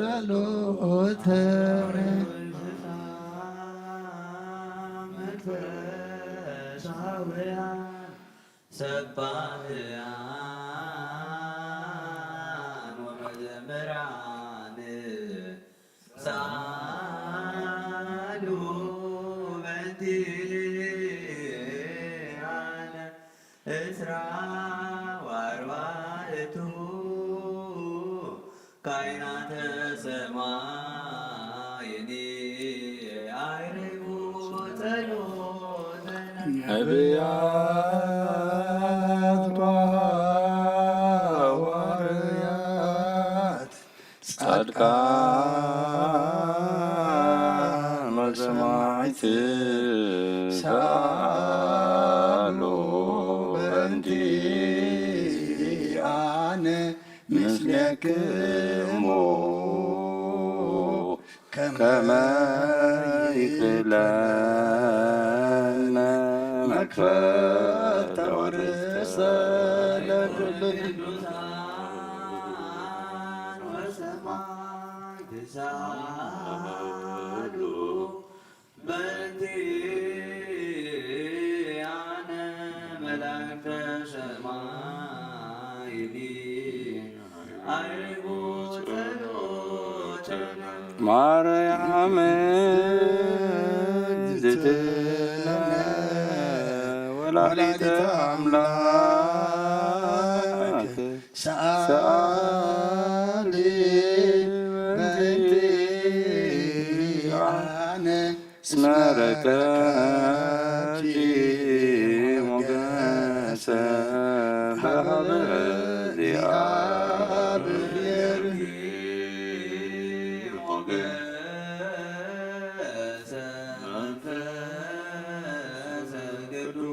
ጸሎተ ሰባህያን ወመዘምራን ሳሉ በንቲኣነ እስራ ወአርባዕቱ ካይናተ ሰማይኒ አይርጉ ጸሎተነ። ነቢያት ወሐዋርያት ጻድቃን ወሰማዕት ሰኣሉ በእንቲኣነ ምስሌክሙ ከመ ይክለነ መክፈተ ወርሰ ለኩሉ ቅዱሳን ወሰማዕት ሳሉ በእንቲአነ መላእክተ ሰማይኒ አይርጉ ጸሎተነ። ማርያም እግዝእትነ ወላዲተ አምላክ ሰአሊ በእንቲአነ እስመ ረከብኪ ሞገሰ በሀበ እግዚአብሔር ሞገሰ መንፈሰ ቅዱስ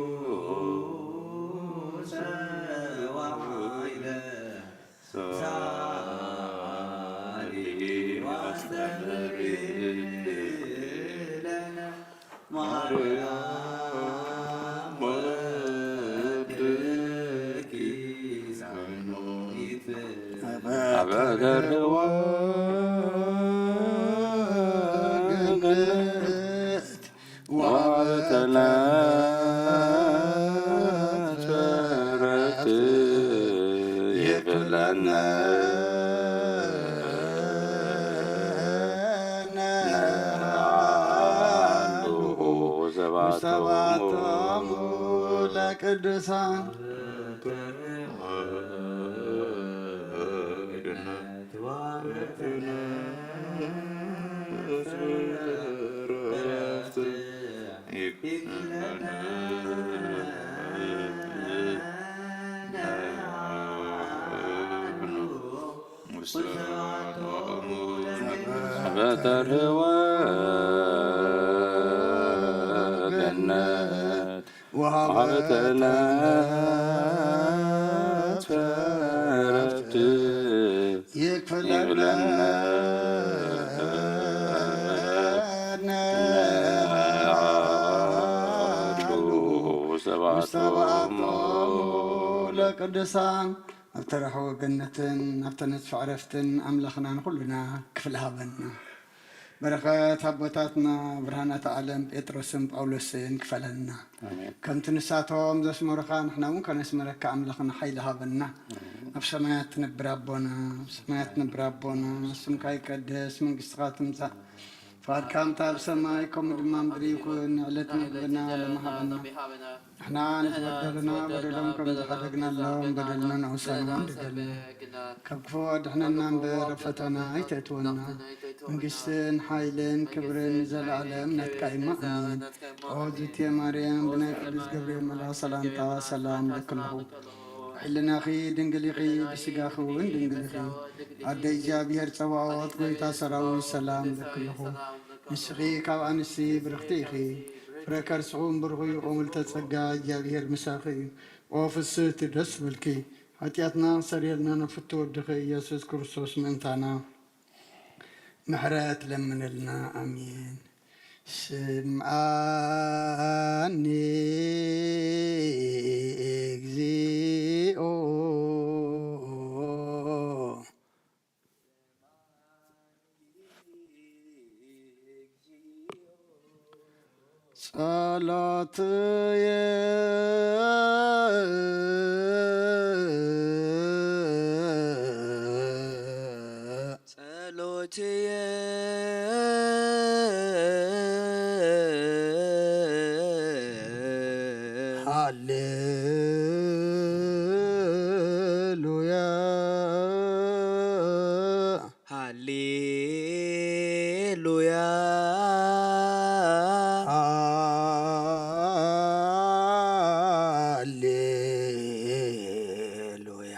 ወኃይለ ሳሊ ወአስተምሪ ለነ ማርያም ወልድኪ ሳይኖ ይትፈ አበ ተርህወ ገነት ወአበ ተለት በረት ይብለነ ነሃሉ ሰባቶሙ ለቅዱሳን በተርህወ ገነት ወሀበተነ ዕረፍት ይብለነ ነሃሉ ሰባቶሙ ለቅዱሳን። ኣብቲ ራህወ ገነትን ኣብቲ ነጽፊ ዕረፍትን ኣምላኽና ንኹልና ክፍሊ ሃበና። በረኸት ኣቦታትና ብርሃናት ዓለም ጴጥሮስን ጳውሎስን ክፈለና። ኣሜን። ከምቲ ንሳቶም ዘስመሩኻ ንሕና እውን ከነስመረካ ኣምላኽና ሓይሊ ሃበና። ኣሜን። ኣብ ሰማያት ትነብር ኣቦና፣ ኣብ ሰማያት ትነብር ኣቦና፣ ስምካ ይቀደስ፣ መንግስትኻ ትምጻእ፣ ፍቓድካ ከምቲ ኣብ ሰማይ ከምኡ ድማ ምድሪ ይኹን። ንዕለት መግብና ሎሚ ሃበና። ንሕና ንዝበደሉና በደሎም ከም ዝሓደግናሎም በደልና ንዑሳና ኣይትበል፣ ካብ ክፉእ ኣድሕነና እምበር ኣብ ፈተና ኣይተእትወና። መንግስትን ሓይልን ክብርን ንዘለኣለም ናትካ እዩ። ኣሜን። ኦ ዝትየ ማርያም፣ ብናይ ቅዱስ ገብርኤል መልኣኽ ሰላምታ ሰላም እብለኪ ኣለኹ። ሕልናኺ ድንግል ኢኺ፣ ብስጋኺ እውን ድንግል ኢኺ። ኣደ እግዚኣብሔር ጸባኦት፣ ጎይታ ሰራዊት፣ ሰላም እብለኪ ኣለኹ። ንስኺ ካብ ኣንስቲ ብርኽቲ ኢኺ፣ ፍረ ከርስኹም ብሩኽ እዩ። ኦ ምልዕተ ጸጋ፣ እግዚኣብሔር ምሳኺ እዩ። ኦ ፍስህቲ፣ ደስ ይበልኪ፣ ሓጢኣትና ክሰርየልና ንፍቱ ወድኺ ኢየሱስ ክርስቶስ ምእንታና ምሕረት ለምንልና። ኣሜን። ስምዓኒ እግዚኦ። ጸሎትየ ጸሎትየ ሃሌሉያ ሃሌሉያ ሃሌሉያ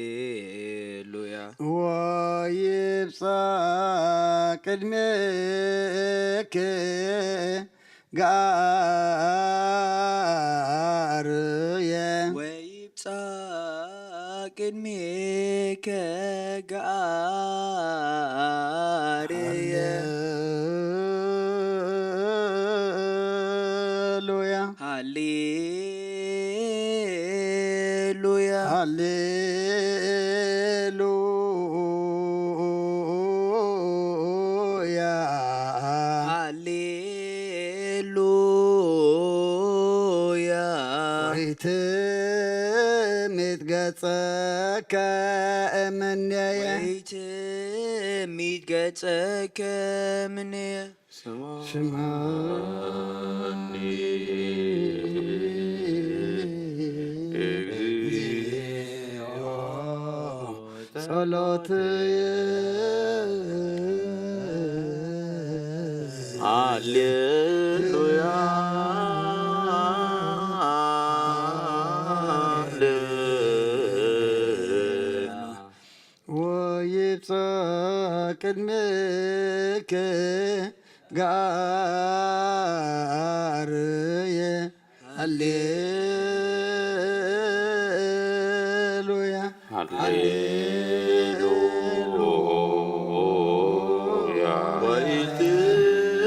ሃሌሉያ ወይብጻሕ ቅድሜኪ ገኣርየ ወይብጻሕ ቅድሜኪ ገኣርየ ሃሌሉያ ሃሌሉያ ሃሌሉያ ሃሌሉያ ወይትሚት ገጸከ እምኔየ ወይትሚት ገጸከ እምኔየ ስምዓኒ ስምዓኒ እግዚኦ ጸሎትየ ሃሌሉያ ወይብጻሕ ቅድሜኪ ገኣርየ ሃሌሉያ ሃሌሉያ ወይትሚት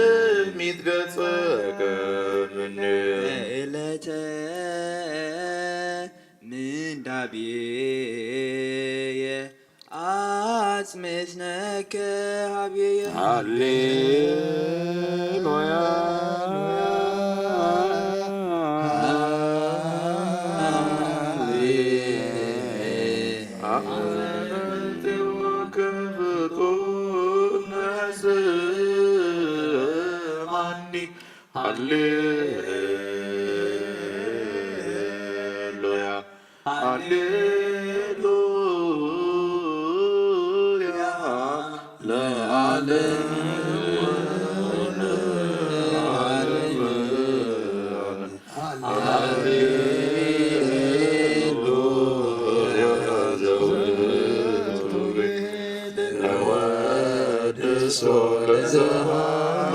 ገጸከ እምኔየ ዕለተ ምንዳቤየ ኣጽምስነከ ሃብየ ሃሌሉያ ኣንቲ ወከፍኩ ንስማኒ ሃሌሉያ ሃሌሉያ ለዓለም ወለዓለም ሃሌሉያ ዘውትር ነወድሶ ለዘሃሎ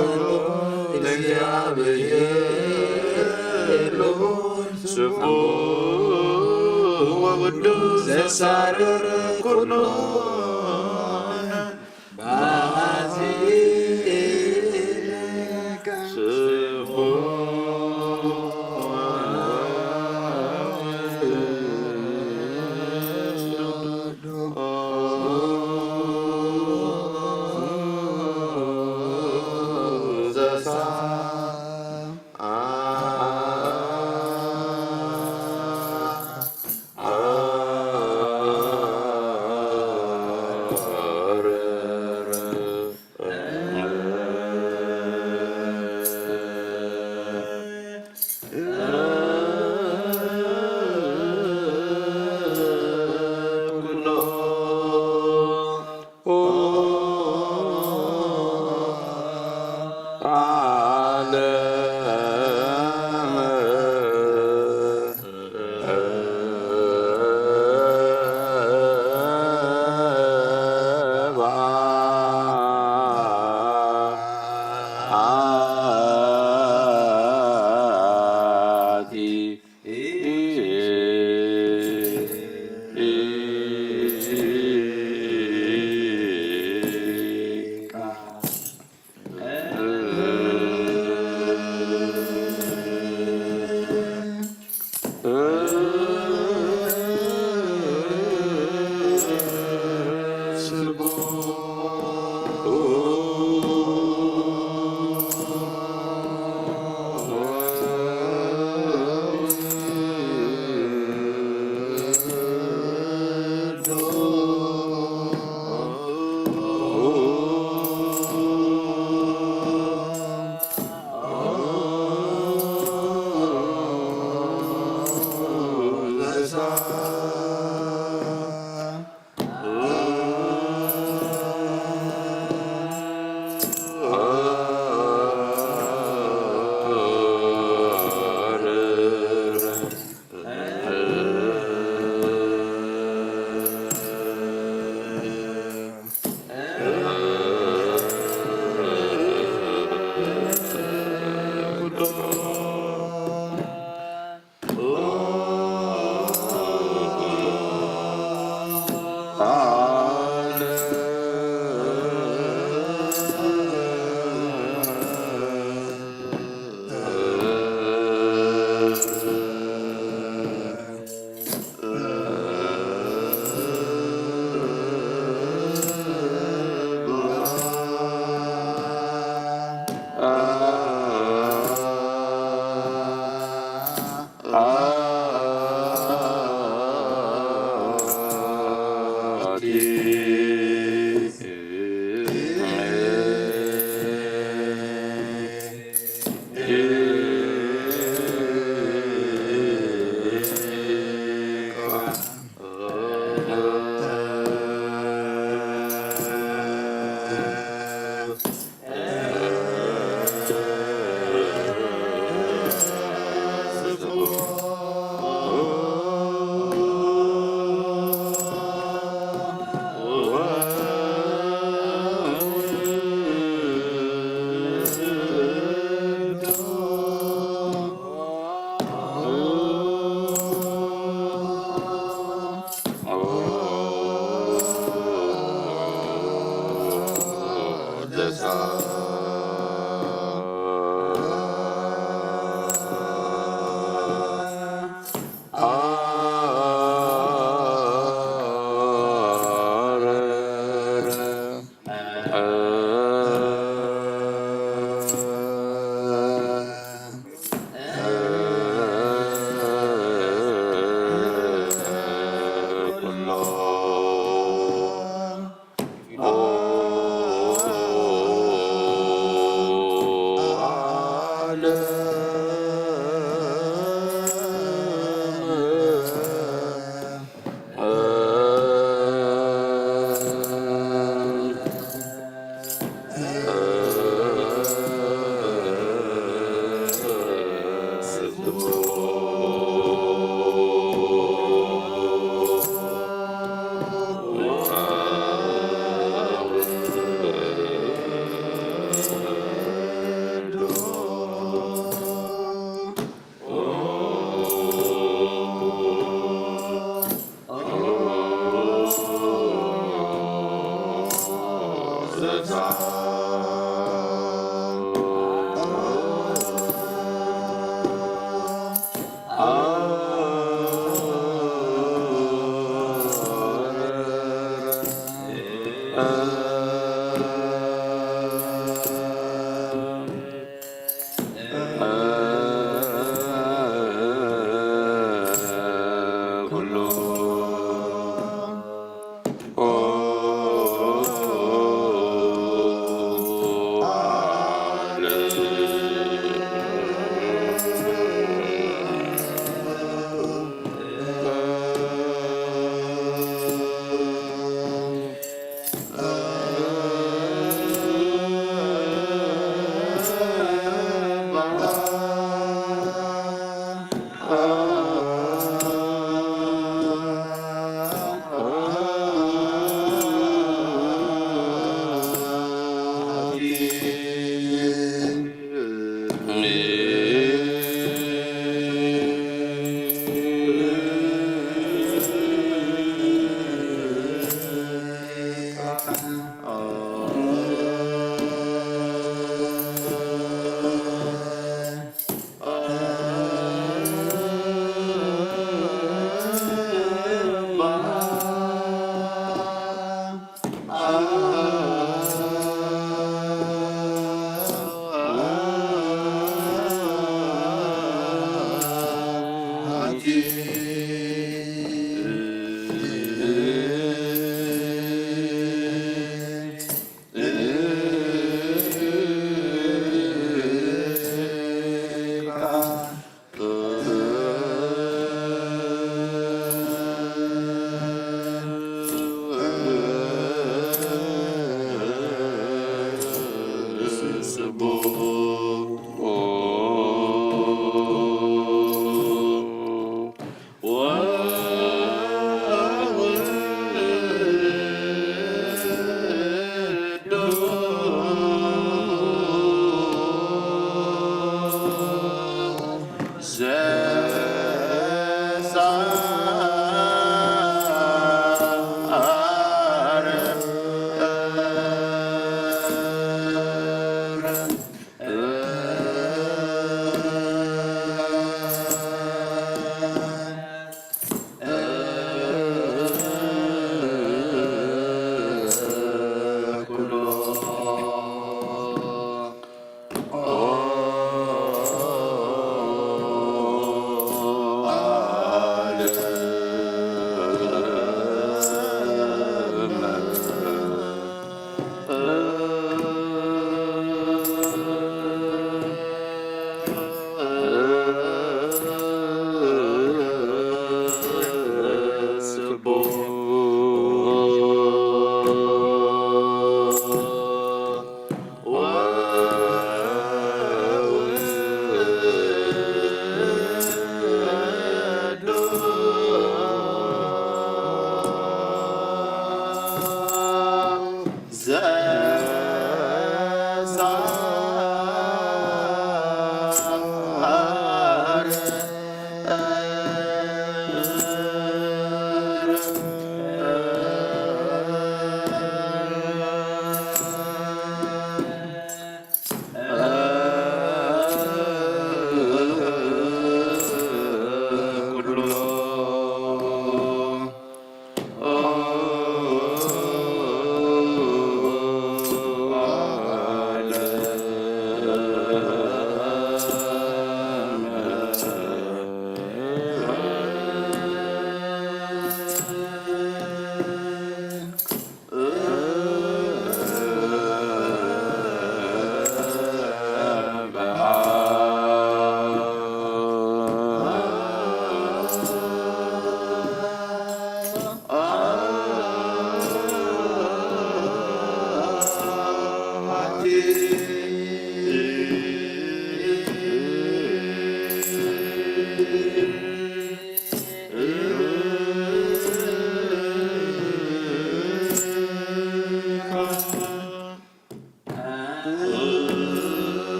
ለእግዚኣብሔር ስቡሕ ወቅዱስ ዘሳርር ኩሉ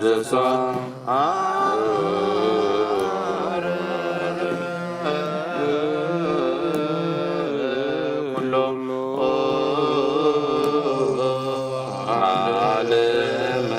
ዘብሷ ኩሎም ዓለመ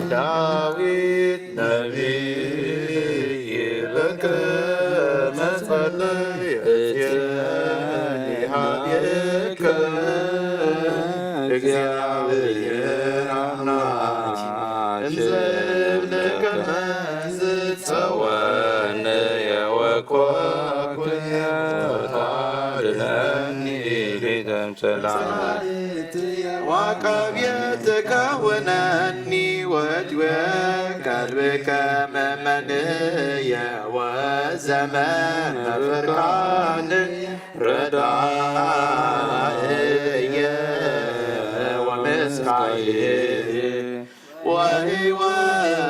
ዳዊት ነቢይ በከመ ጸለየ እትየኒ ሀቤከ እግዚአብሔር አምላክ እንዘ እብለከ ጸወንየ ወኮኩየ ወታድነኒ ሊተምሰላ ዋቃብየ ተካወነኒ ወድወ ቀልብከ መመንየ ወዘመን መፍርካን ረዳእየ ወምስካየ ወህይወት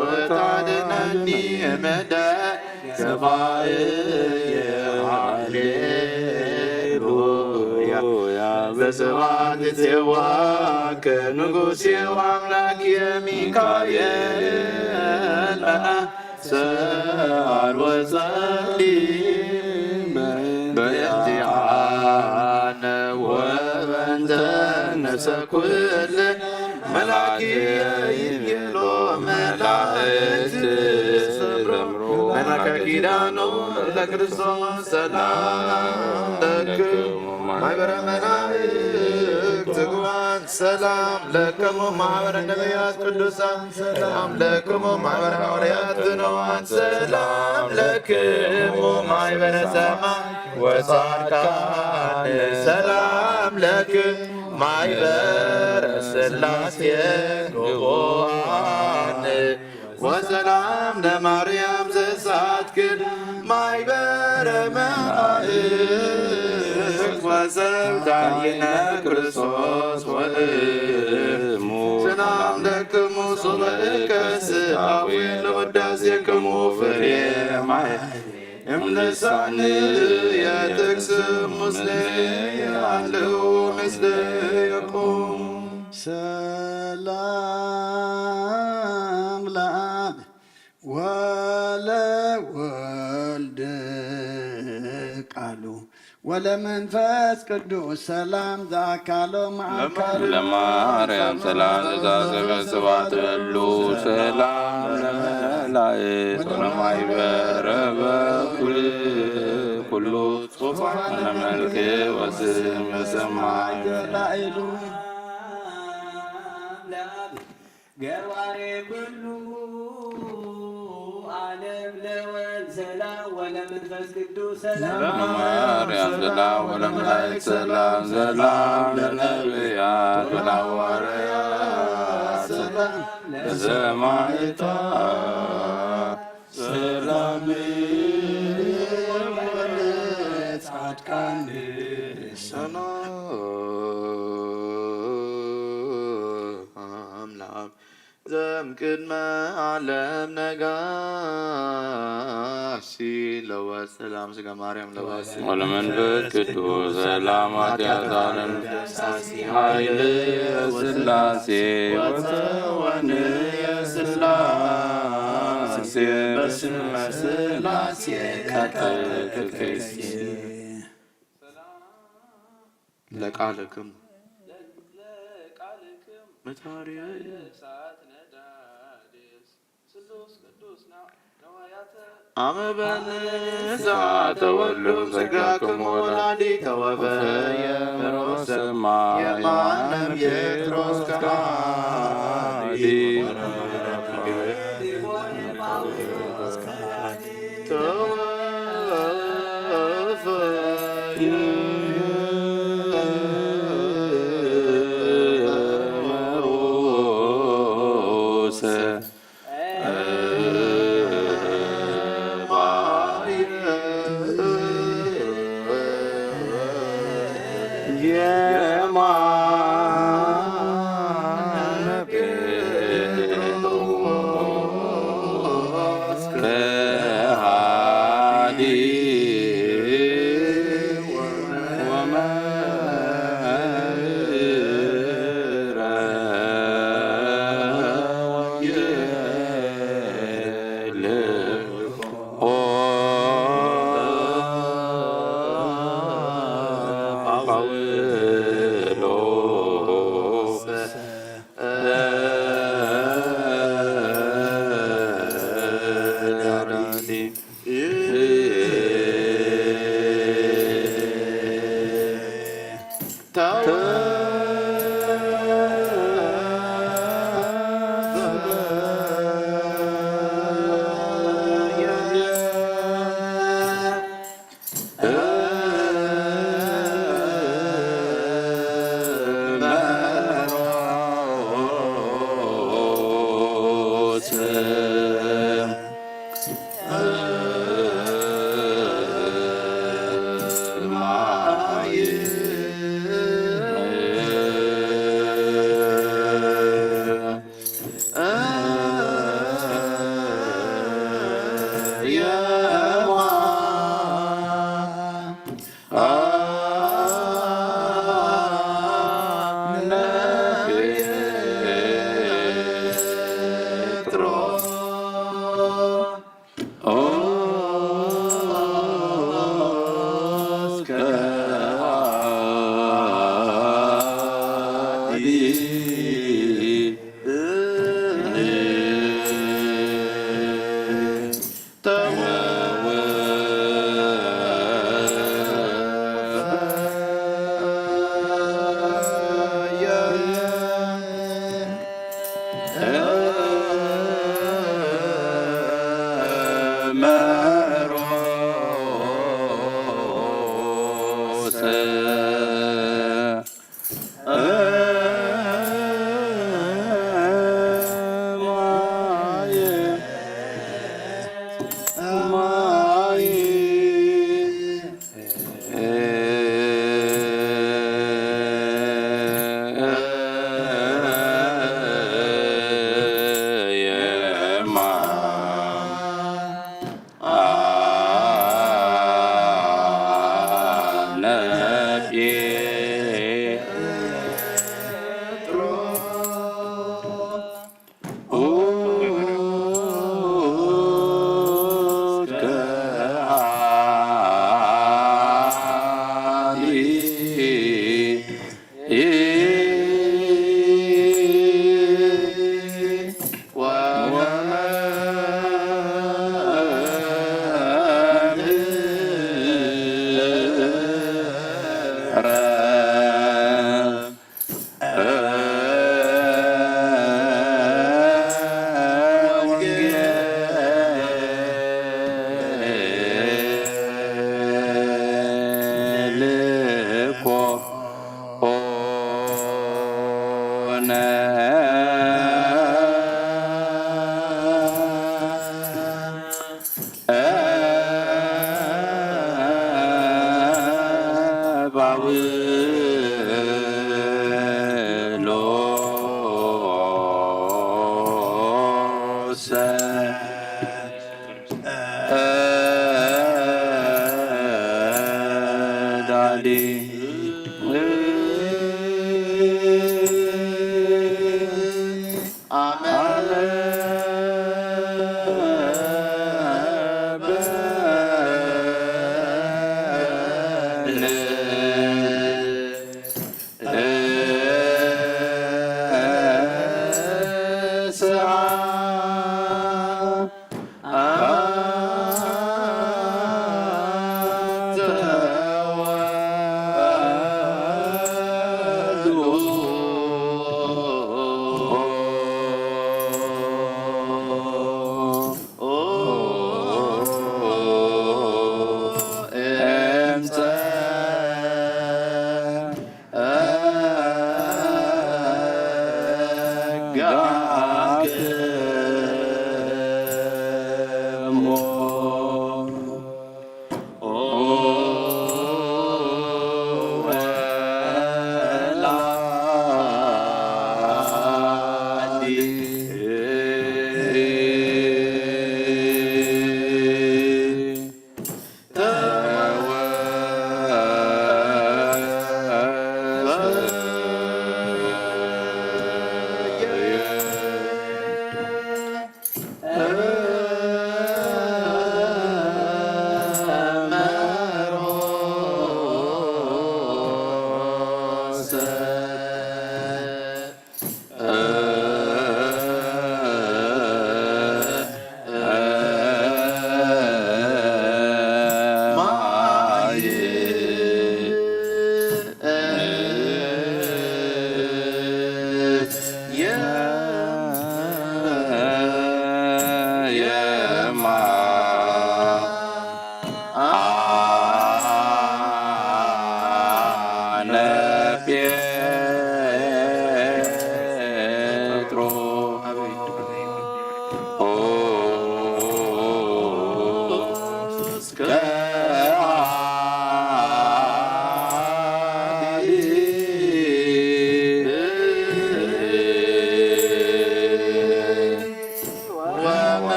ወታደናኒ እምደ ሰማይ ሃሌሉያ በስብሐት ይሴብሐከ ንጉሴ ወአምላኬ ሚካኤል ሰአል ወጸሊ በእንቲአነ ወበእንተ ነፍሰ ኩል መላኪ ይቤሎ መላእክት ዘምሩ መላከ ኪዳኑ ለክርስቶስ ሰላም ለክሙ ማህበረ መላእክት ትጉሃን ሰላም ለክሙ ማህበረ ነቢያት ቅዱሳን ሰላም ለክሙ ማህበረ ሐዋርያት ብንዋት ሰላም ለክሙ ማህበረ ሰማይ ወጻድቃን ሰላም ለክሙ ማይበረ ሥላሴ ግቡአን ወሰላም ለማርያም ዘሳትክል ማይበረ መላእክት ወሰብዳይነ ክርስቶስ ወእሙ ሰላም ለክሙ ሶበ እከስ አፉ ለወዳሴክሙ ፍሬ ማይ እምልሳን የጥቅስ ምስለ ያለው ምስለ የቆም ሰላም ለአብ ወለወልድ ቃሉ ወለመንፈስ ቅዱስ ሰላም ዘአካሎ ማእካሉ ለማርያም ሰላም ዘዛዘበ ስብሐት እሉ ሰላም ለመላእክት ወለማይበረ በኩል ኩሉ ጽሑፋን ለመልክ ወስም ሰማይ ላይሉ ገባሬ ኩሉ ዓለም ለወልድ ሰላም ወለመንፈስ ቅዱስ ሰላም ለማርያም ሰላም ወለመላእክት ሰላም ሰላም ለነቢያት ወለሐዋርያት ሰላም ለሰማዕታት ሰላም ለጻድቃን ሰላም ለአብ ዘእምቅድመ ዓለም ነጋሲ ለወልድ ሰላም ስጋ ማርያም ለወልድ ወለመንፈስ ቅዱስ ሰላም ኃጢአት ዓለም ኃይል ሥላሴ ወተወን የሥላሴ በስመ ሥላሴ ቀጠልክ ከይሲ ለቃልክም መታሪ አመ በንሳ ተወልዱ ሥጋክሙ ወላዲተ ወፈየ ምሮ ሰማይ የማነም ጴጥሮስ ከሃዲ ተወፈየ ምሮ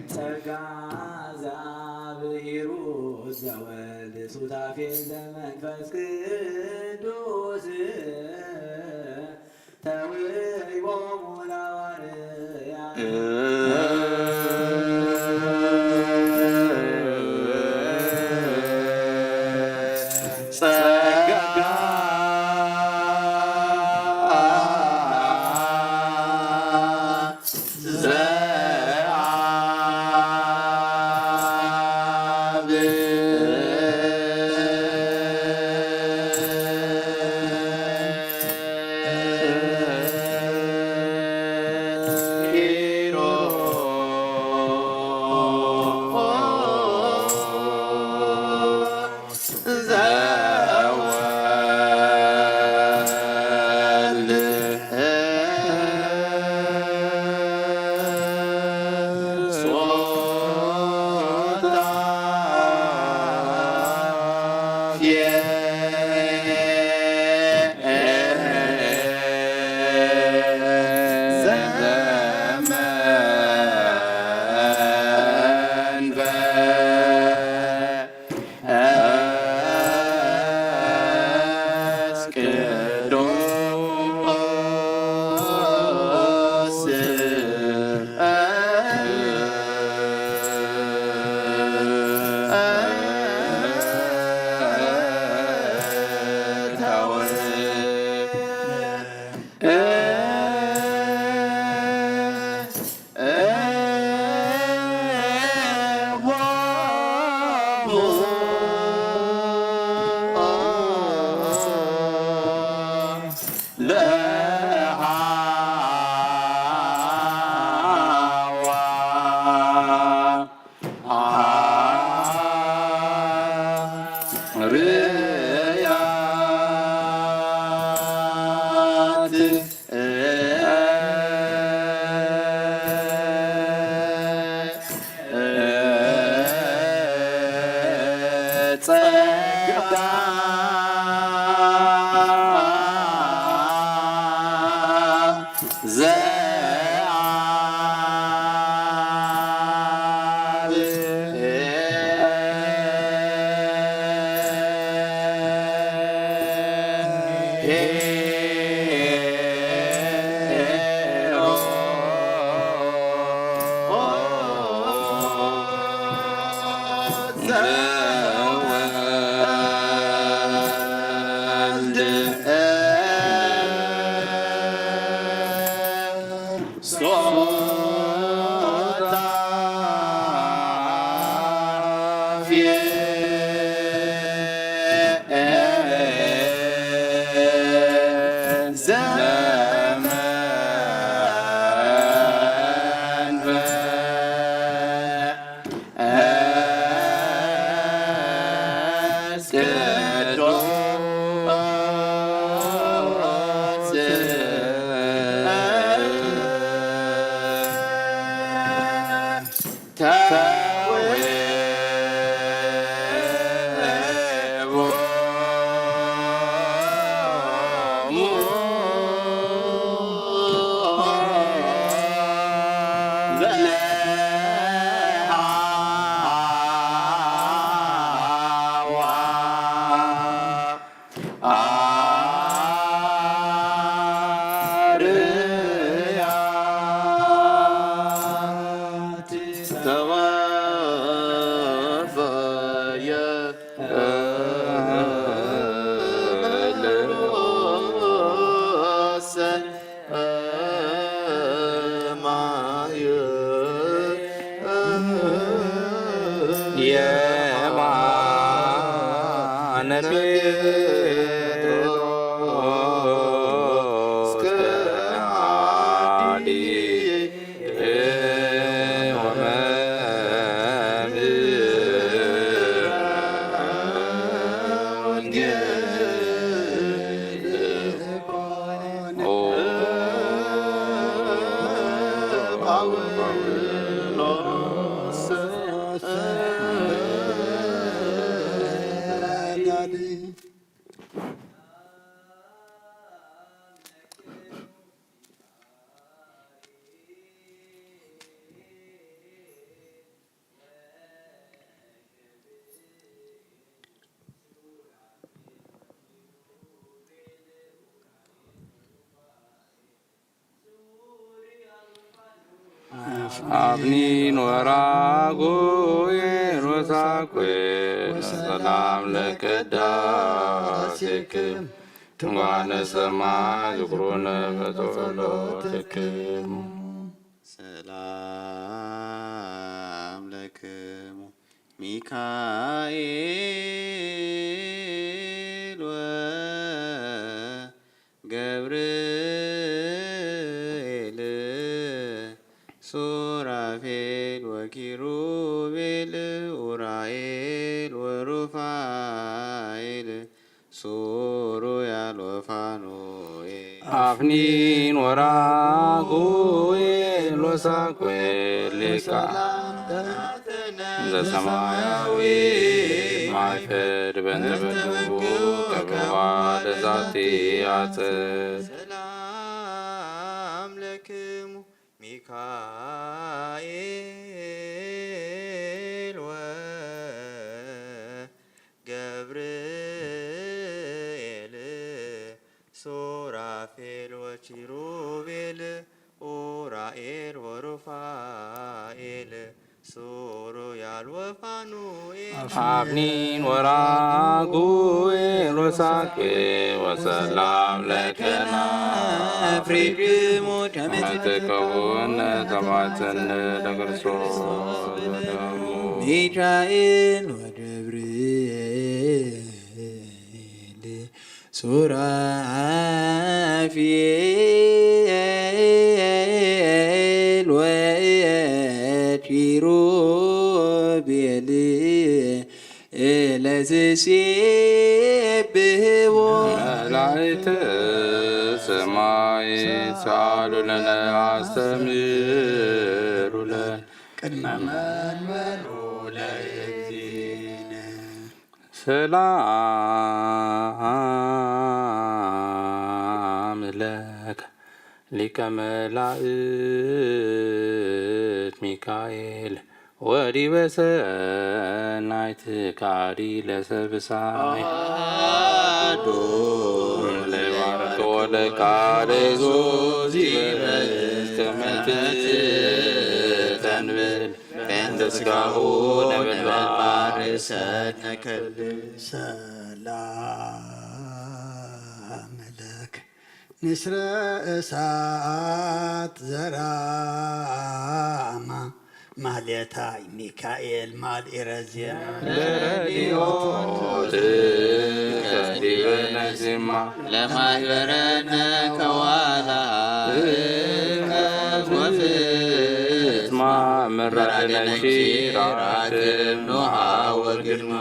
ጸጋ ዛብሂሩ ዘወልድ ሱታፌ ዘመንፈስ ቅዱስ ተውህቦሙ ለሐዋርያት። ጸጋ ኣብኒን ወራጉ ሮሳኩ ሰላም ለቅዳሴክም ትንጓነ ሰማይ ዝክሩነ በጸሎትክም። ሰላም ለክሙ ሚካኤል ወገብርኤል ሱራፌል ወኪሩቤል ኡራኤል ወሩፋኤል ሱሩያል ወፋኑኤል። ኣፍኒን ወራጉኤል ወሳኩኤል ሊቃ ዘሰማያዊ ማይፈድ በእንተ በጉ ከበዋ ለዛቲ አጽድ። ሰላም ለክሙ ሚካኤል ወገብርኤል ሱራፌል ወኪሩቤል ኡራኤል ወሩፋኤል ሱሩያል ወፋኑኤል። አፍኒን ወራጉኤል ወሳኩኤል ወሰላም ለከና አፍሪክሙ ከመ ትከውን ተማጽን ለክርስቶስ በደሙ። ሚካኤል ወገብርኤል ሱራፊኤል ወኪሩቤል ለትሴብሕዎ መላእክተ ሰማይ ሳሉ ለነ አስተምሩ ለነ ቅድመ መንበሩ ለእግዚእነ። ሰላም ለከ ሊቀ መላእክት ሚካኤል ወዲበ ሰናይት ካሊ ለሰብሳይ አሐዱ ለይባርክ ወለቃለ ዞዚ በልት ከመ ትተንብል በእንተ ሥጋሁ ነበልባል ርእሰነ ከልብ። ሰላም ለክ ንስረ እሳት ዘራማ ማሌታይ ሚካኤል ማልኢረ ዜማ ለረድዮትከ ዲበ ነዚማ ለማህበረነ ከዋላ ወፍጽማ ምራደ ነኪራክብ ኖሃ ወግድማ።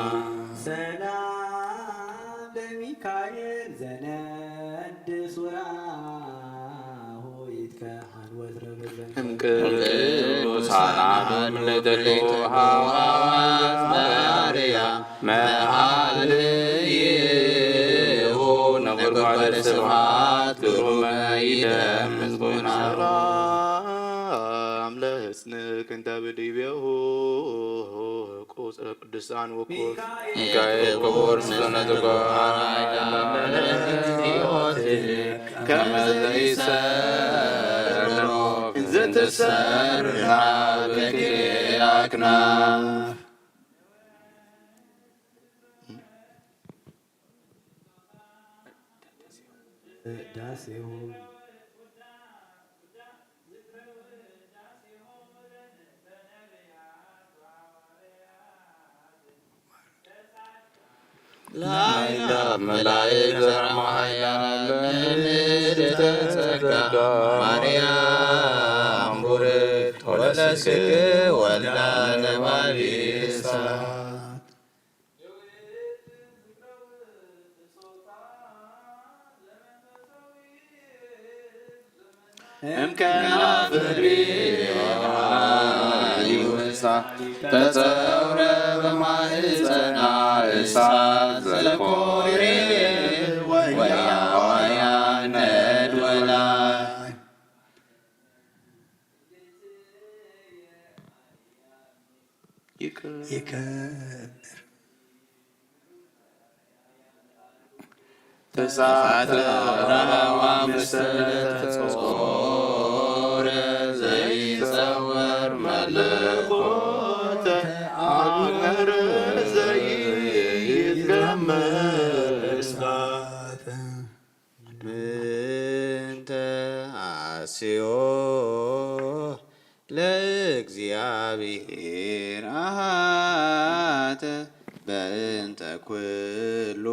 ሰላም ለሚካኤል ዘነድስ ወራሁ ይትከ እምቅዱሳን አሐዱ ምለተቱ ሀዋርያት ማርያም መሃልይሁ ነጎድጓደ ስብሐት ግሩመ ይደምጽ ጎና። ሰላም ለሕጽንክ እንተ ብዲቤሁ ቁጽረ ቅዱሳን ወኩፍ ሚካኤል ክቡር ምስለ ንጉሥ ከመ ዘይሰርሮ እንዘ ትሰርና በክልኤ አክናፍ። ዳሴሁ ላይላ መላእክት ዘርማያ ለምልዕተ ጸጋ ማርያም ቡርክት ወለስክ ወልዳ ለባቢሳ። እምከናፍር ይውሳ ተጸውረ በማህፀና እሳት ዘኮሬ ወያዋያ ነድወላይ ይከብር። ተሳተ ረሃዋ ምስለ ተጾረ ዘይጸወር መለኮተ አግመረ ዘይትገመር እሳት። ምንተ አስዮ ለእግዚአብሔር አሃተ በእንተ ኩሉ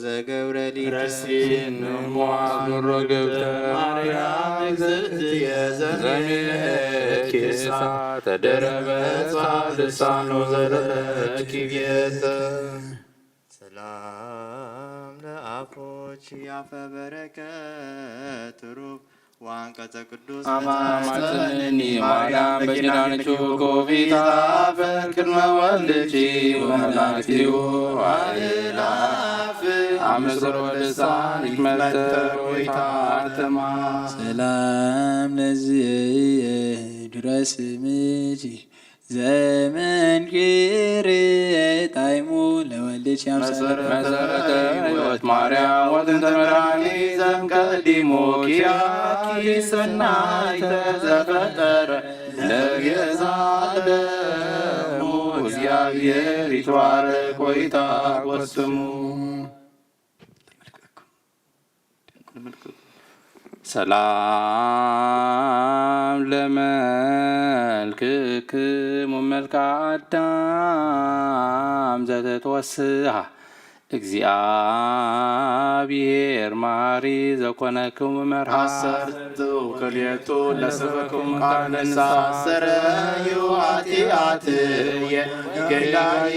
ዘገብረ ሊተ። ረሲን እሞ አስምሮ ገብተ ማርያም እግዝእትየ ዘሜኪ እሳተ ደረበ ልሳኖ ዘለለኪ ቤተ። ሰላም ለአፎች ያፈ በረከት ሩብ ወአንቀጸ ቅዱስ አማማልኒ ማርያም በኪዳንኪ ኮፊታ ፈቅድመ ወልድኪ ወመላእክቲሁ አእላፍ አመስሮ ልሳን ይትመተር ወይታተማ። ሰላም ለዝየ ዱረ ስምኪ ዘመንክር ጣይሙ ለወልድኪ አምሳለ። መሰረተ ሕይወት ማርያም ወጥንተ መድኃኒት ዘእምቀዲሙ ኪያኪ ሰናይተ ዘፈጠረ ለግእዝ ዓለሙ። እግዚአብሔር ይትባረክ ወይትባረክ ስሙ። ሰላም ለመልክክሙ መልክአ አዳም ዘተትወስሃ እግዚአብሔር መሐሪ ዘኮነክሙ መርሃ። አሰርቱ ክልኤቱ ለሰበክሙ ቃለ ንስሐ አስተርእዩ ኃጢአትየ ጌጋዬ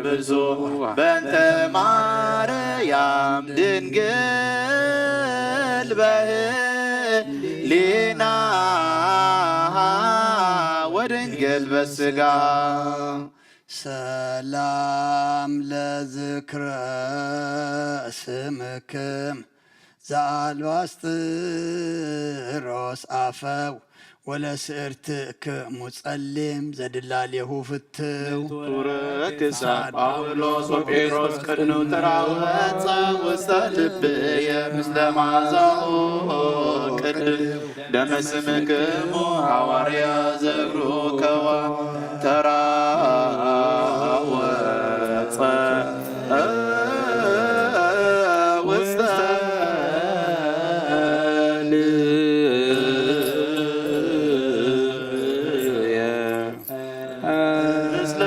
ብዙ በእንተ ማርያም ድንግል በህሊና ወድንግል በስጋ። ሰላም ለዝክረ ስምክም ዘኣልባስጥሮስ ኣፈው ወለስእርትክሙ ጸሊም ዘድላሌሁ ፍትው። ቱረ ክሳብ ጳውሎስ ወጴጥሮስ ቅድም ተራወጸ ውስተ ልብየ ምስለ መዓዛሁ ቅድም ደመ ስምክሙ ሐዋርያ ዘእግሩ ከዋ ተራወጸ ውስተ ልብየ ምስለ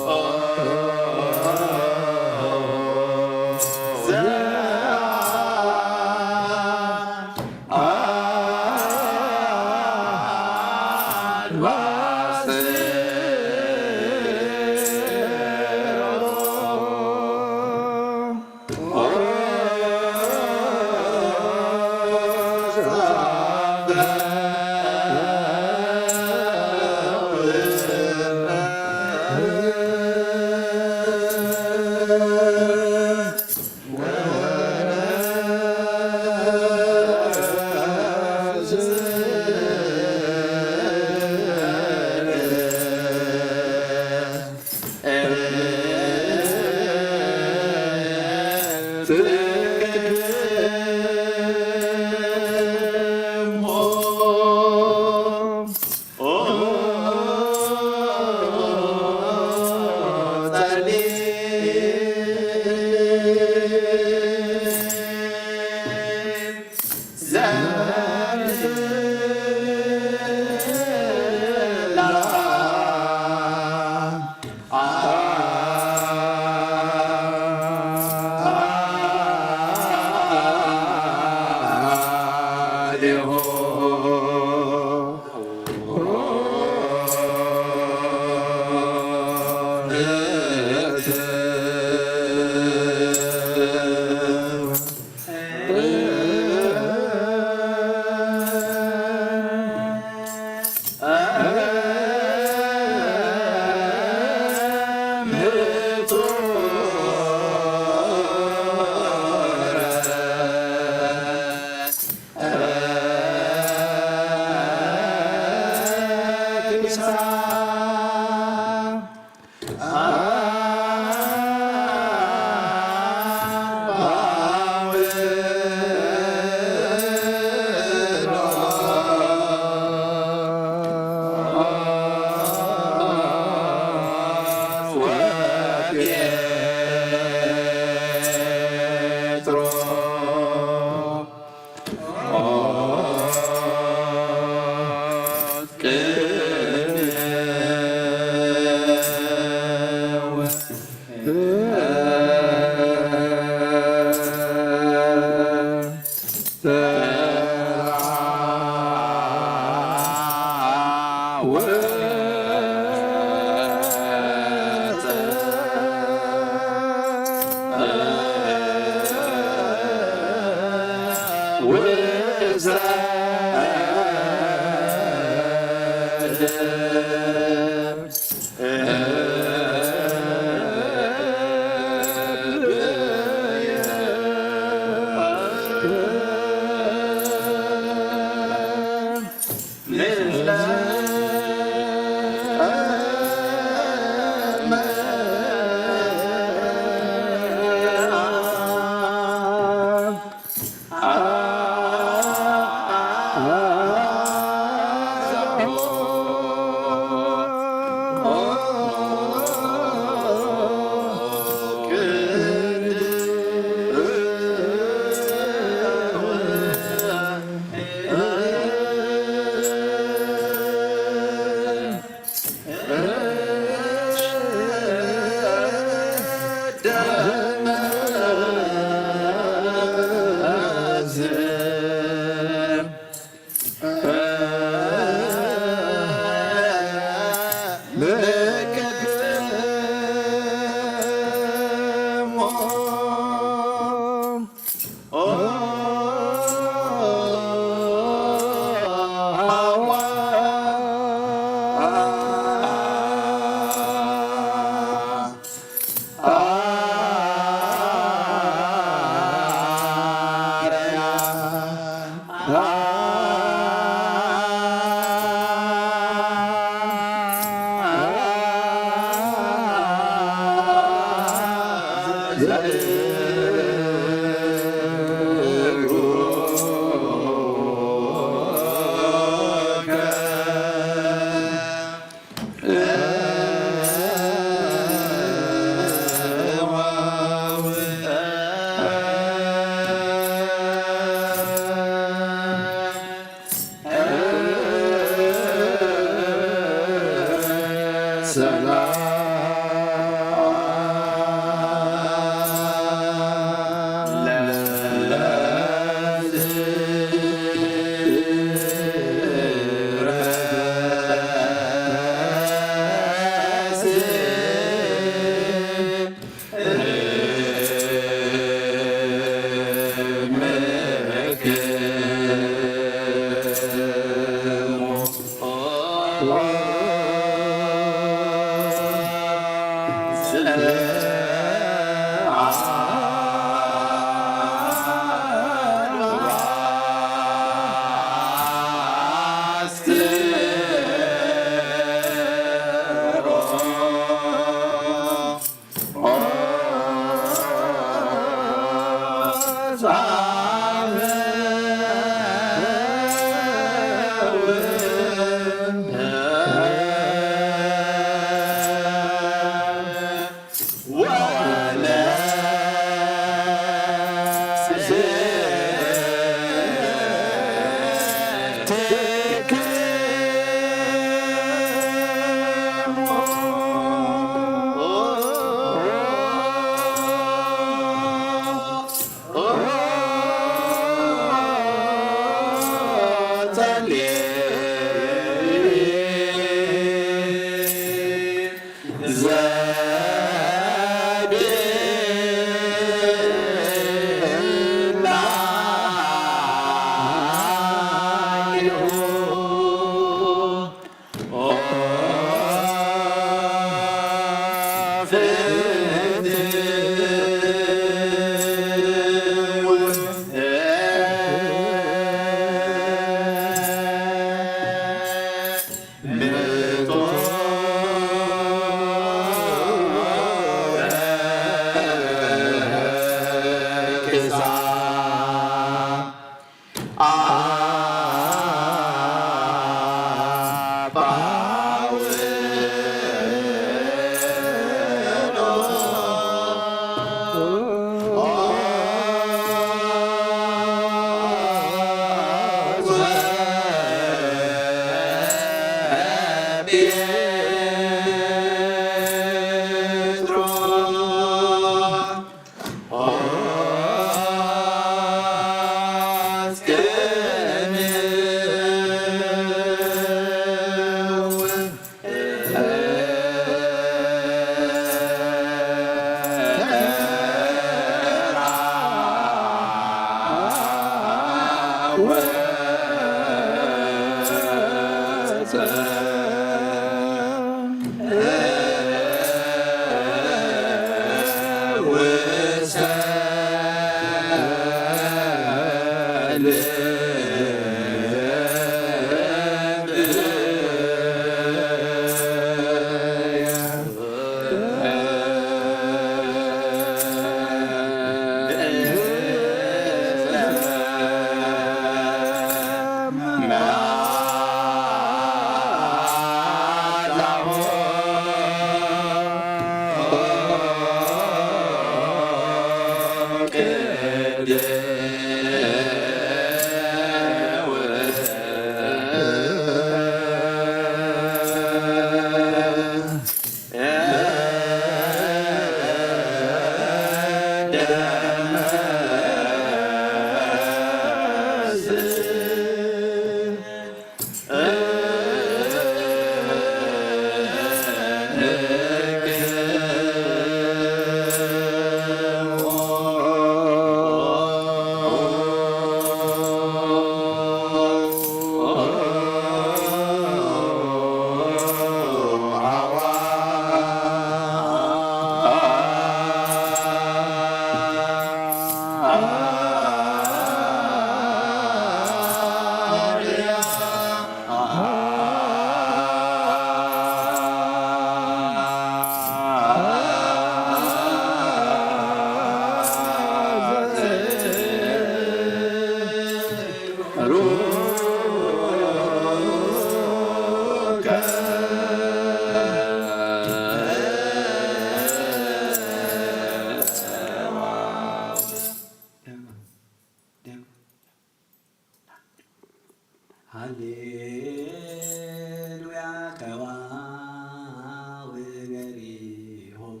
ሃሌሉያ ተዋህበ በሪሆሙ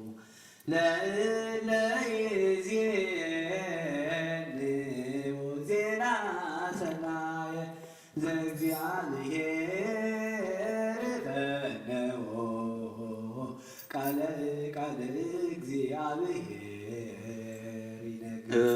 ለእለ ይዜንዉ ዜና ሰናየ ዘእግዚኣብሔር ፈነዎ ቃለ ቃለ እግዚኣብሔር ይነግር።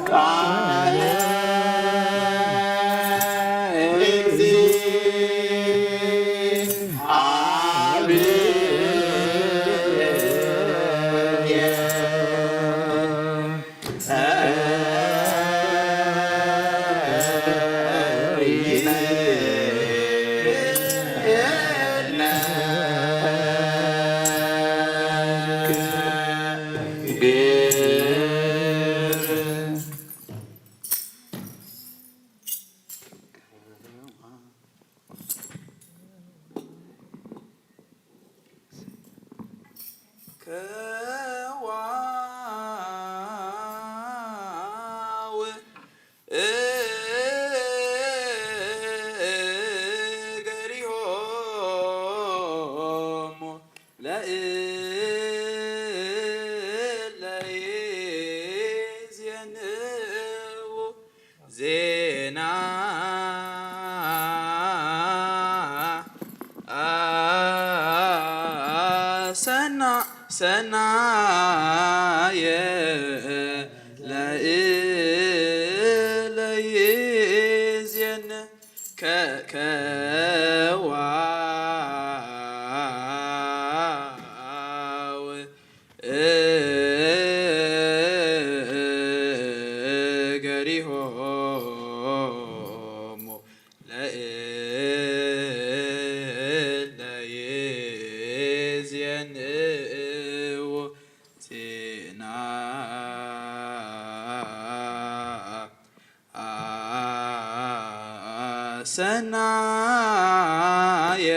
ቃለ እግዚአብሔር። ከዋው እገሪሆሙ ለእለ ይዜንው ዜና ሰና ሰናየ ለእለ ይዜን ከከዋው እገሪሆሙ ለእለ ይዜንው ዜና ሰናየ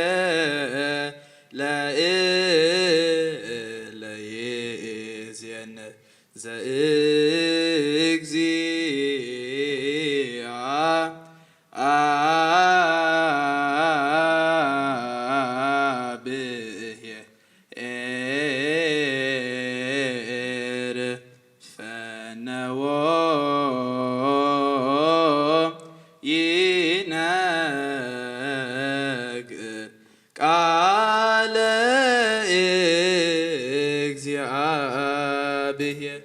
ለእለ ይዜን ዘእግዚአብሔር ፈነዎ ይነግር ቃለ እግዚአብሔር።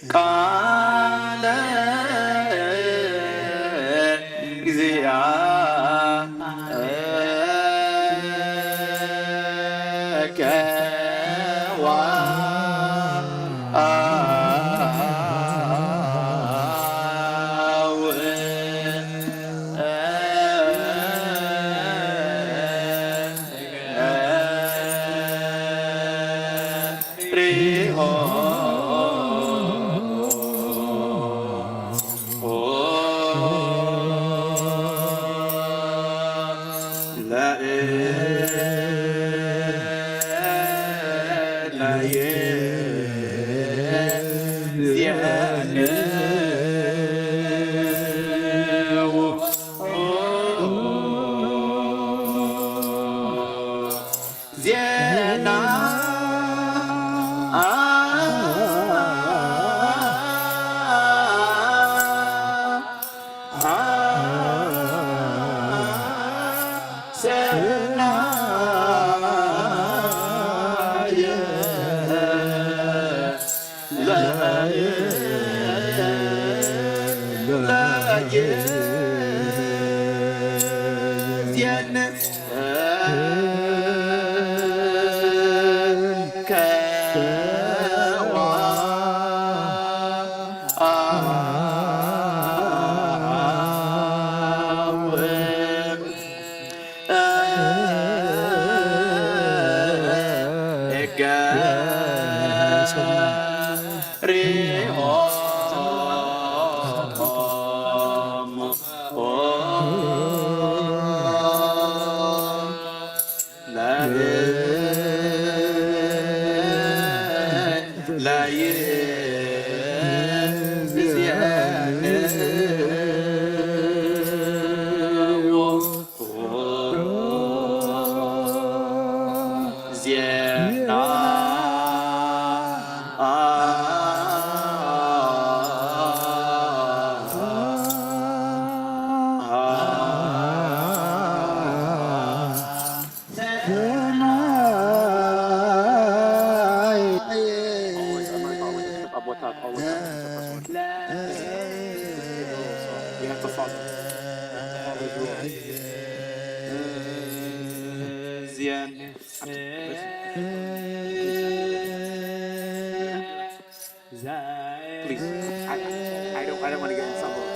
ቃለ እግዚአ Please, I, I don't, I don't want to get in trouble.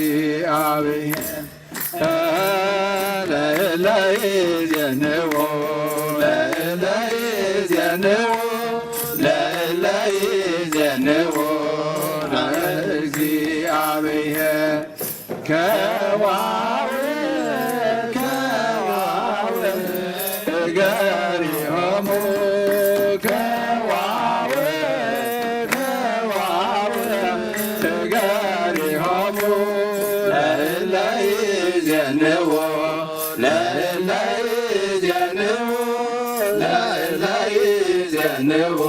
እግዚአብሔር ለእለ ይዜንዎ ለእለ ይዜንዎ ለእለ ይዜንዎ ለእግዚአብሔር ከዋው ከዋው እገሪሆሙ ከዋው ከዋው እገሪሆሙ ለእለ ይዜንዎ ለእለ ይዜንዎ ለእለ ይዜንዎ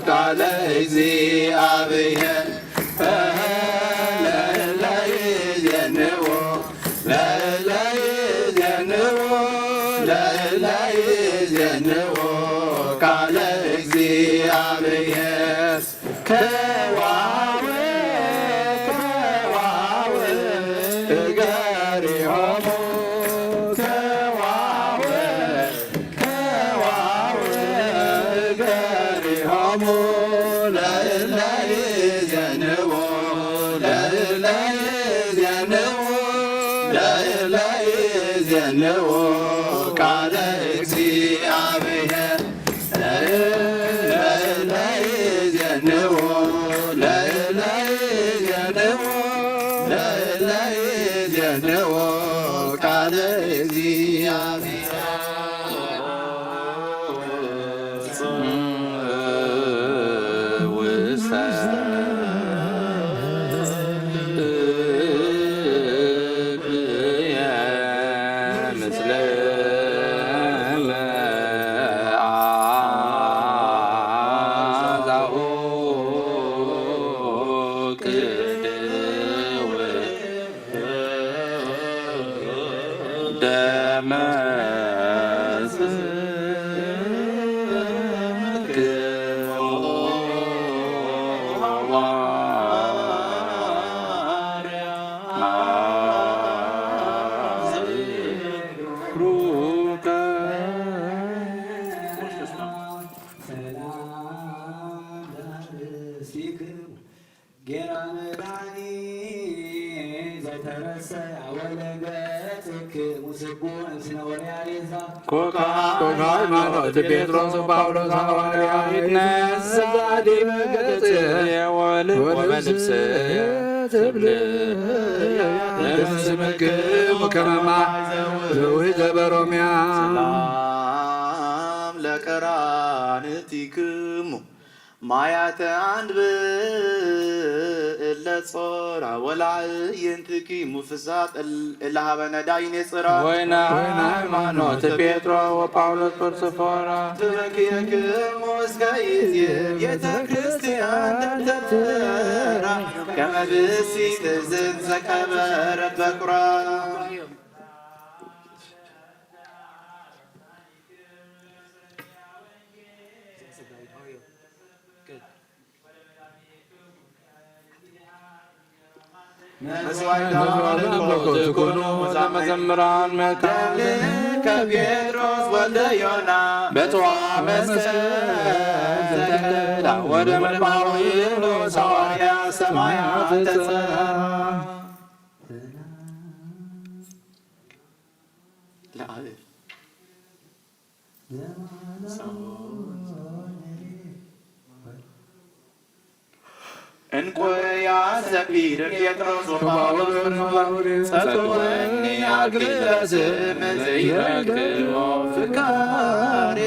ቃለ እግዚአብሔር ለእለ ይዜንዎ ለእለ ይዜንዎ ለእለ ይዜንዎ ቃለ እግዚአብሔር ከዋው ከዋው እገሪሆሙ ከዋው ከዋው እገሪሆሙ ለእለ ይዜንዎ ለእለ ይዜንዎ ለእለ ይዜንዎ ቃለ እግዚአብሔር ለእለ ይዜንዎ ለእለ ይዜንዎ ለእለ ይዜንዎ ቃለ እግዚአብሔር ጌራ መድኃኒ ዘተረሰ አወለገትክሙ ስቡሕ እምስለ ወርያሬዛ ኮካ ኮካ ሃይማኖት ጴጥሮስ ጳውሎስ ሐዋርያ ይትነሳ ዲበ ገጽ ወልብ ወበልብስ ትብል ለመስምክሙ ከመማ ዘዊ ዘበሮምያ ሰላም ለቀራንቲክሙ ማያተ አንብእ እለ ጾራ ወላእይንትኪ ሙፍሳት እለ ሀበነ ዳይኔ ጽራ። ወይና ወይና ሃይማኖት ጴጥሮ ወጳውሎስ ፕርስፎራ። ትበክየክሙ እስከ ይዜ ቤተ ክርስቲያን ተተራ ከመ ብእሲት እዝን ዘከበረት በኩራ። መስዋዕተ አምልኮ ትኩኑ ለመዘምራን መካን ከጴጥሮስ ወልደ ዮና በጽዋ መስቀል ተቀዳ ወደ ምድር ጳውሎስ ሐዋርያ ሰማያት ተጸራ። ለአብ እንቆያ ሰፊር ጴጥሮስ ወጳውሎስ ጸጥወኒ ኣግለጽ ዘይረክቦ ፍካሬ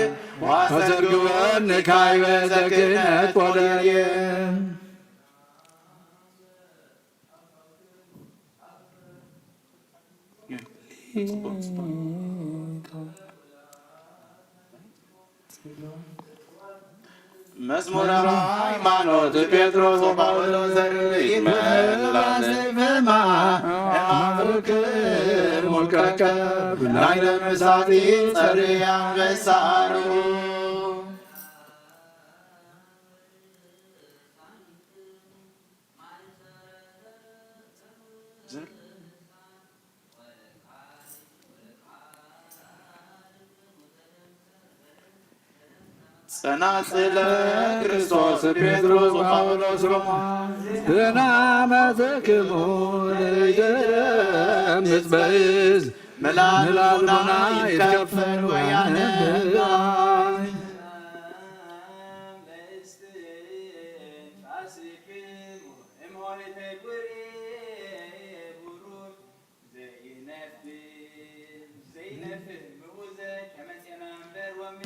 ዋሰግወኒ ካይበ ዘክነት ፖለርየ። መዝሙረ ሃይማኖት ጴጥሮስ ወጳውሎስ ዘርኢ መላ ዘይፈማ እሃብክሙ ከከብ ናይ ለምሳቲ ጸርያ መሳሩ። ጸናጽለ ክርስቶስ ጴጥሮስ ጳውሎስ ሮማ። ብናመትክሙ ለይደምጽ በእዝ ምላል ቡና ይትከፈል ወያነ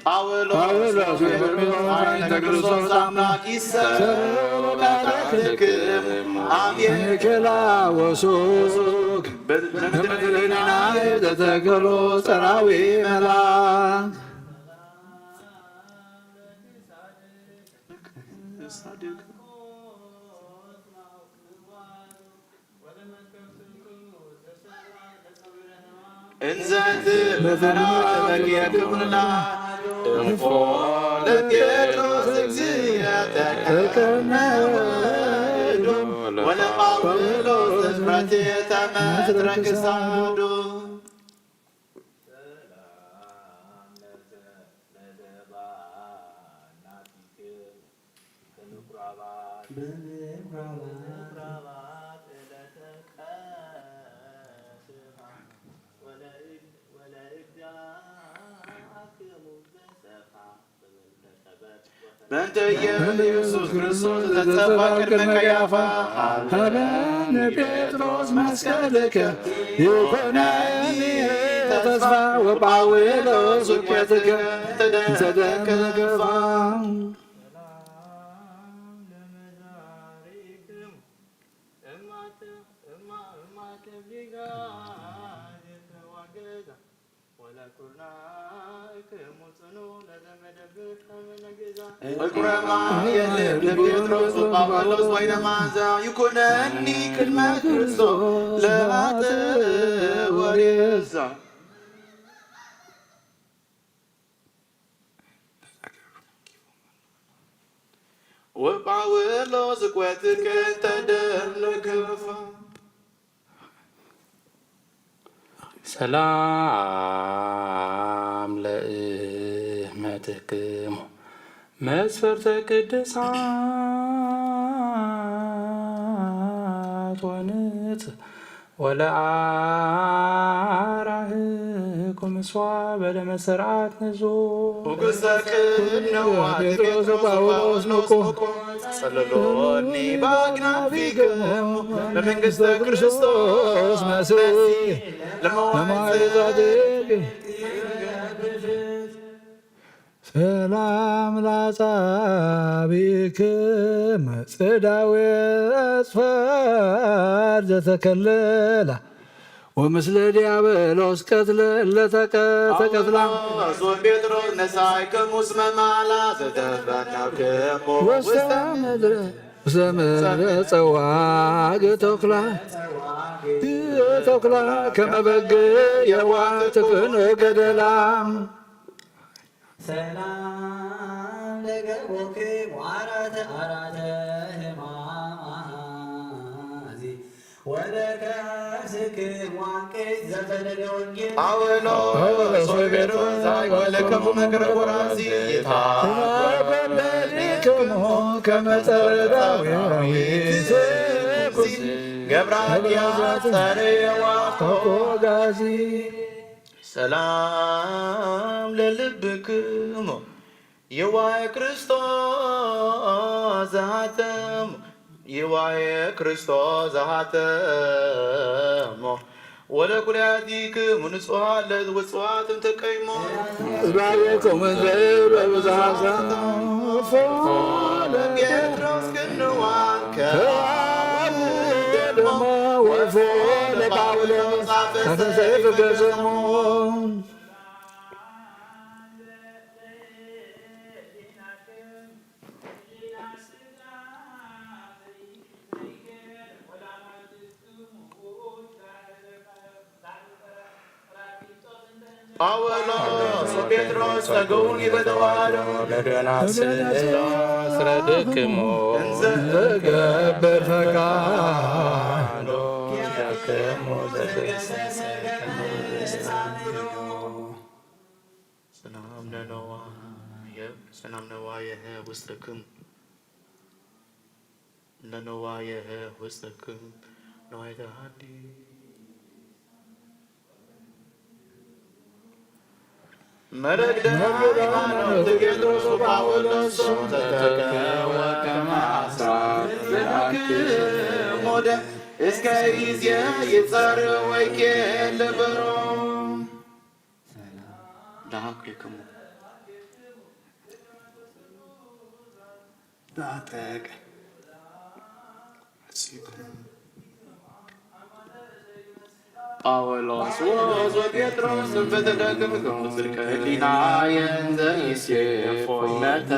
ጳውሎስ ጳውሎስ ወበርኖስ ኃይለ ክርስቶስ አምላክ ይሰረው በቃልክም አሜን። ክላ ወሱክ በምድርና የተተከሎ ጸራዊ መልአክ። እንዘ ትመራ በኪክምና እንፎ ለጴጥሮስ እግዚእየ ተቀነ ወዶ ወለጳውሎስ እፍረት የተመትረ ክሳዶ። በእንተ ኢየሱስ ክርስቶስ ዘተጸባ ቅድመ ቀያፋ ሀበኒ ጴጥሮስ መስቀልከ ይኮነኒ ተስፋ ወጳውሎስ ውቀትከ እንተ ደም ተገፋ። እኩረማ የልብ ጴጥሮስ ወጳውሎስ ወይነ ማዛ ይኩነኒ ቅድመ ክርስቶስ ለማተ ወሬዛ። ወጳውሎስ እኮ ትከተደም ለከፋ። ሰላም ለእመትክሙ መስፈርተ ቅድሳት ወንጽ ወለአራህኩም እሷ በደመ ሰርዓት ንዙ። ውጉዘ ቅድመ ጴጥሮስ ጳውሎስ መቆ ጸለሎኒ በአግናፊክሙ በመንግሥተ ክርስቶስ መሲ ለመዋዕል ጻድቅ። ሰላም ላጻብእክም ጽዳዌ አጽፋር ዘተከለላ ወምስለ ዲያብሎስ ቀትለ ለተቀ-፣ ተቀትላ። ጳውሎስ ወጴጥሮስ ነሳይክሙ እስመ ማላ ዘተፈነውክሙ ውስተ ውስተ ምድረ፣ ውስተ ምድረ ጸዋግ ተኩላ፣ ተኩላ ከመ በግ የዋህ ትኩን ገደላ። ሰላም ለገቦክሙ አራተ አራተ ህማማዚ ወለከርስክሙ አንቄት ዘፈለገ ወንጌል። ጳውሎስ ወጴጥሮስ አይኮለከሙ መቅረብ ወራዚ ይታ ኮለሊክሙ ከመ ጸረ ዳዊት ገብራ ዲያ ጸረ የዋህ ጋዚ። ሰላም ለልብክሙ የዋህ ክርስቶስ ዘሃተሙ ይዋየ ክርስቶስ ዝሃተሞ ወለኩልያቲክሙ ንጹሃ ለዝውጽዋት እንተቀይሞ እባየኩም እንዘይበብዝሃ ፎለ ጴጥሮስ ክንዋን ከደሞ ወፎለ ጳውሎስ ተፈሰይፍ ገዘሞ። ጳውሎስ ወጴጥሮስ ጸገውን ይበተዋዶ ነደናስሎ ስረድክሞ እንዘገብር ፈቃዶ ሸክሞ ዘደሰሰ ሰላም ነነዋ ሰላም ነዋ የሀ ውስጥክም ለነዋየሀ ውስጥክም ነዋይተ ሐዲስ መረግደ ሃይማኖት ጴጥሮስ ጳውሎስ ተተከወ ከመ አስራት ዘዳክም ወደ እስከ ይዜ ይጸር ወይኬ ልብሮ ዳሃክልክሙ ዳጠቅ ጳውሎስ ወወትሮ ጴጥሮስ እንፈተደክምክሙ ጽድቀ ህሊናየን ዘይሴፎይ መተ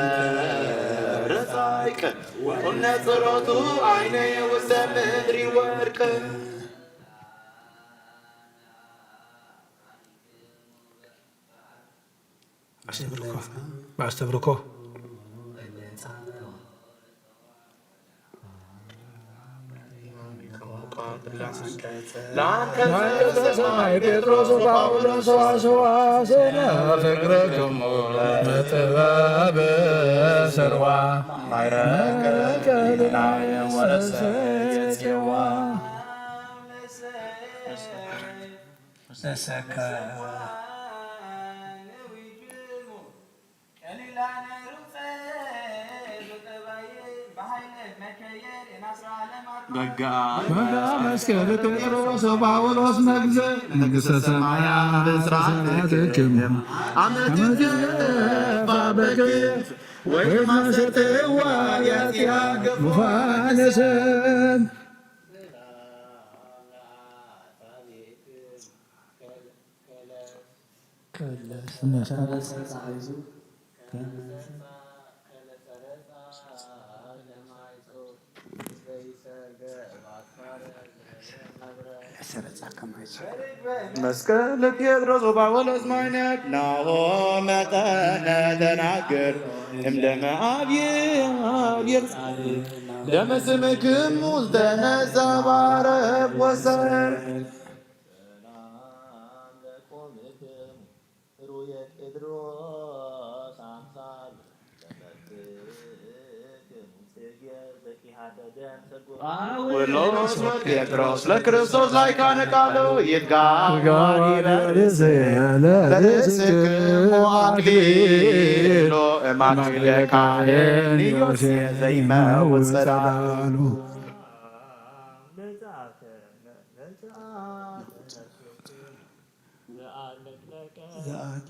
ረጻይቀ ወእምነ ጸሎቱ አይነየ ውስተ ምድሪ ወድቀ። አስተብርኮ አስተብርኮ ለአንተ ለሰማይ ጴጥሮስ ጳውሎስ ዋስዋስ ለፍቅርክሙ ለጥበብ ስርዋ ማይረከ ሊናየ ወረሰ የጽዋ ለሰከ በጋ መስቀል ጴጥሮስ ጳውሎስ መግዘ መንግስተ ሰማያት ብስራትክም አመትገፋ በክፍ ወይ ማሰተዋ ያጽያ ገፉፋነ ሰብ መስቀል ጴጥሮስ ወጳውሎስ ማይነት ናሆ መጠነ ተናገር እምደመ አብየ አብየ ደመ ስምክሙ ዝተነጸባረብ ወሰር ሰላም ለኮምክሙ ሩየ ጴጥሮስ አምሳሉ ለመልክክሙ ጽጌ ዘኪሃተ ደም ሰጎ ጳውሎስ ወጴጥሮስ ለክርስቶስ ላይካነ ቃሉ ይትጋባ ዲበ ርእስየ ለርእስክሙ አክሊሎ እማክሊለ ካህን ዮሴፍ ዘይመውት ጸዳሉ።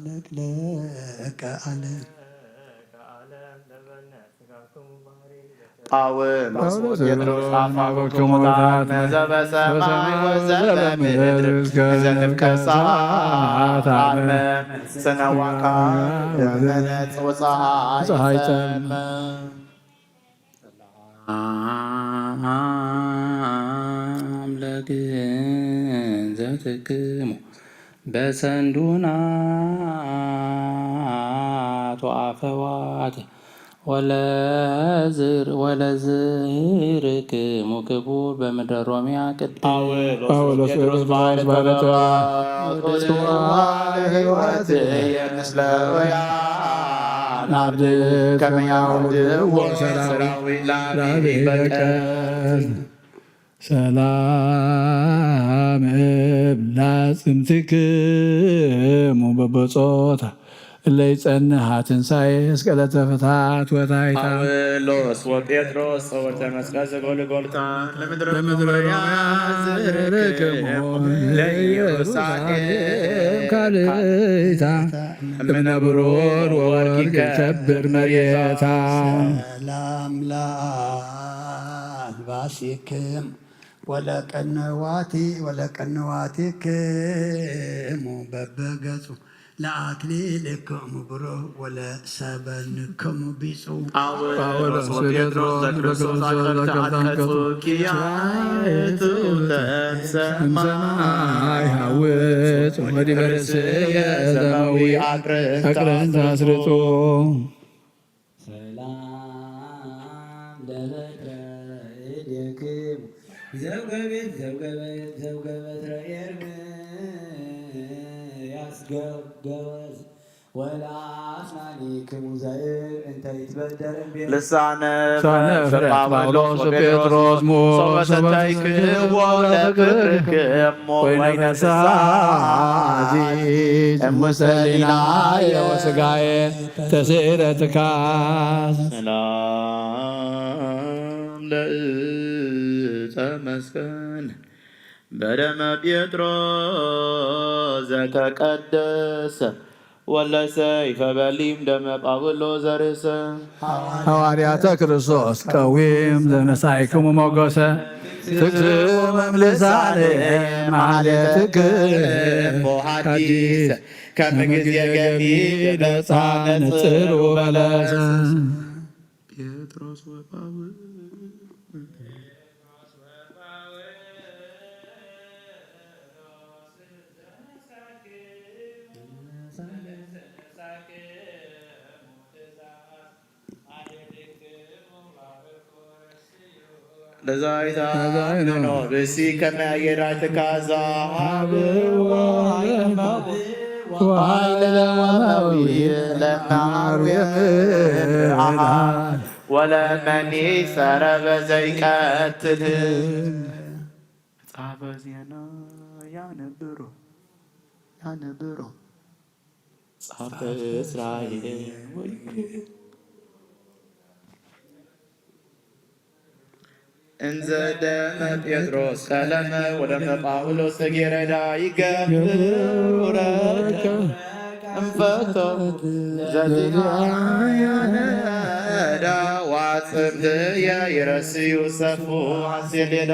ዘአጥለቅለቀ ዓለም። ጳውሎስ ወጴጥሮስ አፋውክሙ ጣዕመ ዘበሰማይ ወዘበምድር ዘንብከሳት አመ ጽነዋካ ወመነጽ ወፀሐይ ፀሐይ ጸልመ። አምላክ ዘትክሙ በሰንዱናት ወአፈዋት ወለዝር ወለዝርክሙ ክቡር በምድረ ሮሚያ ቅድስት ጳውሎስ ጴጥሮስ ባሕረ ተበዋ ወተስዋ ለሕይወት የንስለ ወያ ናብድ ከመያውድ ወሰራዊ ላቢ በቀል ሰላም እብላ ጽምትክሙ በበጾታ ለይጸንሃ ትንሳኤ እስቀ ለተፍታት ወታይታ። ጳውሎስ ወጴጥሮስ ጸወርተ መስቀል ዘጎልጎልታ ለምድረ ለምድረ ሮማውያን ሮማውያን ዝርክሙ ዝርክሙ ለኢየሩሳሌም ለኢየሩሳሌም ካልእታ እምነ ብሩር ወወርቅ ይከብር መሬታ። ሰላም ለአልባሲክም ወለቀነዋቲ ወለቀነዋቲክሙ በበገጹ ለአክሊልክሙ ብሩህ ወለሰበንክሙ ቢጹ። ጳውሎስ ወጴጥሮስ ዘክርስቶስ ዘክርስቶስ አቅረብተ አቀጹ ኪያቱ ተሰማይ ሃውጽ ወዲበ ርእስየ ዘመዊ አቅርንታ አስርጹ። ሰላም ለበትረ እዴክሙ ዘውገቤት ዘውገበት ዘውገበትረ ኤርምያስ ገበዝ ወለአስናኒክሙ ዘእብ እንተ ይትበደር እምቤ ልሳነ ልሳነ ፍረ ፍረ ጳውሎስ ጳውሎስ ወጴጥሮስ ወጴጥሮስ ሶበ ሶበ ሰተይክዎ ለፍቅርክሞ ወይነ ወይነ ፍስሐ ፍስሐ አዚዝ አዚዝ እሙሰሊናየ ወስጋየ ተስእለ ትካዝ። ሰላም ለእፀ መስቀል በደመ ጴጥሮስ ዘተቀደሰ ወለሰይፈ በሊም ደመ ጳውሎስ ዘርእሰ። ሐዋርያተ ክርስቶስ ቀዊም ዘነሳይክሙ ሞገሰ ትክስሙ መምልሳነ ማሕሌትክሙ ሐዲሰ ከመ ግዜ ገቢር ለጻ ነጽሩ በለሰ። ጴጥሮስ ወጳውሎስ ለዛይታ ለዛይታ ብሲ ከመ አየራትካ ዛሃብ ወኃይለ ወመዊ ለናሩ የምርሃ ወለመኒ ሰረበ ዘይቀትል ጻፈ ዜና ያነብሮ ያነብሮ ጻፈ እስራኤል ወይ እንዘ ደመ ጴጥሮስ ቀለመ ወደመ ጳውሎስ ተጌረዳ ይገብሩ ረከ እንፈቶ ዘዚአነ ዳ ዋጽምት የይረስዩ ሰፉ አሴሌዳ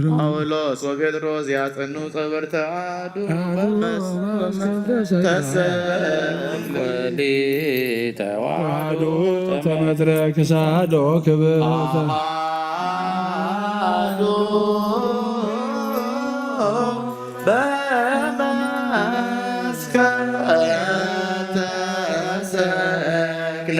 ጳውሎስ ወጴጥሮስ ያጸኑ ጸበርተ አሐዱ በመስ ተሰቅሊ ተዋህዶ ተመትረ ክሳዶ ክብርተ አሐዱ በመስቀል ተሰቅለ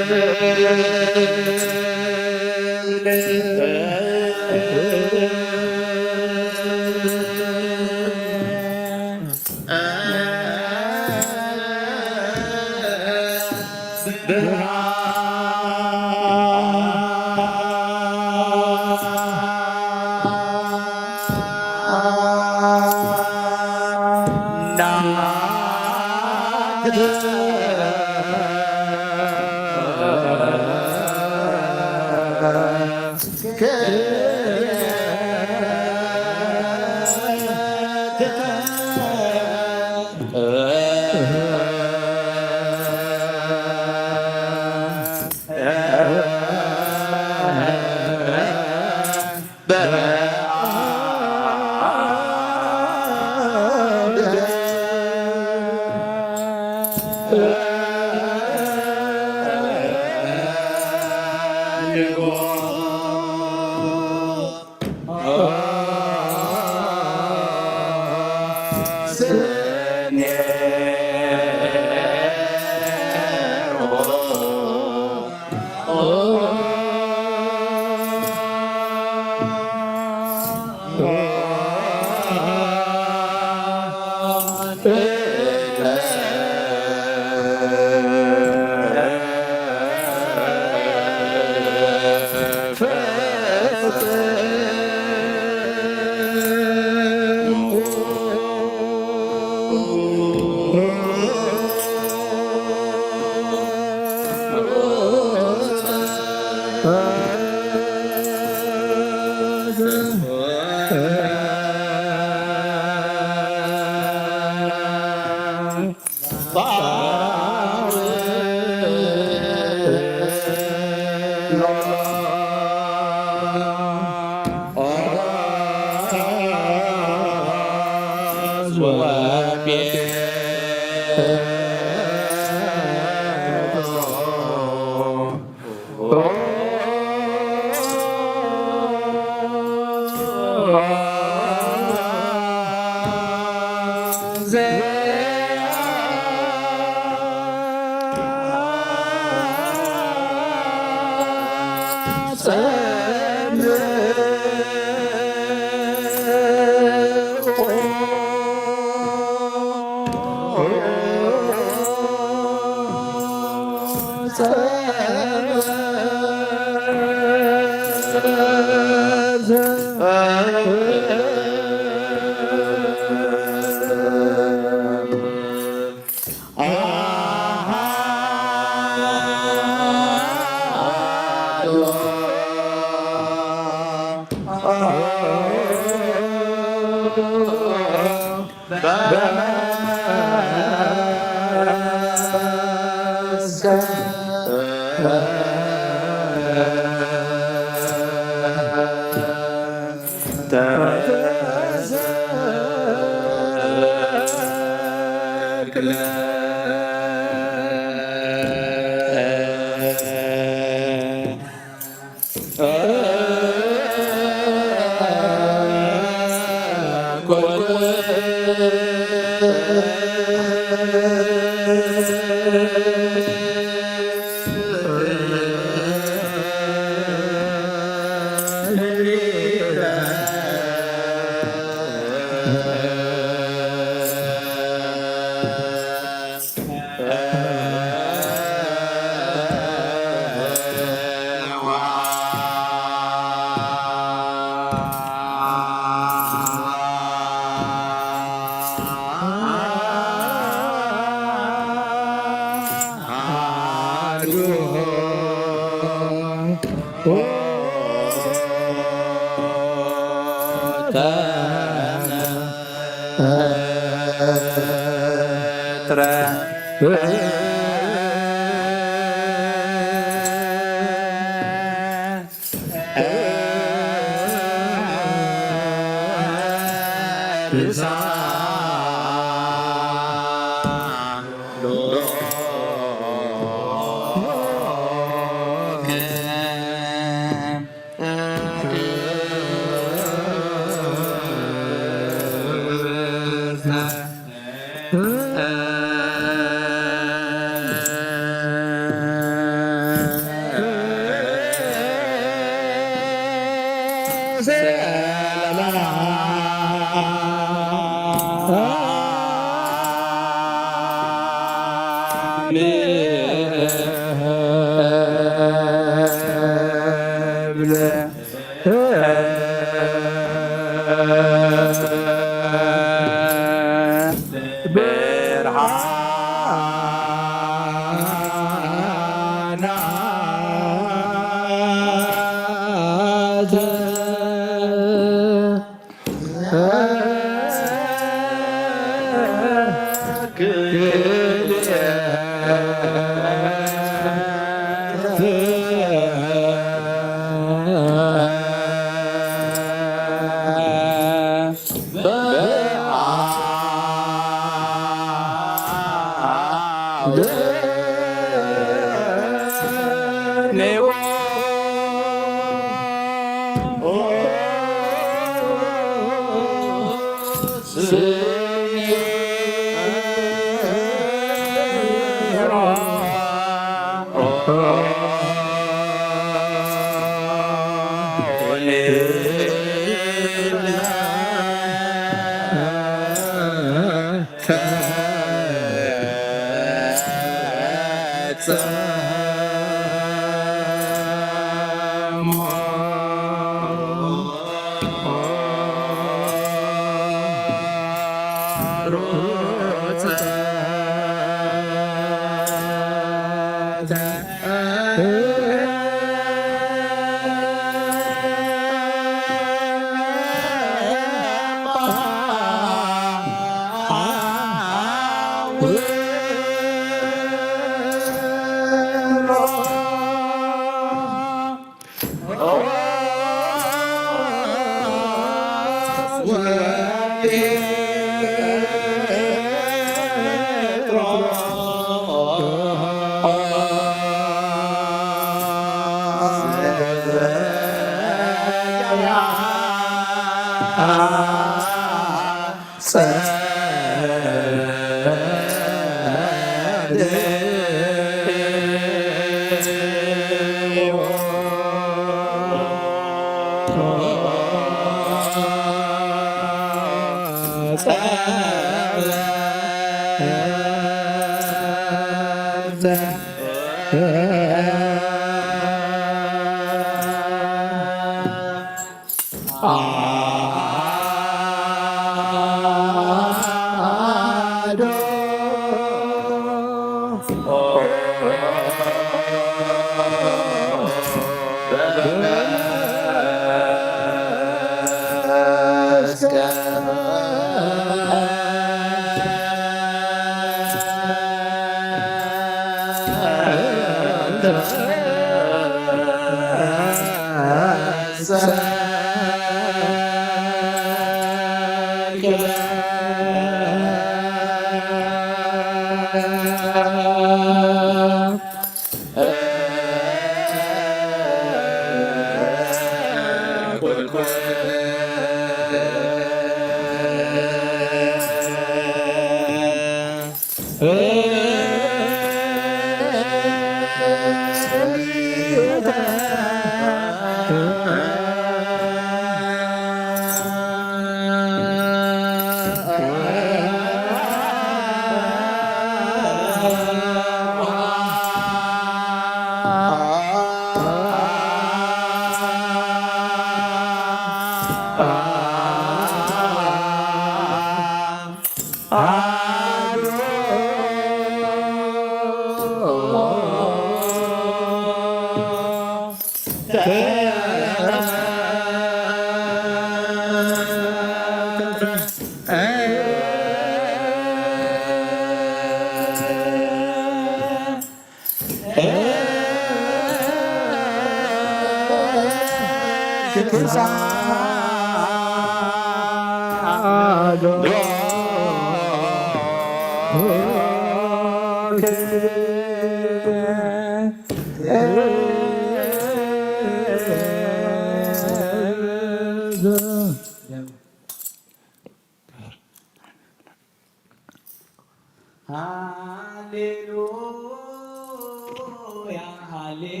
ሃሌሉያ፣ ሃሌሉያ፣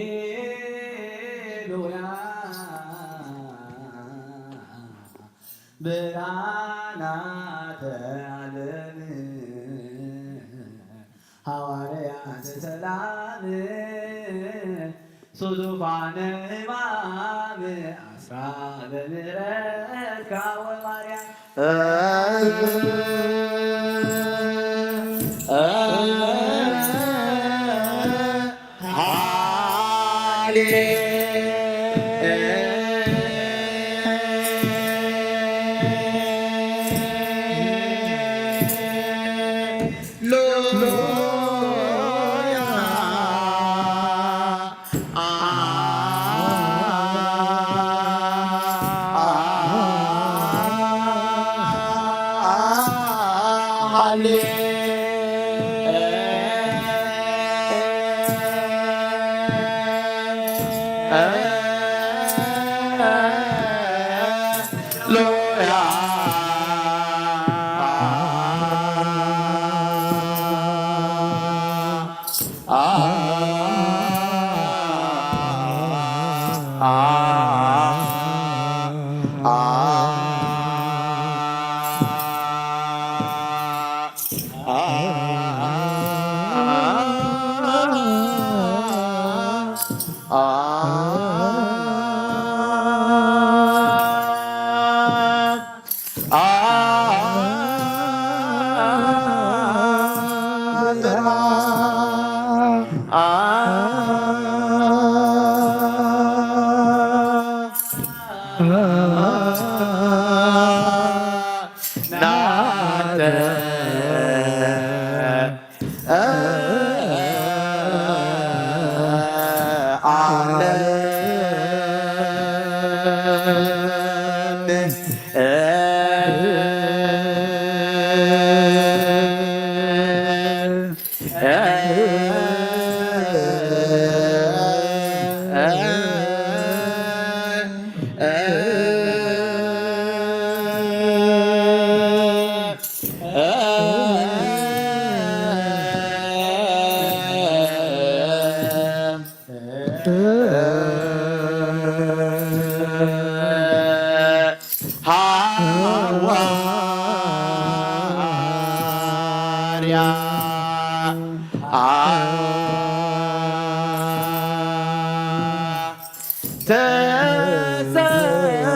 ብርሃናተ ዓለም፣ ሃዋርያተ ሰላም፣ ሱዙፋነ ሕማም፣ ኣስራበ ምሕረትካ ወማርያም። ሃዋርያ ተሰላ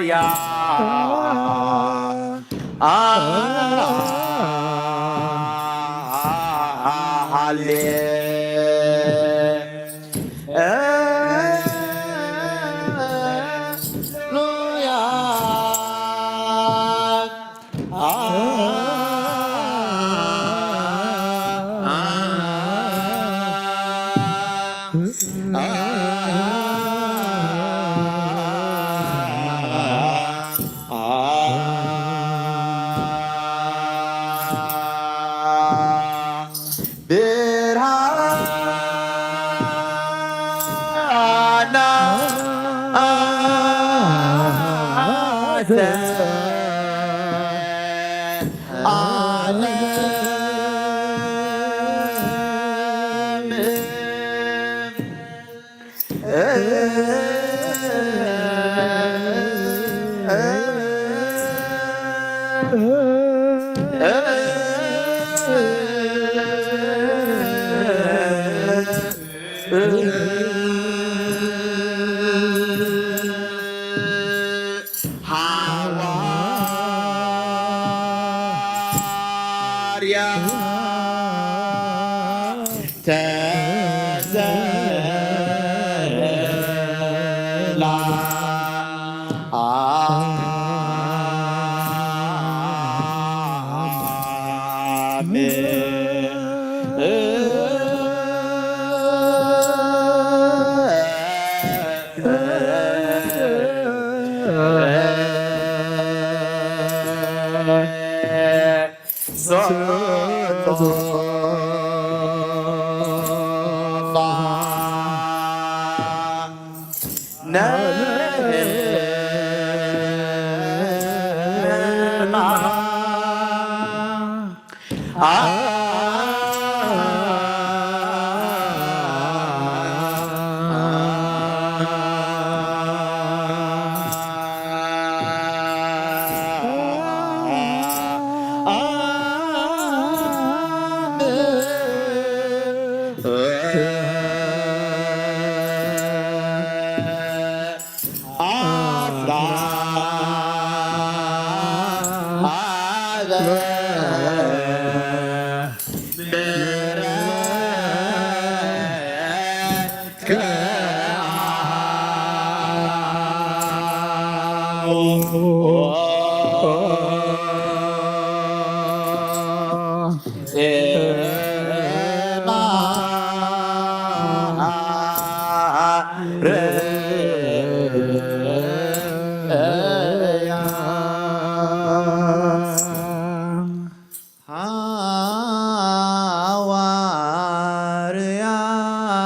ሃሌሉያ። ሃሌሉያ። ብርሃና ዓለም ሃዋርያ ተዘላ።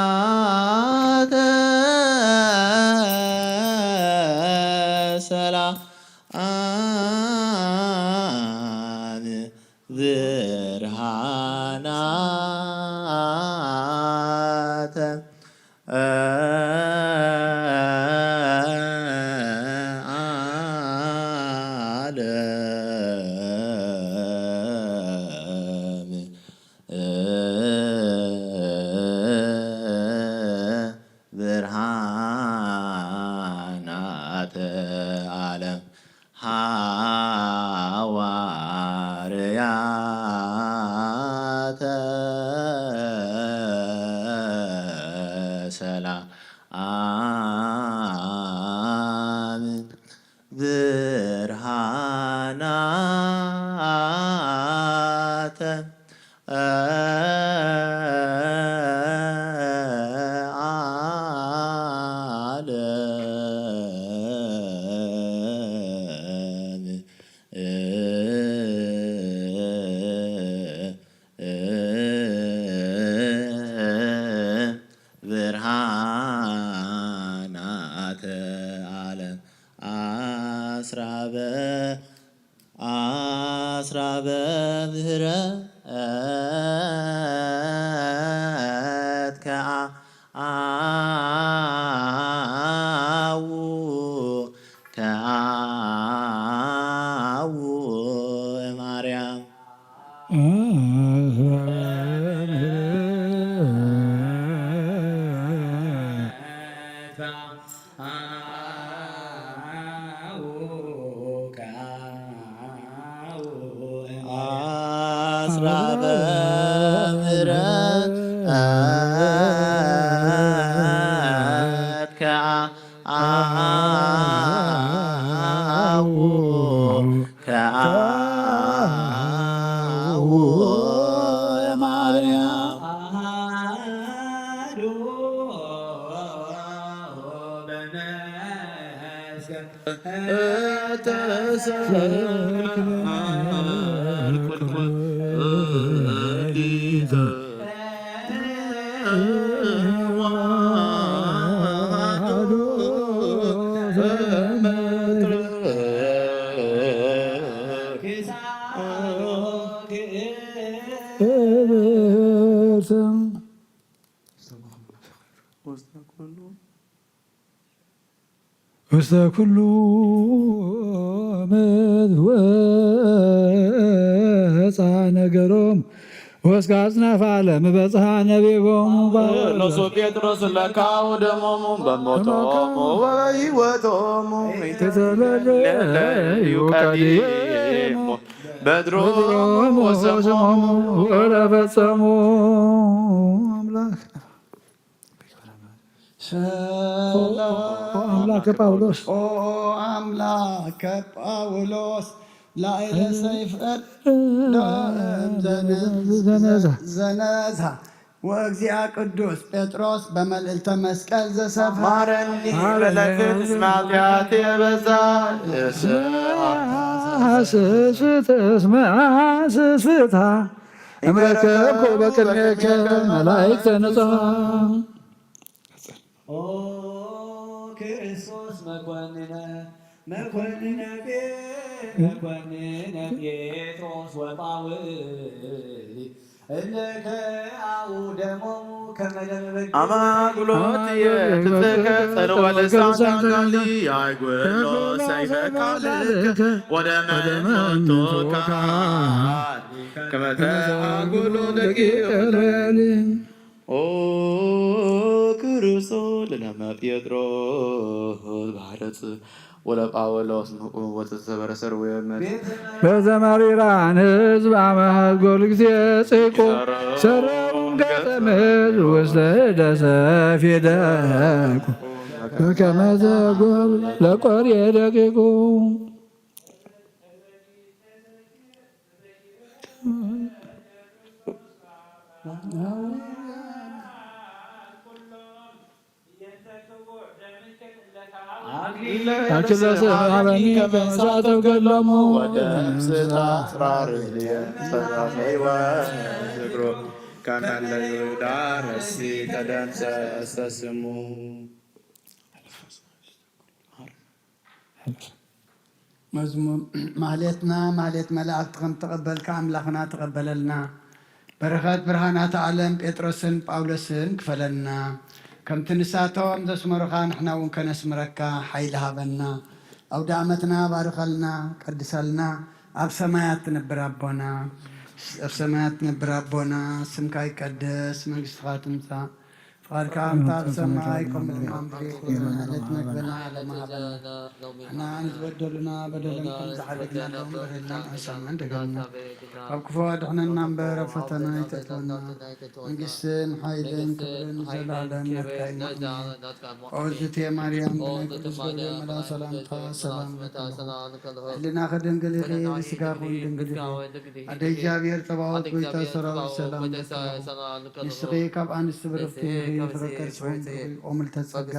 ሃዋርያተ ሰላም ብርሃናተ ዓለም ብርሃናተ ዓለም ሃዋርያተ ሰላም ብርሃናተ ዓለም ብርሃናተ ዓለም ኣስራበ ኣስራበ ምህረት ከኣ ኣዉ ከኣዉ ማርያም ኣስራበ ምሕረት ከኣ ኣሃዉ ከኣዉ ማርያም ኣሃዱ በመስቀል ተሰቅለ ኩልኩል ሊተ ውስተ ኩሉ ምድር ወፃ ነገሮም ወስከ አጽናፈ ዓለም በጽሐ ነቢቦም። ጳውሎስ ወጴጥሮስ ለካው ደሞሙ በሞቶሙ ወበሕይወቶሙ የተለዩ ቀዲሙ በድሮሙ ወሰሞሙ ወለፈጸሙ አምላክ ሰላም አምላከ ጳውሎስ። ኦ አምላከ ጳውሎስ ላዕለ ሰይፈ ዳእም ዘነዛ። ዘነዛ ወእግዚአ ቅዱስ ጴጥሮስ በመልዕልተ መስቀል ዘሰፋ ማረኒ በለፍት ስማትያት የበዛ። ስስፍታ እምረከብኩ በቅድሜከ መላእክተ ንጹሐ። ኦ ክርስቶስ መኮንነ መኮንነ ጴ-፣ መኮንነ ጴጥሮስ ወጳውሊ እለከ አው ደሞሙ ከመ ደመ በግ አማጉሎት የትትከ ጸልወ ልሳን ቃሊ አይጎሎ ሰይፈ ቃልከ ወደ መንቶካ ከመ ተአጉሎ ደቂቅ ኦ ክርስቶስ ለለመ ጴጥሮስ ባሕረጽ ወለጳውሎስ ምቁ ወተሰበረ ሰርዌ መ- በዘመሪራን ህዝብ አመሃጎል ጊዜ ጽቁ ሰረውም ገጠምዝ ውስተ ደሰፍ ይደቁ በከመ ዘጎል ለቆርየ ደቂቁ። አክሊለ ስብሐ በኒ ከመ እሳት ገሎሙ ወደምስስ አጽራር እልየ ሰላም ሕይወት ዝክሮ ከመ ለይሁዳ ረሲ ተደምሰሰ ስሙ። መዝሙር ማህሌትና ማህሌት መላእክት ከም ተቐበልካ ኣምላኽና ተቐበለልና። በረኸት ብርሃናት ዓለም ጴጥሮስን ጳውሎስን ክፈለልና። ከምቲ ንሳቶም ዘስመሩኻ ንሕና እውን ከነስምረካ ሓይሊ ሃበና። ኣውደ ዓመትና ባርኸልና፣ ቀድሰልና። ኣብ ሰማያት ትነብር ኣቦና፣ ኣብ ሰማያት ትነብር ኣቦና፣ ስምካ ይቀደስ፣ መንግስትኻ ትምጻእ፣ ፍቓድካ ከምታ ኣብ ሰማይ ከምኡ ድማ ኣብ ምድሪ ትኹን። ዕለት መግበና ዓለምና ሃበና። ንሕና ንዝበደሉና በደሎም ከም ዝሓለፍና ንኦም በደልና ንሕሰማን ደገምና። ካብ ክፉ ኣድሕነና እምበር ኣብ ፈተና ኣይተእትወና። መንግስትን ሓይልን ክብርን ንዘለዓለም ናትካ እዩ። እግዝእትየ ማርያም፣ ብናይ ቅዱስ ገብርኤል መልኣክ ሰላምታ ሰላም እብለኪ ኣለኹ። ህልናኺ ድንግል ኢኺ፣ ስጋኺ እውን ድንግል ኢኺ። ኣደ እግዚኣብሔር ጸባኦት፣ ጎይታ ሰራዊት ሰላም እብለኪ ኣለኹ። ንስኺ ካብ ኣንስቲ ብርኽቲ ኢኺ፣ ፍረ ከርስኺ እውን ብሩኽ እዩ። ኦ ምልዕተ ጸጋ፣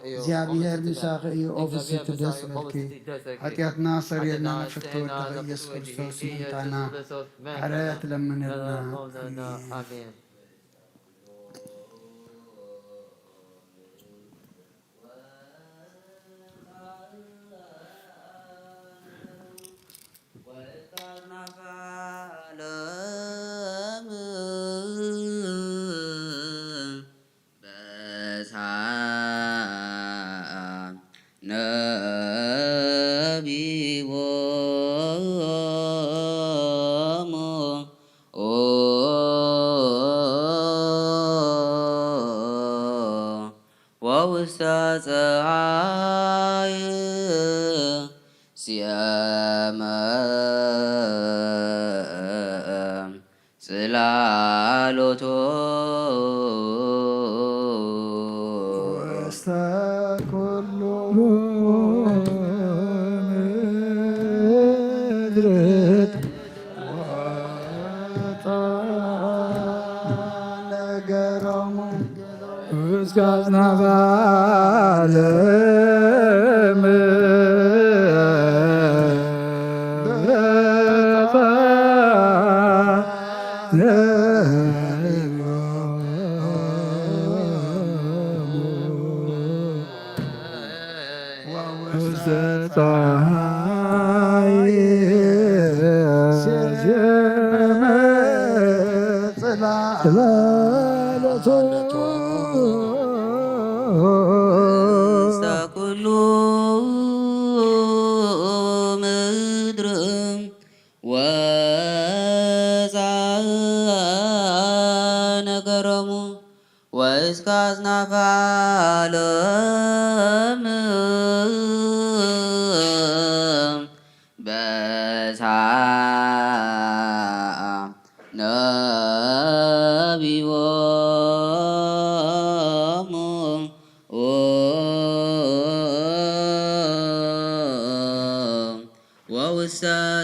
እግዚኣብሔር ምሳኺ እዩ። ኦ ፍስሕቲ ደስ ይበልኪ፣ ሓጢኣትና ሰሪየልና፣ ፍትወ ወልድኺ ኢየሱስ ክርስቶስ ምእንታና ምሕረት ለምንልና። ኣሜን። ነቢቦሙ ወውስተ ጸሓይ ሲያመ ጽላሎቶ ውስተ ኩሉ ምድር ወጣ ነገሮሙ እስከ አጽናፈ ዓለም። ውስተ ፀሐይ ጽላሎቱ ውስተ ኩሉ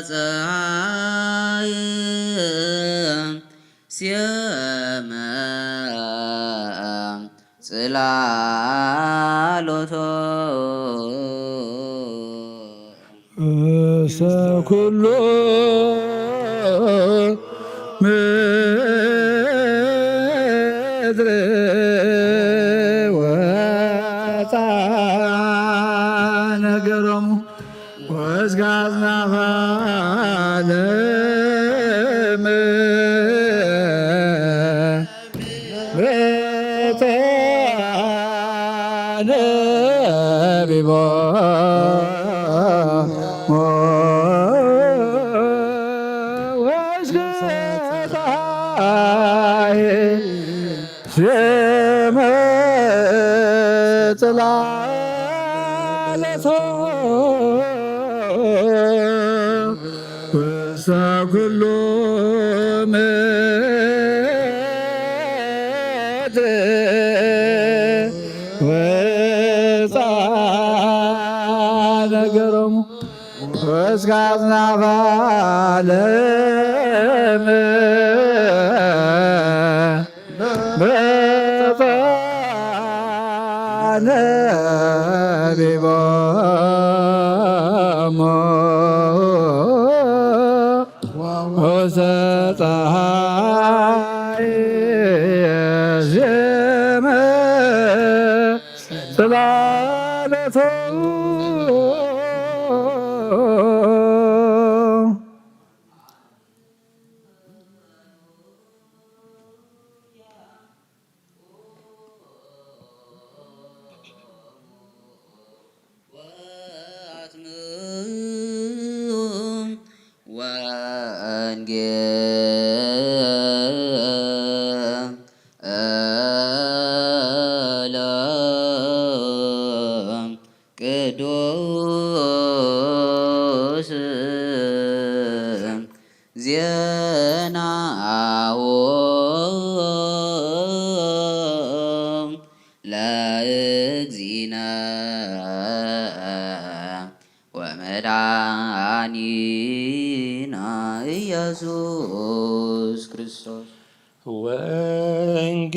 ጸሓይ ስየመ ጽላሎቶ ውስተ ኩሉ ምድር ወፃ ነገሮሙ ወእስከ አጽናፈ ዓለም። በተነቢቦ ወእስከ ፀሐይ ስመ ጽላሎቶ ውስተ ኩሉ ምድር ወፃ ነገሮሙ ወእስከ አጽናፈ ዓለም። በተነቢቦሙ ውስተ ፀሐይ ስመ ጽላሎቶ። ወአትምኡ ወንጌሎ ቅዱስ ዜናሁ ለእግዚእነ ወመድኃኒነ ኢየሱስ ክርስቶስ። ወንጌ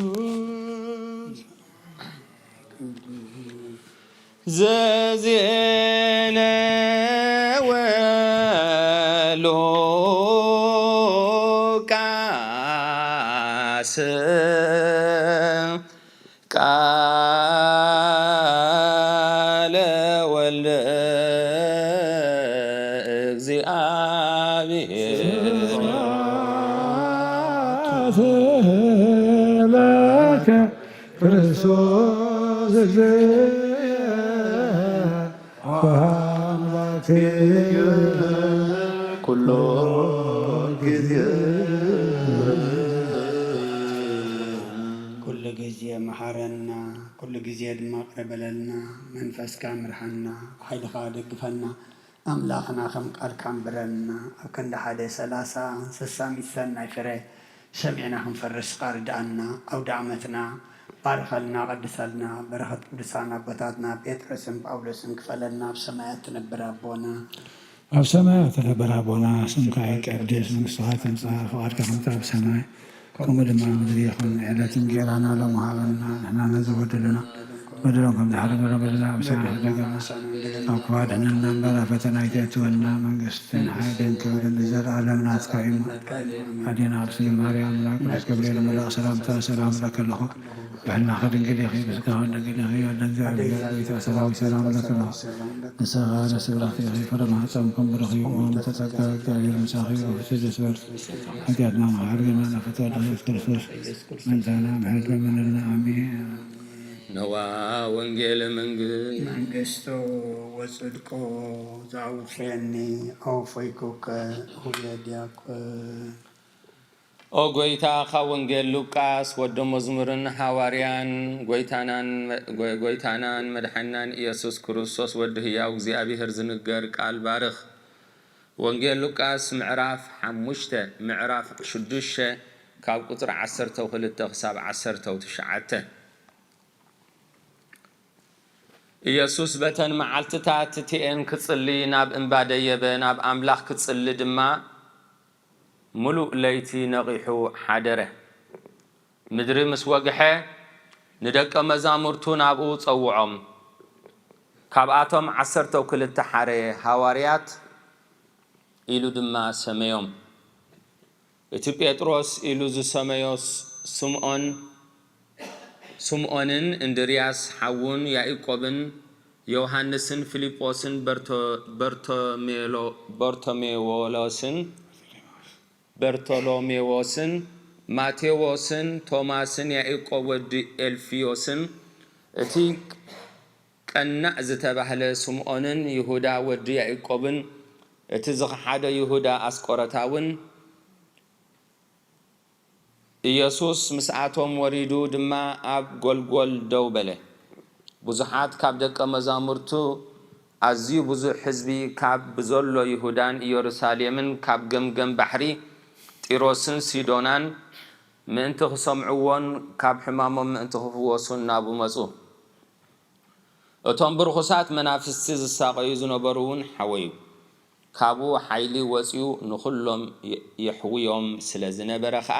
ቅዱስ ዘዜነ ወሉቃስ ቃለ ወልደ እግዚአብሔር። ስብሐት ለከ ክርስቶስ እግዚእ ወአምላክ ኩሎ ጊዜ። ኩሉ ግዜ መሓረና፣ ኩሉ ግዜ ድማ ቅረ በለልና። መንፈስካ ምርሓና፣ ብሓይልኻ ደግፈና። ኣምላኽና ከም ቃልካ ኣንብረና። ኣብ ክንዲ ሓደ ሰላሳ ስሳ ሚእቲ ሰናይ ፍረ ሰሚዕና ክንፈርስ ርድኣና። ኣውደ ዓመትና ባርኸልና፣ ቀድሰልና። በረኸት ቅዱሳን ኣቦታትና ጴጥሮስን ጳውሎስን ክፈለልና። ኣብ ሰማያት ትነብር ኣቦና። ኣብ ሰማያት ትነብር ኣቦና፣ ስምካ ይቀደስ፣ መንግስትኻ ትምጻእ፣ ፍቓድካ ከምቲ ኣብ ሰማይ ከምኡ ድማ ኣብ ምድሪ ይኹን። ዕለት እንጀራና ሎሚ ሃበና፣ ንሕና ነዚ በደሉና በደሎም ከም ዝሓለፈ በደልና ምሳና ሕደገና፣ ኣብ ክፉ ኣድሕነና እምበር፣ ኣብ ፈተና ኣይተእትወና። መንግስትን ሓይልን ክብርን ንዘለኣለም ናትካ እዩ። ኣዴና ኣርሴማ ማርያም፣ ናብ ቅዱስ ገብርኤል መልኣኽ ሰላምታ ሰላም እብለኪ ኣለኹ። ብሕልናኺ ድንግል ኢኺ፣ ብስጋኺ ድንግል ኢኺ፣ ወልደ እግዚኣብሔር ጎይታ ሰራዊት ሰላም እብለኪ ኣለኹ። ንስኻ ፍረ ስጋኺ ፍረ ማህፀንኩም ብሩኽ እዩ። ኦም ተጸጋ እግዚኣብሔር ምሳኺ እዩ። ብፍስህ ደስ በል። ሓጢኣትና መሓሪ ገና ናፈታ ኢየሱስ ክርስቶስ ምእንታና ምሕረት ለምንልና። ኣሜን። ነዋ ወንጌል መንግስት መንግስቱ ወጽድቁ ዘአውጽአኒ አውፈይኩከ ሁለ ዲያቆን። ኦ ጎይታ፣ ካብ ወንጌል ሉቃስ ወዲ መዝሙርን ሃዋርያን ጎይታናን መ-፣ ጎ-፣ ጎይታናን መድሓኒናን ኢየሱስ ክርስቶስ ወዲ ህያው እግዚኣብሔር ዝንገር ቃል ባርኽ። ወንጌል ሉቃስ ምዕራፍ ሓሙሽተ፣ ምዕራፍ ሽዱሽተ ካብ ቁጽሪ ዓሰርተ ክልተ ክሳብ ዓሰርተ ትሽዓተ። ኢየሱስ በተን መዓልትታት እቲኤን ክጽሊ ናብ እምባ ደየበ፣ ናብ ኣምላኽ ክጽሊ ድማ ምሉእ ለይቲ ነቒሑ ሓደረ። ምድሪ ምስ ወግሐ፣ ንደቀ መዛሙርቱ ናብኡ ጸውዖም። ካብኣቶም ዓሰርተው ክልተ ሓረየ፣ ሃዋርያት ኢሉ ድማ ሰመዮም። እቲ ጴጥሮስ ኢሉ ዝሰመዮ ስ-፣ ስምዖን፣ ስምዖንን እንድርያስ ሓዉን ያኢቆብን ዮሃንስን ፊልጶስን በርቶ-፣ በርቶሜሎ-፣ በርቶሜዎሎስን በርቶሎሜዎስን ማቴዎስን ቶማስን ያኢቆብ ወዲ ኤልፍዮስን እቲ ቀናእ ዝተባህለ ስምዖንን ይሁዳ ወዲ ያኢቆብን እቲ ዝኸሓደ ይሁዳ ኣስቆረታውን። ኢየሱስ ምስኣቶም ወሪዱ ድማ ኣብ ጎልጎል ደው በለ። ብዙሓት ካብ ደቀ መዛሙርቱ፣ ኣዝዩ ብዙሕ ህዝቢ ካብ ብዘሎ ይሁዳን ኢየሩሳሌምን ካብ ገምገም ባሕሪ ጢሮስን ሲዶናን ምእንቲ ክሰምዕዎን ካብ ሕማሞም ምእንቲ ክፍወሱን ናብኡ መጹ። እቶም ብርኹሳት መናፍስቲ ዝሳቐዩ ዝነበሩ እውን ሓወዩ። ካብኡ ሓይሊ ወጺኡ ንኹሎም የ-፣ የሕውዮም ስለ ዝነበረ ኸኣ፣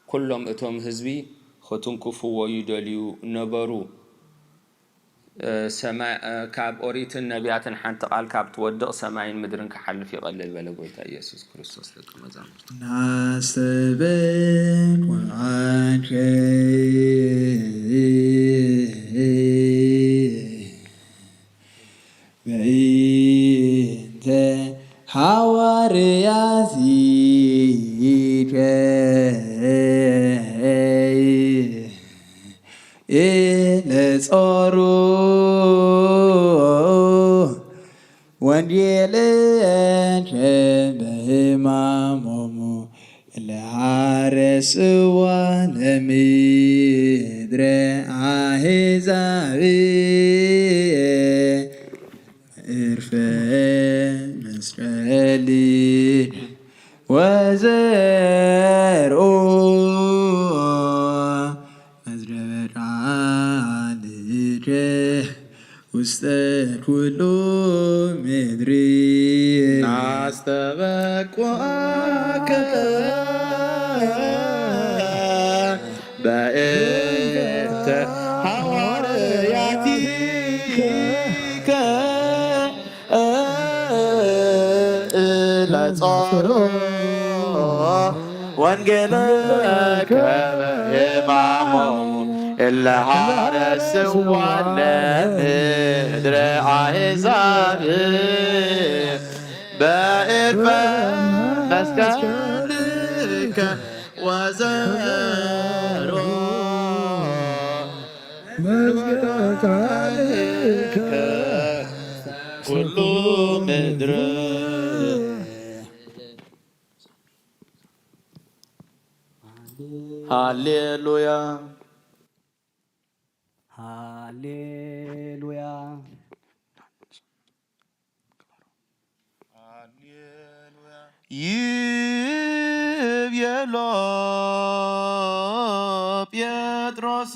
ኩሎም እቶም ህዝቢ ኽትንክፍዎ ይደልዩ ነበሩ። እ፣ ሰማ-፣ እ፣ ካብ ኦሪትን ነቢያትን ሓንቲ ቃል ካብ ትወድቕ ሰማይን ምድርን ክሓልፍ ይቐልል በለ ጎይታ ኢየሱስ ክርስቶስ ደቀ መዛሙርቱ። ናስተበኩዓከ በእንተ ሃዋርያቲከ ኢለ ጾሩ ወንጌልከ በሕማሞሙ ለሐረስዋ ለምድረ አሕዛብ እርፈ መስቀል ወዘርኡ መዝረበ ቃልከ ውስተ ኩሉ ምድሪ ናስተበቋከ በእንተ ሃዋርያቲከ ለጾሩ ወንጌልከ በሕማሞሙ እለ ሐረስዋ ለምድረ አሕዛብ በእርፈ መስቀልከ ወዘሮ መዝገበ ቃልከ ኩሉ ምድር። ሃሌሉያ። ሃሌሉያ። ይቤሎ ጴጥሮስ፣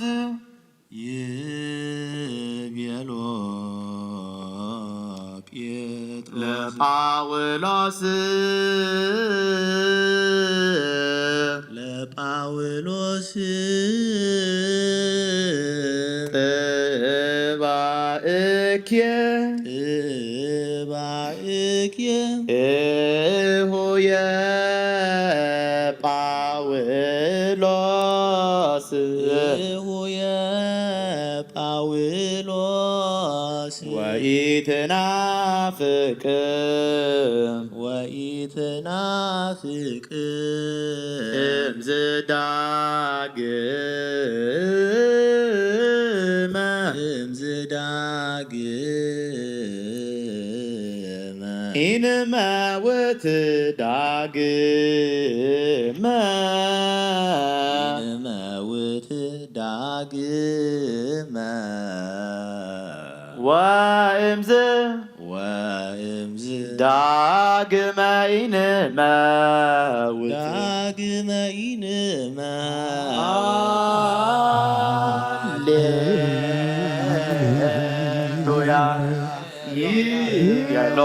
ይቤሎ ጴጥሮስ ለጳውሎስ፣ ለጳውሎስ እባእኬ እሆየ ጳውሎስ እሆየ ጳውሎስ ወኢትናፍቅ ወኢትናፍቅ እምዝዳግመ እምዝዳግመ ኢንመውት ዳግመ ኢንመውት ዳግመ ወእምዝ ወእምዝ ዳግመ ኢንመውት ዳግመ ኢንመውት ሃሌሉያ ይገሎ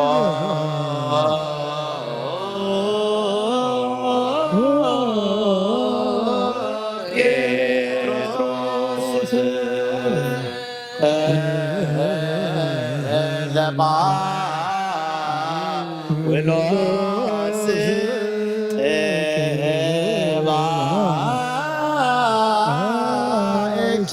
ጴጥሮስ ለጳውሎስ እባእኬ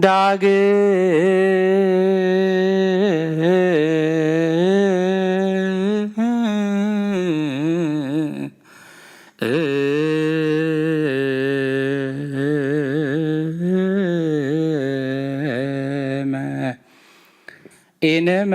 ዳግም ኢንመ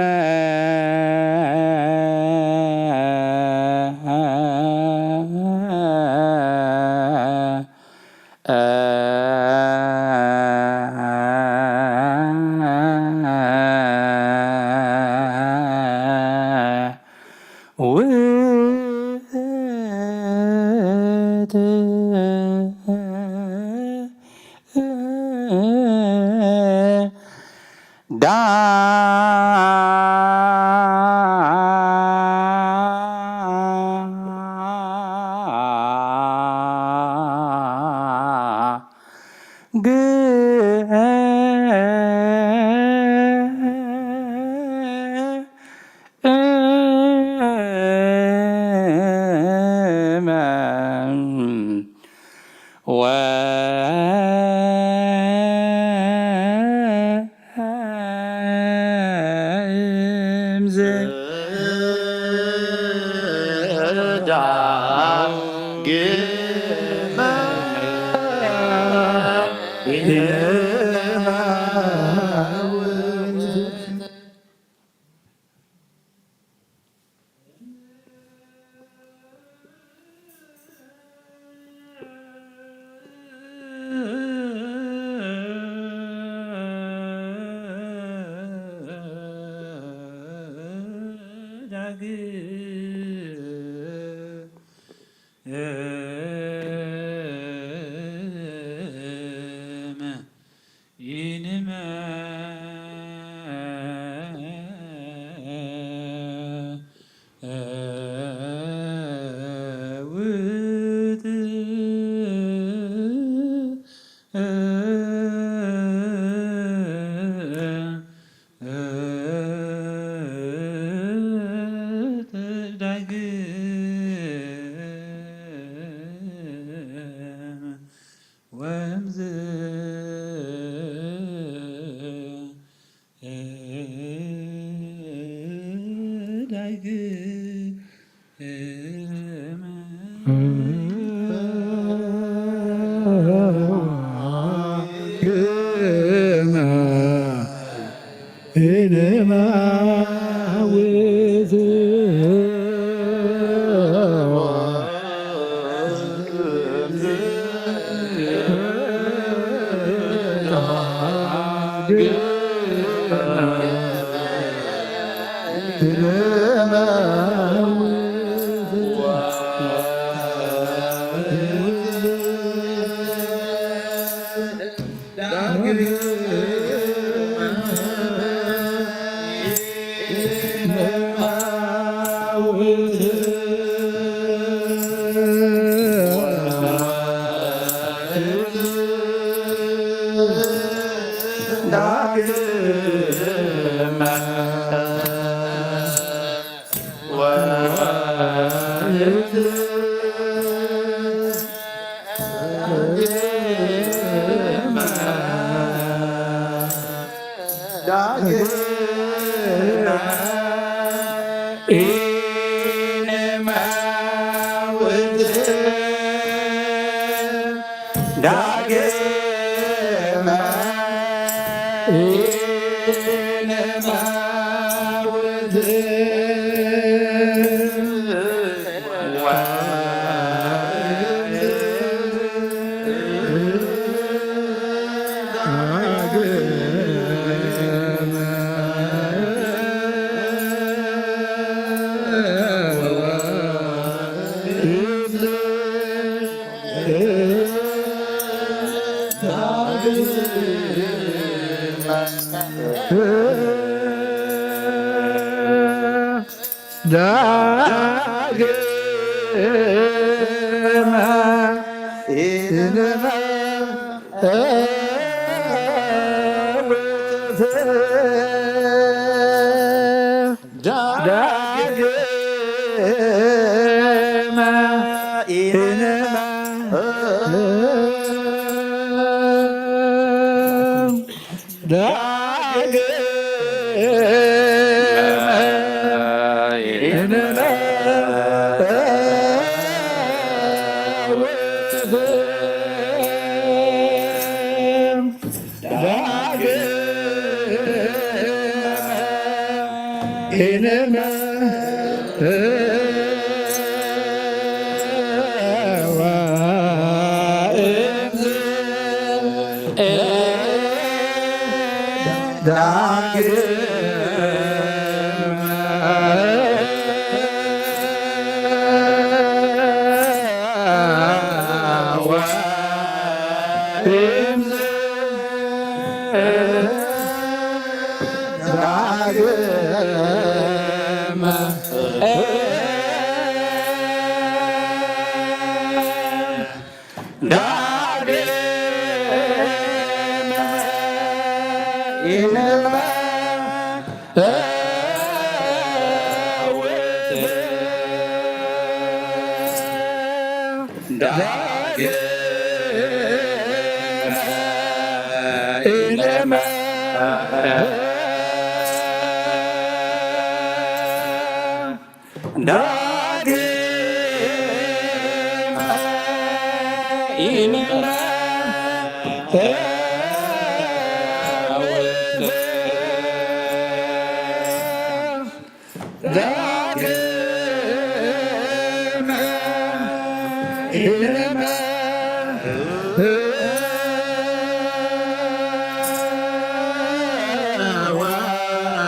ዳግመ ኢንመውት ዳግመ ኢንመውት ዳግመ ኢንመውት። ዳግመ ኢንመ ዳግመ ኢንመውት። ዳግመ ኢንመውት። ዳግመ ኢንመውት። ዳግመ ኢንመውት። ዳግመ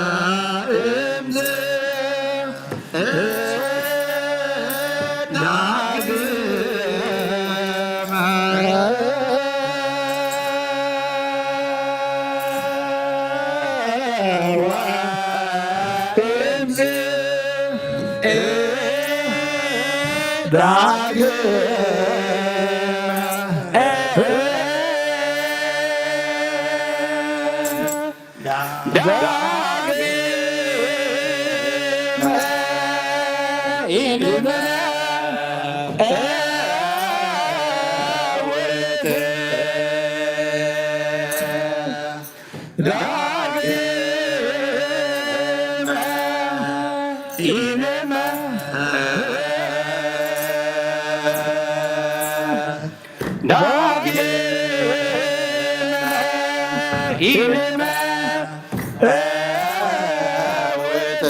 ወእምዝ ዳግመ ዳግመ ኢንመውት። ዳግመ ኢንመውት። ዳግመ ኢንመውት።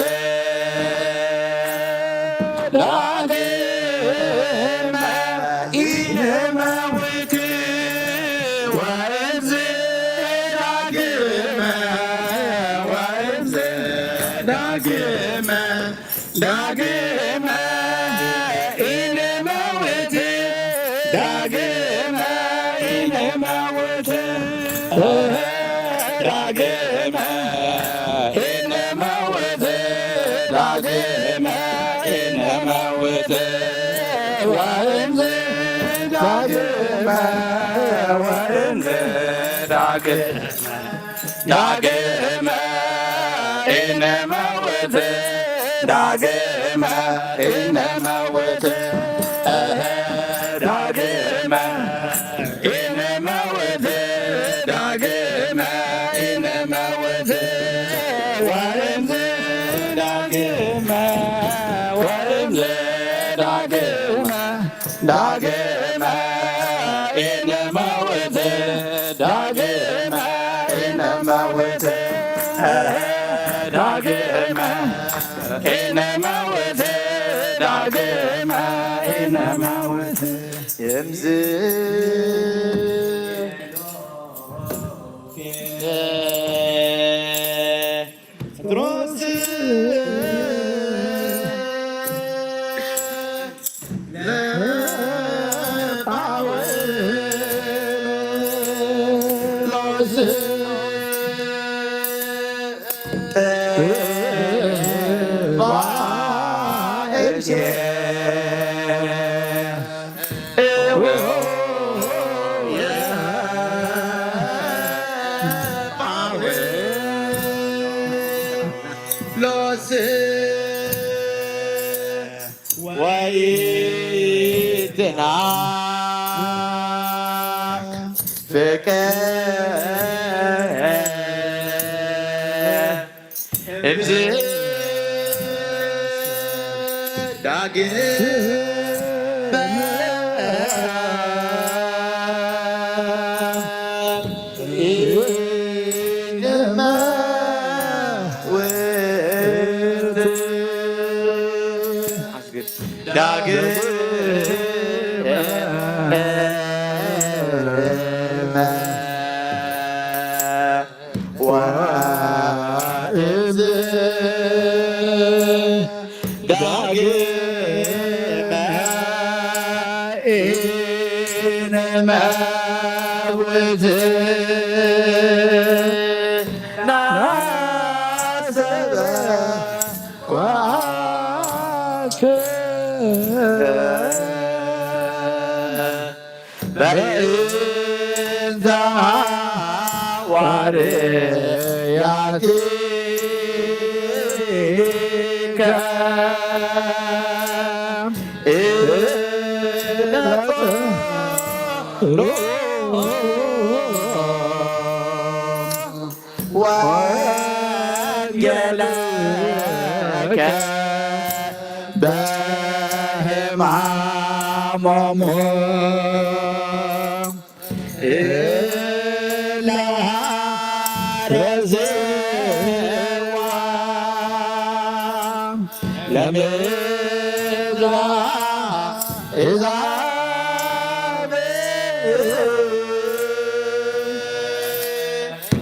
ዳግመ ኢንመውት። ወእምዝ ዳግመ፣ ወእምዝ ዳግመ ዳግመ ኢንመውት። ዳግመ ኢንመውት። ዳግመ ኢንመውት። ዳግመ ኢንመውት። ወእምዝ ዳግመ፣ ወእምዝ ዳግመ ዳግመ ኢንመውት። ዳግመ ኢንመውት። ዳግመ ኢንመውት። ዳግመ ኢንመውት። ወእምዝ ዳግመ፣ ወእምዝ ዳግመ ዳግመ ኢንመውት። ዳግመ ኢንመውት። ዳግመ ኢንመውት። ዳግመ ኢንመውት። የምዝ ጴጥሮስ ለጳውሎስ ሎስ ወይትና ፍቅር ዳግም ዳግም ወእዝ ዳግመ ኢንመውት ናሰበ ኳክ በእንተ ሐዋርያቲከ እነጽሮ ወንጌለከ በሕማሞሙ እለ ሐረዝዋ ለምድራ ኢዛብእ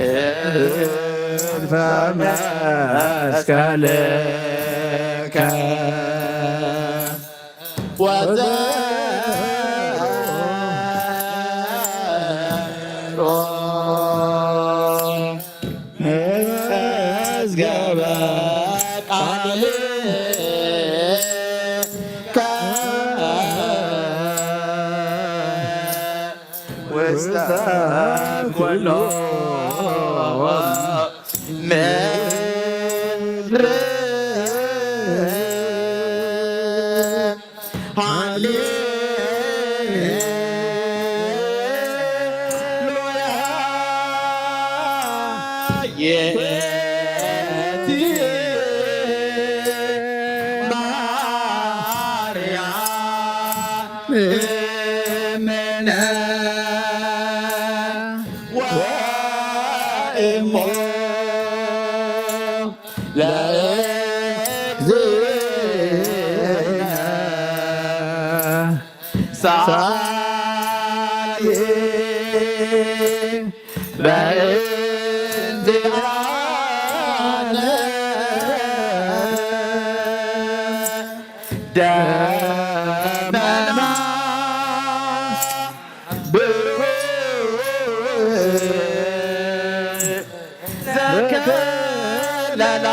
እንፈ መስቀልከ ወዘሮ መዝገበ ቃልከ ውስተ ኩሉ ምድር። ሃሌሉያ። የቲ ማርያም እምነ ወእሞ ለእግዚእነ ሳሊ በእንቲአነ ደመና ብሩህ ዘከለላ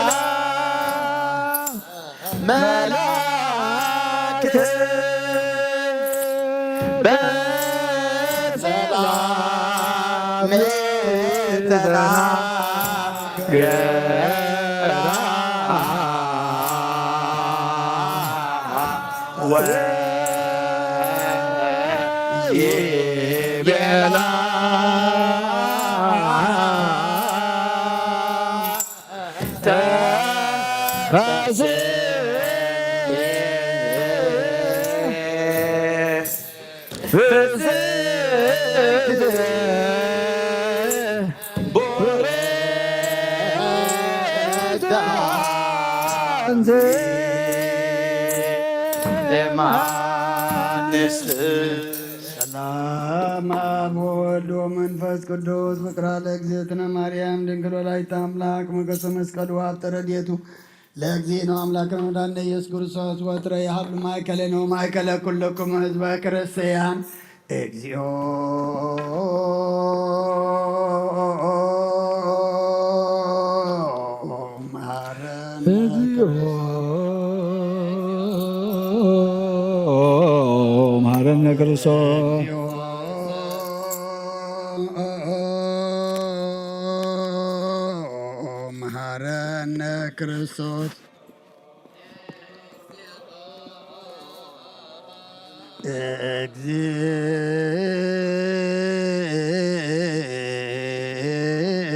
መላእክት በሰላም ተናገራ። ወይቤላ ተፈስሒ ፍስሕት ቡርክት አንቲ እማንስት። ሰላም አብ ወወልድ ወመንፈስ ቅዱስ ፍቅራ ለእግዝእትነ ማርያም ድንግል ወላዲተ አምላክ ሞገሰ መስቀሉ ሀብተ ረድኤቱ ለእግዚእነ አምላክነ መድኃኒነ ኢየሱስ ክርስቶስ ወትረ ይሃሉ ማእከለ ነው ማእከለ ኩልኩም ህዝበ ክርስቲያን። እግዚኦ መሐረነ እግዚኦ መሐረነ ክርስቶስ። መሐረነ ክርስቶስ።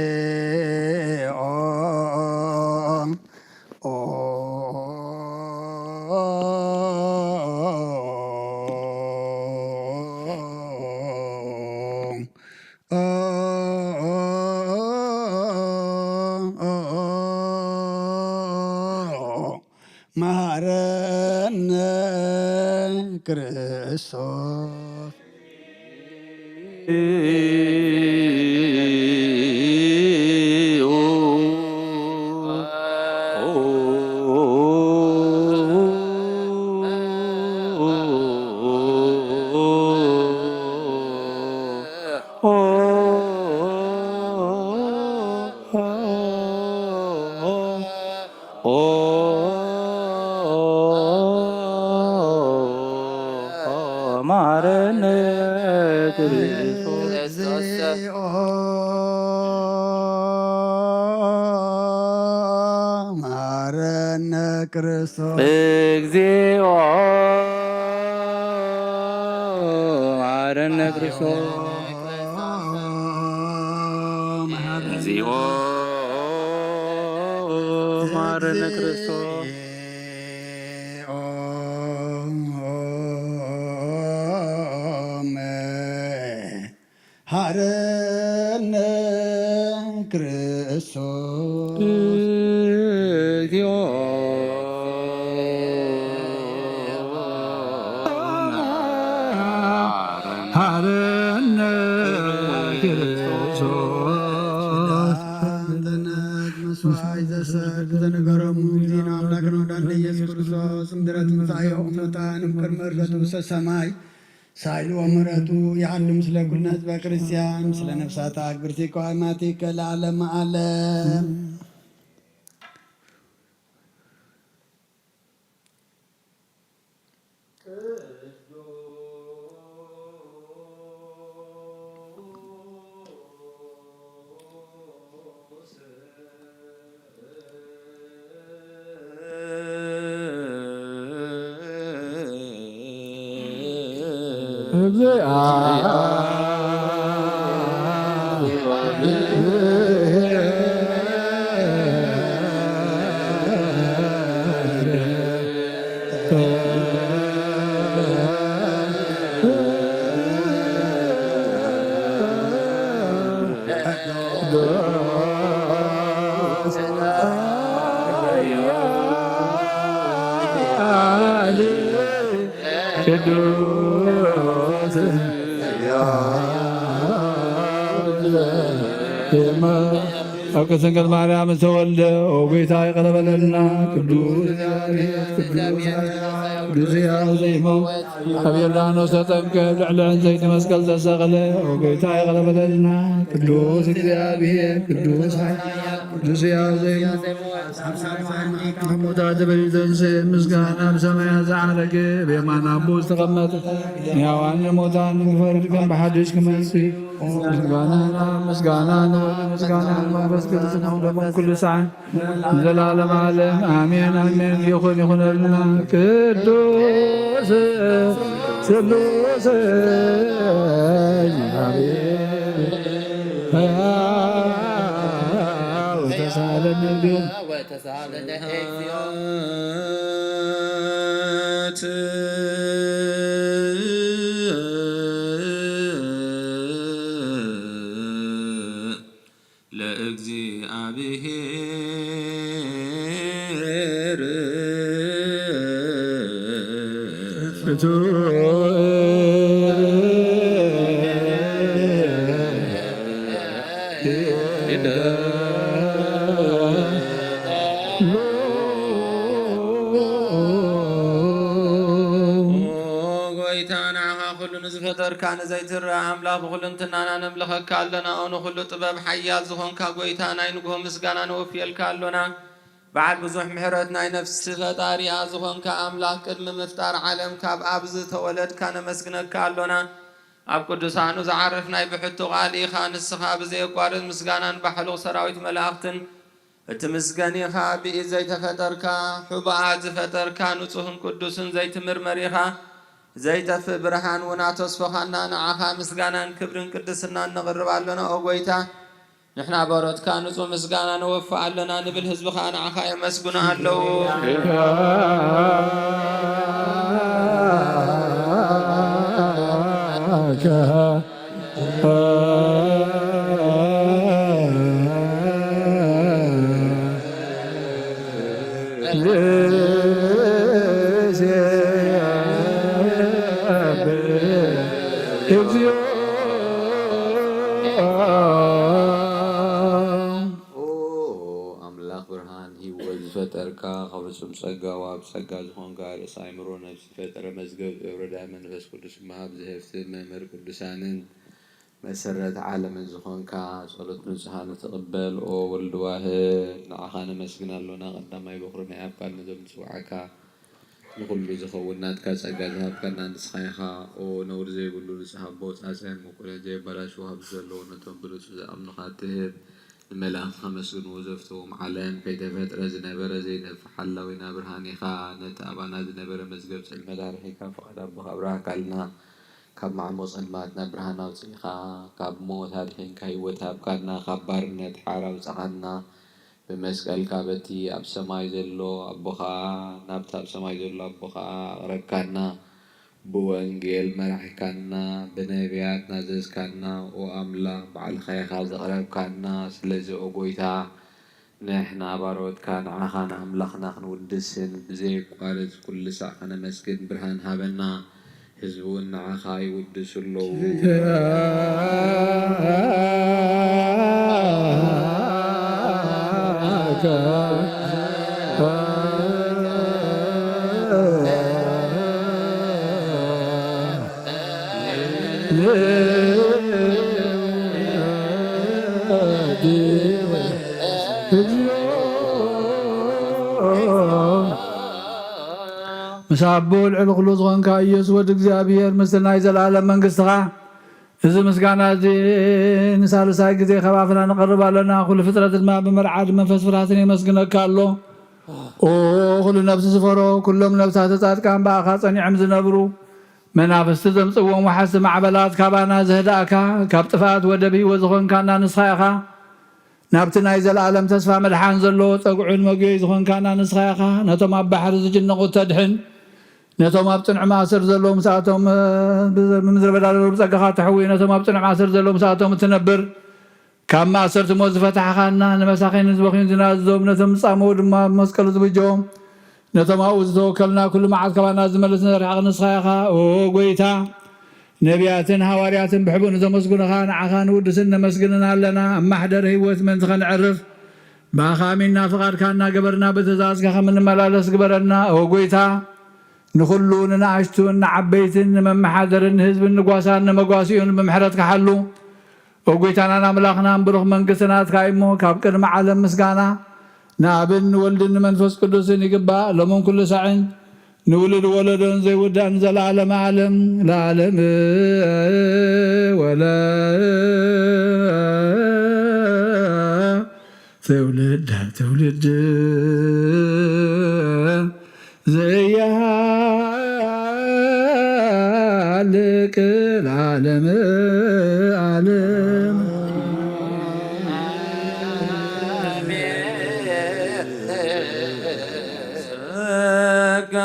እግዚኦ ክርስቶስ። ማረነ ክርስቶስ። ማረነ ክርስቶስ። እግዚኦ ማረነ ክርስቶስ። እግዚኦ ማረነ ክርስቶስ። ሃረነ ክርስቶስ። ሃረነ ክርስቶስ። መስዋዕት ዘሰርክ ዘነገሮም ዜና ኣምላክና ወዳንደ ኢየሱስ ክርስቶስ ምድረ ትንሳኤ ሙታን እምቅድሚ ዕርገቱ ውስተ ሰማይ ሳይሉ ወምሕረቱ ይሃሉ ምስለ ኩልነ ህዝበ ክርስቲያን ምስለ ነፍሳት ኣግብርቲ ከዋይማቲከ ለዓለመ ዓለም። ቅዱስ ኣብ ቅድስት ድንግል ማርያም ዝተወልደ፣ ኦ ጐይታ ይቕረ በለልና። ቅዱስ፣ ቅዱስ፣ ቅዱስ ሕያው ዘይመውት ኣብ ዮርዳኖስ ተጠምቀ፣ ልዕሊ ዕንፀይቲ መስቀል ተሰቕለ፣ ኦ ጐይታ ይቕረ በለልና። ቅዱስ እግዚኣብሔር፣ ቅዱስ ኃያል፣ ቅዱስ ሕያው ዘይመውት ካብ ሙታን ተፈልዩ ዝተንሥአ፣ ምስጋና ኣብ ሰማያት ዝዓረገ፣ ብየማን ኣቦኡ ዝተቐመጠ፣ ንሕያዋን ንሙታን ክፈርድ ከም ብሓድሽ ክመጽእ፣ ምስጋና ናብ ምስጋና ንወልድ ምስጋና ንመንፈስ ቅዱስ ንኹሎም ኩሉ ሰዓት ንዘላለም ዓለም ኣሜን ኣሜን። ይኹን ይኹነልና። ቅዱስ ስሉስ ሕያው ተሳለነ ግን ወተሳለነ እግዚኦ። ለእግዚአብሔር ፍቱሕ ጐይታ ንዓኻ ኩሉ ንዝፈጠርካ ንዘይትረኣ ኣምላኽ ብኹሉ እንትናና ነምልኸካ ኣሎና። ኦ ንኹሉ ጥበብ ሓያል ዝኾንካ ጐይታ ናይ ንግሆ ምስጋና ነወፍየልካ ኣሎና። በዓል ብዙሕ ምሕረት ናይ ነፍሲ ፈጣሪኣ ዝኾንካ ኣምላኽ ቅድሚ ምፍጣር ዓለም ካብ ኣብ ዝተወለድካ ነመስግነካ ኣሎና። ኣብ ቅዱሳኑ ዝዓርፍ ናይ ብሕቱ ቃል ኢኻ። ንስኻ ብዘየቋርጥ ምስጋናን ባሕሉቕ ሰራዊት መላእኽትን እትምስገን ኢኻ። ብኢድ ዘይተፈጠርካ፣ ሕቡኣት ዝፈጠርካ፣ ንጹህን ቅዱስን ዘይትምርመር ኢኻ። ዘይጠፍእ ብርሃን እውን ኣተስፎኻና። ንዓኻ ምስጋናን ክብርን ቅድስናን ነቕርብ ኣሎና። ኦ ጐይታ፣ ንሕና በሮትካ ንጹህ ምስጋና ነወፍእ ኣሎና ንብል፣ ህዝቢ ኸኣ ንዓኻ የመስግኑ ኣለዉ። ኦ ኣምላኽ ብርሃን ህይወት ዝፈጠርካ፣ ካብ ፍጹም ጸጋ ወሃብ ጸጋ ዝኾንካ፣ ርእሲ ኣእምሮ ነፍሲ ፈጠረ፣ መዝገብ ጥበብ ረዳኢ መንፈስ ቅዱስ መሃብ ዝህፍቲ መምህር ቅዱሳንን መሰረት ዓለምን ዝኾንካ፣ ጸሎት ንጹሃን ትቕበል። ኦ ወልድ ዋህድ፣ ንዓኻ ነመስግን ኣሎና። ቀዳማይ በኹሪ ናይ ኣብ ቃል ነዞም ዝጽውዓካ፣ ንኹሉ ዝኸውን ናትካ ጸጋ ዝሃብካና ንስኻ ኢኻ። ኦ ነውሪ ዘይብሉ ንጹህ ኣቦ፣ ጻጸን ምቁንን ዘይበላሽ ወሃቢ ዘለዎ፣ ነቶም ብንጹህ ዝኣምኑኻ ትህብ፣ ንመላእኽቲ ከመስግንዎ ዘፍተዎም፣ ዓለም ከይተፈጥረ ዝነበረ ዘይነፍሕ ሓላዊና ብርሃን ኢኻ። ነቲ ኣባና ዝነበረ መዝገብ ጽልመት ኣርሒቕካ፣ ፍቓድ ኣቦኻ ኣብርሃካልና። ካብ ማዕሞ ጸልማት ናብ ብርሃን ኣውጺእኻ፣ ካብ ሞት ኣድሒንካ ህይወት ሃብካና፣ ካብ ባርነት ሓራ ኣውጻኻና። ብመስቀልካ በቲ ኣብ ሰማይ ዘሎ ኣቦኻ፣ ናብቲ ኣብ ሰማይ ዘሎ ኣቦኻ ኣቕረብካና። ብወንጌል መራሕካና፣ ብነቢያት ናዘዝካና። ኦ ኣምላኽ፣ ባዕልኻ ኢኻ ዘቕረብካና። ስለዚ ኦ ጎይታ፣ ንሕና ባሮትካ ንዓኻ ንኣምላኽና ክንውድስን ብዘየቋርጽ ኩሉ ሳዕ ከነመስግን ብርሃን ሃበና። ህዝቢ እውን ንዓኻ ይውድሱ ኣለዉ። ምስ ኣቦ ልዕሊ ኩሉ ዝኾንካ ኢየሱስ ወዲ እግዚኣብሔር፣ ምስቲ ናይ ዘለኣለም መንግስትኻ፣ እዚ ምስጋና እዚ ንሳልሳይ ግዜ ካብ ኣፍና ነቕርብ ኣለና። ኩሉ ፍጥረት ድማ ብመርዓድ መንፈስ ፍርሃትን የመስግነካ ኣሎ። ኦ ኩሉ ነፍሲ ዝፈሮ፣ ኩሎም ነፍሳተ ጻድቃን ብኣኻ ጸኒዖም ዝነብሩ፣ መናፍስቲ ዘምጽእዎም ወሓዝቲ ማዕበላት ካባና ዘህዳእካ፣ ካብ ጥፍኣት ወደብ ህይወት ዝኾንካና ንስኻ ኢኻ። ናብቲ ናይ ዘለኣለም ተስፋ መድሓን ዘለዎ ጸግዑን መጉየይ ዝኾንካና ንስኻ ኢኻ። ነቶም ኣብ ባሕሪ ዝጭነቑ እተድሕን፣ ነቶም ኣብ ጽኑዕ ማእሰር ዘለዉ ምስኣቶም፣ እ፣ ብ-፣ ብምድረ በዳ ዘለዉ ብጸጋኻ ትሕዊ፣ ነቶም ኣብ ጽኑዕ ማእሰር ዘለዉ ምስኣቶም እትነብር፣ ካብ ማእሰርቲ ሞት ዝፈታሕኻና፣ ንመሳኺን ንዝበኽዩን ዝናዘዞም፣ ነቶም ዝጻመዉ ድማ ብመስቀሉ ዝብጀዎም፣ ነቶም ኣብኡ ዝተወከልና ኩሉ መዓት ካባና ዝመልስ ነርሕቕ ንስኻ ኢኻ። ኦ ጎይታ፣ ነቢያትን ሃዋርያትን ብሕቡእ ንዘመስግኑኻ ንዓኻ ንውድስን ነመስግንን ኣለና። ኣብ ማሕደር ህይወት ምእንቲ ኸነዕርፍ ብኣኻ ኣሚንና ፍቓድካ እናገበርና ብትእዛዝካ ከም እንመላለስ ግበረና። ኦ ጎይታ፣ ንኹሉ ንንኣሽቱን ንዓበይትን ንመመሓደርን ንህዝብን ንጓሳን ንመጓሲኡን ብምሕረትካ ሓሉ። ኦ ጎይታናን ኣምላኽናን ብሩኽ መንግስቲ ናትካ እዩ እሞ ካብ ቅድሚ ዓለም ምስጋና ንኣብን ንወልድን ንመንፈስ ቅዱስን ይግባእ ሎምን ኩሉ ሳዕን ንውሉድ ወለዶን ዘይውዳእን ንዘለዓለመ ዓለም ለዓለም ወለ ትውልድ ትውልድ ዘይሃልቅ ለዓለም ዓለም። ጸጋ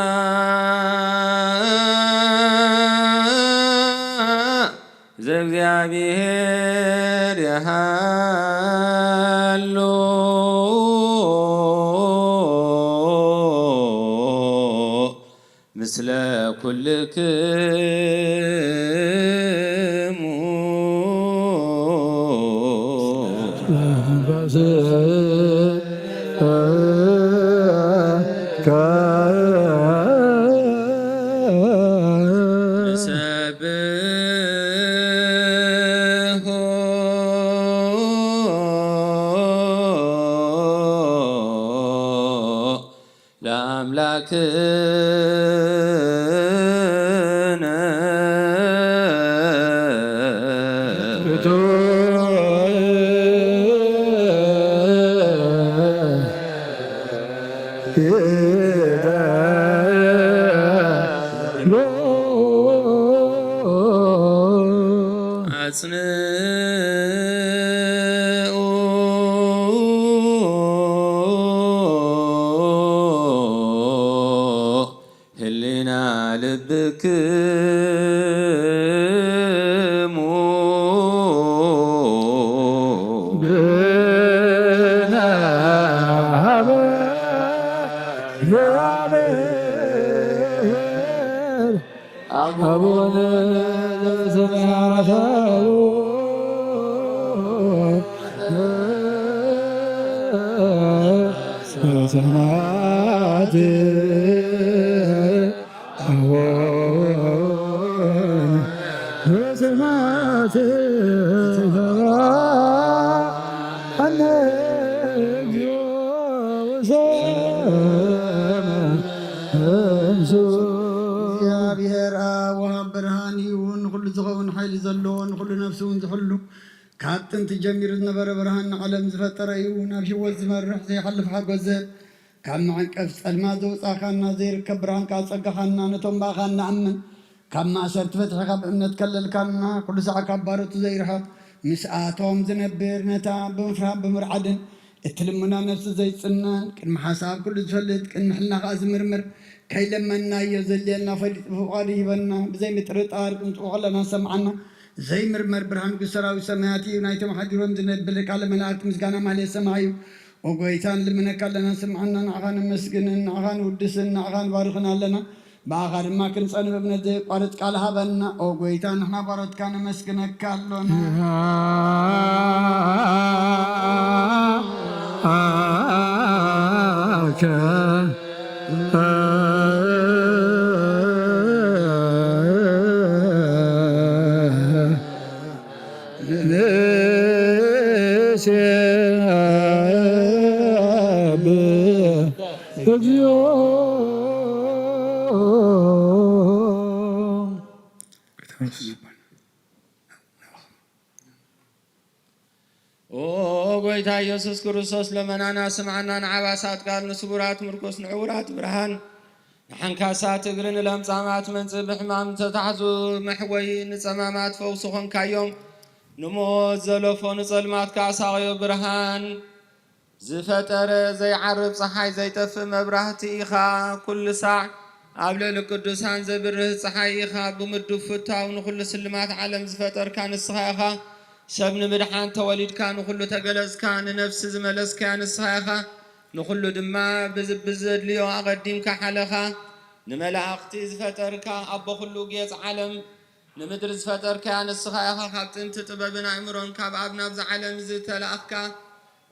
ዘእግዚኣብሔር የሃሉ ምስለ ኩልክሙ። ንሰብሖ ለአምላክነ። አጽንኡ ህሊና ልብክሙ። ብነ አቡነ ዘበሰማያት ሰማያት አቡነ ዘበሰማያት ይትባረክ ስምከ ወሰማይ እግዚኣብሔር ኣብ ወሃብ ብርሃን እዩ። ንኹሉ ዝኸውን ሓይሊ ዘለዎ፣ ንኹሉ ነፍሲ እውን ዝሕሉ፣ ካብ ጥንቲ ጀሚሩ ዝነበረ ብርሃን ንዓለም ዝፈጠረ እዩ። ናብ ህይወት ዝመርሕ ዘይሓልፍ ሓጎስ ዘብ ካብ መዐንቀፍ ጸልማት ዘውጻእካና፣ ዘይርከብ ብርሃን ከኣ ጸጋኻና፣ ነቶም ብኣኻ እንኣምን ካብ ማእሰርቲ ፈትሒኻ ብእምነት ከለልካና፣ ኩሉ ሳዕ ካብ ባሮቱ ዘይርሕቕ፣ ምስኣቶም ዝነብር፣ ነታ ብምፍራህን ብምርዓድን እትልምና ነፍሲ ዘይጽነን፣ ቅድሚ ሓሳብ ኩሉ ዝፈልጥ፣ ቅድሚ ሕልና ከኣ ዝምርምር፣ ከይለመንናዮ ዘድልየና ፈሊጡ ብፍቓዱ ይህበና። ብዘይ ምጥርጣር ክንጽቦ ከለና ዝሰምዓና ዘይምርመር ብርሃን ንጉስ ሰራዊት ሰማያት እዩ። ናይቶም ሓዲሮም ዝነብር ቃለ መላእክት ምስጋና ማህሌት ሰማይ እዩ። ኦ ጎይታ፣ ንልምነካ ኣለና፣ ስምዓና፣ ንዓኻ ነመስግንን፣ ንዓኻ ንውድስን፣ ንዓኻ ንባርኽን ኣለና። ብኣኻ ድማ ክንጸንብ እምነት ዘየቋርጽ ቃል ሃበና። ኦ ጎይታ፣ ንሕና ባሮትካ ነመስግነካ ኣሎና። ኦ ጎይታ ኢየሱስ ክርስቶስ፣ ለመናና ስምዓና፣ ንዓባሳት ቃል፣ ንስቡራት ምርኮስ፣ ንዕውራት ብርሃን፣ ንሓንካሳት እግሪ፣ ንለምጻማት መንጽ፣ ብሕማም ዝተታሕዙ መሕወይ፣ ንጸማማት ፈውሲ ኾንካዮም፣ ንሞት ዘለፎ ንጸልማት ከኣ ሳቕዮ ብርሃን ዝፈጠረ፣ ዘይዓርብ ጸሓይ፣ ዘይጠፍእ መብራህቲ ኢኻ። ኩሉ ሳዕ ኣብ ልዕሊ ቅዱሳን ዘብርህ ጸሓይ ኢኻ። ብምዱብ ፍታው ንኹሉ ስልማት ዓለም ዝፈጠርካ ንስኻ ኢኻ። ሰብ ንምድሓን ተወሊድካ፣ ንኹሉ ተገለጽካ፣ ንነፍሲ ዝመለስካያ ንስኻ ኢኻ። ንኹሉ ድማ ብዝ-፣ ብዘድልዮ ኣቐዲምካ ሓለኻ። ንመላእኽቲ ዝፈጠርካ ኣቦ ኩሉ ጌጽ ዓለም፣ ንምድሪ ዝፈጠርካያ ንስኻ ኢኻ። ካብ ጥንቲ ጥበብን ኣእምሮን ካብ ኣብ ናብዚ ዓለም ዝተላእኽካ፣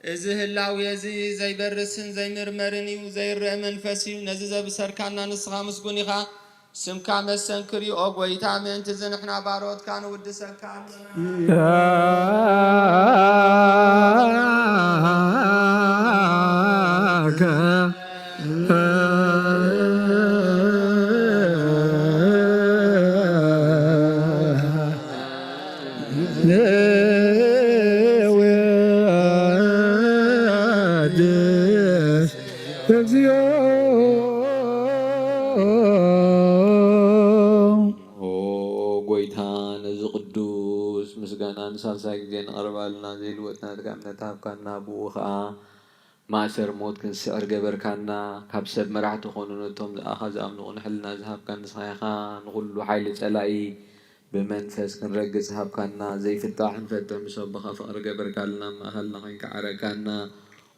እዚ ህላዌ እዚ ዘይበርስን ዘይምርመርን እዩ፣ ዘይረአ መንፈስ እዩ። ነዚ ዘብሰርካና ንስኻ ምስጉን ኢኻ። ስምካ መሰንክር እዩ፣ ኦ ጎይታ። ምእንቲ እዚ ንሕና ባሮትካ ንውድሰካ ኣለና። ኦ ጎይታ፣ ነዚ ቅዱስ ምስጋና ንሳልሳይ ግዜ ንቐርባልና ዘይልወጥና ድጋም ነትሃብካና፣ ብኡ ኸኣ ማእሰር ሞት ክንስዕር ገበርካና። ካብ ሰብ መራሕቲ ኾኑ ነቶም ዝኣኻ ዝኣምኑ ቅኑዕ ሕልና ዝሃብካ ንስኻ ኢኻ። ንኹሉ ሓይሊ ጸላኢ ብመንፈስ ክንረግጽ ሃብካና። ዘይፍታሕ ክንፈትሕ ምስ ኣቦኻ ፍቕሪ ገበርካልና። ኣብ ማእኸልና ኮይንካ ዓረካና።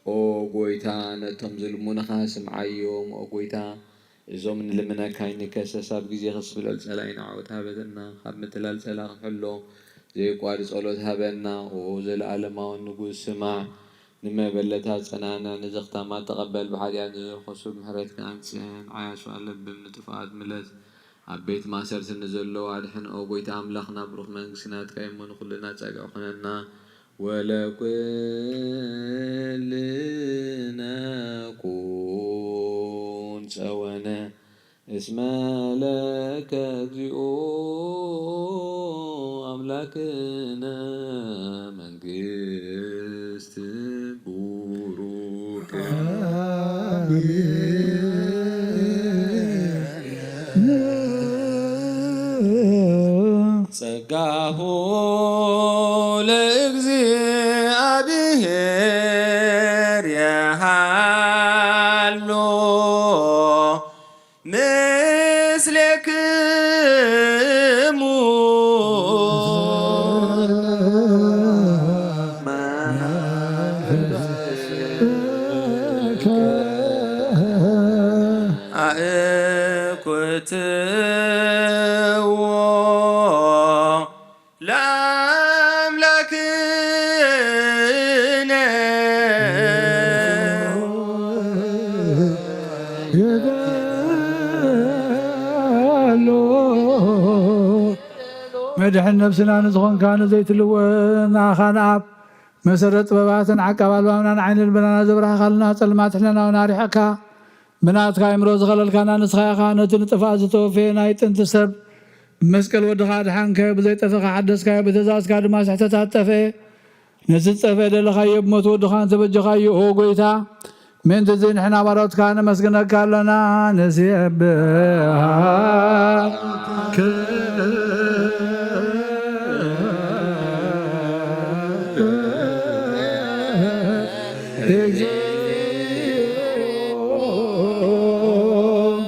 ኦ ጎይታ፣ ነቶም ዝልምኑኻ ስምዓዮም። ኦ ጎይታ፣ እዞም ንልምነካ ኣይንከሰስ። ኣብ ግዜ ክስብለል ጸላኢና ዓወት ሃበትና። ካብ ምትላል ጸላኢ ክንሕሎ ዘየቋርጽ ጸሎት ሃበና። ኦ ዘለኣለማዊ ንጉስ፣ ስማዕ። ንመበለታት ጸናንዕ፣ ንዘኽታማት ተቐበል፣ ብሓጢኣት ንዝረኸሱ ብምሕረትካ ኣንጽህን፣ ዓያሹ ኣለብም ንጥፉኣት ምለስ፣ ኣብ ቤት ማእሰርቲ ንዘለዉ ኣድሕን። ኦ ጐይታ ኣምላኽና፣ ብሩኽ መንግስቲ ናትካ እሞ፣ ንኹልና ጸግዒ ኩነና። ወለኩልነ ኩን ጸወነ እስመ ለከ እግዚኦ ኣምላክነ መንግስት ቡሩክ። ጸጋሁ ለእግዚኣብሔር የሃሎ ምስሌክሙ። አእኩትዎ ለአምላክ ድሕን ነፍስና ንዝኾንካ ንዘይትልወጥ ንኣኻ ንኣብ መሰረት ጥበባትን ዓቃብ ኣልባብናን ዓይኒ ልብናና ዘብራህኻልና ጸልማት ሕልናና እውን ኣሪሕካ ብናትካ ኣእምሮ ዝኸለልካና ንስኻ ኢኻ። ነቲ ንጥፋእ ዝተወፈየ ናይ ጥንቲ ሰብ ብመስቀል ወድኻ ኣድሓንካዮ፣ ብዘይጠፍእ ሓደስካዮ፣ ብትእዛዝካ ድማ ስሕተታት ጠፍአ። ነዚ ዝጸፍአ ደለኻዮ ብሞት ወድኻ እንተበጀኻዮ፣ ኦ ጎይታ፣ ምእንቲ እዚ ንሕና ባሮትካ ነመስግነካ ኣሎና፣ ንሴብሐካ።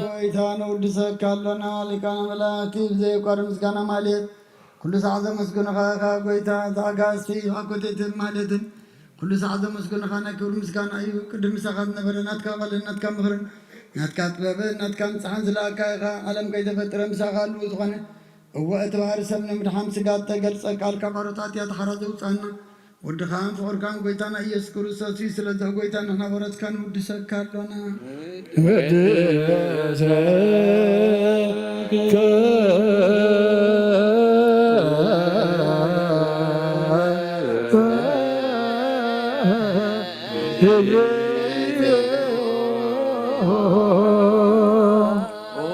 ጎይታ ነውድሰካ ኣሎና፣ ሊቃነ መላእክቲ ብዘየቋርጽ ምስጋና ማልየት ኩሉ ሳዕ ዘመስግኑኻ ኢኻ ጎይታ፣ እቲ ኣጋእዝቲ ኣኮቴትን ማልየትን ኩሉ ሳዕ ዘመስግኑኻ ናይ ክብሪ ምስጋና እዩ። ቅድም ምሳኻ ዝነበረ ናትካ ቃልን ናትካ ምኽርን ናትካ ጥበብን ናትካ ንጽሓን ዝለኣካ ኢኻ። ዓለም ከይተፈጥረ ምሳኻ ህልው ዝኾነ፣ እወ እቲ ባህሪ ሰብ ንምድሓን ስጋ እተገልጸ ቃልካ ባሮታት እያ ተሓራ ዘውጻና። ወድኻን ፍቕርካን ጎይታና ኢየሱስ ክርስቶስ እዩ። ስለዚ ጎይታ ንሕና ባሮትካ ንውድሰካ ኣሎና። ንወድሰካ። ኦ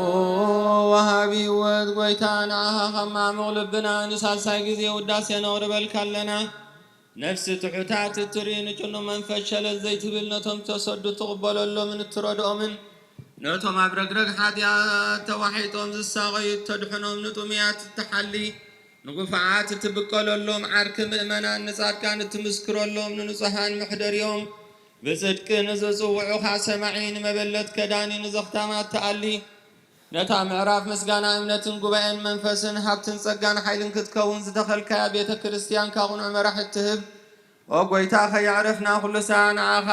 ወሃቢ ህይወት ጎይታ፣ ንዓኻ ካብ ማዕሙቕ ልብና ንሳልሳይ ግዜ ውዳሴ ነቕርበልካ ኣለና። ነፍሲ ትሑታት እትርኢ ንጭኑ መንፈስ ሸለል ዘይትብል፣ ነቶም ተሰዱ እትቕበለሎምን እትረድኦምን፣ ነቶም ኣብ ረግረግ ሓጢኣት ተዋሒጦም ዝሳቐዩ እተድሕኖም፣ ንጥሙያት እትሓሊ፣ ንጉፋዓት እትብቀለሎም፣ ዓርኪ ምእመናን ንጻድቃን እትምስክረሎም፣ ንንጹሃን መሕደሪኦም፣ ብጽድቂ ንዝጽውዑኻ ሰማዒ፣ ንመበለት ከዳኒ፣ ንዘኽታማት ትኣሊ፣ ነታ ምዕራፍ ምስጋና እምነትን ጉባኤን መንፈስን ሃብትን ጸጋን ሓይልን ክትከውን ዝተኸልካያ ቤተ ክርስቲያንካ ቁኑዕ መራሕ እትህብ፣ ኦ ጎይታ፣ ከየዕረፍና ኩሉ ሳዕ ንዓኻ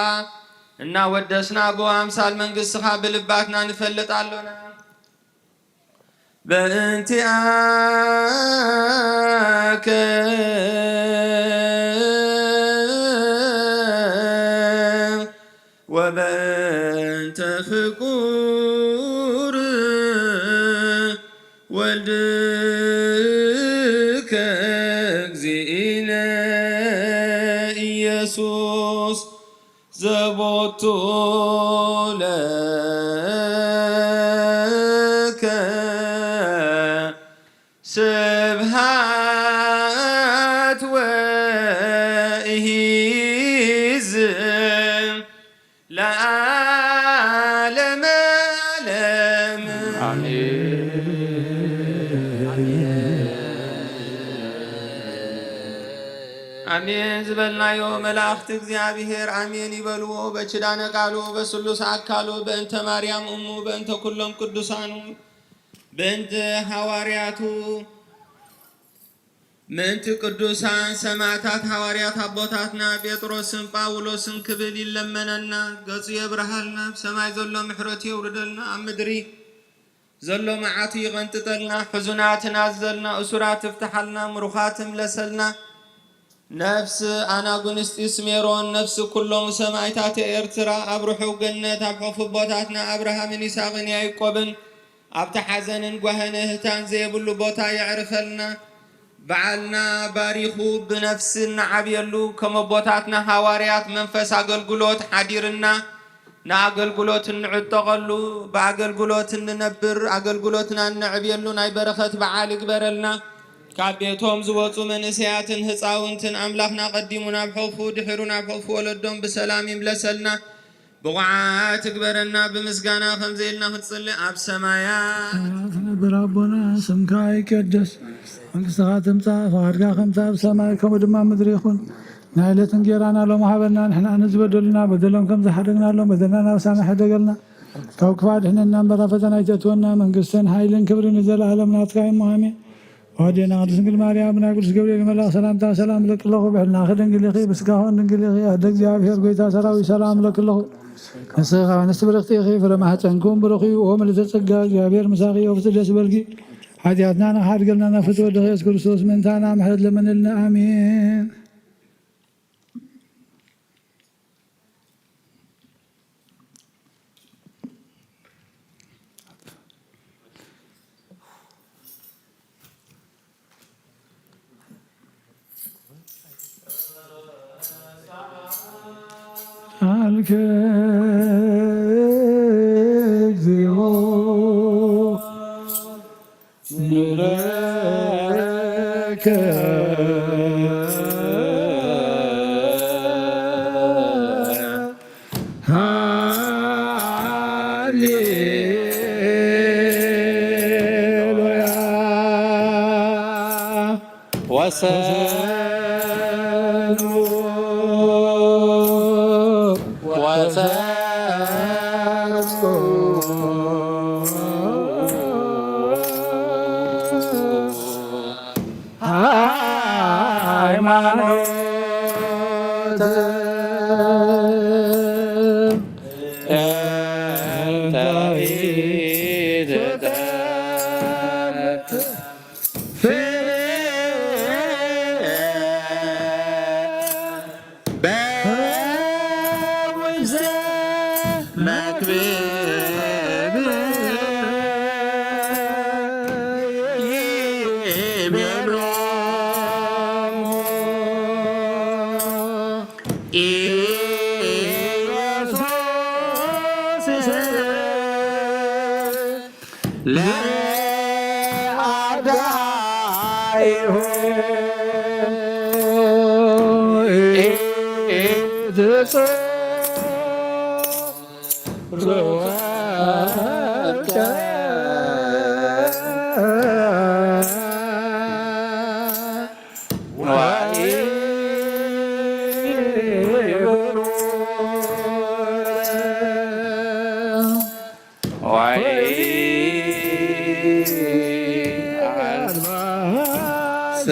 እናወደስና ብኣምሳል መንግስትኻ ብልባትና ንፈልጥ ኣሎና። በእንቲኣከ ወበእንተ ፍቁር ወልድከ እግዚእነ ኢየሱስ ዘቦቱ ለከ ስብሃት ወኢሂዝ ለዓለመ ዓለም። ኣሜን። ኣሜን ዝበልናዮ መላእኽቲ እግዚኣብሔር ኣሜን ይበልዎ። በኪዳነ ቃሉ በስሉስ ኣካሉ በእንተ ማርያም እሙ በእንተ ኩሎም ቅዱሳኑ በእንተ ሃዋርያቱ ምእንቲ ቅዱሳን ሰማዕታት ሃዋርያት ኣቦታትና ጴጥሮስን ጳውሎስን ክብል ይለመነና። ገጹ የብርሃልና፣ ኣብ ሰማይ ዘሎ ምሕረቱ የውርደልና፣ ኣብ ምድሪ ዘሎ መዓቱ ይቐንጥጠልና፣ ሕዙናት ናዘልና፣ እሱራት ትፍትሓልና፣ ምሩኻት ትምለሰልና። ነፍሲ ኣናጉንስጢስ ሜሮን፣ ነፍሲ ኩሎም ሰማዕታት ኤርትራ፣ ኣብ ርሑቕ ገነት፣ ኣብ ሕፉ ኣቦታትና ኣብርሃምን ይስሐቅን ያዕቆብን፣ ኣብቲ ሓዘንን ጓህን እህታን ዘየብሉ ቦታ የዕርፈልና። በዓልና ባሪኹ ብነፍሲ እንዓብየሉ፣ ከም ኣቦታትና ሃዋርያት መንፈስ ኣገልግሎት ሓዲርና፣ ንኣገልግሎት እንዕጠቐሉ፣ ብኣገልግሎት እንነብር፣ ኣገልግሎትና እነዕብየሉ ናይ በረኸት በዓል ይግበረልና። ካብ ቤቶም ዝወጹ መንእሰያትን ህጻውንትን ኣምላኽና ቀዲሙ ናብ ሕቑፉ፣ ድሒሩ ናብ ሕቑፉ ወለዶም ብሰላም ይምለሰልና። ብቑዓት ትግበረና። ብምስጋና ከምዚ ኢልና ክንጽሊ፣ ኣብ ሰማያት ትነብር ኣቦና፣ ስምካ ይቀደስ፣ መንግስትኻ ትምጻእ፣ ፍቓድካ ከምቲ ኣብ ሰማይ ከምኡ ድማ ኣብ ምድሪ ይኹን። ናይ ዕለት እንጌራና ሎም ሃበና፣ ንሕና ንዝበደሉና በደሎም ከም ዝሓደግናሎም በደልና ናብ ሳና ሕደገልና። ካብ ክፋ ድሕነና እምበር ኣብ ፈተና ኣይተእትወና፣ መንግስትን ሓይልን ክብርን ንዘለኣለም ናትካ እሞ ኣሜን። ኣዴና ቅድስት ድንግል ማርያም፣ ብናይ ቅዱስ ገብርኤል መልኣኽ ሰላምታ ሰላም እለኪ ኣለኹ። ብሕልናኺ ድንግል ኢኺ፣ ብስጋኺ እውን ድንግል ኢኺ። ኣደ እግዚኣብሔር ጎይታ ሰራዊት ሰላም እለኪ ኣለኹ። ንስኺ ኸዓ ንስቲ ብርኽቲ ኢኺ፣ ፍረ ማህፀንኩም ብሩኽ እዩ። ኦ ምልዕተ ጸጋ፣ እግዚኣብሔር ምሳኺ፣ ኦ ፍጽ ደስ በልኪ። ሓጢኣትና ንኽሓድገልና ናብ ፍትወ ወድኺ የሱስ ክርስቶስ ምእንታና ምሕረት ለመነልና። ኣሜን። እግዚኦ ንረከ ሃሌሉያ። ወሰኑ ወሰኑ ሃይማኖት እንተ ኢትጠፍእ በውዘ መክብብ ይቤሎሙ ኢየሱስ ለአዳይሁ ኢትጽእ ሩወከ ወኢብሩር ወኢአልባሰ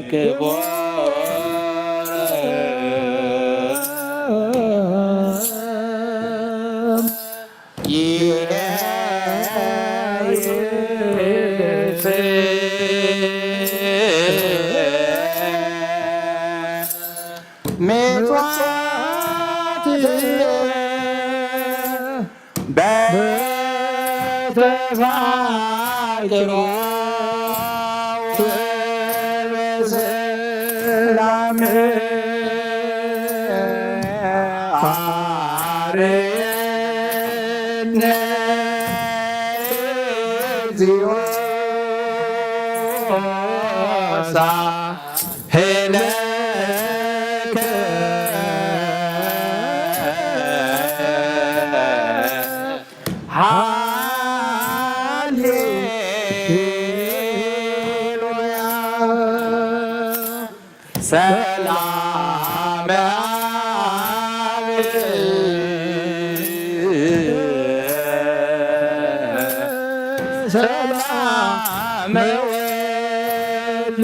ክቡር በተፋቅሮ ወበሰላም አርየነ እግዚኦ ሳህለከ ሃሌሉያ። ሰላም አብ ሰላም ወልድ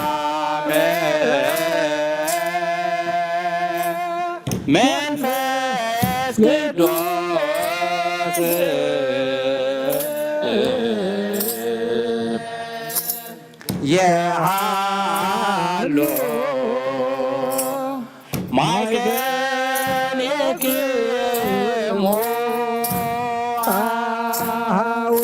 ወሰላም መንፈስ ቅዱስ የሃሉ ማይገኔክሙ አሃው።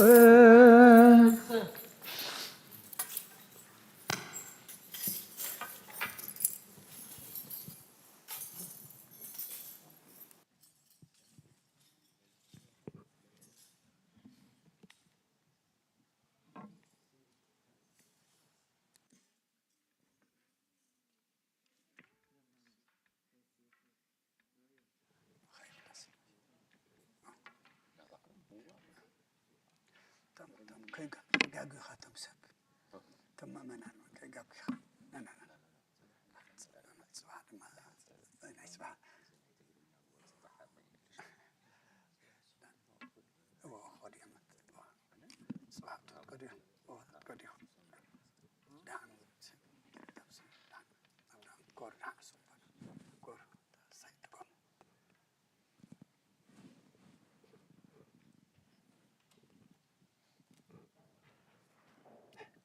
ከይጋግኻ ቶም ሰብ ተማመናን ከይጋግኻ ጽባሕ ድማ ናይ ጽባሕ እዎ ኸዲኦም ጽባሕ ከዲኦም ከዲኦም ደሓን ደሓን ኮር ደሓን ሰንበሉ ኮር ሳይትኮም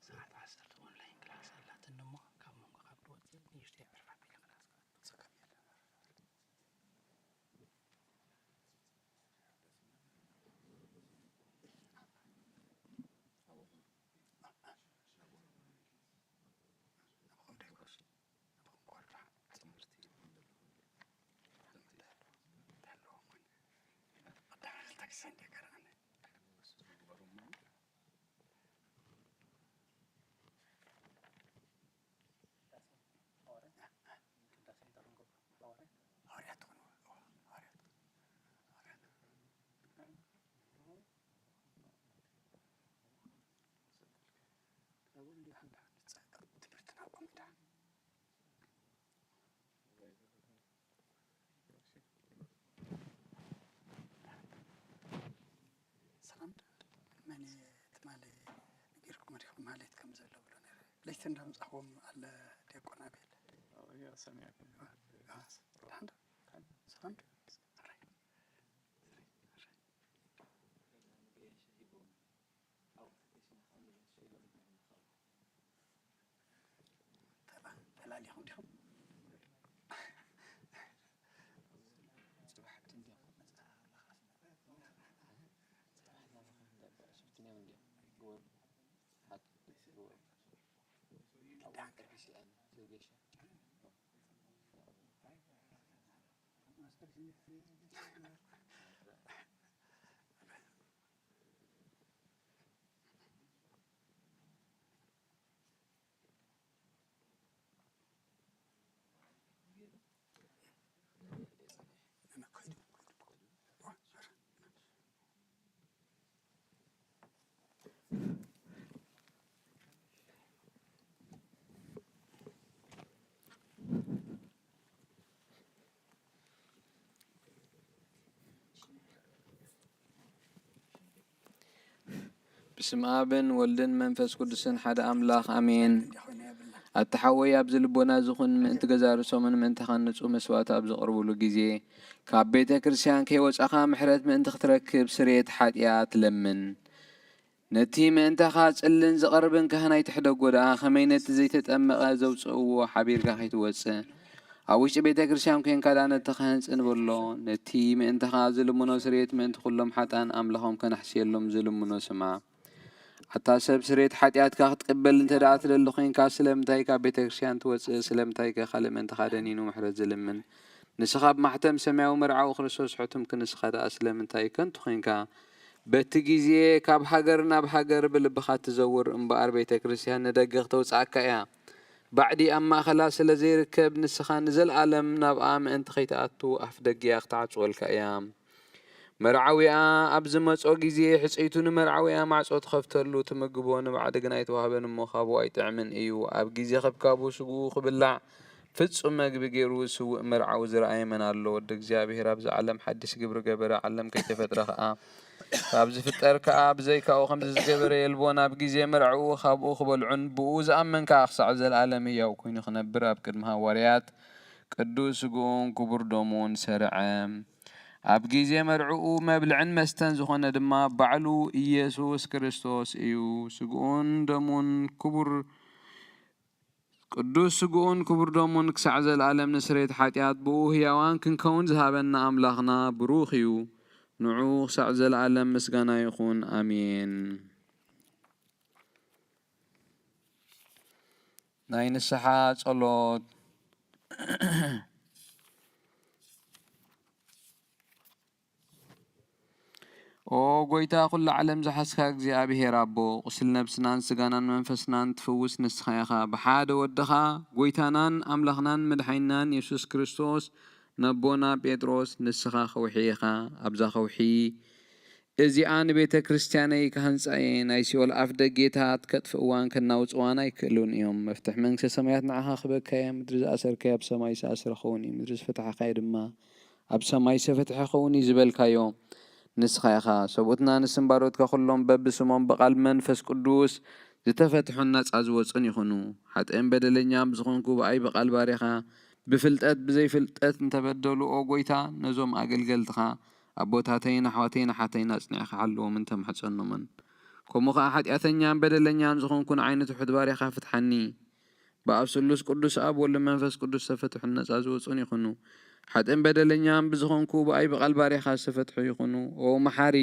ሰዓት ዓሰርተ ኦንላይን ክላስ ኣላትኒ እሞ ካብ መንጎ ካብ ድወፅእ ንእሽተይ ዕርፍ ኣቢለ ክላስ ክኣቱ። ጸገም የለን። ሰንዴ ገርኣነ። ሃዋርያት ትኾኑ፣ ሃዋርያት፣ ሃዋርያት። ትምህርትና ቆሚታ። ሰላም፣ መን ትማሊ ነጊርኩም ዲኹም? ማህሌት ከም ዘሎ ብሎ ነይረ። ለይቲ እንዳምጻኹም ኣለ ዲያቆን ኣቤል። ኣዎ፣ እያ፣ ሰሚዐ። ኣዎ፣ ደሓን ዶ? ሰላም ዶ? ኣራይ። ተላ-፣ ተላሊኹም ዲኹም? ጽባሕ ክንደይ በስመ ኣብን ወልድን መንፈስ ቅዱስን ሓደ ኣምላኽ ኣሜን። ኣታ ሓወይ፣ ኣብዚ ልቦና ዝኹን ምእንቲ ገዛ ርእሶምን ምእንቲ ኻንጹ መስዋዕቲ ኣብ ዘቕርብሉ ግዜ፣ ካብ ቤተ ክርስቲያን ከይወጻኻ ምሕረት ምእንቲ ክትረክብ ስርየት ሓጢኣት ለምን። ነቲ ምእንታኻ ጽልን ዝቐርብን ካህን ኣይትሕደጎ ደኣ፣ ከመይ ነቲ ዘይተጠመቐ ዘውጽእዎ ሓቢርካ ከይትወጽእ፣ ኣብ ውሽጢ ቤተ ክርስቲያን ኴንካ ደኣ ነቲ ካህን ጽን በሎ። ነቲ ምእንታኻ ዝልምኖ ስርየት ምእንቲ ኩሎም ሓጥኣን ኣምላኾም ከነሕስየሎም ዝልምኖ ስማዕ። ኣታ ሰብ፣ ስርየት ሓጢኣትካ ክትቅበል እንተ ደኣ ትደሊ ኾይንካ፣ ስለምንታይ ካብ ቤተ ክርስቲያን ትወጽእ? ስለምንታይ ከ ካልእ ምእንታኻ ደኒኑ ምሕረት ዝልምን? ንስኻ ብማሕተም ሰማያዊ መርዓዊ ክርስቶስ ሕቱም ክንስኻ ደኣ ስለምንታይ ከንቱ ኾይንካ? በቲ ግዜ ካብ ሃገር ናብ ሃገር ብልብኻ ትዘውር እምበኣር፣ ቤተ ክርስቲያን ንደገ ክተውጽኣካ እያ። ባዕዲ ኣብ ማእከላ ስለ ዘይርከብ፣ ንስኻ ንዘለኣለም ናብኣ ምእንቲ ኸይትኣቱ ኣፍ ደጊኣ ክትዓጽወልካ እያ። መርዓዊኣ ኣብ ዝመጾ ግዜ፣ ሕጽይቱ ንመርዓዊኣ ማዕጾ ትኸፍተሉ፣ ትምግቦ፣ ንባዕዲ ግና ኣይትወሃበን እሞ፣ ካብኡ ኣይጥዕምን እዩ። ኣብ ግዜ ኸብካቡ ስግኡ ክብላዕ፣ ፍጹም መግቢ ገይሩ ስውእ መርዓዊ ዝረኣየ መን ኣሎ? ወዲ እግዚኣብሔር ኣብዚ ዓለም ሓድሽ ግብሪ ገበረ፣ ዓለም ከይተፈጥረ ኸኣ፣ ካብ ዝፍጠር ከኣ ብዘይካኡ ከምዚ ዝገበረ የልቦን። ኣብ ግዜ መርዕኡ ካብኡ ክበልዑን ብኡ ዝኣመን ከኣ ክሳዕ ዘለኣለም ህያው ኮይኑ ክነብር ኣብ ቅድሚ ሃዋርያት ቅዱስ ስግኡን ክቡር ደሙን ሰርዐ። ኣብ ግዜ መርዕኡ መብልዕን መስተን ዝኾነ ድማ ባዕሉ ኢየሱስ ክርስቶስ እዩ። ስግኡን ደሙን ክቡር ቅዱስ ስግኡን ክቡር ደሙን ክሳዕ ዘለኣለም ንስርየት ሓጢኣት ብኡ ህያዋን ክንከውን ዝሃበና ኣምላኽና ብሩኽ እዩ። ንዑ ክሳዕ ዘለኣለም ምስጋና ይኹን። ኣሜን። ናይ ንስሓ ጸሎት። ኦ ጎይታ፣ ኩሉ ዓለም ዝሓዝካ እግዚኣብሄር ኣቦ፣ ቁስል ነብስናን ስጋናን መንፈስናን ትፍውስ ንስኻ ኢኻ። ብሓደ ወድኻ፣ ጎይታናን ኣምላኽናን መድሓኒናን የሱስ ክርስቶስ፣ ነቦና ጴጥሮስ፣ ንስኻ ከውሒ ኢኻ። ኣብዛ ከውሒ እዚኣ ንቤተ ክርስቲያነይ ክሃንጻ እየ። ናይ ሲኦል ኣፍ ደጌታት ከጥፍእዋን ከናውጽዋን ኣይክእሉን እዮም። መፍትሕ መንግስተ ሰማያት ንዓኻ ክበካ እየ። ምድሪ ዝኣሰርካዮ ኣብ ሰማይ ዝተኣስረ ክኸውን እዩ። ምድሪ ዝፈታሕካዮ ድማ ኣብ ሰማይ ዝተፈትሐ ክኸውን እዩ ዝበልካዮ ንስኻ ኢኻ። ሰብኡትና ንስም ባሮትካ ኩሎም በብስሞም ብቓል መንፈስ ቅዱስ ዝተፈትሑን ናጻ ዝወጹን ይኹኑ። ሓጥእን በደለኛን ብዝኾንኩ ብኣይ ብቓል ባሪኻ ብፍልጠት ብዘይፍልጠት እንተበደሉ፣ ኦ ጎይታ፣ ነዞም ኣገልገልትኻ ኣቦታተይን ኣሕዋተይን ኣሓተይን ኣጽኒዕካ ሓልዎምን ተማሕጸኖምን። ከምኡ ኸኣ ሓጢኣተኛን በደለኛን ዝኾንኩ ንዓይ ንትሑት ባሪኻ ፍትሓኒ። ብኣብ ስሉስ ቅዱስ ኣብ ወልድ መንፈስ ቅዱስ ዝተፈትሑን ነጻ ዝወጹን ይኹኑ። ሓጥእን በደለኛን ብዝኾንኩ ብኣይ ብቓል ባሪኻ ዝተፈትሑ ይኹኑ። ኦ መሓሪ፣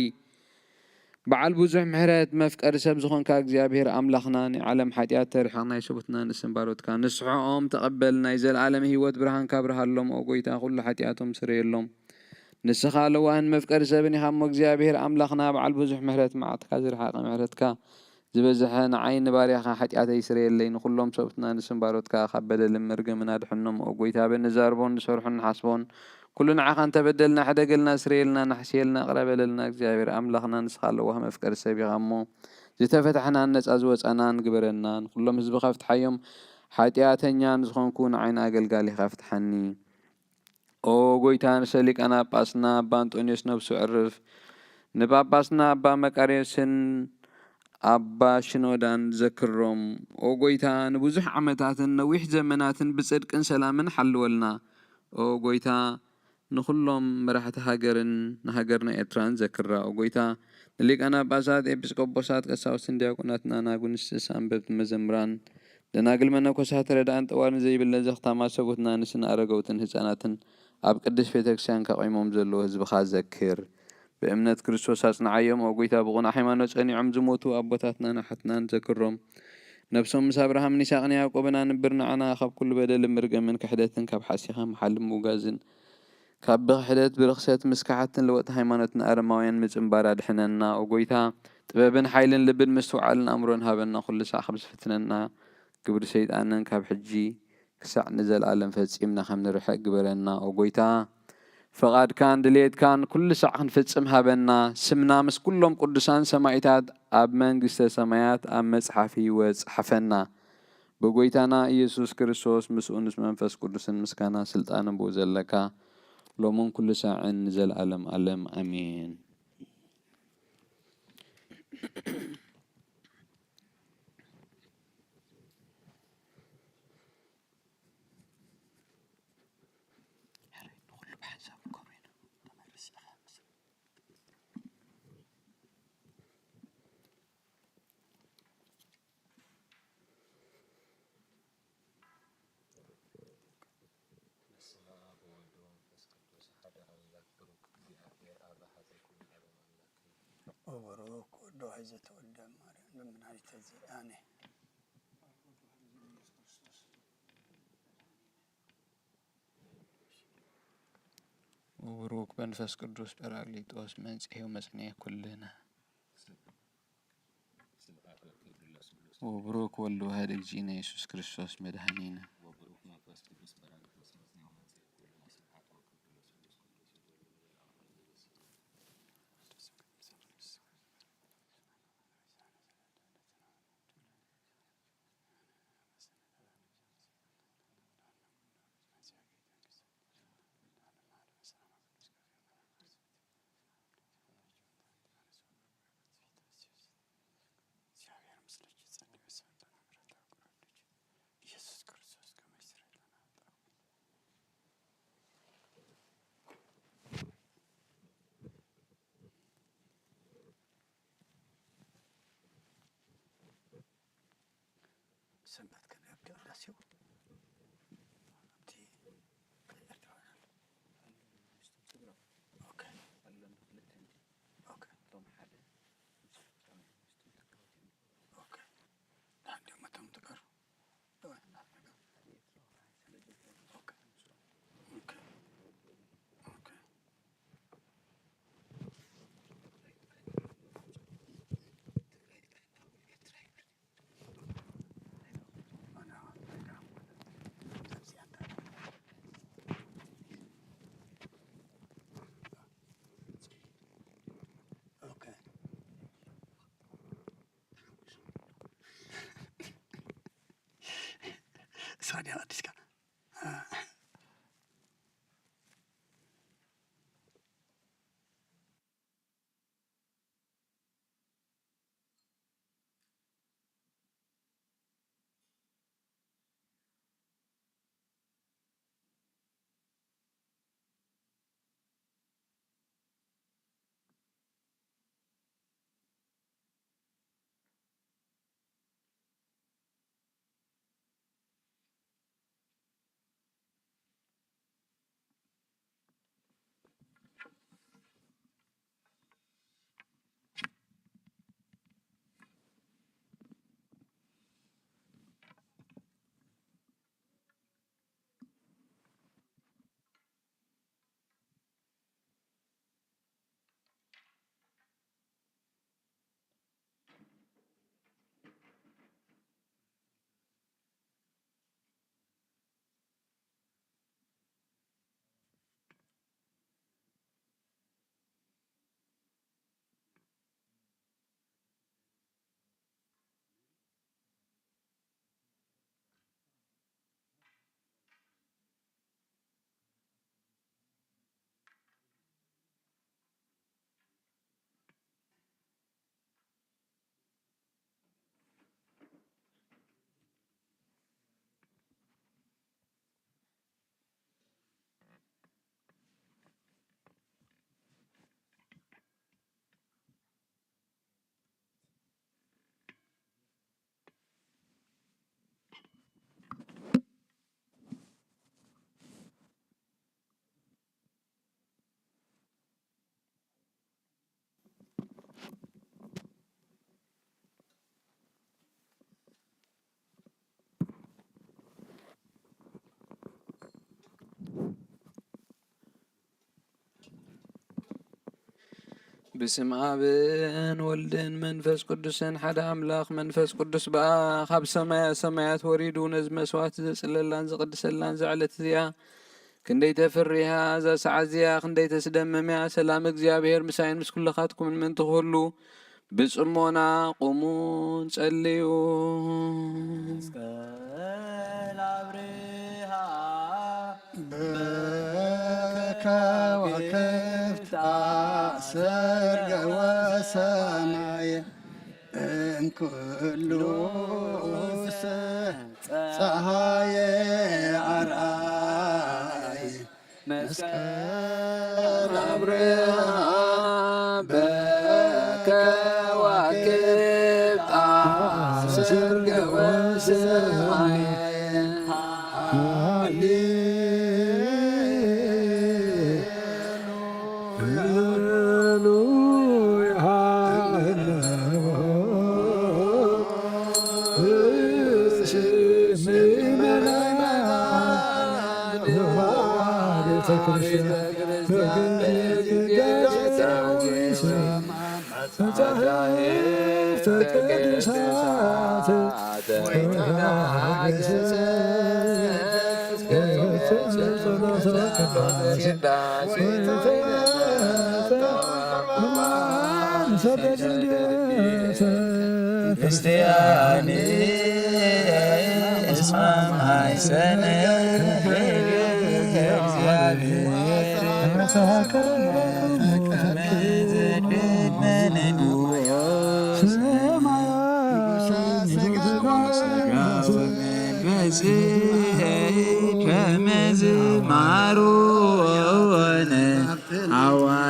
በዓል ብዙሕ ምሕረት መፍቀሪ ሰብ ዝኾንካ እግዚኣብሔር ኣምላኽና፣ ናይ ዓለም ሓጢኣት ተርሕቕ ናይ ሰቡትና ንስም ባሮትካ ንስሖኦም ተቐበል። ናይ ዘለኣለም ህይወት ብርሃንካ ኣብርሃሎም። ኦ ጎይታ፣ ኩሉ ሓጢኣቶም ስረየሎም። ንስኻ ለዋህን መፍቀሪ ሰብን ኢኻ እሞ፣ እግዚኣብሔር ኣምላኽና በዓል ብዙሕ ምሕረት፣ መዓትካ ዝረሓቐ ምሕረትካ ዝበዝሐ፣ ንዓይ ንባርያኻ ሓጢኣተይ ስረየለይ፣ ንኹሎም ሰብኡትና ንስም ባሮትካ ካብ በደልን መርገምን ኣድሕኖም። ኦ ጐይታ፣ በንዛረቦን ንሰርሖን ንሓስቦን ኩሉ ንዓኻ እንተበደልና፣ ሕደገልና፣ ስረየልና፣ ንሕስየልና፣ ይቕረ በለልና። እግዚኣብሔር ኣምላኽና ንስኻ ለዋህ መፍቀሪ ሰብ ኢኻ እሞ፣ ዝተፈታሕናን ነጻ ዝወጻናን ግበረና። ንኹሎም ህዝብኻ ፍትሓዮም፣ ሓጢኣተኛ ንዝኾንኩ ንዓይን ኣገልጋሊኻ ፍትሓኒ። ኦ ጐይታ፣ ንርእሰ ሊቃነ ጳጳስና ኣባ እንጦንዮስ ነፍሱ ዕርፍ፣ ንጳጳስና ኣባ መቃርዮስን ኣባ ሽኖዳን ዘክሮም። ኦ ጐይታ፣ ንብዙሕ ዓመታትን ነዊሕ ዘመናትን ብጽድቅን ሰላምን ሓልወልና። ኦ ጐይታ፣ ንኹሎም መራሕቲ ሃገርን ንሃገርና ኤርትራን ዘክራ። ኦ ጐይታ፣ ንሊቃነ ጳጳሳት፣ ኤጲስቆጶሳት፣ ቀሳውስትን ዲያቆናትናን፣ ኣጉንስቲስ፣ ኣንበብቲ መዘምራን፣ ደናግል መነኮሳት፣ ረዳእን ጠዋርን ዘይብለን ዘኽታማት ሰብኡትና፣ ኣንስትን ኣረገውትን ህጻናትን ኣብ ቅድስት ቤተክርስትያን ከቒሞም ዘለዉ ህዝብኻ ዘክር። ብእምነት ክርስቶስ ኣጽንዓዮም። ኦ ጐይታ፣ ብቕኑዕ ሃይማኖት ጸኒዖም ዝሞቱ ኣቦታትናን ኣሓትናን ዘክሮም። ነፍሶም ምስ ኣብርሃምን ይስሐቅን ያዕቆብን ኣንብር። ንዓና ካብ ኩሉ በደልን መርገምን ክሕደትን ካብ ሓሲኻ ምሓልን ምውጋዝን ካብ ብኽሕደት ብርኽሰት ምስካሓትን ለወጥቲ ሃይማኖትን ኣረማውያን ምጽንባር ኣድሕነና። ኦ ጐይታ፣ ጥበብን ሓይልን ልብን ምስትውዓልን ኣእምሮን ሃበና። ኩሉ ሳዕ ከም ዝፍትነና ግብሪ ሰይጣንን ካብ ሕጂ ክሳዕ ንዘለኣለም ፈጺምና ከም ንርሕቅ ግበረና። ኦ ጐይታ፣ ፍቓድካን ድሌትካን ኩሉ ሳዕ ክንፍጽም ሃበና። ስምና ምስ ኩሎም ቅዱሳን ሰማኢታት ኣብ መንግስተ ሰማያት ኣብ መጽሓፍ ህይወት ጽሓፈና። ብጐይታና ኢየሱስ ክርስቶስ፣ ምስኡን ምስ መንፈስ ቅዱስን ምስጋና ስልጣንን ብኡ ዘለካ፣ ሎምን ኩሉ ሳዕን ንዘለኣለም ኣለም። ኣሜን። በስመ አብ ወወልድ ወመንፈስ ቅዱስ አሐደ አምላክ ብሩክ እግዚአብሔር አብ አሐዘ ኩሉ ዓለም አምላክ። ወቡሩክ ወልድ ዋሕድ ዘተወልደ ማርያም በምናይተ ዚአነ። ወቡሩክ መንፈስ ቅዱስ ጳራቅሊጦስ መንጽሔ ወመጽንሔ ኩልነ። ወቡሩክ ወልድ ዋሕድ እግዚእነ ኢየሱስ ክርስቶስ መድኃኒነ። ሰንበት ከመይ ኣብ ቅዳሴው ኣብቲ ኤርትራውያን ኦኬ። ኦኬ። ኦኬ። ደሓን ድዮም እቶም ተጋሩ? ኦኬ። ኦኬ። ኦኬ። ሳዲያ ኣዲስካ ብስም ኣብን ወልድን መንፈስ ቅዱስን ሓደ ኣምላኽ። መንፈስ ቅዱስ ብኣ ካብ ሰማያ ሰማያት ወሪዱ ነዚ መስዋዕቲ ዘጽለላን ዝቕድሰላን እዛ ዕለት እዚኣ ክንደይ ተፍርያ፣ እዛ ሰዓት እዚኣ ክንደይ ተስደምም እያ። ሰላም እግዚኣብሔር ምሳይን ምስ ኩልኻትኩምን ምእንቲ ክህሉ ብጽሞና ቁሙ ጸልዩ። መስቀል ኣብርሃ በከዋክብት ኣሰርገ ወሰማየ እምኩሉ ጸሃየ ኣርኣየ መስቀል ኣብርሃ በከዋክብት ኣሰርገ ወሰማየ። ክርስቲያን እስማማይ ሰነ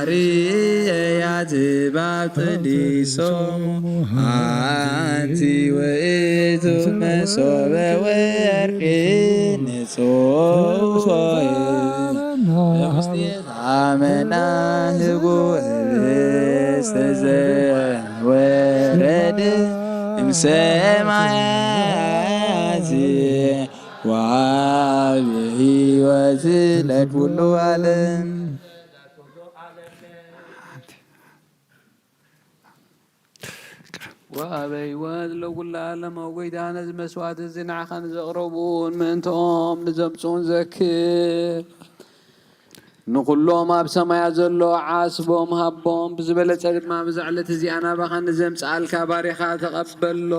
ሃዋርያት እባብ ጥሊሶም ኣንቲ ውእቱ መሶበ ወርቅ ንጹሕ ኣመና ህቡብ ህብስት ዘወረደ እምሰማያት ወሃቢ ሕይወት ለኩሉ ዓለም። ወሃቢ ሕይወት ለኩሉ ዓለም። ኦ ጎይታ፣ ነዚ መስዋዕት እዚ ንዓኻ ንዘቕረቡን ምእንትኦም ንዘምጽኡን ዘክር። ንኹሎም ኣብ ሰማያት ዘሎ ዓስቦም ሃቦም። ብዝበለጸ ድማ ብዛ ዕለት እዚኣ ናባኻ ንዘምጽኣልካ ባሪኻ ተቐበሎ።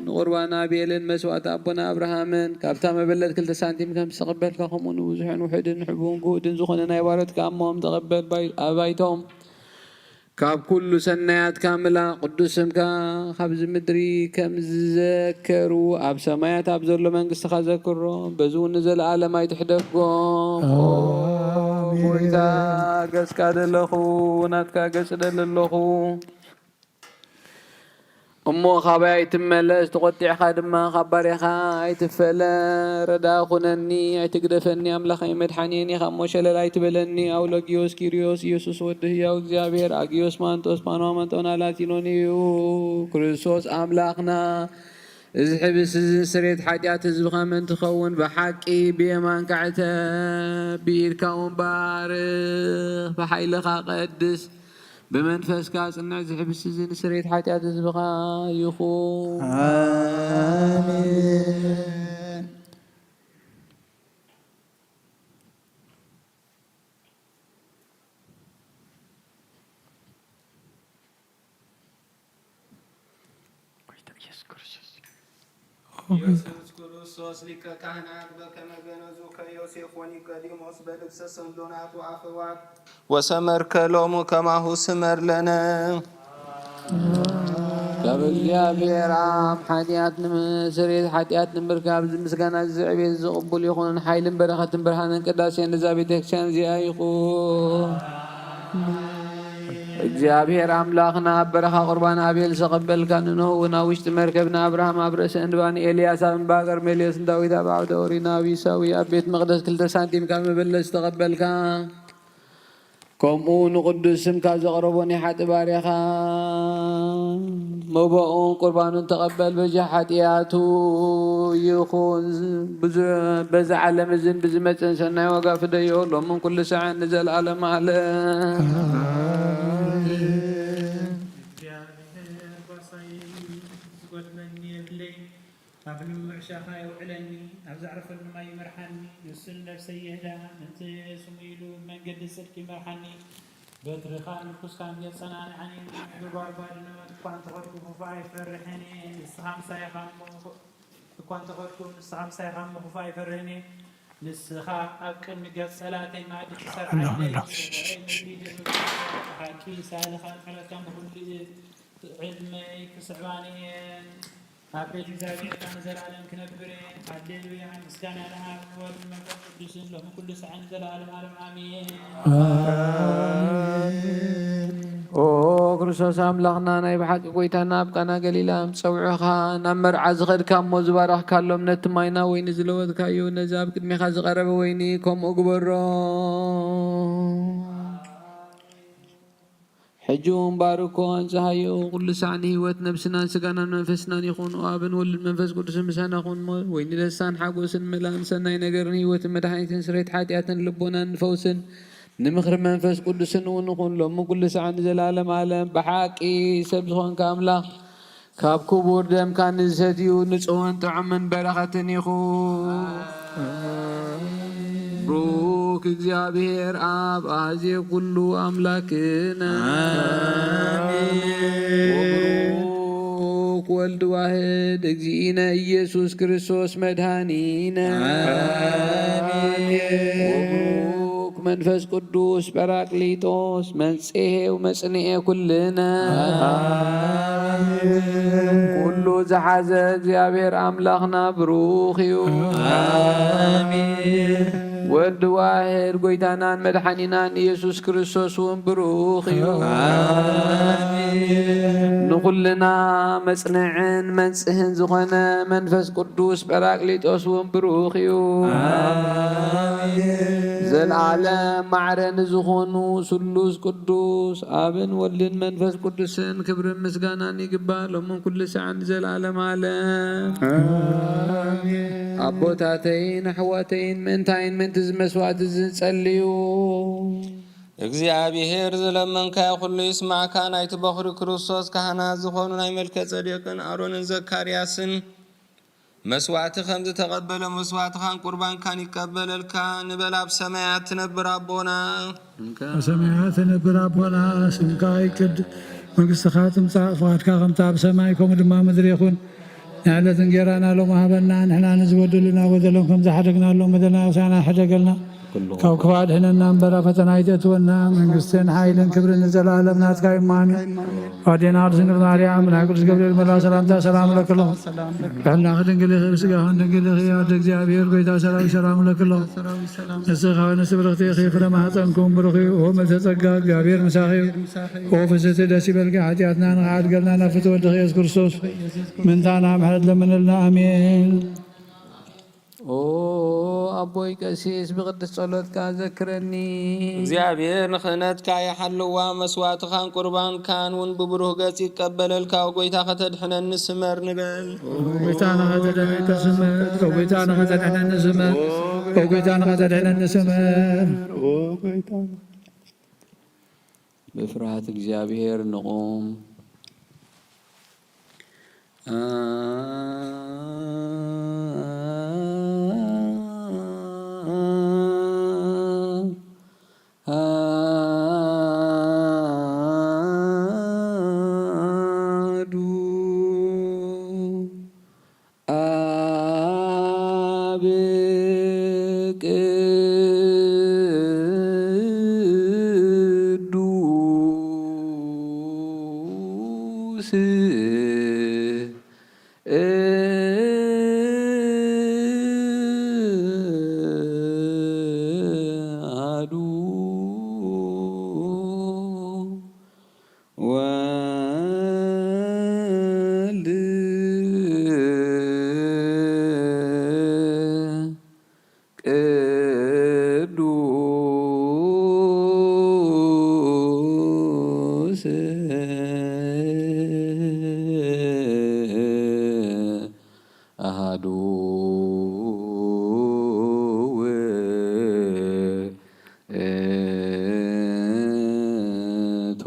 ንቑርባን ኣቤልን መስዋዕቲ ኣቦና ኣብርሃምን ካብታ መበለት ክልተ ሳንቲም ከም ዝተቐበልካ፣ ከምኡ ንብዙሕን ውሑድን ንሕቡን ግሁድን ዝኾነ ናይ ባሮትካ ኣሞም ተቐበል። ባይ-፣ ኣባይቶም ካብ ኩሉ ሰናያትካ ምላእ። ቅዱስ ስምካ ካብዚ ምድሪ ከም ዝዘከሩ ኣብ ሰማያት ኣብ ዘሎ መንግስትኻ ዘክሮ። በዚ እውን ንዘለኣለም ኣይትሕደጎም። ኦ ኣሜን። ጎይታ፣ ገጽካ ደለኹ፣ ናትካ ገጽ ደሊ ኣለኹ። እሞ ካባይ ኣይትመለስ፣ ተቖጢዕካ ድማ ካብ ባርያኻ ኣይትፈለ። ረዳ ኩነኒ፣ ኣይትግደፈኒ፣ ኣምላኸይ መድሓኒየን ኢኻ እሞ ሸለል ኣይትበለኒ። ኣውሎጊዮስ ኪርዮስ፣ ኢየሱስ ወዲ ህያው እግዚኣብሔር፣ ኣጊዮስ ማንጦስ፣ ጳንዋም፣ ኣንጦና ላቲኖን እዩ። ክርስቶስ ኣምላኽና፣ እዚ ሕብስ እዚ ስሬት ሓጢኣት ህዝብኻ ምእንቲ ኸውን ብሓቂ ብየማንካ ዕተብ፣ ብኢድካ እውን ባርኽ፣ ብሓይልኻ ቀድስ። ብመንፈስካ ጽንዕ ዝሕብስ እዚ ንስርየት ሓጢኣት ህዝብኻ ይኹን። ኣሜን። ኢየሱስ ክርስቶስ ሊቀ ካህናት በከመ ገነዙ ከዮሴፍ ወኒቆዲሞስ በልብሰ ሰንዶናት ወአፈዋት ወሰመርከ ሎሙ ከማሁ ስመር ለነ። ካብ እግዚኣብሔር ኣብ ሓጢኣት ንምስሬት ሓጢኣት ንምርካብ እዚ ምስጋና እዚ ዕቤት እዚ ቅቡል ይኹን። ሓይልን በረኸትን ብርሃንን ቅዳሴን ነዛ ቤተክርስቲያን እዚኣ ይኹን። እግዚኣብሔር ኣምላኽና ኣብ በረኻ ቁርባን ኣቤል ዝተቐበልካ፣ ንኖህ እውን ኣብ ውሽጢ መርከብ፣ ንኣብርሃም ኣብ ርእሲ እንባ፣ ንኤልያስ ኣብ እምባ ቀርሜሌዎስ፣ ንዳዊት ኣብ ዓውደ ኦሪት፣ ንኣቢሳዊ ኣብ ቤት መቕደስ ክልተ ሳንቲም ካብ መበለት ዝተቐበልካ፣ ከምኡ ንቕዱስ ስምካ ዘቕረቦ ናይ ሓጢ ባርያኻ መባኡን ቁርባኑን ተቐበል። በጃ ሓጢኣቱ ይኹን። ብዙ-፣ በዚ ዓለም እዝን ብዝመጽእን ሰናይ ዋጋ ፍደዮ፣ ሎምን ኩሉ ሰዓን ንዘለኣለም ዓለም። ኣሜን። ኣብ ልሙዕ ሻኻ የውዕለኒ፣ ኣብ ዘዕርፈሉ ማይ ይመርሓኒ። ንሱ ንነፍሰይ ይህዳ፣ ምእንቲ ስሙ ኢሉ ብመንገዲ ጽድቂ ይመርሓኒ። በትርኻ ምርኩስካን የጸናንዓኒ፣ ብጓልጓል ሞት እኳ እንተኸድኩ ክፉእ ኣይፈርሕን እየ። ንስኻ ምሳይ ኢኻ እሞ፣ እኳ እንተኸድኩ ንስኻ ምሳይ ኢኻ እሞ ክፉእ ኣይፈርሕን እየ። ንስኻ ኣብ ቅድሚ ገጽ ጸላእተይ መኣዲ ትሰርዓለይ፣ ኣላ፣ ኣላ። ብሓቂ ሳልኻ ምሕረትካን ብኹሉ ዕድመይ ክስዕባኒ እየ። ኣብ ቤት እግዚኣብሔር ከኣ ንዘለኣለም ክነብር እየ። ሃሌሉያ። ምስጋና ንኣብ ንወልድ ንመንፈስ ቅዱስን ሎሚ ኩሉ ሰዓት ንዘለኣለም ዓለም ኣሜን። ኣሜን። ኦ ክርስቶስ ኣምላኽና፣ ናይ ብሓቂ ጐይታና፣ ኣብ ቃና ገሊላ ምስ ጸውዑኻ ናብ መርዓ ዝኸድካ እሞ ዝባረኽካሎም፣ ነቲ ማይና ወይኒ ዝለወጥካዮ፣ ነዚ ኣብ ቅድሜኻ ዝቐረበ ወይኒ ከምኡ ግበሮ። ሕጂ እውን ባርኮ፣ ኣንጽሃዮ፣ ኩሉ ሳዕ ንህይወት ነብስናን ስጋናን መንፈስናን ይኹን። ኦ ኣብን ወልድን መንፈስ ቅዱስን ምሳና ኩን እሞ፣ ወይኒ ደስታን ሓጎስን መላእን ሰናይ ነገርን ህይወትን መድሓኒትን ስርየት ሓጢኣትን ልቦናን ፈውስን ንምኽሪ መንፈስ ቅዱስን እውን ንኹን፣ ሎሚ ኩሉ ሳዕ ንዘለኣለም ዓለም። ብሓቂ ሰብ ዝኾንካ ኣምላኽ፣ ካብ ክቡር ደምካ ንዝሰትዩ ንጹህን ጥዑምን በረኸትን ይኹን። ብሩክ እግዚኣብሔር ኣብ ኣዜ ኩሉ ኣምላክነ። ኣሜን። ወብሩክ ወልድ ዋህድ እግዚእነ ኢየሱስ ክርስቶስ መድኃኒነ። ኣሜን። ወብሩክ መንፈስ ቅዱስ ጳራቅሊጦስ መንጽሔ ወመጽንኤ ኩልነ። ኣሜን። ኩሉ ዝሓዘ እግዚኣብሔር ኣምላኽና ብሩኽ እዩ። ኣሜን። ወልድ ዋሕድ ጐይታናን መድሓኒናን ኢየሱስ ክርስቶስ እውን ብሩኽ እዩ። ኣሜን። ንኹልና መጽንዕን መንጽህን ዝኾነ መንፈስ ቅዱስ ጳራቅሊጦስ እውን ብሩኽ እዩ። ኣሜን። ዘለዓለም ማዕረ ንዝኾኑ ስሉስ ቅዱስ ኣብን ወልድን መንፈስ ቅዱስን ክብርን ምስጋናን ይግባእ፣ ሎምን ኩሉ ሰዓን ንዘለዓለም ዓለም። ኣሜን። ኣቦታተይን ኣሕዋተይን፣ ምእንታይን ምእንቲ እዚ መስዋዕቲ እዚ ጸልዩ። እግዚኣብሔር ዝለመንካዮ ኩሉ ይስማዕካ። ናይቲ በኹሪ ክርስቶስ ካህናት ዝኾኑ ናይ መልከ ጸዴቅን ኣሮንን ዘካርያስን መስዋዕቲ ከም ዝተቐበለ መስዋዕትኻን ቁርባንካን ይቀበለልካ። ንበል ኣብ ሰማያት ትነብር ኣቦና። ኣብ ሰማያት ትነብር ኣቦና፣ ስምካ ይቀድ-፣ መንግስትኻ ትምጻእ፣ ፍቓድካ ከምቲ ኣብ ሰማይ ከምኡ ድማ ምድሪ ይኹን። ንዕለት እንጌራና ሎም ሃበና፣ ንሕና ንዝበደሉና በደሎም ከም ዝሓደግናሎም በደልና ወሳና ሕደገልና። ካብ ክፉእ ኣድሕነና እምበር፣ ኣብ ፈተና ኣይተእትወና። መንግስትን ሓይልን ክብርን ንዘለኣለም ናትካ እዩ። ኣሜን። ኣዴና ቅድስት ድንግል ማርያም፣ ናይ ቅዱስ ገብርኤል መልኣክ ሰላምታ ሰላም እለኪ ኣለኹ። ብሕልናኺ ድንግል ኢኺ፣ ብስጋኺ ድንግል ኢኺ። ኣደ እግዚኣብሔር፣ ጎይታ ሰራዊት፣ ሰላም እለኪ ኣለኹ። ንስኺ ከበ ንስብርኽቲ ኢኺ፣ ፍረ ማህፀንኩም ብሩኽ እዩ። ኦ ምልዕተ ጸጋ፣ እግዚኣብሔር ምሳኺ እዩ። ኦ ፍስሕቲ፣ ደስ ይበልኪ፣ ሓጢኣትና ንኽሓድገልና ናብ ፍትወ ወድኺ ኢየሱስ ክርስቶስ ምእንታና ምሕረት ለምንልና። ኣሜን። ኦ ኣቦይ ቀሲስ፣ ብቅድስት ጸሎትካ ዘክረኒ። እግዚኣብሔር ንክህነትካ ይሓልዋ፣ መስዋዕትኻን ቁርባንካን እውን ብብሩህ ገጽ ይቀበለልካ። ኦ ጎይታ ከተድሕነኒ ስመር ንበል። ኦ ጎይታና ከተድሕነኒ ስመር፣ ኦ ጎይታና ከተድሕነኒ ስመር፣ ኦ ጎይታና ከተድሕነኒ ስመር። ኦ ጎይታና። ብፍርሃት እግዚኣብሔር ንቑም። ኣሐዱ ኣብ ቅዱስ ኣሐዱ ወልድ ቅዱስ ኣሐዱ ውእቱ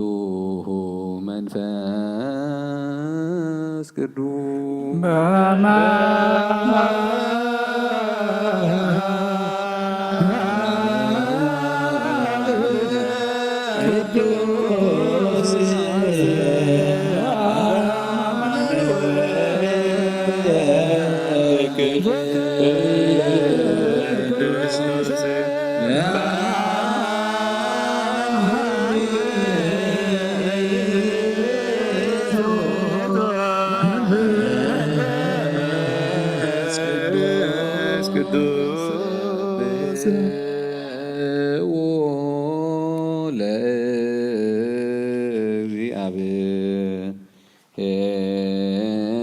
መንፈስ ቅዱስ።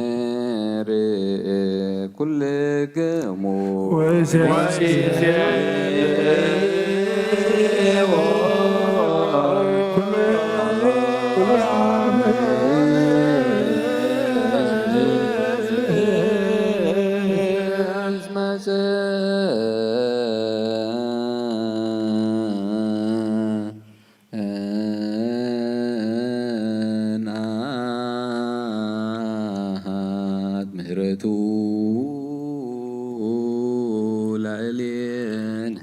ለእግዚኣብሔር ኩልክሙ ወይሴ ምህረቱ ላዕሌነ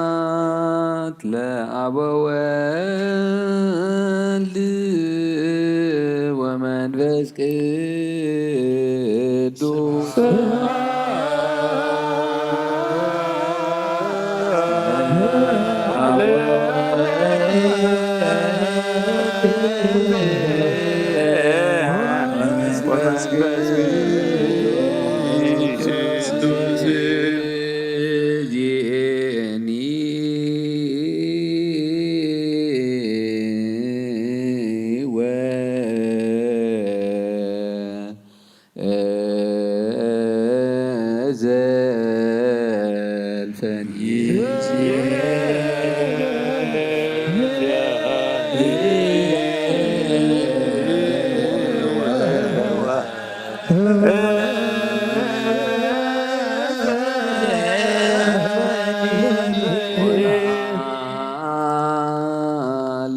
ስብሐት ለአብ ወወልድ ወመንፈስ ቅዱስ።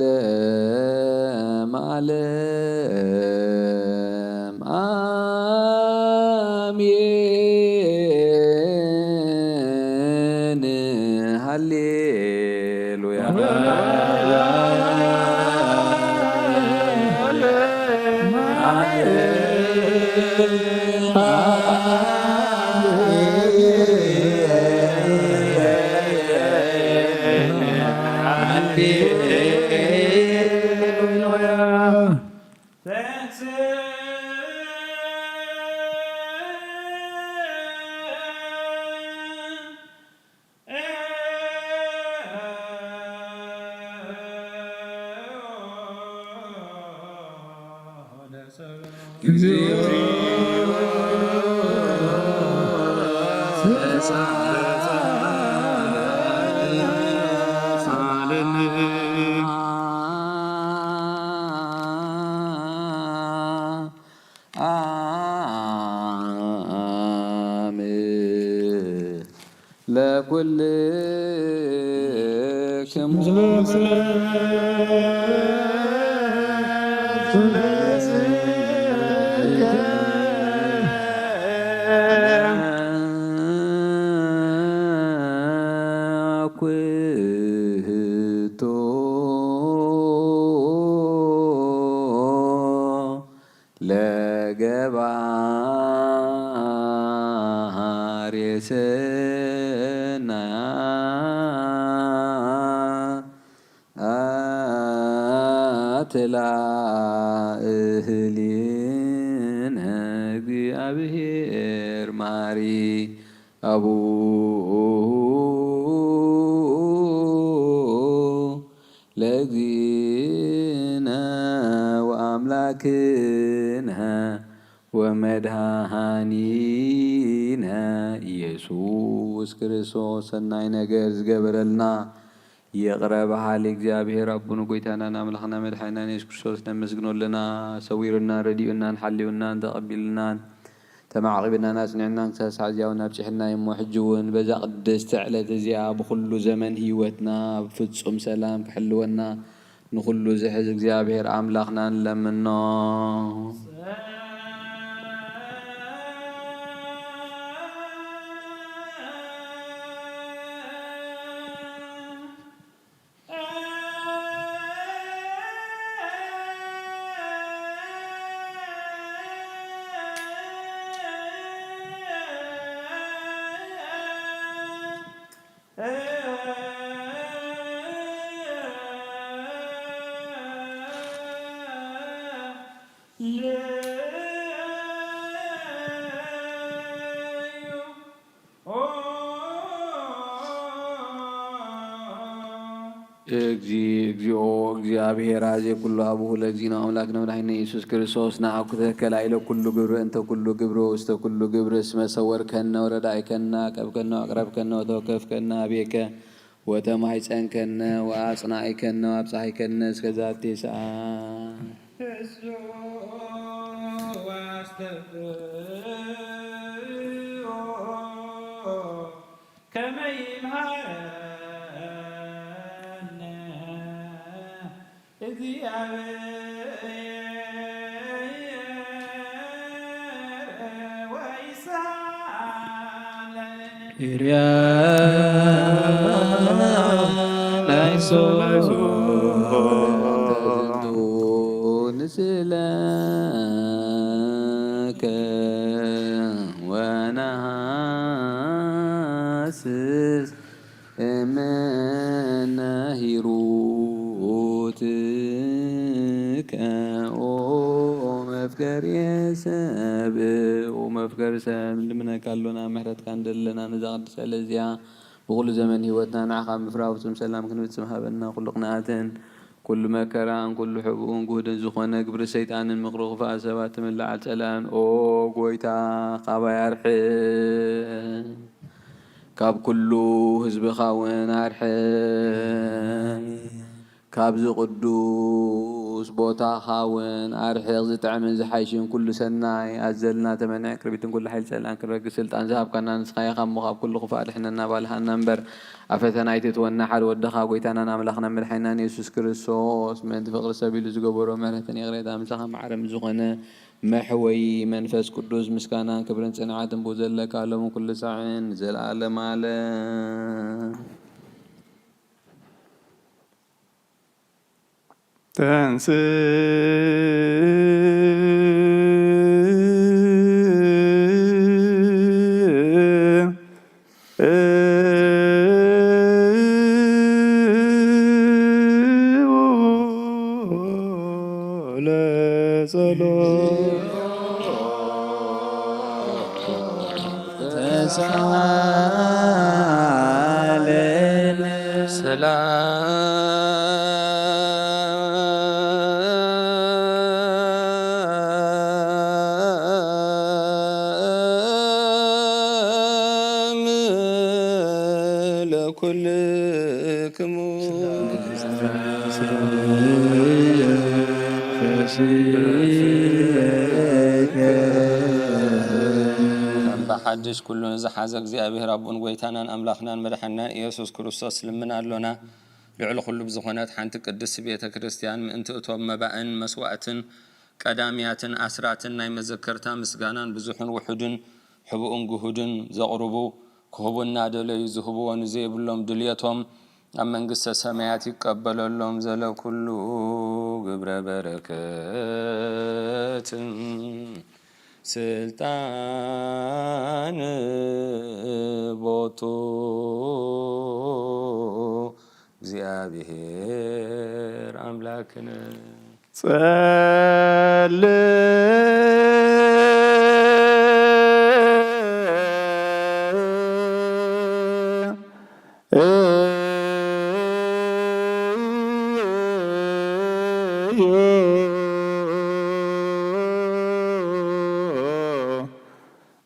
ዓለም ዓለም አሜን። ሃሌሉያ። ለኩልክሙ ኩህቶ ለገባሬ ሰናያ አትላ እህሊነ እግዚአብሔር ማሪ አቡ ለእግዚእነ ወአምላክነ ወመድኃኒነ ኢየሱስ ክርስቶስ ሰናይ ነገር ዝገበረልና ይቕረ በሃሊ እግዚኣብሔር ኣቦን ጐይታናን ኣምላኽና መድሓኒናን የሱስ ክርስቶስ ነመስግኖ ኣለና። ሰዊሩናን ረዲኡናን ሓልዩናን ተቐቢሉናን ተማዕቒብናን ኣጽኒዕናን ክሳብ ሰዓት እዚኣ እውን ኣብጺሑና እዩ እሞ፣ ሕጂ እውን በዛ ቅድስቲ ዕለት እዚኣ ብኹሉ ዘመን ህይወትና ብፍጹም ሰላም ክሕልወና ንኹሉ ዝሕዝ እግዚኣብሔር ኣምላኽና ንለምኖ። እግዚ-፣ እግዚኦ፣ እግዚኣብሔር አዜ ኩሉ አቡሁ ለእግዚእነ አምላክነ መድኃኒነ ኢየሱስ ክርስቶስ፣ ነአኩ ተከላኢለ ኩሉ ግብር እንተ ኩሉ ግብር ውስተ ኩሉ ግብር፣ እስመ ሰወርከነ ወረዳእከነ፣ አቀብከነ ወአቅረብከነ ወተወከፍከነ አቤከ ወተማሕፀንከነ ወአጽናእከነ ወአብጽሐከነ እስከ ዛቲ ሰዓት። እሱ አስተብኦ ከመ ይምሃረነ ንስእለከ ወነሃስስ እምነ ሂሩትከ ኦ መፍቀሬ ሰብ፣ ኦ መፍቀሪ ሰብ፣ ንልምነካ ኣሎና፣ ምሕረትካ ንደሊ ኣለና። ነዛ ቅድስቲ ዕለት እዚኣ ብኹሉ ዘመን ህይወትና ንዓኻ ምፍራህ ፍጹም ሰላም ክንፍጽም ሃበና። ኩሉ ቅንኣትን ኩሉ መከራን ኩሉ ሕቡእን ግሁድን ዝኾነ ግብሪ ሰይጣንን ምኽሪ ክፉኣት ሰባት ትምልዓል ጸላእን ኦ ጎይታ ካባይ ኣርሕቕ። ካብ ኩሉ ህዝብኻ እውን ኣርሕቕ፣ ካብዚ ቅዱስ ቦታኻ እውን ኣርሕቕ። ዝጥዕምን ዝሓይሽን ኩሉ ሰናይ ኣዘልና ተመንዕ ቅርቢትን ኩሉ ሓይሊ ጸላእን ክንረግጽ ስልጣን ዝሃብካና ንስኻ ኢኻ እሞ ካብ ኩሉ ክፉእ ኣድሕነና ባልሃና እምበር ኣብ ፈተና ኣይትእትወና። ሓደ ወድኻ ጐይታናን ኣምላኽናን መድሓኒናን የሱስ ክርስቶስ ምእንቲ ፍቕሪ ሰብ ኢሉ ዝገበሮ ምሕረትን ይቕሬታ ምሳኻ ማዕረ ምስ ዝኾነ መሕወዪ መንፈስ ቅዱስ ምስጋናን ክብርን ጽንዓትን ብኡ ዘለካ ሎምን ኩሉ ሳዕን ንዘለኣለም ኣለም። ተንስ ለጸሎት ተሳለን ሰላም ለኩልክሙ። ከም ብሓድሽ ኩሉ ንዝሓዘ እግዚኣብሔር ኣቦን ጐይታናን ኣምላኽናን መድሓኒናን ኢየሱስ ክርስቶስ ልምን ኣሎና። ልዕሊ ኩሉ ብዝኾነት ሓንቲ ቅድስቲ ቤተ ክርስቲያን ምእንቲ እቶም መባእን መስዋእትን ቀዳምያትን ኣስራትን ናይ መዘከርታ ምስጋናን ብዙሕን ውሑድን ሕቡእን ግሁድን ዘቕርቡ ክህቡ እናደለዩ ዝህብዎ ንዘይብሎም ድልየቶም ኣብ መንግስተ ሰማያት ይቀበለሎም ዘለ ኩሉ ግብረ በረከትን ስልጣን ቦቱ እግዚኣብሔር ኣምላክነ። ጸልእ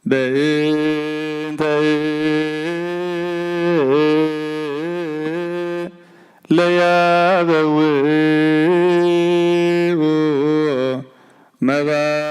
በእንተ ለያበውኡ መባእ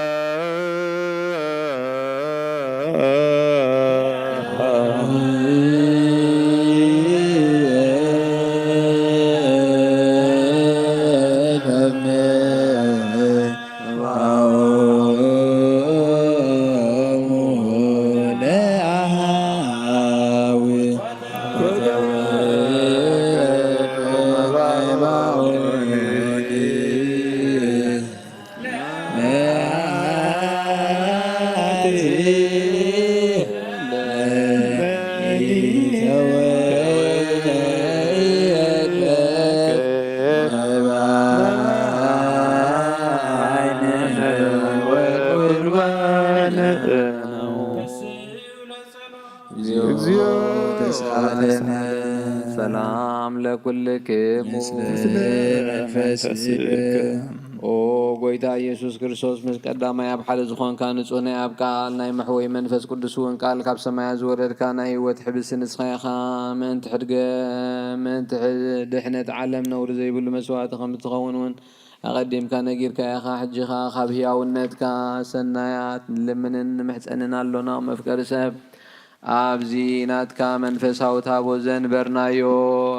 እግዚኦ ተስዓለነ። ሰላም ለኩልክሙ። ምስለ መንፈስክም። ኦ ጎይታ ኢየሱስ ክርስቶስ፣ ምስ ቀዳማይ ኣብ ሓደ ዝኾንካ ንጹህ ናይ ኣብ ቃል ናይ መሕወይ መንፈስ ቅዱስ እውን ቃል ካብ ሰማያት ዝወረድካ ናይ ህይወት ሕብሲ ንስኻ ኢኻ። ምእንቲ ሕድገ ምእንቲ ሕ-፣ ድሕነት ዓለም ነውሪ ዘይብሉ መስዋዕቲ ከም እትኸውን እውን ኣቐዲምካ ነጊርካ ኢኻ። ሕጂ ኸኣ ካብ ህያውነትካ ሰናያት ንልምንን ንምሕጸንን ኣሎና። መፍቀሪ ሰብ፣ ኣብዚ ናትካ መንፈሳዊ ታቦት ዘንበርናዮ፣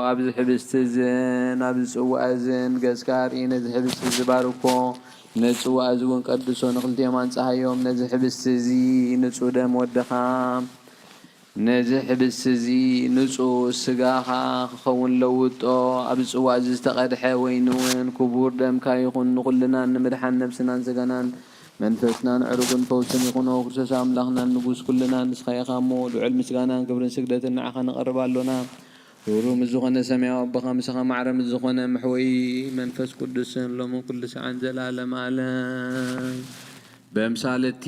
ኣብዚ ሕብስቲ እዝን ኣብዚ ጽዋእ እዝን ገጽካ ኣርኢ። ነዚ ሕብስቲ እዚ ባርኮ፣ ነዚ ጽዋእ እዚ እውን ቀድሶ፣ ንኽልቲኦም ኣንጽሃዮም። ነዚ ሕብስቲ እዚ ንጹህ ደም ወድኻ፣ ነዚ ሕብስቲ እዚ ንጹህ ስጋኻ ክኸውን ለውጦ። ኣብዚ ጽዋእ እዚ ዝተቐድሐ ወይኒ እውን ክቡር ደምካ ይኹን። ንኹልናን ንምድሓን ነብስናን ስጋናን መንፈስናን ዕሩግን ፈውስን ይኹኖ። ክርስቶስ ኣምላኽናን ንጉስ ኩልናን ንስኻ ኢኻ እሞ፣ ልዑል ምስጋናን ክብርን ስግደትን ንዓኻ ነቐርብ ኣሎና። ርሁሩህ ምስ ዝኾነ ሰማያዊ ኣቦኻ ምሳኻ ማዕረ ምስ ዝኾነ መሕወዪ መንፈስ ቅዱስን ሎምን ኩሉ ሰዓን ዘላለም ኣለም። በምሳል እቲ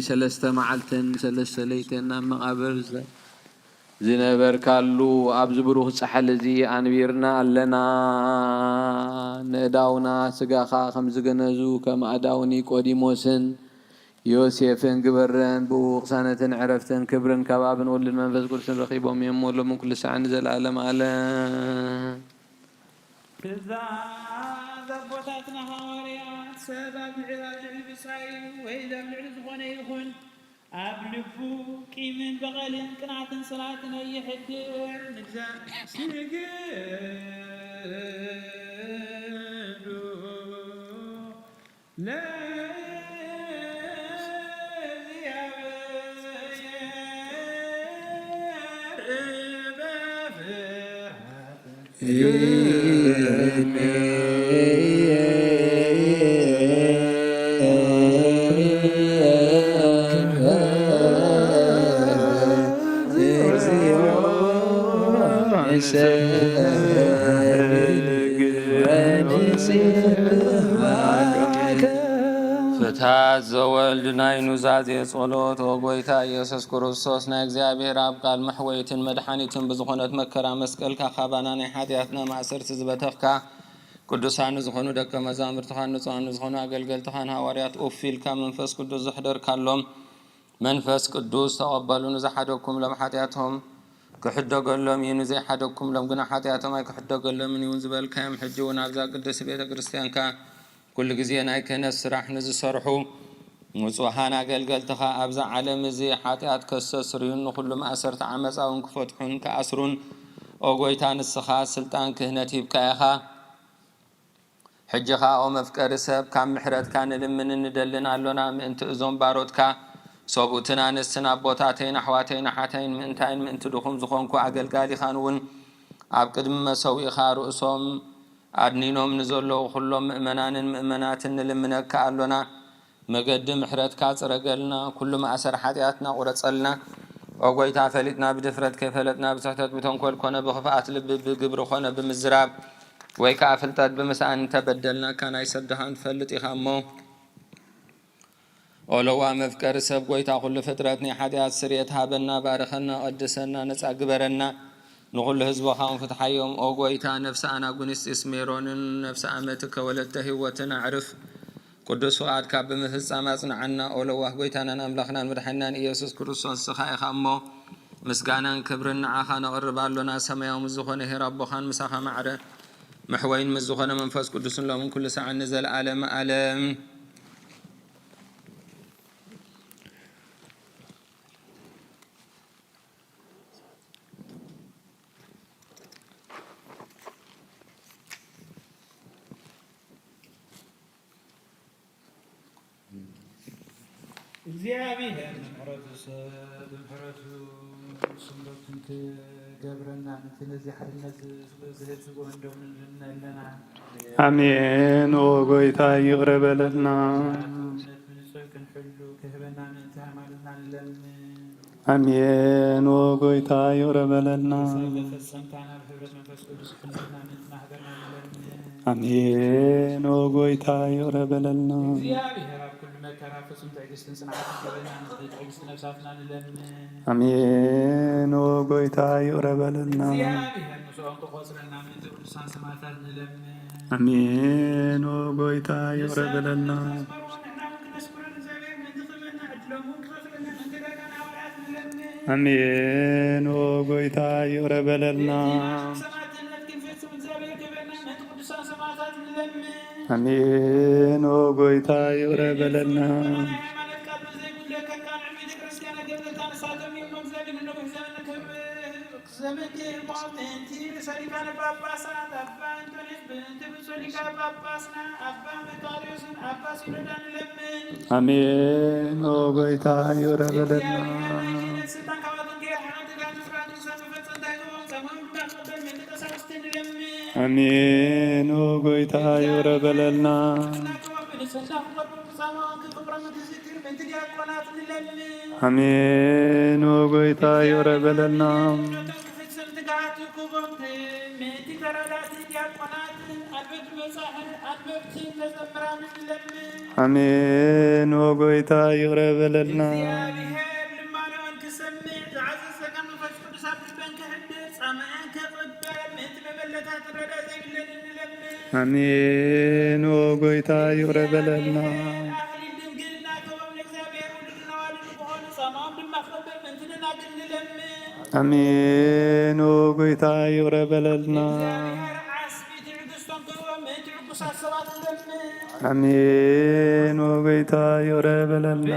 ሰለስተ መዓልትን ሰለስተ ለይትን ኣብ መቓብር ዘ-፣ ዝነበርካሉ ኣብዚ ብሩኽ ጻሕሊ እዚ ኣንቢርና ኣለና። ንእዳውና ስጋኻ ከም ዝገነዙ ከም ኣእዳው ኒቆዲሞስን ዮሴፍን ግበረን። ብኡ ቅሳነትን ዕረፍትን ክብርን ካብ ኣብን ወልድን መንፈስ ቅዱስን ረኺቦም እዮም። ወሎምን ኩሉ ሰዓን ንዘለኣለም ኣለም። ትእዛዝ ኣቦታትና ሃዋርያት፣ ሰብ ኣብ ልዕሊ፣ ኣብ ልዕሊ ብጻዩ ወይ ኣብ ልዕሊ ዝኾነ ይኹን ኣብ ልቡ ቂምን በቐልን ቅንዓትን ጽልኣትን ኣይሕድር። ንግዛ-፣ ስግዱ ለእግዚኣብሔር በፍርሃት። ፍትሐት ዘወልድ ናይ ኑዛዜ ጸሎት። ኦ ጎይታ ኢየሱስ ክርስቶስ፣ ናይ እግዚኣብሔር ኣብ ቃል መሕወይትን መድሓኒትን ብዝኾነት መከራ መስቀልካ ካባና ናይ ሓጢኣትና ማእሰርቲ ዝበተኽካ፣ ቅዱሳን ንዝኾኑ ደቀ መዛሙርትኻን ንጹሃን ንዝኾኑ ኣገልገልትኻን ሃዋርያት ኡፍ ኢልካ መንፈስ ቅዱስ ዘሕደርካሎም፣ መንፈስ ቅዱስ ተቐበሉ። ንዝሓደግኩምሎም ሓጢኣቶም ክሕደገሎም እዩ፣ ንዘይሓደግኩምሎም ግና ሓጢኣቶም ኣይክሕደገሎምን እዩ ዝበልካዮም፣ ሕጂ እውን ኣብዛ ቅድስቲ ቤተ ክርስቲያንካ ኩሉ ግዜ ናይ ክህነት ስራሕ ንዝሰርሑ ንጹሃን ኣገልገልትኻ ኣብዛ ዓለም እዚ ሓጢኣት ከስተስርዩን ንኹሉ ማእሰርቲ ዓመፃ እውን ክፈትሑን ክኣስሩን፣ ኦ ጎይታ፣ ንስኻ ስልጣን ክህነት ሂብካ ኢኻ። ሕጂ ኸኣ ኦ መፍቀሪ ሰብ፣ ካብ ምሕረትካ ንልምንን ንደልን ኣሎና፣ ምእንቲ እዞም ባሮትካ፣ ሰብኡትን ኣንስትን፣ ኣቦታተይን ኣሕዋተይን ኣሓተይን፣ ምእንታይን ምእንቲ ድኹም ዝኾንኩ ኣገልጋሊኻን እውን ኣብ ቅድሚ መሰውኢኻ ርእሶም ኣድኒኖም ንዘለዉ ኩሎም ምእመናንን ምእመናትን ንልምነካ ኣሎና። መገዲ ምሕረትካ ጽረገልና፣ ኩሉ ማእሰር ሓጢኣትና ቁረጸልና። ኦ ጐይታ፣ ፈሊጥና ብድፍረት ከይፈለጥና፣ ብስሕተት ብተንኮል ኮነ ብኽፍኣት ልቢ፣ ብግብሪ ኮነ ብምዝራብ ወይ ከኣ ፍልጠት ብምስኣን እንተበደልናካ ናይ ሰብ ድኻን ትፈልጥ ኢኻ እሞ፣ ኦ ለዋህ መፍቀሪ ሰብ ጐይታ፣ ኩሉ ፍጥረት ናይ ሓጢኣት ስርየት ሃበና፣ ባርኸና፣ ቀድሰና፣ ነጻ ግበረና። ንኹሉ ህዝብኻ እውን ፍትሓዮም። ኦ ጐይታ፣ ነፍሲ ኣናጉንስጢስ ሜሮንን ነፍሲ ኣመትከ ወለተ ህይወትን ኣዕርፍ። ቅዱስ ፍቓድካ ብምፍጻም ኣጽንዓና። ኦ ለዋህ ጐይታናን ኣምላኽናን መድሓኒናን ኢየሱስ ክርስቶስ፣ ንስኻ ኢኻ እሞ፣ ምስጋናን ክብርን ንዓኻ ነቕርብ ኣሎና። ሰማያዊ ምስ ዝኾነ ኄር ኣቦኻን ምሳኻ ማዕረ መሕወይን ምስ ዝኾነ መንፈስ ቅዱስን ሎምን ኩሉ ሰዓን ንዘለዓለመ ዓለም። እግዚኣብሔር ንምሕረቱ ሰብ ብምሕረቱ ስምረቱ እንትገብረና፣ ነቲ ነዚ ሓድነት ዝህብ ዝጎንደው ንልና ኣለና። ኣሜን። ኦ ጎይታ ይቕረ በለልና። እምነት ብንጹር ክንሕሉ ክህበና ምእንቲ ሃይማኖትና ንለምን። ኣሜን። ኦ ጎይታ ይቕረ በለልና። ሰብ ፈጸምታ ናብ ህብረት መንፈስ ቅዱስ ክሕልፈና ምእንቲ ማህበርና ንለምን። ኣሜን። ኦ ጎይታ ይቕረ በለልና። እግዚኣብሔር ኣብ ኩሉ መከራ ፍጹም ትዕግስትን ጽንዓትን ክህበና ምእንቲ ትዕግስቲ ነፍሳትና ንለምን። ኣሜን። ኦ ጎይታ ይቕረ በለልና። እግዚኣብሔር ምስኦም ክቆጽረና ምእንቲ ቅዱሳን ሰማዕታት ንለምን። ኣሜን። ኦ ጎይታ ይቕረ በለልና። ንሕና እውን ክነስምሮን እግዚኣብሔር ምእንቲ ክህበና ዕድሎም እውን ክኸፍለና ምእንቲ ደቀና ሃዋርያት ንለምን። ኣሜን። ኦ ጎይታ ይቕረ በለልና። ሰማዕትነት ክንፍጽም እግዚኣብሔር ክህበና ምእንቲ ቅዱሳን ሰማዕታት ንለምን። ኣሜን። ኦ ጎይታ ይቕረ በለልና። ናይ ሃይማኖት ቃል ብዘይጉድለት ከቃንዑ ቤተ ክርስቲያን ኣገልገልታ ንሳቶም እዮም። እግዚኣብሔር ንነዊሕ ዘመን ክብር ዘመን ክህቦም ምእንቲ ርእሰ ሊቃነ ጳጳሳት ኣባ እንጦንዮስ፣ ብእንተ ብፁዕ ሊቀ ጳጳስና ኣባ መቃርዮስን ኣባ ሲኖዳ ንለምን። ኣሜን። ኦ ጎይታ ይቕረ በለልና። ስልጣን ካብኣቶም ከየርሓና ትግራይ ምስራቱ ሰብ መፈጸምታ ይግቦም ጸማም እንዳቀበል ምእንቲ ቀሳውስቲ ንለምን። ኣሜን። ኦ ጎይታ ይቕረ በለልና። ኣሜን። ኦ ጎይታ ይቕረ በለልና። ኣሜን። ኦ ጎይታ ይቕረ በለልና። ኣሜን። ኦ ጎይታ ይቕረ በለልና። ኣሜን። ኦ ጎይታ ይቕረ በለልና። ኣሜን። ኦ ጎይታ ይቕረ በለልና።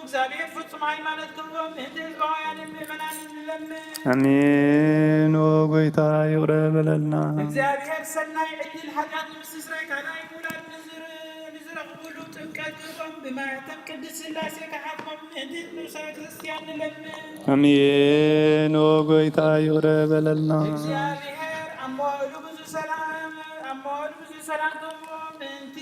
እግዚኣብሔር ፍጹም ሃይማኖት ክህቦም ምእንቲ ህዝባውያንን ምእመናንን ንለምን። ኣሜን። ኦ ጎይታ ይቕረ በለልና። እግዚኣብሔር ሰናይ ዕድል ሓጢኣት ንምስትስራይ ካልኣይ ምውላድ ንዝር-፣ ንዝረኽብሉ ጥምቀት ክህቦም ብማህተም ቅድስት ሥላሴ ክሓትሞም ምእንቲ ንኡሳን ክርስቲያን ንለምን። ኣሜን። ኦ ጎይታ ይቕረ በለልና። እግዚኣብሔር ኣብ መዋእሉ ብዙ ሰላም፣ ኣብ መዋእሉ ብዙ ሰላም ክህቦም ምእንቲ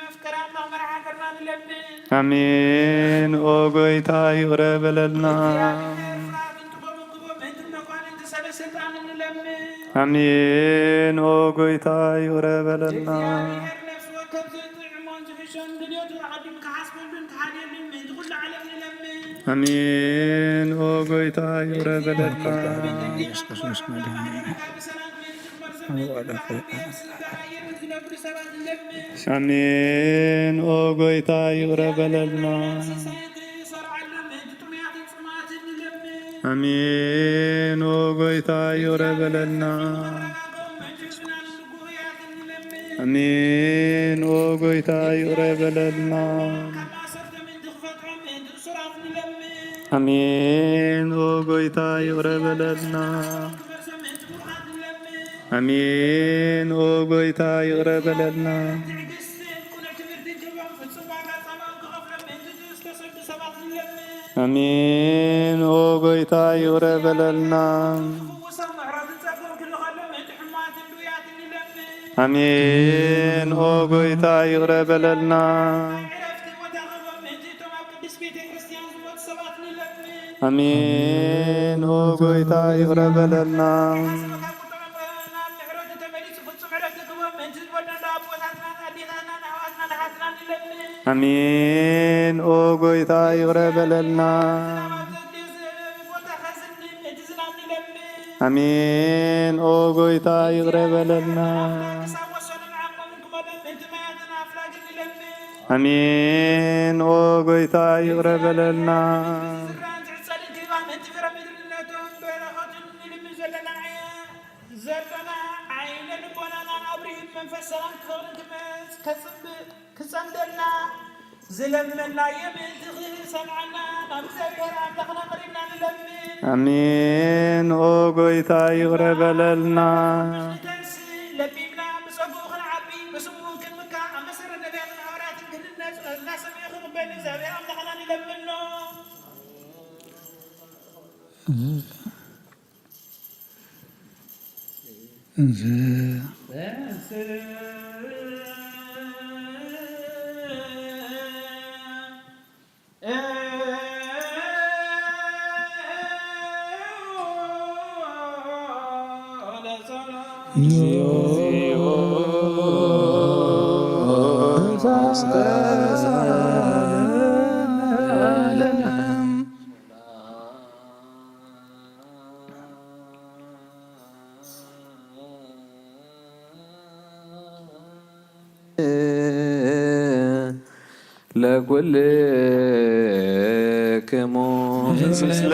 መፍቀሪ ኣምላኽ መርሓ ሃገርና ንለምን። ኣሜን። ኦ ጎይታ ይቕረ በለልና። እግዚኣብሔር ፍርሃትን ጥበብን ክህቦም ምእንቲ መኳንንቲ ሰበ ስልጣን ንለምን። ኣሜን። ኦ ጎይታ ይቕረ በለልና። እግዚኣብሔር ነፍሲ ወከፍ ዝጥዕሞን ዝሕሾን ድልየቱ ዓዲሙ ክሓስበሉን ክሓልየሉን ምእንቲ ኩሉ ዓለም ንለምን። ኣሜን። ኦ ጎይታ ይቕረ በለልና። ኢየሱስ ክርስቶስ መድኃኒዓለም። ኣሜን። ኦ ጎይታ ይቕረ በለልና። ኣሜን። ኦ ጎይታ ይቕረ በለልና። ኣሜን። ኦ ጎይታ ይቕረ በለልና። ኣሜን። ኦ ጎይታ ይቕረ በለልና። ኣሜን። ኦ ጎይታ ይቕረ በለልና። ኣሜን። ኦ ጎይታ ይቕረ በለልና። ኣሜን። ኦ ጎይታ ይቕረ በለልና። ኣሜን። ኦ ጎይታ ይቕረ በለልና። ኣሜን። ኦ ጎይታ ይቕረ በለልና። ኣሜን። ኦ ጎይታ ይቕረ በለልና። ኣሜን። ኦ ጎይታ ይቕረ በለልና። መንፈስ ሰላም ክኸብርን ክመጽ ከጽንብ ክጸምደልና ዝለመናዮ ምእንቲ ክሰምዓና ናብ እግዚኣብሔር ኣምላኽና ቀሪብና ንለምን። ኣሜን። ኦ ጎይታ ይቕረ በለልና። ንተንስ ለቢምና ብጸጉኡ ክንዓቢ ብስሙ እውን ክንምካ ኣብ መሰረት ነቢያትን ሃዋርያትን ክንነጽ እናሰምዑ ክንበል እግዚኣብሔር ኣምላኽና ንለምኖ። እንዘ ለኩልክሙ ምስለ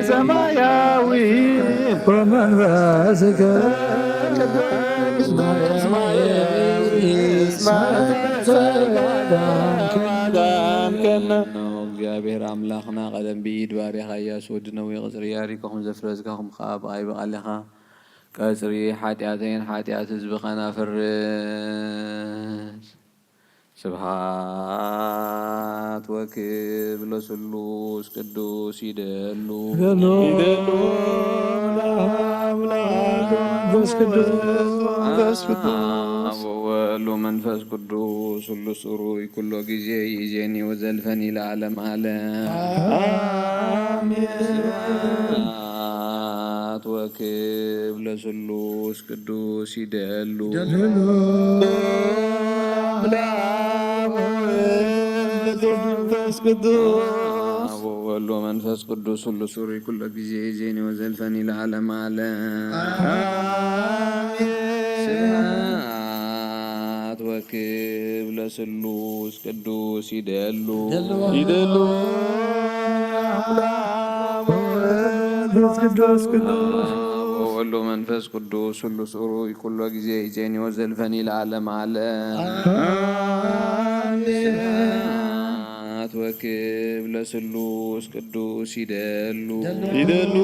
ሰማያዊ ወመንፈስከ እግዚኣብሔር ኣምላኽና ቀደም ብኢድ ባርያኻ ኢያሱ ወዲ ነዌ ቅጽሪ ኢያሪኮ ከም ዘፍረስካ፣ ከምኡ ኸኣ ብቓይ ብቓልኻ ቀጽሪ ሓጢኣተይን ሓጢኣት ህዝብኻን ኣፍርስ። ስብሃት ወክብር ለስሉስ ቅዱስ ይደሉ። ይደሉ። ይደሉ። ለአብ፣ ለወልድ፣ መንፈስ ቅዱስ። መንፈስ ቅዱስ። አብ ወወልድ ወመንፈስ ቅዱስ ሁሉ ጽሩይ ኩሎ ጊዜ ይእዜኒ ወዘልፈኒ ለዓለም ዓለም። አሜን። ስብሐት ወክብር ለስሉስ ቅዱስ ይደሉ። ይደሉ። ለአብ ወወልድ ወመንፈስ ቅዱስ። አብ ወወልድ ወመንፈስ ቅዱስ ሁሉ ጽሩይ ኩሎ ጊዜ ይእዜኒ ወዘልፈኒ ለዓለም ዓለም። አሜን። ስብሐት ወክብር ለስሉስ ቅዱስ ይደሉ። ይደሉ። ይደሉ። አብ ወወልድ ወመንፈስ ቅዱስ። አብ ወወልድ ወመንፈስ ቅዱስ ሁሉ ጽሩይ ኩሎ ጊዜ ይእዜኒ ወዘልፈኒ ለዓለም ዓለም። አሜን። ስብሐት ወክብር ለስሉስ ቅዱስ ይደሉ። ይደሉ።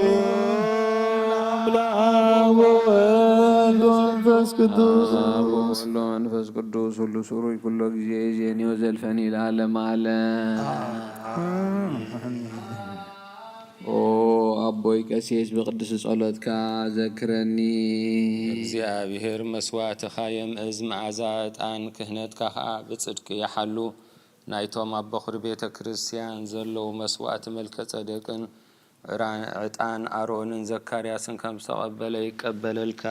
ለአብ ወወልድ ወመንፈስ ቅዱስ። አብ ወወልድ ወመንፈስ ቅዱስ ሁሉ ጽሩይ ኩሎ ጊዜ ይእዜኒ ወዘልፈኒ ለዓለም ዓለም። አሜን። ኦ ኣቦይ ቀሲስ ብቅድስቲ ጸሎትካ ዘክረኒ። እግዚኣብሔር መስዋእትኻ የምእዝ መዓዛ ዕጣን ክህነትካ ኸኣ ብጽድቂ ይሓሉ። ናይቶም ኣብ በኹሪ ቤተ ክርስቲያን ዘለዉ መስዋእቲ መልከ ጸደቅን ዕራ-፣ ዕጣን ኣሮንን ዘካርያስን ከም ዝተቐበለ ይቀበለልካ።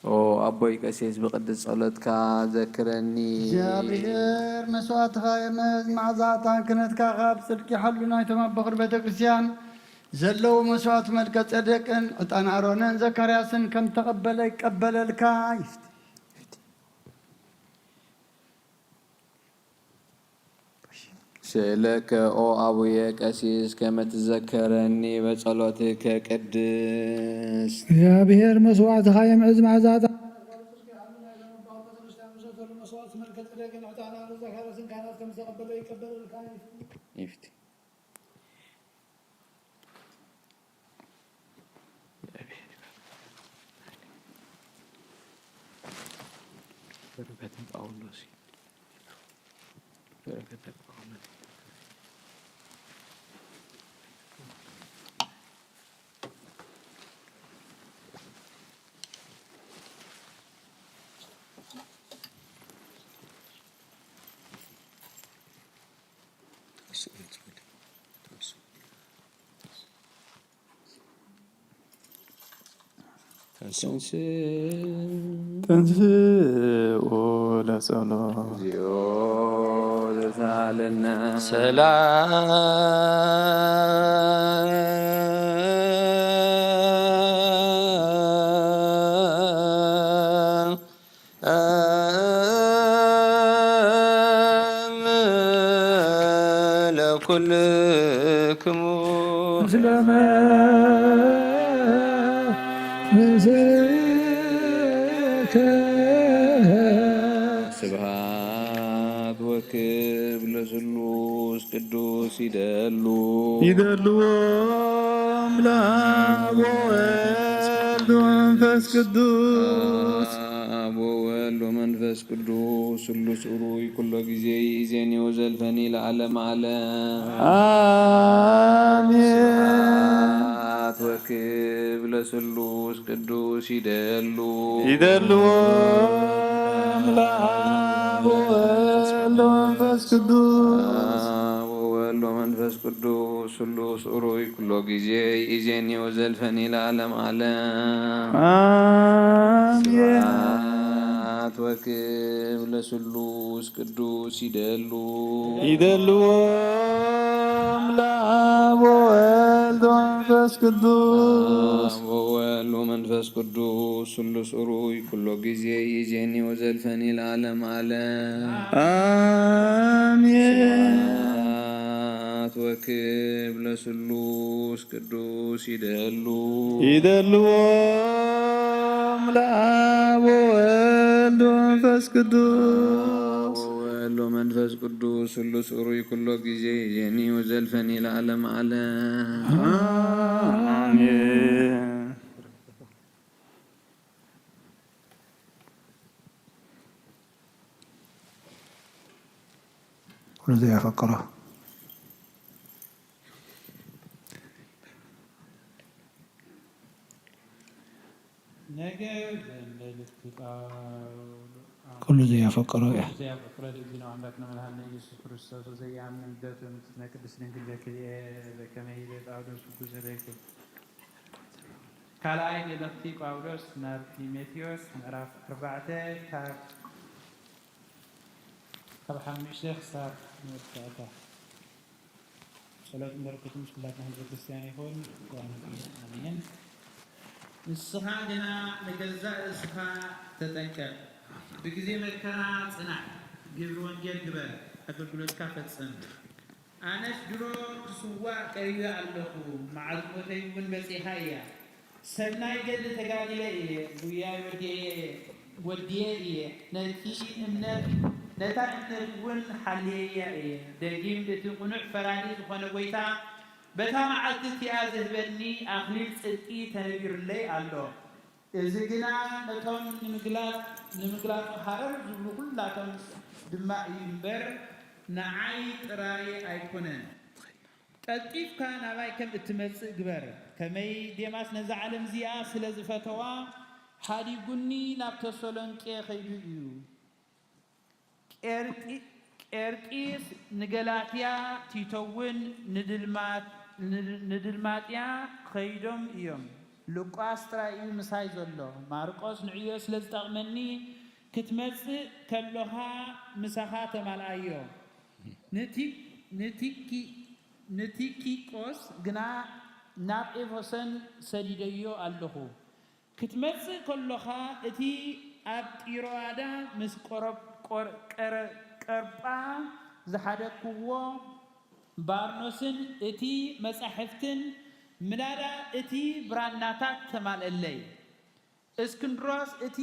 ኦ ኣቦይ ቀሲስ ብቅድስቲ ጸሎትካ ዘክረኒ። እግዚኣብሔር መስዋእትኻ የምእዝ መዓዛ ዕጣን ክህነትካ ኸኣ ብጽድቂ ይሓሉ። ናይቶም ኣብ በኹሪ ቤተ ክርስቲያን ዘለዉ መስዋእቲ መልከ ጸደቅን ዕጣን ኣሮንን ዘካርያስን ከም ተቐበለ ይቀበለልካ። ይፍቲ። ስእለከ ኦ ኣቡየ ቀሲስ ከመ ትዘከረኒ በጸሎትከ ቅድስት። እግዚኣብሔር መስዋዕትኻ የምዕዝ መዓዛ ዕጣን ይፍቲ። በረከተ ጳውሎስ፣ በረከተ ጳውሎስ። ተንሥእ። ተንሥእ። ተንሥእ ለጸሎት። እግዚኦ ዘሳለነ። ሰላም ለኩልክሙ። ምስለ መንፈስከ። ስብሐት ወክብር ለስሉስ ቅዱስ ይደሉ ይደልዎም ለአብ ወወልድ ወመንፈስ ቅዱስ። አብ ወወልድ ወመንፈስ ቅዱስ ስሉስ ኡሩይ ኩሎ ጊዜ ይእዜኒ ወዘልፈኒ ለዓለም ዓለም። አሜን። ስብሐት ወክብር ለስሉስ ቅዱስ ይደሉ ይደልዎም ለአብ ወወልድ ወመንፈስ ቅዱስ። አብ ወወልድ ወመንፈስ ቅዱስ ስሉስ ኡሩይ ኩሎ ጊዜ ይእዜኒ ወዘልፈኒ ለዓለም ዓለም። አሜን። ስብሐት ወክብር ለስሉስ ቅዱስ ይደሉ ይደልዎም ለአብ ወወልድ ወመንፈስ ቅዱስ። አብ ወወልድ ወመንፈስ ቅዱስ ስሉስ ኡሩይ ኩሎ ጊዜ ይእዜኒ ወዘልፈኒ ለዓለም ዓለም። አሜን። ስብሐት ወክብር ለስሉስ ቅዱስ ይደሉ ይደልዎም ለአብ ወወልድ ወመንፈስ ቅዱስ። ወወልድ ወመንፈስ ቅዱስ ስሉስ ኡሩይ ኩሎ ጊዜ ይእዜኒ ወዘልፈኒ ለዓለም ዓለም። አሜን። ኩሉ ዘያፈቅሮ ነገር ዘመልክት ኩሉ ዘያፈቅሮ እያ። ዘያፈቅሮ ለእግዚእነ አምላክነ መድኃኒነ ኢየሱስ ክርስቶስ ወዘያምን ልደቱ እምእግዝእትነ ቅድስት ድንግል ዘክርኤ በከመ ይቤ ጳውሎስ ውጉዘ ለይኩን። ካልኣይ መልእኽቲ ጳውሎስ ናብ ጢሞቴዎስ ምዕራፍ ኣርባዕተ ካብ ካብ ሓሙሽተ ክሳብ መወዳእታ። ጸሎትን በረከትን ምስ ኩላትና ህዝበ ክርስቲያን ይኹን። ኣሜን። ንስኻ ግና ንገዛእ ርእስኻ ተጠንቀቕ። ብግዜ መከራ ጽናዕ፣ ግብሪ ወንጌል ግበር፣ ኣገልግሎትካ ፈጽም። ኣነስ ድሮ ክስዋእ ቀሪበ ኣለኹ፣ መዓልቲ ሞተይ እውን በጺሓ እያ። ሰናይ ገድሊ ተጋዲለ እየ፣ ጉያይ ወዲየ እየ፣ ወዲየ እየ፣ ነቲ እምነት፣ ነታ እምነት እውን ሓልየያ እየ። ደጊም እቲ ቅኑዕ ፈራዲ ዝኾነ ጐይታ፣ በታ መዓልቲ እቲኣ ዝህበኒ ኣኽሊል ጽድቂ ተነቢሩለይ ኣሎ። እዚ ግና ነቶም ንምግላጽ፣ ንምግላጹ ሃረር ዝብሉ ኩላቶም ድማ እዩ እምበር፣ ንዓይ ጥራይ ኣይኮነን። ቀልጢፍካ ናባይ ከም እትመጽእ ግበር። ከመይ ዴማስ ነዛ ዓለም እዚኣ ስለ ዝፈተዋ፣ ሓዲጉኒ ናብ ተሰሎንቄ ኸይዱ እዩ። ቄርጢ-፣ ቄርጢስ ንገላትያ፣ ቲቶ እውን ንድልማ-፣ ንድ-፣ ንድልማጥያ ኸይዶም እዮም። ሉቃስ ጥራይ እዩ ምሳይ ዘሎ። ማርቆስ ንዕዮ ስለ ዝጠቕመኒ፣ ክትመጽእ ከሎኻ ምሳኻ ተማልኣዮ። ንቲ-፣ ንቲኪ-፣ ንቲኪቆስ ግና ናብ ኤፌሶን ሰዲደዮ ኣለኹ። ክትመጽእ ከሎኻ፣ እቲ ኣብ ጢሮኣዳ ምስ ቆረ-፣ ቆር-፣ ቀረ-፣ ቀርጳ ዝሓደግክዎ ባርኖስን እቲ መጻሕፍትን፣ ምናዳ እቲ ብራናታት ተማልኣለይ። እስክንድሮስ እቲ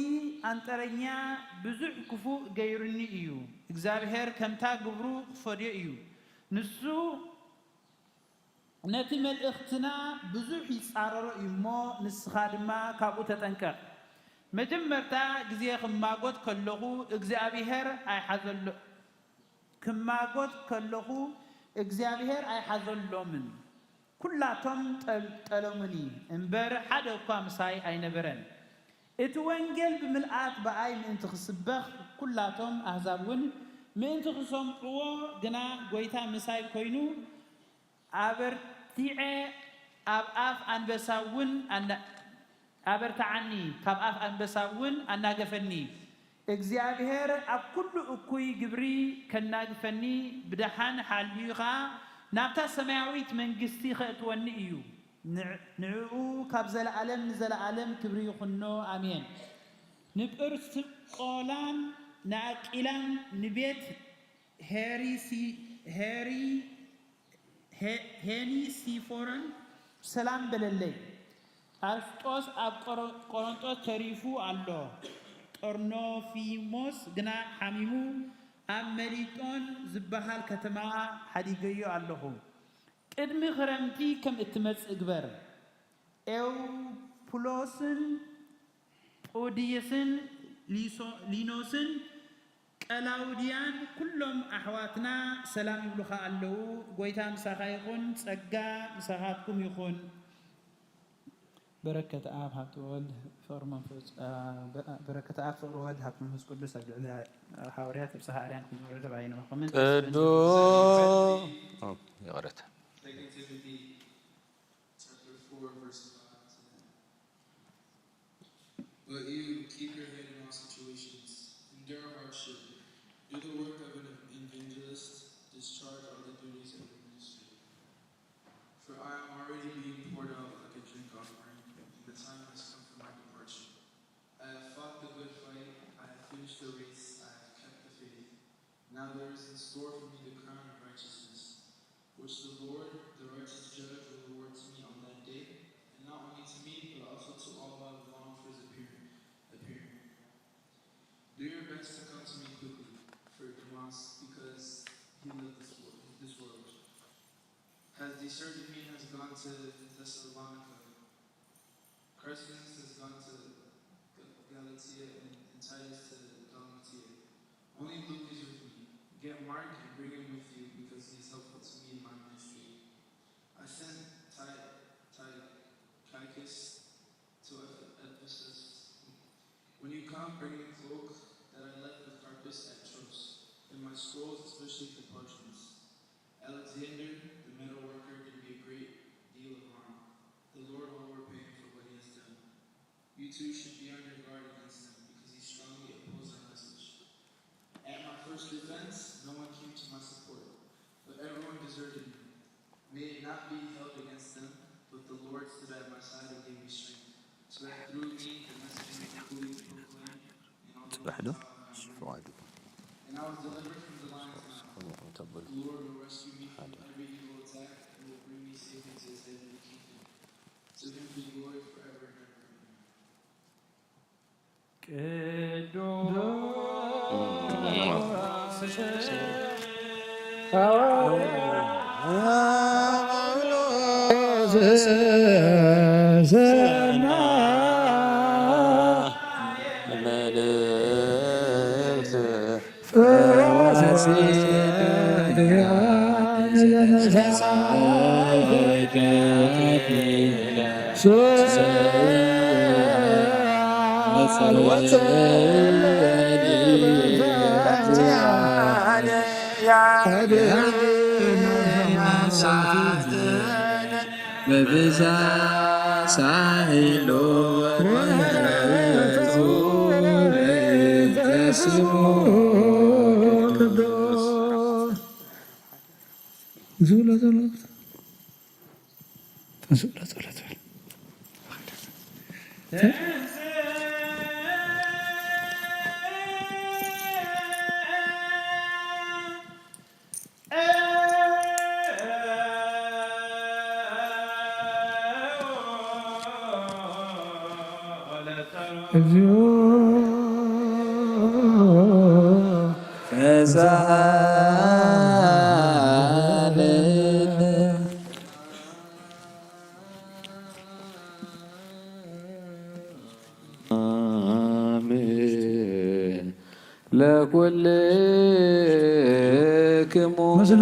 ኣንጠረኛ ብዙሕ ክፉእ ገይሩኒ እዩ። እግዚኣብሔር ከምታ ግብሩ ክፈድዮ እዩ። ንሱ ነቲ መልእኽትና ብዙሕ ይጻረሮ እዩ እሞ፣ ንስኻ ድማ ካብኡ ተጠንቀቕ። መጀመርታ ግዜ ክማጎት ከለኹ እግዚኣብሔር ኣይሓዘሎ-፣ ክማጎት ከለኹ እግዚኣብሔር ኣይሓዘሎምን። ኩላቶም ጠል-፣ ጠለሙኒ እምበር፣ ሓደ እኳ ምሳይ ኣይነበረን። እቲ ወንጌል ብምልኣት ብኣይ ምእንቲ ክስበኽ፣ ኩላቶም ኣህዛብ እውን ምእንቲ ክሰምዕዎ ግና፣ ጐይታ ምሳይ ኰይኑ፣ ኣበርቲዐ ኣብ ኣፍ ኣንበሳ እውን ኣና-፣ ኣበርትዓኒ፣ ካብ ኣፍ ኣንበሳ እውን ኣናገፈኒ። እግዚኣብሔር ኣብ ኩሉ እኩይ ግብሪ ከናግፈኒ ብደሓን ሓልዩ ኸኣ ናብታ ሰማያዊት መንግስቲ ኸእትወኒ እዩ። ንዕ-፣ ንዕኡ ካብ ዘለኣለም ንዘለኣለም ክብሪ ይኹኖ። ኣሜን። ንጵርስቆላን ንኣቂላን ንቤት ሄሪሲ-፣ ሄሪ-፣ ሄ-፣ ሄኒሲፎርን ሰላም በለለይ። ኣርስጦስ ኣብ ቆሮ-፣ ቆሮንጦስ ተሪፉ ኣሎ። ጠርኖፊሞስ ግና ሓሚሙ ኣብ መሊጦን ዝበሃል ከተማ ሓዲገዮ ኣለኹ። ቅድሚ ክረምቲ ከም እትመጽእ ግበር። ኤውፑሎስን ጳውድዮስን ሊሶ-፣ ሊኖስን ቀላውድያን ኩሎም ኣሕዋትና ሰላም ይብሉኻ ኣለዉ። ጐይታ ምሳኻ ይኹን። ጸጋ ምሳኻትኩም ይኹን። በረከት ኣብ ሃብቲ ወልድ ፍቕሪ መንፈስ፣ አ፣ በ-፣ በረከት ኣብ ፍቕሪ ወልድ ሃብቲ መንፈስ ቅዱስ ኣብ ልዕሊ ሃዋርያት ኣብ ሰሃርያን ክኖረ ተባሂኑ መኸምን ቅዱ-፣ ኦ፣ ይቕረታ። Second Timothy chapter four, verse five to ten. But you, keep your head in all situations, endure hardship, do the work of an evangelist, discharge all the duties of your ministry. For I am already being poured out like a drink offering, and the time has come for my departure. I have fought the good fight, I have finished the race, I have kept the faith. Now there is in store for me the crown of righteousness, which the Lord, the righteous judge, will award to me on that day, and not only to me, but also to all who have longed for his appearing. appearing. Do your best to come to me quickly, for Demas, because he left this world, this world, has deserted me and has gone to Thessalonica. Crescens has gone to Galatia, and, and Titus to Dalmatia. Only Luke is with me. Get Mark and bring him with you, because he is helpful to me in my ministry. I sent Ti-, Tychicus to Eph-, Ephesus. When you come, bring the cloak that I left with Carpus at Troas, and my scrolls, especially the parchments. Alexander, the metal worker, did me a great deal of harm. The Lord will repay him for what he has done. You two should be on your guard against him, because he strongly opposed our message. At my first defense, no one came to my support, but everyone deserted me. May it not be held against them, but the Lord stood at my side and gave me strength, so that through me the message may be fully proclaimed in all the ጽባሕ ዶ? Gentiles. ሽፉ ዓዱ። And I was delivered from the lion's mouth. The Lord will rescue me from every evil attack and will bring me safely to his heavenly kingdom. To him be glory forever and ever. Amen. ቅዱስ መልእክት በብዛ ሳይሎ ወረቱ በስሙ ቅዱስ ዝብሎ ዘሎ ተንስኡ ጸሎት በል። እግዚኦ ተሳለነ። አሜን። ለኩልክሙ ምስለ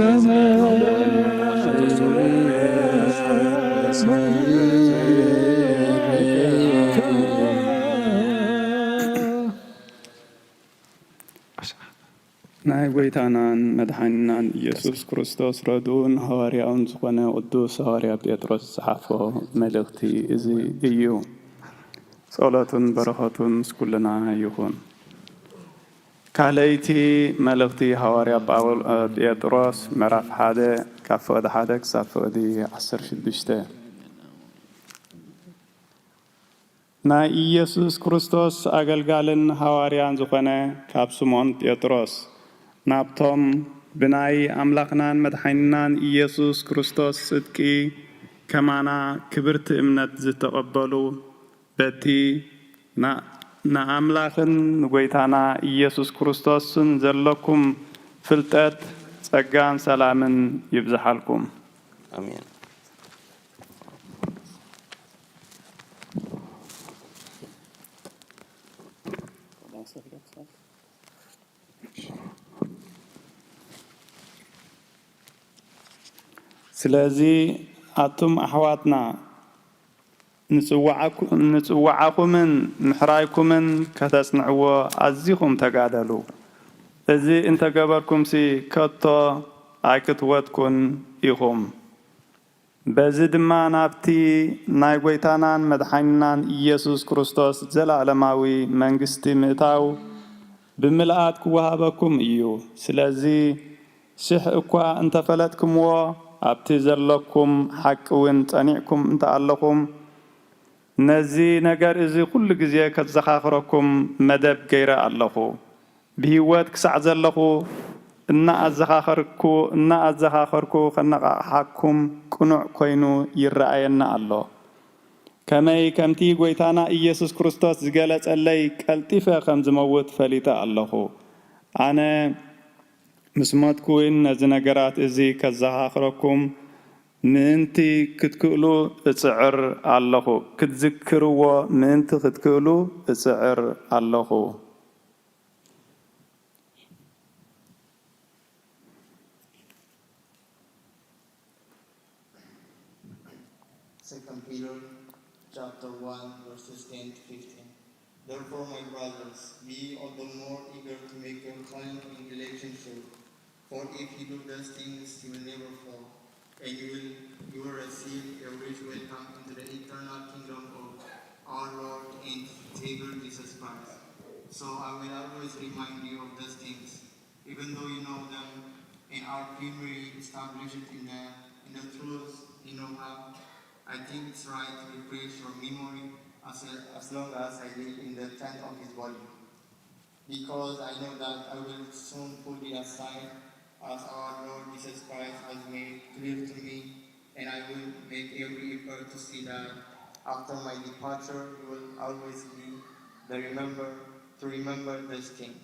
ናይ ጐይታናን መድሓኒናን ኢየሱስ ክርስቶስ ረድኡን ሃዋርያኡን ዝኾነ ቅዱስ ሃዋርያ ጴጥሮስ ዝጸሓፎ መልእኽቲ እዚ እዩ። ጸሎቱን በረኸቱን ምስ ኩልና ይኹን። ካልኣይቲ መልእኽቲ ሃዋርያ ጳውል-፣ ጴጥሮስ ምዕራፍ ሓደ ካብ ፍቕዲ ሓደ ክሳብ ፍቕዲ ዓሰርተ ሽዱሽተ። ናይ ኢየሱስ ክርስቶስ ኣገልጋልን ሃዋርያን ዝኾነ ካብ ስምዖን ጴጥሮስ፣ ናብቶም ብናይ ኣምላኽናን መድሓኒናን ኢየሱስ ክርስቶስ ጽድቂ ከማና ክብርቲ እምነት ዝተቐበሉ፣ በቲ ና-፣ ንኣምላኽን ንጐይታና ኢየሱስ ክርስቶስን ዘለኩም ፍልጠት፣ ጸጋን ሰላምን ይብዝሓልኩም። ኣሜን። ስለዚ ኣቱም ኣሕዋትና፣ ንጽዋዓኩ-፣ ንጽዋዓኹምን ምሕራይኩምን ከተጽንዕዎ ኣዚኹም ተጋደሉ። እዚ እንተገበርኩምሲ ከቶ ኣይክትወድቁን ኢኹም። በዚ ድማ ናብቲ ናይ ጐይታናን መድሓኒናን ኢየሱስ ክርስቶስ ዘለኣለማዊ መንግስቲ ምእታው ብምልኣት ክወሃበኩም እዩ። ስለዚ ሽሕ እኳ እንተፈለጥክምዎ፣ ኣብቲ ዘለኩም ሓቂ እውን ጸኒዕኩም እንተ ኣለኹም፣ ነዚ ነገር እዚ ኩሉ ግዜ ከዘኻኽረኩም መደብ ገይረ ኣለኹ። ብህይወት ክሳዕ ዘለኹ እናኣዘኻኸርኩ፣ እናኣዘኻኸርኩ ከነቓቕሓኩም ቅኑዕ ኮይኑ ይረኣየኒ ኣሎ። ከመይ ከምቲ ጐይታና ኢየሱስ ክርስቶስ ዝገለጸለይ ቀልጢፈ ከም ዝመውት ፈሊጠ ኣለኹ። ኣነ ምስ ሞትኩ እውን ነዚ ነገራት እዚ ከዘኻኽረኩም ምእንቲ ክትክእሉ እጽዕር ኣለኹ። ክትዝክርዎ ምእንቲ ክትክእሉ እጽዕር ኣለኹ። Second Peter chapter one, verses ten to fifteen. Therefore, my brothers, be all the more eager to make your calling and election sure. For if you do those things, you will never fall, and you will, you will receive a rich welcome into the eternal kingdom of our Lord and Savior Jesus Christ. So I will always remind you of those things, even though you know them and are firmly established in the, in the truth you now have. I think it's right to refresh your memory as, as long as I live in the tent of his body, because I know that I will soon put it aside, as our Lord Jesus Christ has made clear to me, and I will make every effort to see that after my departure, you will always be the remember to remember these things.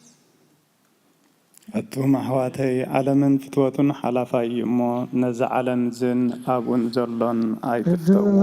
ኣቱም ኣሕዋተይ፣ ዓለምን ፍትወቱን ሓላፋይ እዩ እሞ፣ ነዚ ዓለም ዝን ኣብኡን ዘሎን ኣይትፍተውዎ።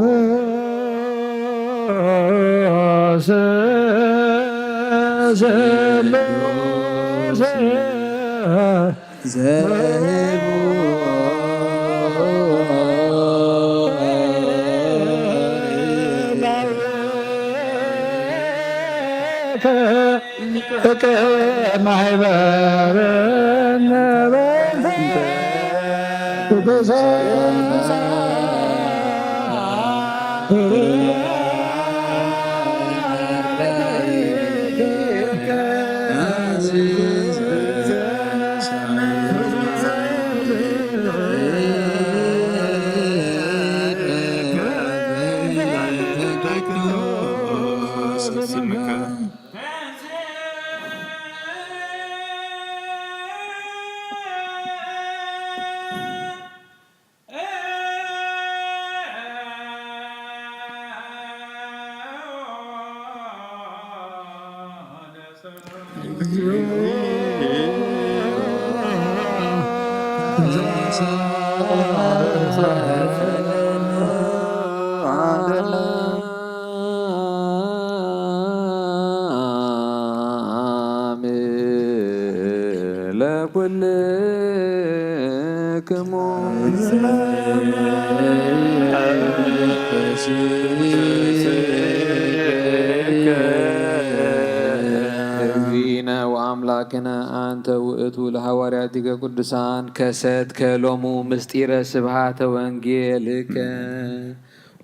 እግዚእነ ወአምላክነ አንተ ውእቱ ለሐዋርያቲከ ቅዱሳን ከሰትከ ሎሙ ምስጢረ ስብሐተ ወንጌልከ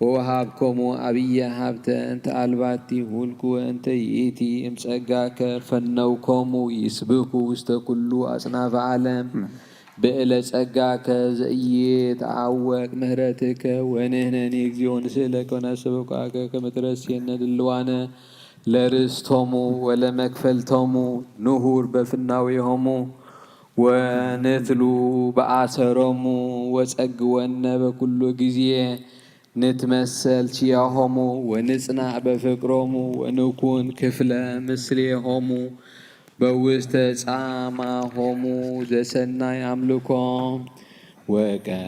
ወወሃብኮሙ አብየ ሀብተ እንተ አልባቲ ሁልኩ ወእንተ ይእቲ እምጸጋከ ፈነውኮሙ ይስብኩ ውስተ ኩሉ አጽናፈ ዓለም ብእለ ጸጋከ ዘኢይትዐወቅ ምህረትከ ወንሕነኒ እግዚኦ ንስእለከ ወነሰብኮከ ከመ ትረስየነ ድልዋነ ለርስቶሙ ወለመክፈልቶሙ ንሁር በፍናዊሆሙ ወንትሉ በአሰሮሙ ወጸግወነ በኩሉ ግዜ ንትመሰል ኪያሆሙ ወንጽናዕ በፍቅሮሙ ወንኩን ክፍለ ምስሌሆሙ በውስተ ጻማሆሙ ዘሰናይ ኣምልኮ ወቀባ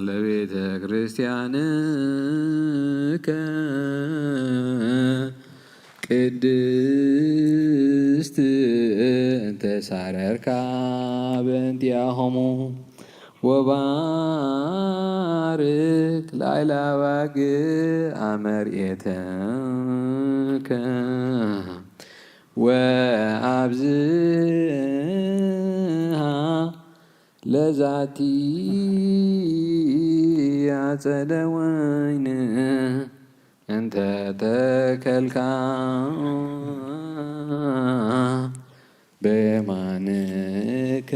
ለቤተ ክርስቲያንከ ቅድስት እንተ ሳረርካ በእንቲአሆሙ ወባርክ ላዕለ ኣባግዕ መርኤትከ ወኣብዝሃ ለዛቲ ኣጸደ ወይን እንተ ተከልካ በየማንከ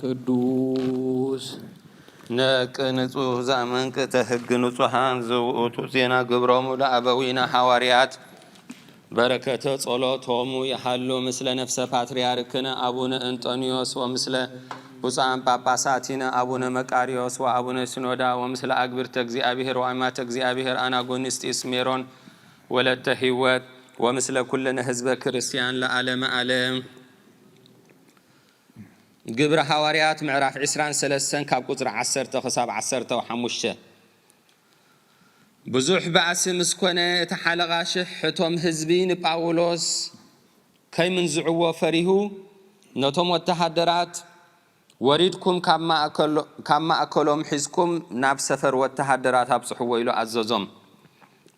ቅዱስ። ነቅ ንጹህ ዛመንቅተ ህግ ንጹሃን ዝውእቱ ዜና ግብሮሙ ለአበዊነ ሐዋርያት በረከተ ጸሎቶሙ ይሃሉ ምስለ ነፍሰ ፓትርያርክነ አቡነ እንጦንዮስ ወምስለ ብፁዓን ጳጳሳቲነ አቡነ መቃርዮስ ወአቡነ ሲኖዳ ወምስለ አግብርተ እግዚአብሔር ወአማተ እግዚአብሔር አናጎኒስጢስ ሜሮን ወለተ ሕይወት ወምስለ ኩልነ ህዝበ ክርስቲያን ለዓለመ ዓለም። ግብሪ ሃዋርያት ምዕራፍ ዕስራን ሰለስተን ካብ ቁጽሪ ዓሰርተ ክሳብ ዓሰርተ ሓሙሽተ። ብዙሕ ባእሲ ምስ ኮነ፣ እቲ ሓለቓ ሽሕ እቶም ህዝቢ ንጳውሎስ ከይምንዝዕዎ ፈሪሁ፣ ነቶም ወተሃደራት፣ "ወሪድኩም ካብ ማእከሎ-፣ ካብ ማእከሎም ሒዝኩም ናብ ሰፈር ወተሃደራት ኣብጽሕዎ" ኢሉ ኣዘዞም።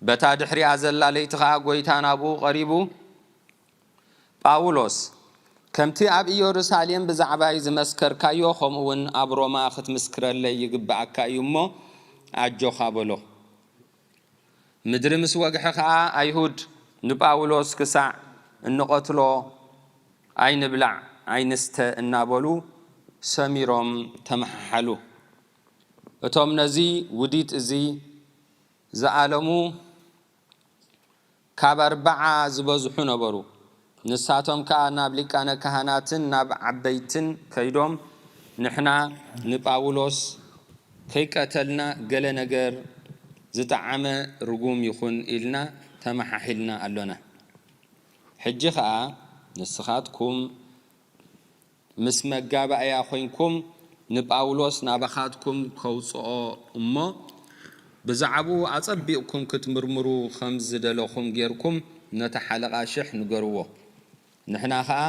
በታ ድሕሪኣ ዘላ ለይቲ ኸኣ ጐይታ ናብኡ ቐሪቡ፣ "ጳውሎስ፣ ከምቲ ኣብ ኢየሩሳሌም ብዛዕባይ ዝመስከርካዮ፣ ከምኡ እውን ኣብ ሮማ ክትምስክረለይ ይግብኣካ እዩ እሞ፣ ኣጆኻ" በሎ። ምድሪ ምስ ወግሐ ኸኣ፣ ኣይሁድ ንጳውሎስ ክሳዕ "እንቐትሎ፣ ኣይንብላዕ፣ ኣይንስተ" እናበሉ ሰሚሮም ተመሓሓሉ። እቶም ነዚ ውዲት እዚ ዝኣለሙ ካብ ኣርብዓ ዝበዝሑ ነበሩ። ንሳቶም ከኣ ናብ ሊቃነ ካህናትን ናብ ዓበይትን ከይዶም፣ "ንሕና ንጳውሎስ ከይቀተልና፣ ገለ ነገር ዝጠዓመ ርጉም ይኹን ኢልና ተመሓሒልና ኣሎና። ሕጂ ኸኣ ንስኻትኩም ምስ መጋባእያ ኮይንኩም ንጳውሎስ ናባኻትኩም ከውጽኦ እሞ፣ ብዛዕባኡ ኣጸቢቕኩም ክትምርምሩ ከም ዝደለኹም ጌርኩም ነቲ ሓለቓ ሽሕ ንገርዎ። ንሕና ኸኣ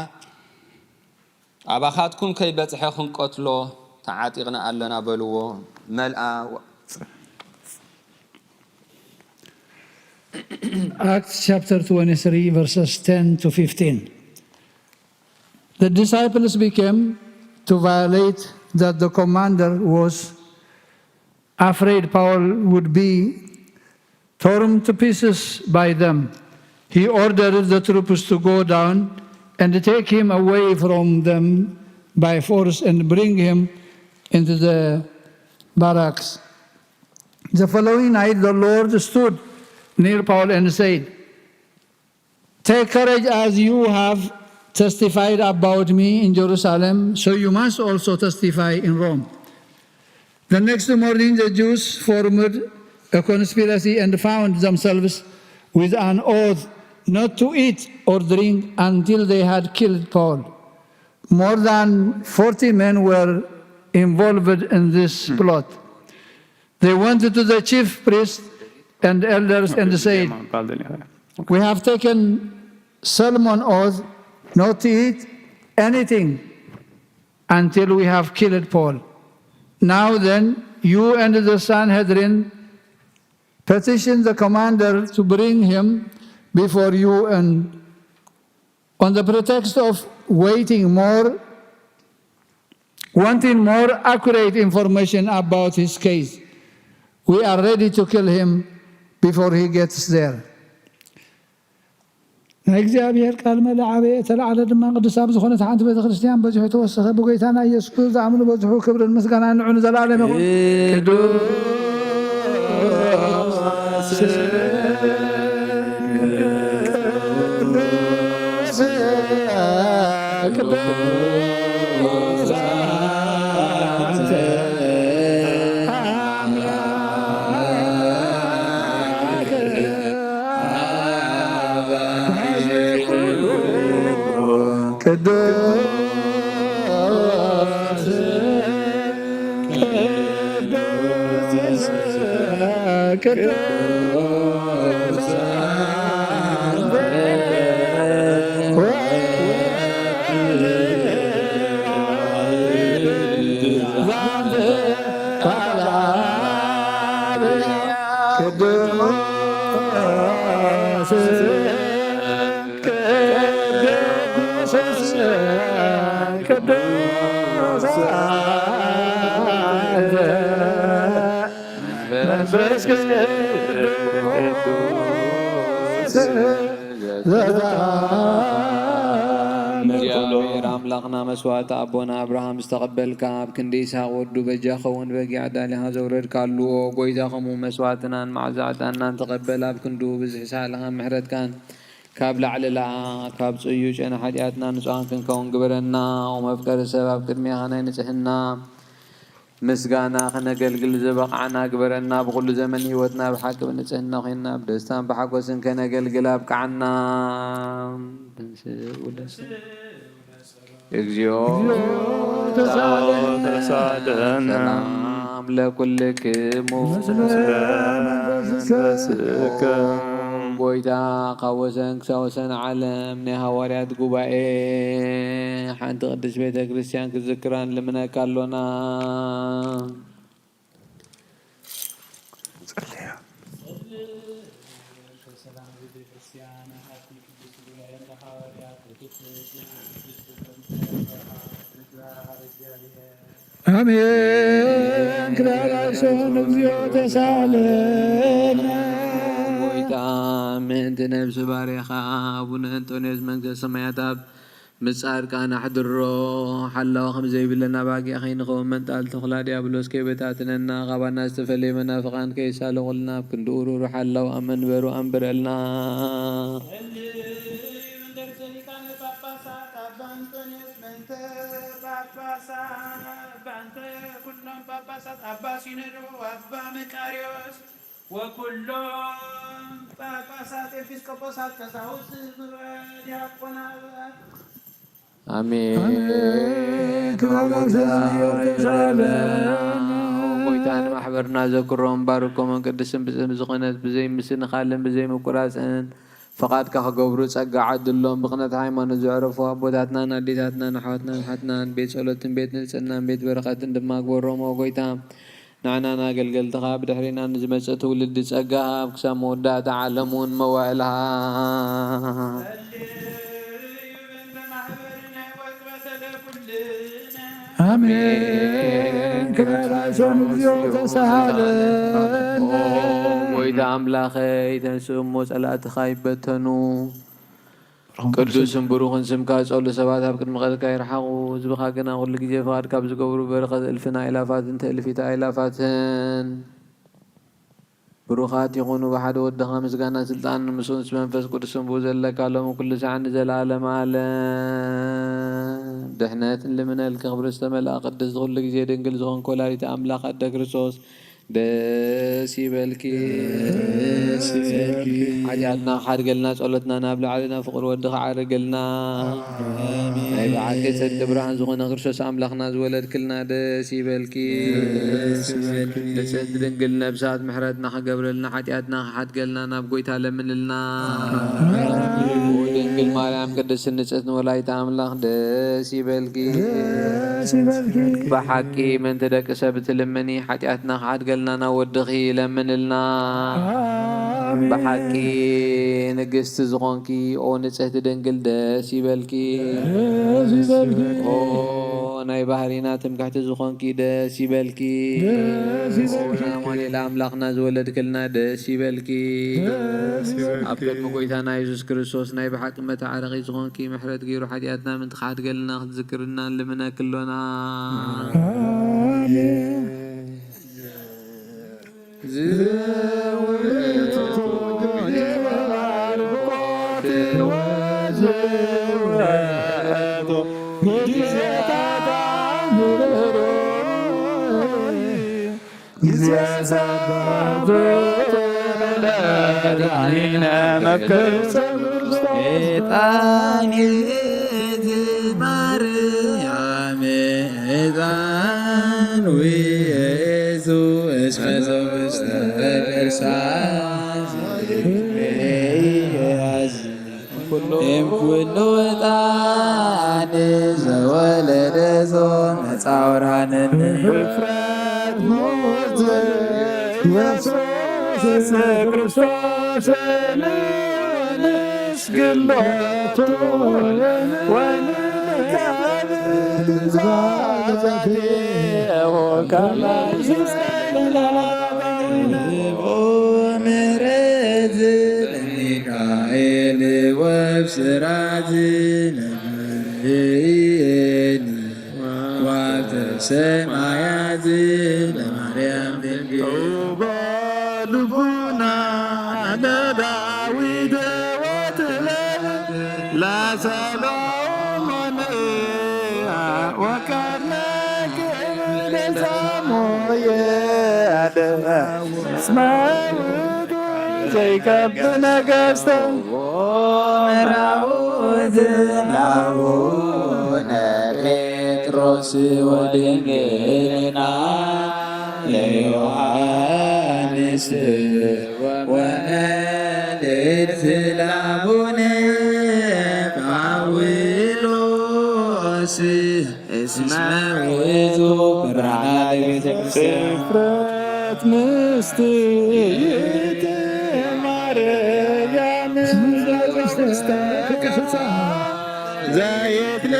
ኣባኻትኩም ከይበጽሐ ክንቀትሎ ተዓጢቕና ኣለና" በልዎ። መልኣ Acts chapter twenty-three, verses ten to fifteen. The disciples became to violate that the commander was afraid Paul would be torn to pieces by them. He ordered the troops to go down and take him away from them by force and bring him into the barracks. The following night, the Lord stood near Paul and said, "Take courage, as you have testified about me in Jerusalem, so you must also testify in Rome." The next morning, the Jews formed a conspiracy and found themselves with an oath not to eat or drink until they had killed Paul. More than forty men were involved in this plot. They went to the chief priests and elders and said, "We have taken solemn oath not to eat anything until we have killed Paul. Now then, you and the Sanhedrin petition the commander to bring him before you, and on the pretext of waiting more, wanting more accurate information about his case, we are ready to kill him before he gets there." ናይ እግዚኣብሔር ቃል መለ ዓበየ፣ እተላዕለ ድማ ቅድስቲ ኣብ ዝኾነት ሓንቲ ቤተ ክርስቲያን በዚሑ ተወሰኸ። ብጎይታና ኢየሱስ ክርስቶስ ዝኣምኑ በዝሑ። ክብርን ምስጋናን ንዑ ንዘለኣለም ይኹን። ቅዱስ፣ ቅዱስ፣ ቅዱስ አንተ አምላክ ቅዱስ ቅዱስ ቅዱስ ቅዱስ ቅዱስ መንፈስ ቅዱስ ዘዛም እግዚአብሔር ኣምላኽና መስዋዕቲ ኣቦና ኣብርሃም ዝተቐበልካ፣ ኣብ ክንዲ ይስሐቅ ወዱ በጃ ኸውን በጊዕ ኣዳሊኻ ዘውረድካሉ፣ ኦ ጎይታ፣ ከምኡ መስዋዕትናን መዓዛ ዕጣንናን ተቐበል። ኣብ ክንዱ ብዝሒ ሳልኻን ምሕረትካን ካብ ላዕሊ ለኣ ካብ ጽዩ ጨና ሓጢኣትና ንጹሃን ክንከውን ግበረና። ኦ መፍቀሪ ሰብ፣ ኣብ ቅድሜኻ ናይ ንጽህና ምስጋና ከነገልግል ዝበቕዓና ግበረና። ብኹሉ ዘመን ህይወትና ብሓቂ ብንጽህና ኮይንና ብደስታን ብሓጎስን ከነገልግል ኣብቅዓና። እግዚኦ ተሳለነ። ሰላም ለኩልክሙ። ምስለ መንፈስከ። ጎይታ፣ ካብ ወሰን ክሳብ ወሰን ዓለም ናይ ሃዋርያት ጉባኤ ሓንቲ ቅድስት ቤተ ክርስቲያን ክዝክራ ንልምነካ ኣሎና። ኣሜን። ክብረ ላይሶን እግዚኦ ተሳለነ። ጎይታ፣ ምእንቲ ነብሲ ባርያኻ ኣቡነ እንጦንዮስ መንግስተ ሰማያት ኣብ ምስ ጻድቃን ኣሕድሮ። ሓላው ከም ዘይብለና ኣባጊዕ ከይንኸውን፣ መንጣል ተኹላ ዲያብሎስ ከይበታትነና፣ ካባና ዝተፈለዩ መናፍቓን ከይሳለቑልና፣ ኣብ ክንዲ ርሩህ ሓላው ኣብ መንበሩ ኣንብረልና። ጸልዩ እንተ ርእሰ ሊቃነ ጳጳሳት ኣባ እንጦንዮስ፣ ምእንተ ጳጳሳት፣ በእንተ ኩሎም ጳጳሳት፣ ኣባ ሲኖዶ፣ ኣባ መቃርዮስ፣ ወኩሎም ጳጳሳት፣ ኤጲስቆጶሳት፣ ቀሳውስት፣ ምሩዐ ዲያቆናት። ኣሜን። ኣሜን። ክብረ ላይሶን ተሳለነ። ጎይታ ንማሕበርና ዘክሮም ባርኮምን ቅድስትን ብጽም ዝኾነት ብዘይ ምስንኻልን ብዘይ ምቁራጽን ፈቓድካ ክገብሩ ጸጋ ዓድሎም። ብኽነት ሃይማኖት ዘዕረፉ ኣቦታትናን ኣዴታትናን ኣሕዋትናን ሓትናን ቤት ጸሎትን ቤት ንጽህናን ቤት በረኸትን ድማ ግበሮም። ኦ ጎይታ፣ ንዓናን ኣገልገልትኻ ብድሕሪና ንዝመጽእ ትውልዲ ጸጋ ሃብ፣ ክሳብ መወዳእታ ዓለም እውን መዋእልሃ። ኣሜን። ክብረ ላይሶን እግዚኦ ተሳሃለነ። ኦ ጎይታ ኣምላኸይ፣ ተንስእ እሞ ጸላእትኻ ይበተኑ። ቅዱስን ብሩኽን ስምካ ዝጸሉ ሰባት ኣብ ቅድሚ ቐልካ ይርሓቑ። ህዝብኻ ግና ኩሉ ግዜ ፍቓድካ ኣብ ዝገብሩ በረኸት እልፍን ኣእላፋት እንተ እልፊት ኣእላፋትን ብሩኻት ይኹኑ። ብሓደ ወድኻ ምስጋና ስልጣን ምስ መንፈስ ቅዱስን ብኡ ዘለካ ሎሚ ኩሉ ሳዕ ንዘለዓለም ዓለም። ድሕነት ንልምነልኪ ክብሪ ዝተመልኣ ቅድስቲ ኩሉ ግዜ ድንግል ዝኾንኪ ወላዲተ ኣምላኽ ኣደ ክርስቶስ ደስ ይበልኪ። ደስ ይበልኪ። ሓጢኣትና ክሓድገልና፣ ጸሎትና ናብ ላዕሊ፣ ናብ ፍቕሪ ወድኻ ዓርገልና። ኣሜን። ናይ ብሓቂ ጽድቂ ብርሃን ዝኾነ ክርስቶስ ኣምላኽና ዝወለድክልና ደስ ይበልኪ። ደስ ይበልኪ። ንጽሕቲ ድንግል ነብሳት ምሕረትና ክገብረልና፣ ሓጢኣትና ክሓድገልና ናብ ጎይታ ለምንልና። ኣሜን። ድንግል ማርያም ቅድስት ንጽሕት ንወላዲተ ኣምላኽ ደስ ይበልኪ። ደስ ይበልኪ። ብሓቂ ምእንቲ ደቂ ሰብ ትልምኒ፣ ሓጢኣትና ክሓድገልና ናብ ወድኺ ለምንልና። ኣሜን። ብሓቂ ንግስቲ ዝኾንኪ፣ ኦ ንጽሕቲ ድንግል ደስ ይበልኪ። ደስ ይበልኪ። ኦ ናይ ባህሪና ትምክሕቲ ዝኾንኪ ደስ ይበልኪ። ደስ ይበልኪ። ኦ ናይ ኣማኑኤል ኣምላኽና ዝወለድክልና ደስ ይበልኪ። ደስ ይበልኪ። ኣብ ቅድሚ ጎይታና የሱስ ክርስቶስ ናይ ብሓቂ መተዓረቒ ዝኾንኪ፣ ምሕረት ገይሩ ሓጢኣትና ምእንቲ ክሓድገልና ክትዝክርና ንልምነኪ ኣሎና። ኣሜን። ዝውእቱ ግዜ ባርኮት ወዝውእቱ ግዜታት ኣምልኮ ግዜ ሰባቱ ለዳኒነ መክሰብ ክርስቶስ። ዕጣን ማርያም ዕጣን ውእቱ እስመ ዘውስተ ከርሳ ዘይትቤ እም ኩሉ ዕጣን ዘወለደቶ መጻውራንን እፍረት ሞት ኢየሱስ ክርስቶስ ንስግደቱ ወንካብ ዛቴ ወካብ ምህረት ሚካኤል ወብስራት ለገብርኤል ዋብተ ሰማያት ለማርያም ድንግል ልቡና ለዳዊት ወትለብ ለሰሎሞን ወቀርነ ክብር ለሳሙኤል እስመ ውእቱ ዘይከብ ነገስተ ወመራውት ናቡነ ጴጥሮስ ወድንግልና ለዮሐንስ ወመልእክት ላቡነ ጳውሎስ እስመ ውእቱ ብርሃና ለቤተ ክርስቲያን። ጽፍረት ምስትይት ማርያም ዘይትለ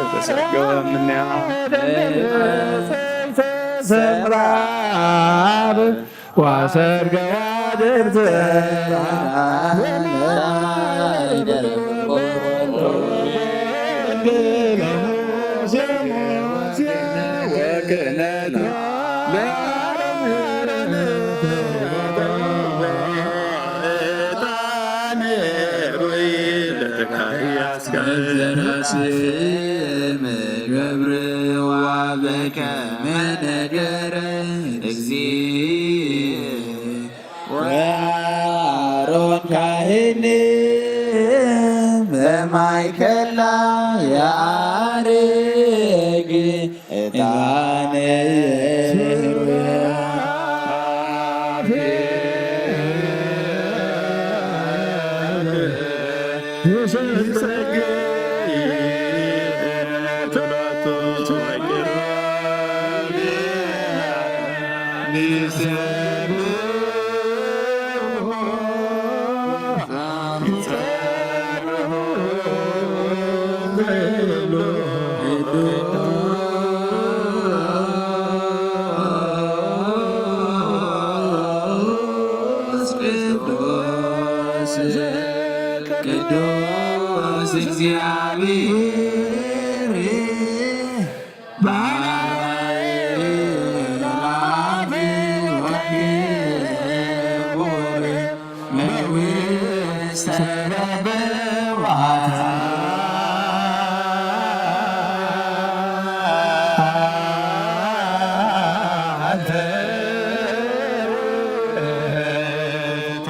ተሰገወ ምንያ ሰምራር ዋሰርገዋ ድርትራ ገብርዋ በከመ ነገረ እግዚእ ወአሮን ካህን በማእከላ የዐርግ ዕጣነ ቅዱስ ቅዱስ እግዚአብሔር ባሕሪ ወክቡር በውስተ ረብዋታ አንተ ውእቱ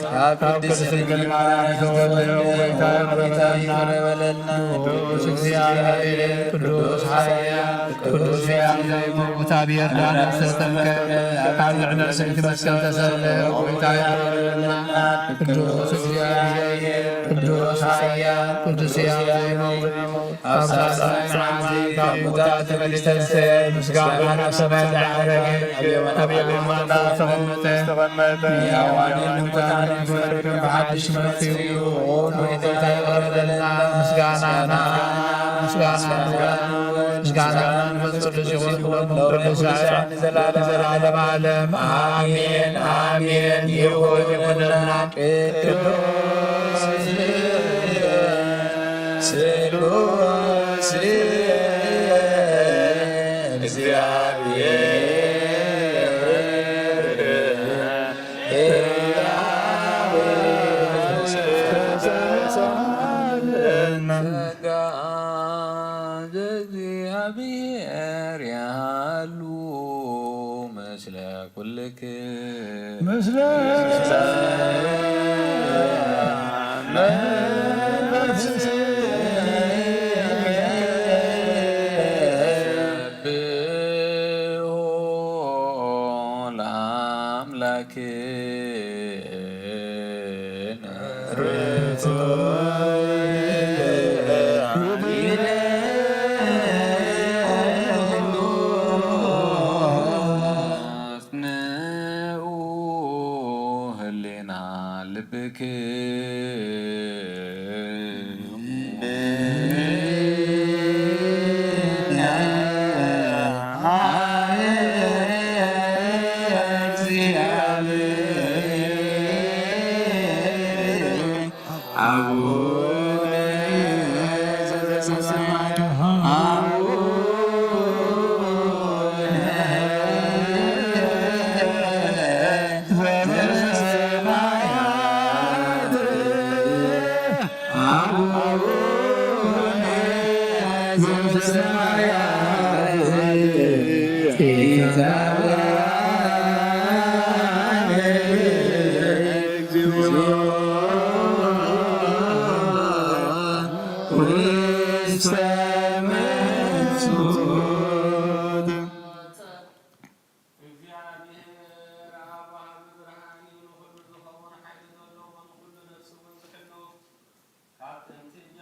ካብ ቅድስት ድንግል ማርያም የተወለደው ጌታ ሆይ ይቅር በለና። ቅዱስ እግዚአብሔር፣ ቅዱስ ኃያል፣ ቅዱስ ሕያው ዘይመውት አብ የርዳነ ዘተጠምቀ ቃል ልዕለ ሰይቲ መስቀል ተሰለ ሆይ ይቅር በለና። ቅዱስ እግዚአብሔር፣ ቅዱስ ኃያል፣ ቅዱስ ሕያው ዘይመውት ኣብ ሳልሳይ መዓልቲ ካብ ሙታት ተመሊሰ፣ ምስጋና ናብ ሰማይ ዝዓረገ፣ ኣብ የማን ኣምላኽ ዝተቐመጠ፣ ንሕያዋንን ንሙታንን ክፈርድ ብሓድሽ መጺኡ እዩ። ኦ ጎይታ፣ ይቕረ በለልና። ምስጋና ንዓኻ፣ ምስጋና ንወልድ፣ ምስጋና ንመንፈስ ቅዱስ ይኹን፣ ኩሎም ቅዱሳን ንዘላለመ ዓለም። ኣሜን፣ ኣሜን። ይኹን፣ ይኹንልና። ቅዱስ ስሉስ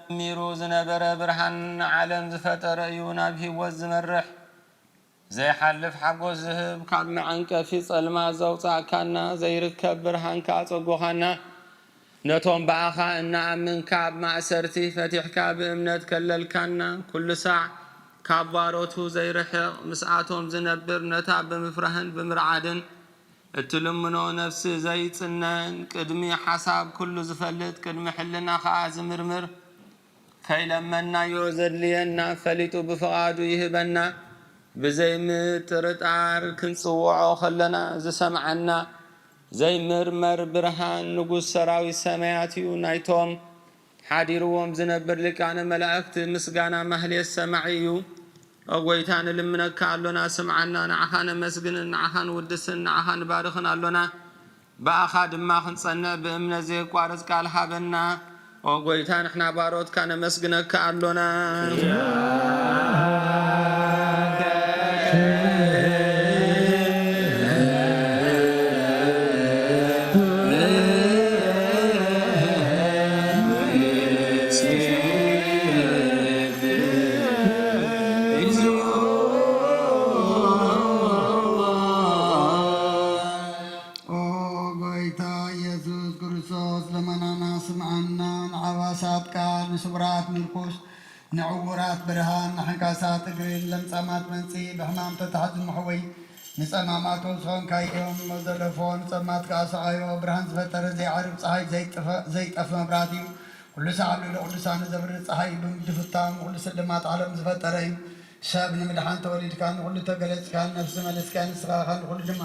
ጀሚሩ ዝነበረ ብርሃን፣ ዓለም ዝፈጠረ እዩ ናብ ህይወት ዝመርሕ። ዘይሓልፍ ሓጎስ ዝህብ፣ ካብ መዐንቀፊ ጸልማት ዘውጻእካና፣ ዘይርከብ ብርሃን ከኣ ጸጎኻና። ነቶም ብኣኻ እንኣምን ካብ ማእሰርቲ ፈቲሕካ ብእምነት ከለልካና፣ ኩሉ ሳዕ ካብ ባሮቱ ዘይርሕቕ ምስኣቶም ዝነብር፣ ነታ ብምፍራህን ብምርዓድን እትልምኖ ነፍሲ ዘይጽነን፣ ቅድሚ ሓሳብ ኩሉ ዝፈልጥ፣ ቅድሚ ሕልና ኸኣ ዝምርምር፣ ከይለመንናዮ ዘድልየና ፈሊጡ ብፍቓዱ ይህበና። ብዘይምጥርጣር ክንጽውዖ ከለና ዝሰምዓና ዘይምርመር ብርሃን ንጉስ ሰራዊት ሰማያት እዩ። ናይቶም ሓዲርዎም ዝነብር ሊቃነ መላእክት ምስጋና ማህሌት ሰማዒ እዩ። ኦ ጐይታ፣ ንልምነካ ኣሎና፣ ስምዓና። ንዓኻ ነመስግንን፣ ንዓኻ ንውድስን፣ ንዓኻ ንባርኽን ኣሎና። ብኣኻ ድማ ክንጸንዕ ብእምነት ዘየቋርጽ ቃል ሃበና። ኦ ጐይታ፣ ንሕና ባሮትካ ነመስግነካ ኣሎና። ኦ ጐይታ ኢየሱስ ክርስቶስ፣ ልመናና ስምዓና። ንዓባሳት ቃል፣ ንስውራት ምርኩስ፣ ንዕዉራት ብርሃን፣ ንሕንካሳት እግሪ፣ ንለምጻማት መንጽሂ፣ ብሕማም ተታሕዙ ምሕወይ፣ ንጸማማት ዝኾንካዮም ዘለፎ፣ ንጸልማት ከኣ ሰዓዮ። ብርሃን ዝፈጠረ ዘይዓርብ ጸሓይ፣ ዘይጥፈ-፣ ዘይጠፍ መብራት እዩ። ኩሉ ሳዕ ኣብ ልዕሊ ቅዱሳን ዘብርህ ጸሓይ እዩ። ብምድፍታን ንኹሉ ስልማት ዓለም ዝፈጠረ እዩ። ሰብ ንምድሓን ተወሊድካ፣ ንኹሉ ተገለጽካ፣ ነፍሲ መለስካ፣ ንስኻ ኢኻ ንኹሉ ድማ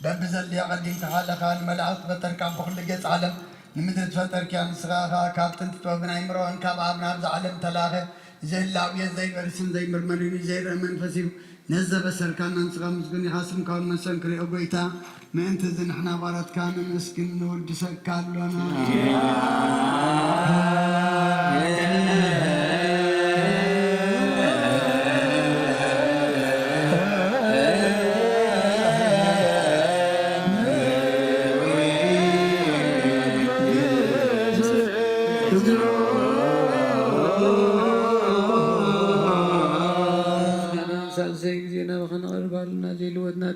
በብዘድልዮ ኣቐዲምካ ሓለኻ። ንመላእኽቲ ፈጠርካ፣ ብኹሉ ገጽ ዓለም ንምድሪ ዝፈጠርክያ ንስኻ ኢኻ። ካብ ጥንቲ ጥበብን ኣይምሮን ካብ ኣብ ናብዛ ዓለም ተላኸ። እዚ ህላዌ ዘይበርስን ዘይምርመርን እዩ፣ ዘይረአ መንፈስ እዩ። ነዚ ዘበሰርካና ንስኻ ምስጉን ኢኻ፣ ስምካ እውን መሰንክር እዩ። ኦ ጐይታ፣ ምእንቲ እዚ ንሕና ባሮትካ ነመስግን፣ ንውድሰካ ኣሎና።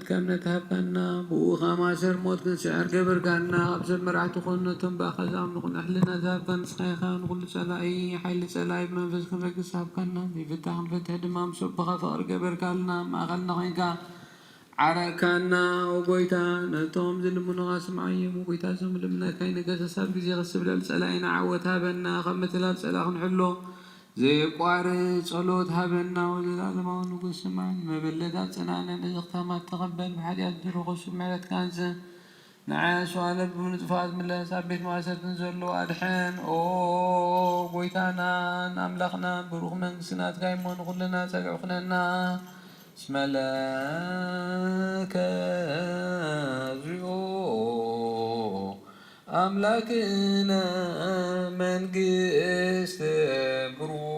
ከም ነትሃብካና፣ ብኡ ኸኣ ማእሰር ሞት ክንስዕር ገበርካና። ካብ ሰብ መራሕቲ ኾኑ ነቶም ብኣኻ ዝኣምኑ ቅኑዕ ሕልና ዝሃብካ ንስኻ ኢኻ። ንኹሉ ጸላኢ፣ ሓይሊ ጸላኢ ብመንፈስ ክንረግጽ ሃብካና። ዘይፍታሕ ክንፈትሕ ድማ ምስ ኣቦኻ ፍቕሪ ገበርካልና። ኣብ ማእኸልና ኾይንካ ዓረቅካና። ኦ ጎይታ፣ ነቶም ዝልምኑኻ ስምዓዮም። ኦ ጎይታ፣ እዞም ልምነካ ይንገሰስ። ኣብ ግዜ ክስብለል ጸላኢና ዓወት ሃበና። ካብ ምትላል ጸላኢ ክንሕሎ ዘየቋርጽ ጸሎት ሃበና። ወዘላለማዊ ንጉስ ስማዕን፣ መበለት ኣጽናዕነን፣ ዕዝኽታማት ተቐበል። ብሓጢኣት ዝረኸሱ ምሕረትካ ኣምጽእ። ንዓይ ኣስዋለል ብምንጹፋት ምለስ፣ ኣብ ቤት ማእሰርትን ዘለዉ ኣድሕን። ኦ ጎይታናን ኣምላኽናን፣ ብሩኽ መንግስቲ ናትካ እሞ ንኹልና ጸግዒ ኩነና። እስመ ለከ እግዚኦ ኣምላክነ መንግስት ብሩክ።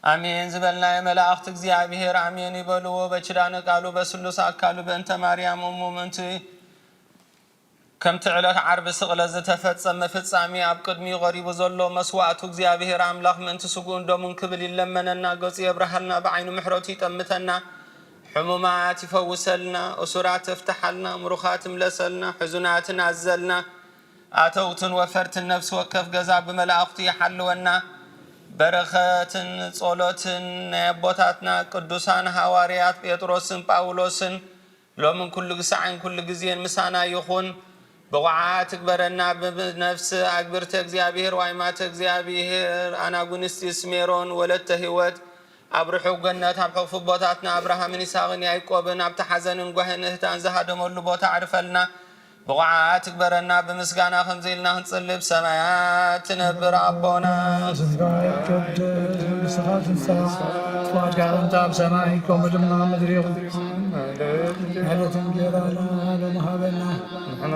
ኣሜን ዝበልናዮ መላእኽቲ እግዚኣብሔር ኣሜን ይበልዎ። በኪዳነ ቃሉ በስሉስ ኣካሉ በእንተ ማርያም እሙ ምእንቲ ከምቲ ዕለት ዓርቢ ስቕለት ዝተፈጸመ ፍጻሜ ኣብ ቅድሚኡ ቀሪቡ ዘሎ መስዋእቱ እግዚኣብሔር ኣምላኽ ምእንቲ ስግኡን ደሙን ክብል ይለመነና፣ ገጹ የብርሃልና፣ ብዓይኑ ምሕረቱ ይጠምተና፣ ሕሙማት ይፈውሰልና፣ እሱራት ይፍትሓልና፣ ምሩኻት ይምለሰልና፣ ሕዙናትን ኣዘልና፣ ኣተውትን ወፈርትን ነፍሲ ወከፍ ገዛ ብመላእኽቱ ይሓልወና። በረኸትን ጸሎትን ናይ ኣቦታትና ቅዱሳን ሃዋርያት ጴጥሮስን ጳውሎስን ሎምን ኩሉ ግሳዕን ኩሉ ግዜን ምሳና ይኹን። ብቑዓት ትግበረና ብነፍስ ኣግብርተ እግዚኣብሔር ዋይማተ እግዚኣብሔር ኣናጉንስጢስ ሜሮን ወለተ ህይወት ኣብ ርሑቕ ገነት ኣብ ሕቑፊ ኣቦታትና ኣብርሃምን ይስሐቅን ያዕቆብን ኣብቲ ሓዘንን ጓህን እህታን ዝሃደመሉ ቦታ ኣዕርፈልና። ብቑዓት ትግበረና ብምስጋና ከምዚ ኢልና ክንጽሊ ብሰማያት ትነብር ኣቦና ስምካ ይትቀደስ መንግስትኻ ትምጻእ ፍቓድካ ከምቲ ኣብ ሰማይ ከምኡ ድማ ኣብ ምድሪ ይኹን። ዕለት እንጀራና ሎሚ ሃበና ንሕና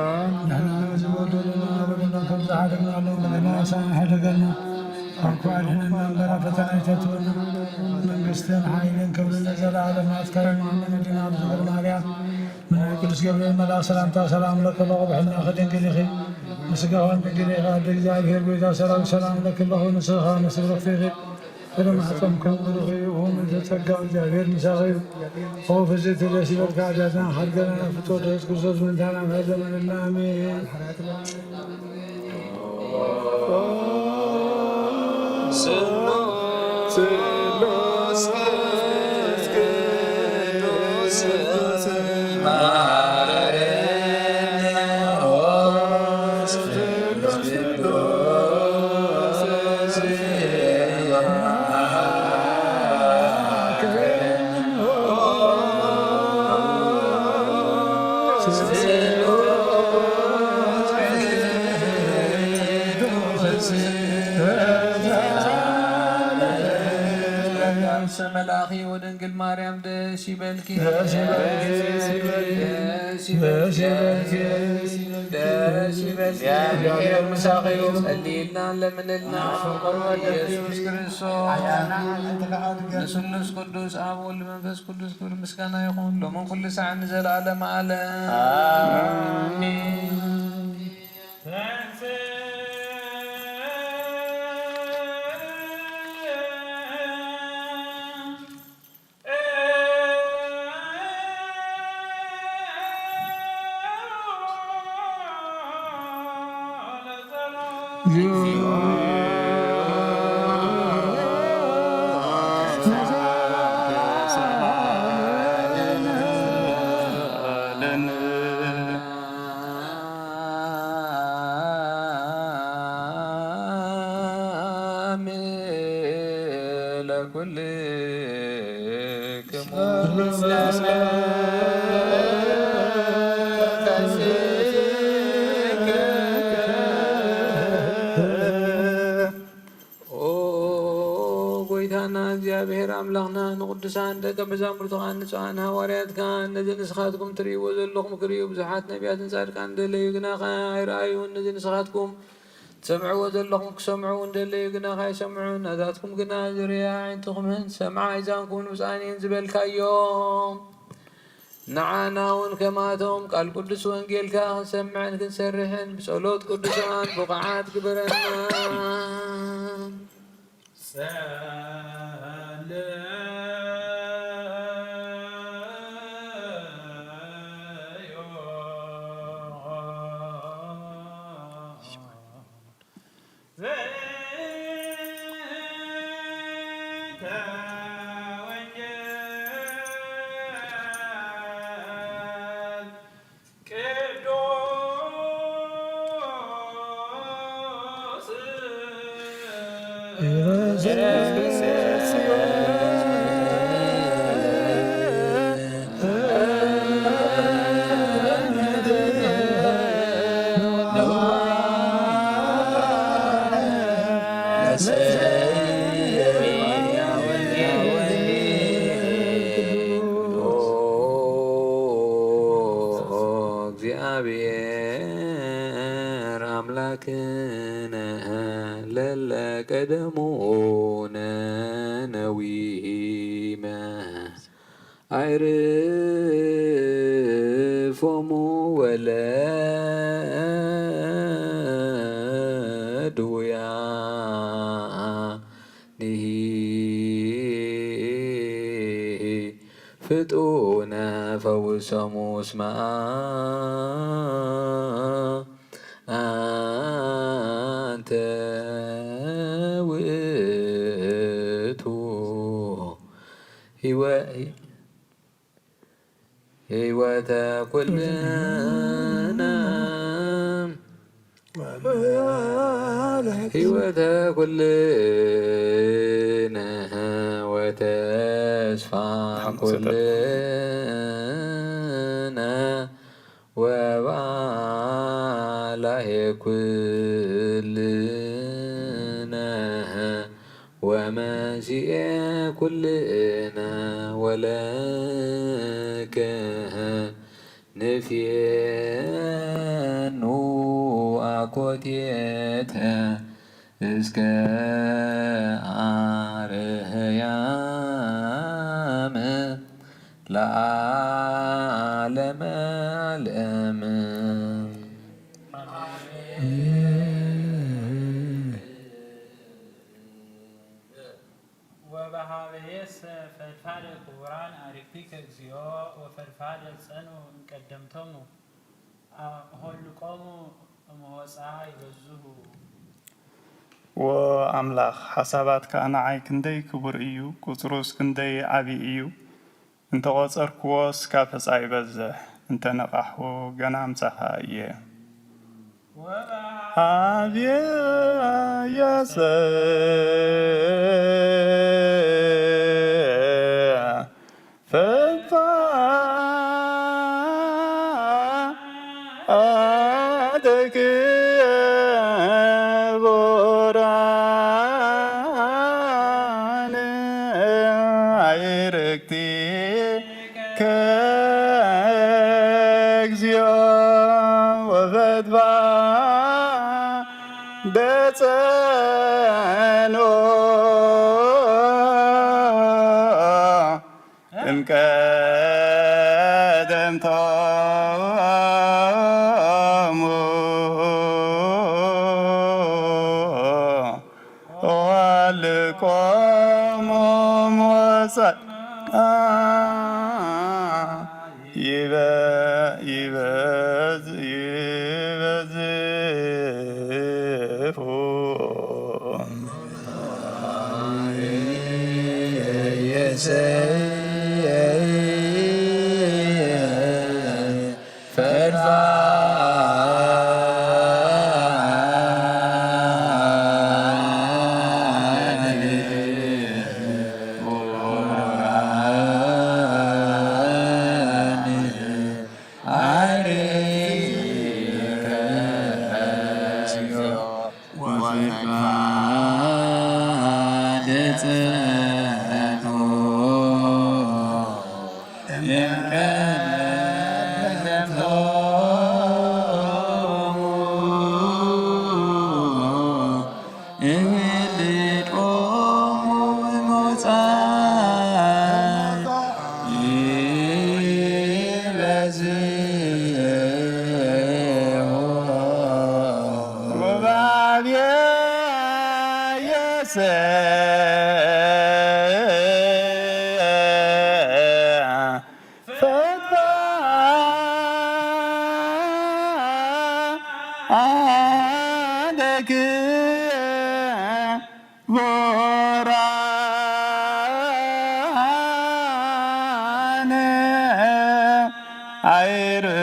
ንሕና ንዝበደሉና በደልና ከም ዝሓደግናሎም ንሕና ንሕደገልና ካብ ክፉእ ኣድሕነና እምበር ኣብ ፈተና ኣይተእትወና። መንግስትን ሓይልን ክብርን ንዘለኣለም ናትካ እዩ። እመቤትና ኣብ ዝኽሪ ማርያም ናይ ቅዱስ ገብርኤል መልኣክ ሰላምታ ሰላም እብለኪ ኣለኹ፣ ብሕልናኺ ድንግል ኢኺ፣ ብስጋኺ እውን ድንግል ኢኺ። ኣደ እግዚኣብሔር ጎይታ ሰራዊት ሰላም እብለኪ ኣለኹ፣ ንስኺ ኸኣ ንስብርኽቲ ኢኺ፣ ፍረ ማህፀንኪ እውን ብሩኽ እዩ። ኦም እንተ ጸጋ እግዚኣብሔር ምሳኺ እዩ፣ ኦ ፍጽምቲ ደስ ይበልኪ፣ ኣዴታትና ሓድገና ፍትወ ኢየሱስ ክርስቶስ ምእንታና ምሕረት ለምንልና፣ ኣሜን። መልኣኺ ወድንግል ማርያም ደስ ይበልኪ፣ ደስ ይበልኪ፣ ደስ ይበልኪ፣ ደስ ይበልኪ። እግዚኣብሔር ምሳኺ እዩ። ጸልይልና ለምንልና። ፍቅር ወልድ ኢየሱስ ክርስቶስ። ንስሉስ ቅዱስ ኣብ ወልድ መንፈስ ቅዱስ ክብር ምስጋና ይኹን ሎምን ኩሉ ሰዓት ንዘለዓለመ ዓለም። ኣሜን። ኦ ጎይታና እግዚኣብሔር ኣምላኽና፣ ንቅዱሳን ደቀ መዛሙርትኻን ንጹሓን ሃዋርያትካን፣ ነዚ ንስኻትኩም ትርእይዎ ዘለኹም ክርእዩ ብዙሓት ነቢያትን ጻድቃን ደለዩ፣ ግናኸ ኣይረኣዩን። ነዚ ንስኻትኩም ትሰምዕዎ ዘለኹም ክሰምዑ እውን ደለዩ፣ ግናኸ ኣይሰምዑን። ናታትኩም ግና ዝርእያ ኣዒንትኹምን ዝሰምዓ ኣእዛንኩምን ብፁዓን እየን ዝበልካዮም። ንዓና እውን ከማቶም ቃል ቅዱስ ወንጌልካ ክንሰምዕን ክንሰርሕን ብጸሎት ቅዱሳን ብቑዓት ግበረና። እግዚአብሔር አምላክነ ለለ ቀደሙነ ነዊመ አይርፎሙ ወለድውያንሂ ፍጡነ ፈውሶሙ እስመ አንተ ውእቱ ህይወ- ህይወተ ኩልነ ህይወተ ኩልነ ወተስፋ ኩልነ ወባላሄ ኩልነ ወመንስኤ ኩልነ ወለከ ንፌኑ አኮቴተ እስከ አርህያም ለዓለመ ዓለም። ወበሃበየሰ ፈድፋደ ክቡራን አርክቲከ እግዚኦ ወፈድፋደ ጸኑ እምቀደምቶሙ አሆልቆሙ እምወፃ ይበዝሁ። ወኣምላኽ ሓሳባትካ ንዓይ ክንደይ ክቡር እዩ፣ ቁጽሩስ ክንደይ ዓቢ እዩ። እንተቖጸርክዎስ ካብ ሕጻ ይበዝሕ፣ እንተ ነቓሕኩ ገና ምሳኻ እየ። ኣብየሰ ፈፋ ኣደክቡራን ኣይርክቲ ከእግዚኦ ወፈትፋ ደጸኖ እምቀደምቶሙ ወልቆሙ ሞጸ ይበ- ይበዝ- ይበዝፉ።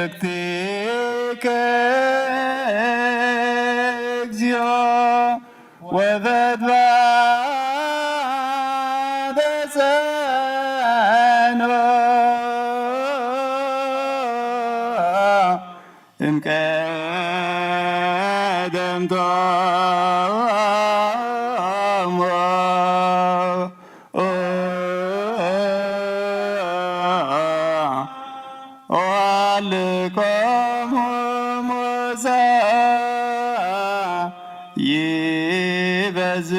ኣይርክቲከ እግዚኦ ወፈትባተ ጸንኦ እምቀደምቶሞ። ወልኮሙ ሞሳ ይበዝሑ።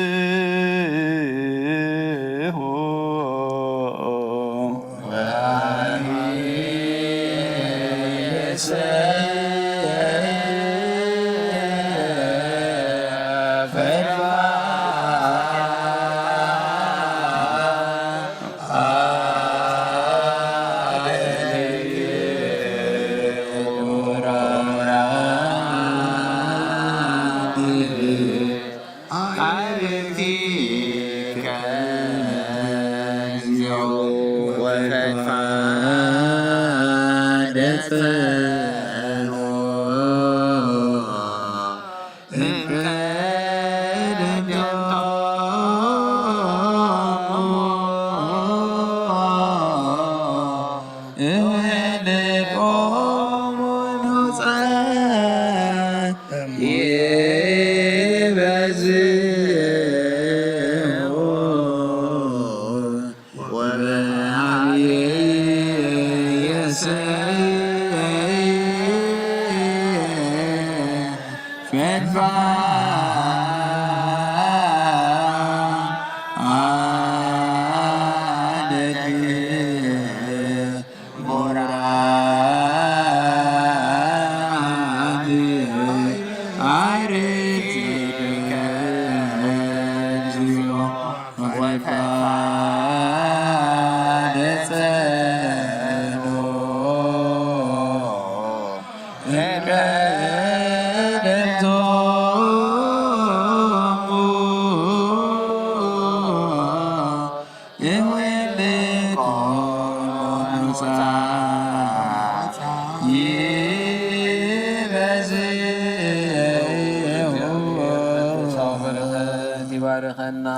ይባርኸና።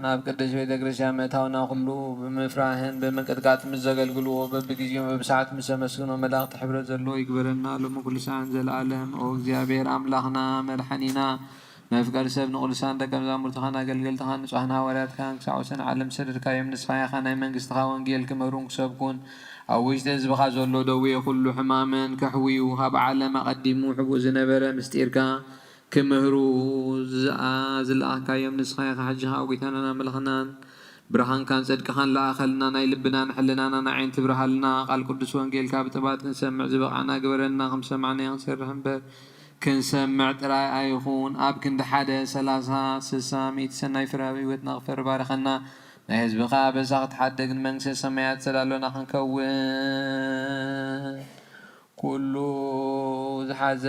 ናብ ቅድስት ቤተ ክርስቲያን ምእታውና ኩሉ ብምፍራህን ብምንቅጥቃጥ ምስ ዘገልግልዎ በብግዜኡ በብሰዓት ምስ ዘመስግኖ መላእክቲ ሕብረት ዘለዎ ይግበረና። ሎሚ ኩሉ ሰዓት ዘለዓለም። ኦ እግዚኣብሔር ኣምላኽና መድሓኒና መፍቀሪ ሰብ ንቅዱሳን ደቀ መዛሙርትኻን ኣገልገልትኻን ንጹሓን ሃዋርያትካን ክሳዕ ወሰን ዓለም ዝሰደድካዮም ንስኻ ኢኻ ናይ መንግስትኻ ወንጌል ክምህሩን ክሰብኩን ኣብ ውሽጢ ህዝብኻ ዘሎ ደዌ ኩሉ ሕማምን ከሕውዩ ካብ ዓለም ኣቐዲሙ ሕቡእ ዝነበረ ምስጢርካ ክምህሩ ዝኣ ዝለኣኽካዮም ንስኻ ኢኻ። ሕጂ ኸኣ ጐይታናን ኣምላኽናን ብርሃንካን ጽድቅኻን ለኣኸልና፣ ናይ ልብናን ሕልናናን ኣዒንቲ ብርሃልና፣ ቃል ቅዱስ ወንጌልካ ብጥባት ክንሰምዕ ዝበቓዕና ግበረና፣ ከም ዝሰማዕናዮ ክንሰርሕ እምበር ክንሰምዕ ጥራይ ኣይኹን። ኣብ ክንዲ ሓደ፣ ሰላሳ፣ ስሳ፣ ሚእቲ ሰናይ ፍረ ኣብ ህይወትና ክፈሪ ባርኸና። ናይ ህዝብኻ ኣበሳ ክትሓድግ ንመንግስተ ሰማያት ሰላሎና ክንከውን። ኩሉ ዝሓዘ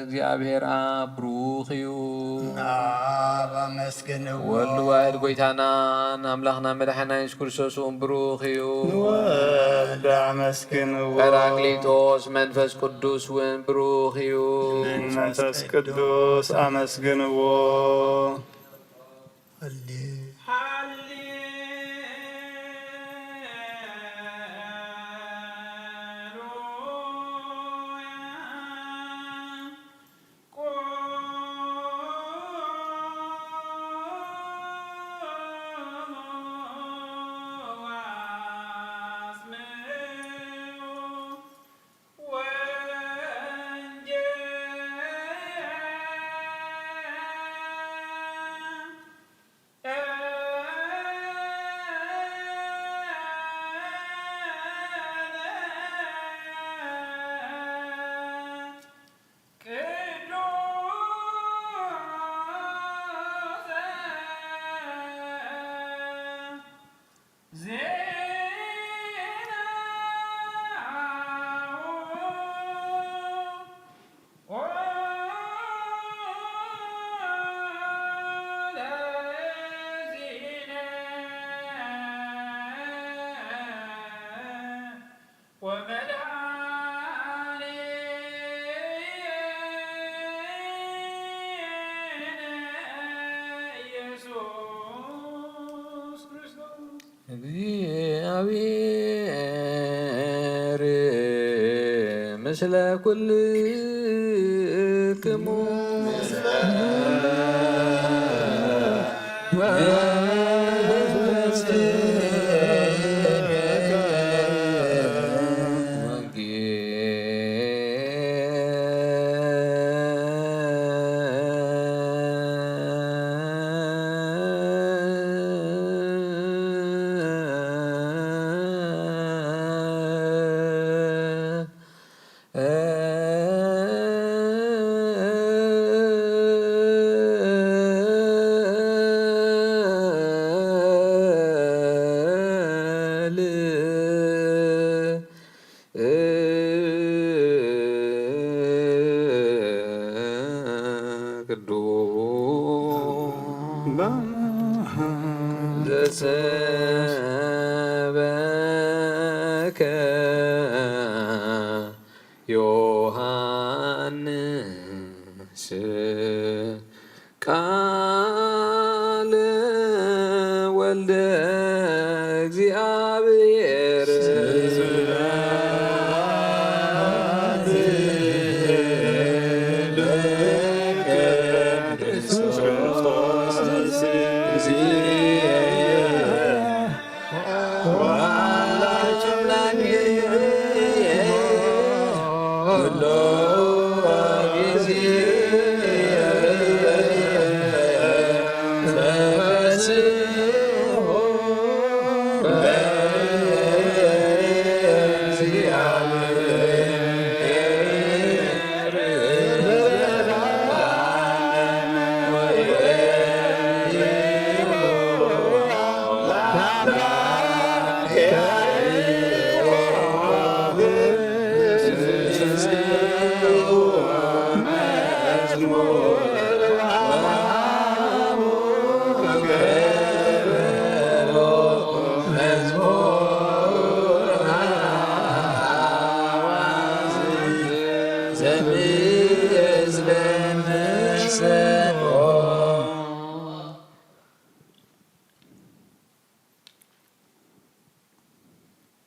እግዚኣብሔር ኣብ ብሩኽ እዩ። ኣብ ኣመስግንዎ። ወልድ ዋሕድ ጐይታናን ኣምላኽና መድሓኒና የሱስ ክርስቶስ እውን ብሩኽ እዩ። ንወልድ ኣመስግንዎ። ጳራቅሊጦስ መንፈስ ቅዱስ እውን ብሩኽ እዩ። ንመንፈስ ቅዱስ ኣመስግንዎ። እግዚኣብሔር ምስለ ኩልክሙ። ቅዱስ ዘሰበከ ዮሐንስ ቃለ ወልደ እግዚአብሔር።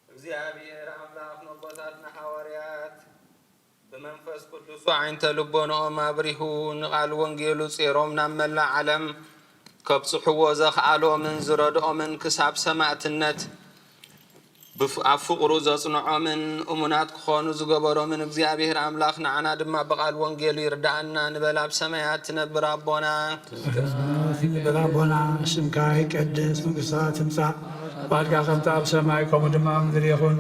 እግዚኣብሔር ኣምላኽ ነቦታትና ሓዋርያት ብመንፈስ ቅዱሱ ዓይንተ ልቦንኦም ኣብሪሁ ንቓል ወንጌሉ ጼሮም ናብ መላእ ዓለም ከብጽሕዎ ዘኽኣሎምን ዝረድኦምን ክሳብ ሰማእትነት ብፍ-፣ ኣብ ፍቕሩ ዘጽንዖምን እሙናት ክኾኑ ዝገበሮምን እግዚኣብሔር ኣምላኽ ንዓና ድማ ብቓል ወንጌሉ ይርድኣና። ንበል ኣብ ሰማያት ትነብር ኣቦና። ንበል ኣቦና፣ ስምካ ይቀደስ፣ መንግስትካ ትምጻእ፣ ፍቃድካ ከምቲ ኣብ ሰማይ ከምኡ ድማ ኣብ ምድሪ ይኹን።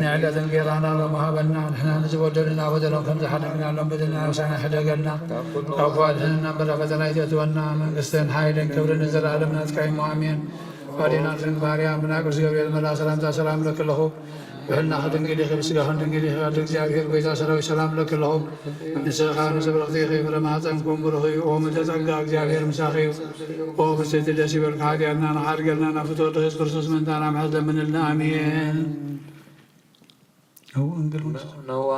ናይ ዕለት እንጌራና ሎሚ ሃበና፣ ንሕና ንዝበደሉና በደሎም ከም ዝሓለፍናሎም በደልና ምሳና ሕደገልና፣ ካብ ክፉ ኣድሕነና እምበር ፈተና ኣይተእትወና። መንግስትን ሓይልን ክብርን ንዘለኣለም ናትካ እዩ እሞ፣ ኣሜን። ኣዴና ድንግል ማርያም ብናይ ቅዱስ ገብርኤል መልኣ ሰላምታ ሰላም እለኪ ኣለኹ። ብሕልናኺ ድንግል ኢኺ፣ ብስጋኺ ድንግል ኢኺ፣ ወልደ እግዚኣብሔር ጎይታ ሰራዊት ሰላም እለኪ ኣለኹ። ንስኺ ከኣ ንጽብርኽቲ ኢኺ፣ ፍረ ማህጸንኪ እውን ብሩኽ እዩ። ኦ ምልዕተ ጸጋ፣ እግዚኣብሔር ምሳኺ እዩ። ኦ ብጽእቲ ደስ ይበልኪ፣ ሓጢኣትና ንኻሕድገልና ናብ ፍትወት ወድኺ የሱስ ክርስቶስ ምእንታና ምሕረት ለምንልና። ኣሜን። ነዋ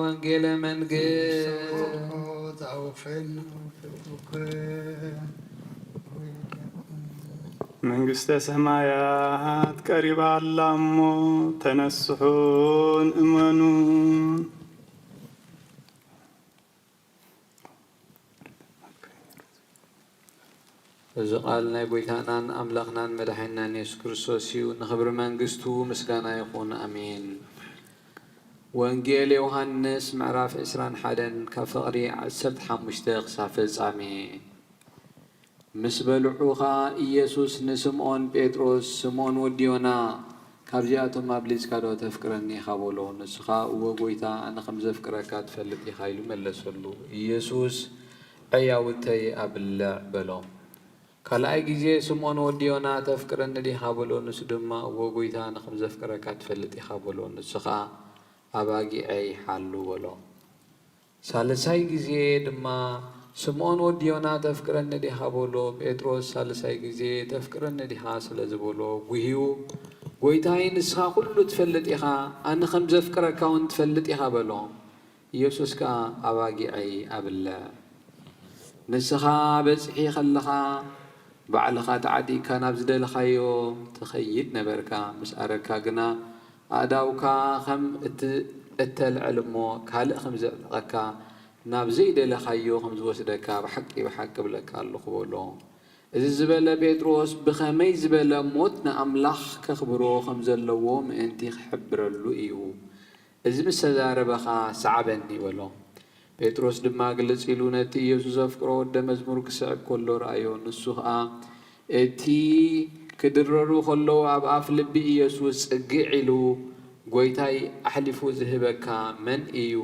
ወንጌለ መንግስት። መንግስተ ሰማያት ቀሪባ ኣላ እሞ ተነስሑን እመኑን። እዚ ቃል ናይ ጎይታናን ኣምላኽናን መድሓኒናን የሱስ ክርስቶስ እዩ። ንኽብሪ መንግስቱ ምስጋና ይኹን። ኣሜን። ወንጌል ዮሃንስ ምዕራፍ ዕስራን ሓደን ካብ ፍቕሪ ዓሰርተ ሓሙሽተ ክሳብ ፍጻሜ። ምስ በልዑ ኸኣ ኢየሱስ ንስምኦን ጴጥሮስ፣ ስምኦን ወዲ ዮና፣ ካብዚኣቶም ኣብሊጽካ ዶ ተፍቅረኒ ኢኻ? በሎ። ንሱ ኸኣ፣ እወ ጐይታ፣ ኣነ ኸም ዘፍቅረካ ትፈልጥ ኢኻ፣ ኢሉ መለሰሉ። ኢየሱስ፣ ኣዕያውተይ ኣብልዕ፣ በሎ። ካልኣይ ግዜ፣ ስምኦን ወዲ ዮና፣ ተፍቅረኒ ዲኻ? በሎ። ንሱ ድማ፣ እወ ጐይታ፣ ኣነ ኸም ዘፍቅረካ ትፈልጥ ኢኻ፣ በሎ። ንሱ ኸኣ፣ ኣባጊዐይ ሓሉ፣ በሎ። ሳልሳይ ግዜ ድማ፣ ስምኦን ወዲ ዮና፣ ተፍቅረኒ ዲኻ? በሎ። ጴጥሮስ ሳልሳይ ግዜ፣ ተፍቅረኒ ዲኻ? ስለ ዝበሎ፣ ጒህዩ፣ ጐይታይ፣ ንስኻ ኵሉ ትፈልጥ ኢኻ፣ ኣነ ኸም ዘፍቅረካ እውን ትፈልጥ ኢኻ፣ በሎ። ኢየሱስ ከኣ፣ ኣባጊዐይ ኣብልዕ። ንስኻ በጺሒ ኸለኻ፣ ባዕልኻ ተዓጢቕካ ናብ ዝደለኻዮ ትኸይድ ነበርካ። ምስ ኣረግካ ግና ኣእዳውካ ከም እትእተልዕል እሞ ካልእ ከም ዘዕጥቐካ፣ ናብ ዘይደለኻዮ ከም ዝወስደካ ብሓቂ ብሓቂ እብለካ ኣለኹ በሎ። እዚ ዝበለ ጴጥሮስ ብኸመይ ዝበለ ሞት ንኣምላኽ ከኽብሮ ከም ዘለዎ ምእንቲ ክሕብረሉ እዩ። እዚ ምስ ተዛረበ ኸኣ፣ "ሰዓበኒ" በሎ። ጴጥሮስ ድማ ግልጽ ኢሉ ነቲ ኢየሱስ ዘፍቅሮ ወደ መዝሙር ክስዕብ ከሎ ረኣዮ። ንሱ ኸኣ፣ እቲ ክድረሩ ከለዉ ኣብ ኣፍ ልቢ ኢየሱስ ጽግዕ ኢሉ፣ "ጐይታይ፣ ኣሕሊፉ ዝህበካ መን እዩ?"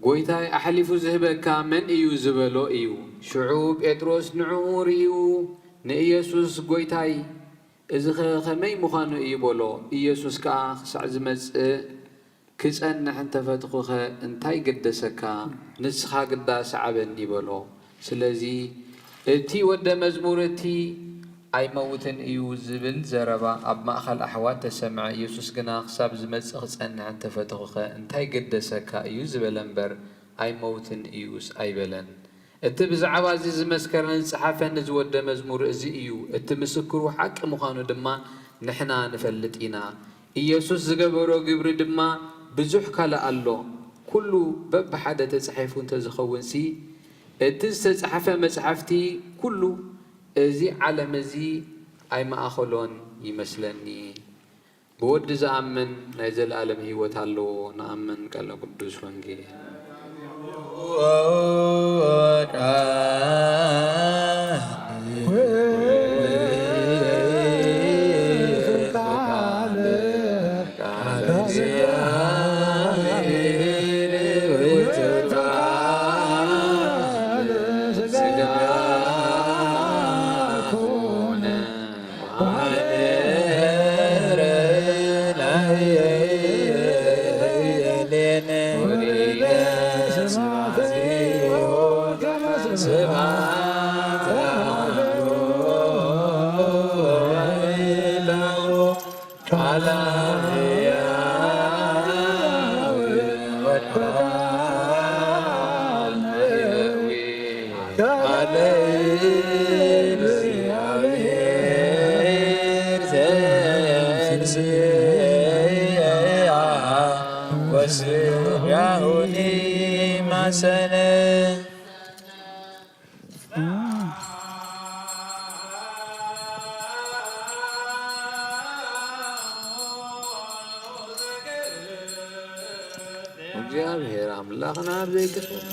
"ጐይታይ፣ ኣሕሊፉ ዝህበካ መን እዩ?" ዝበሎ እዩ። ሽዑ ጴጥሮስ ንዕኡ ርእዩ ንኢየሱስ፣ "ጐይታይ፣ እዚኸ ኸመይ ምዃኑ እዩ?" በሎ። ኢየሱስ ከኣ፣ "ክሳዕ ዝመጽእ ክጸንሕ እንተ ፈተኹኸ እንታይ ገደሰካ? ንስኻ ግዳ ሰዓበኒ" በሎ። ስለዚ እቲ ወደ መዝሙር እቲ "ኣይመውትን እዩ" ዝብል ዘረባ ኣብ ማእከል ኣሕዋት ተሰምዐ። ኢየሱስ ግና፣ "ክሳብ ዝመጽእ ክጸንሕ እንተ ፈተኹኸ እንታይ ገደሰካ?" እዩ ዝበለ እምበር፣ "ኣይመውትን እዩስ" ኣይበለን። እቲ ብዛዕባ እዚ ዝመስከረን ዝጸሓፈን እዚ ወደ መዝሙር እዚ እዩ። እቲ ምስክሩ ሓቂ ምዃኑ ድማ ንሕና ንፈልጥ ኢና። ኢየሱስ ዝገበሮ ግብሪ ድማ ብዙሕ ካልእ ኣሎ። ኩሉ በብሓደ ተጻሒፉ እንተዝኸውንሲ፣ እቲ ዝተጻሕፈ መጻሕፍቲ ኩሉ እዚ ዓለም እዚ ኣይመኣኸሎን ይመስለኒ። ብወዲ ዝኣምን ናይ ዘለኣለም ህይወት ኣለዎ። ንኣምን ቃለ ቅዱስ ወንጌል። እግዚኣብሔር ኣምላኽና ኣብ ዘይትፈልጥ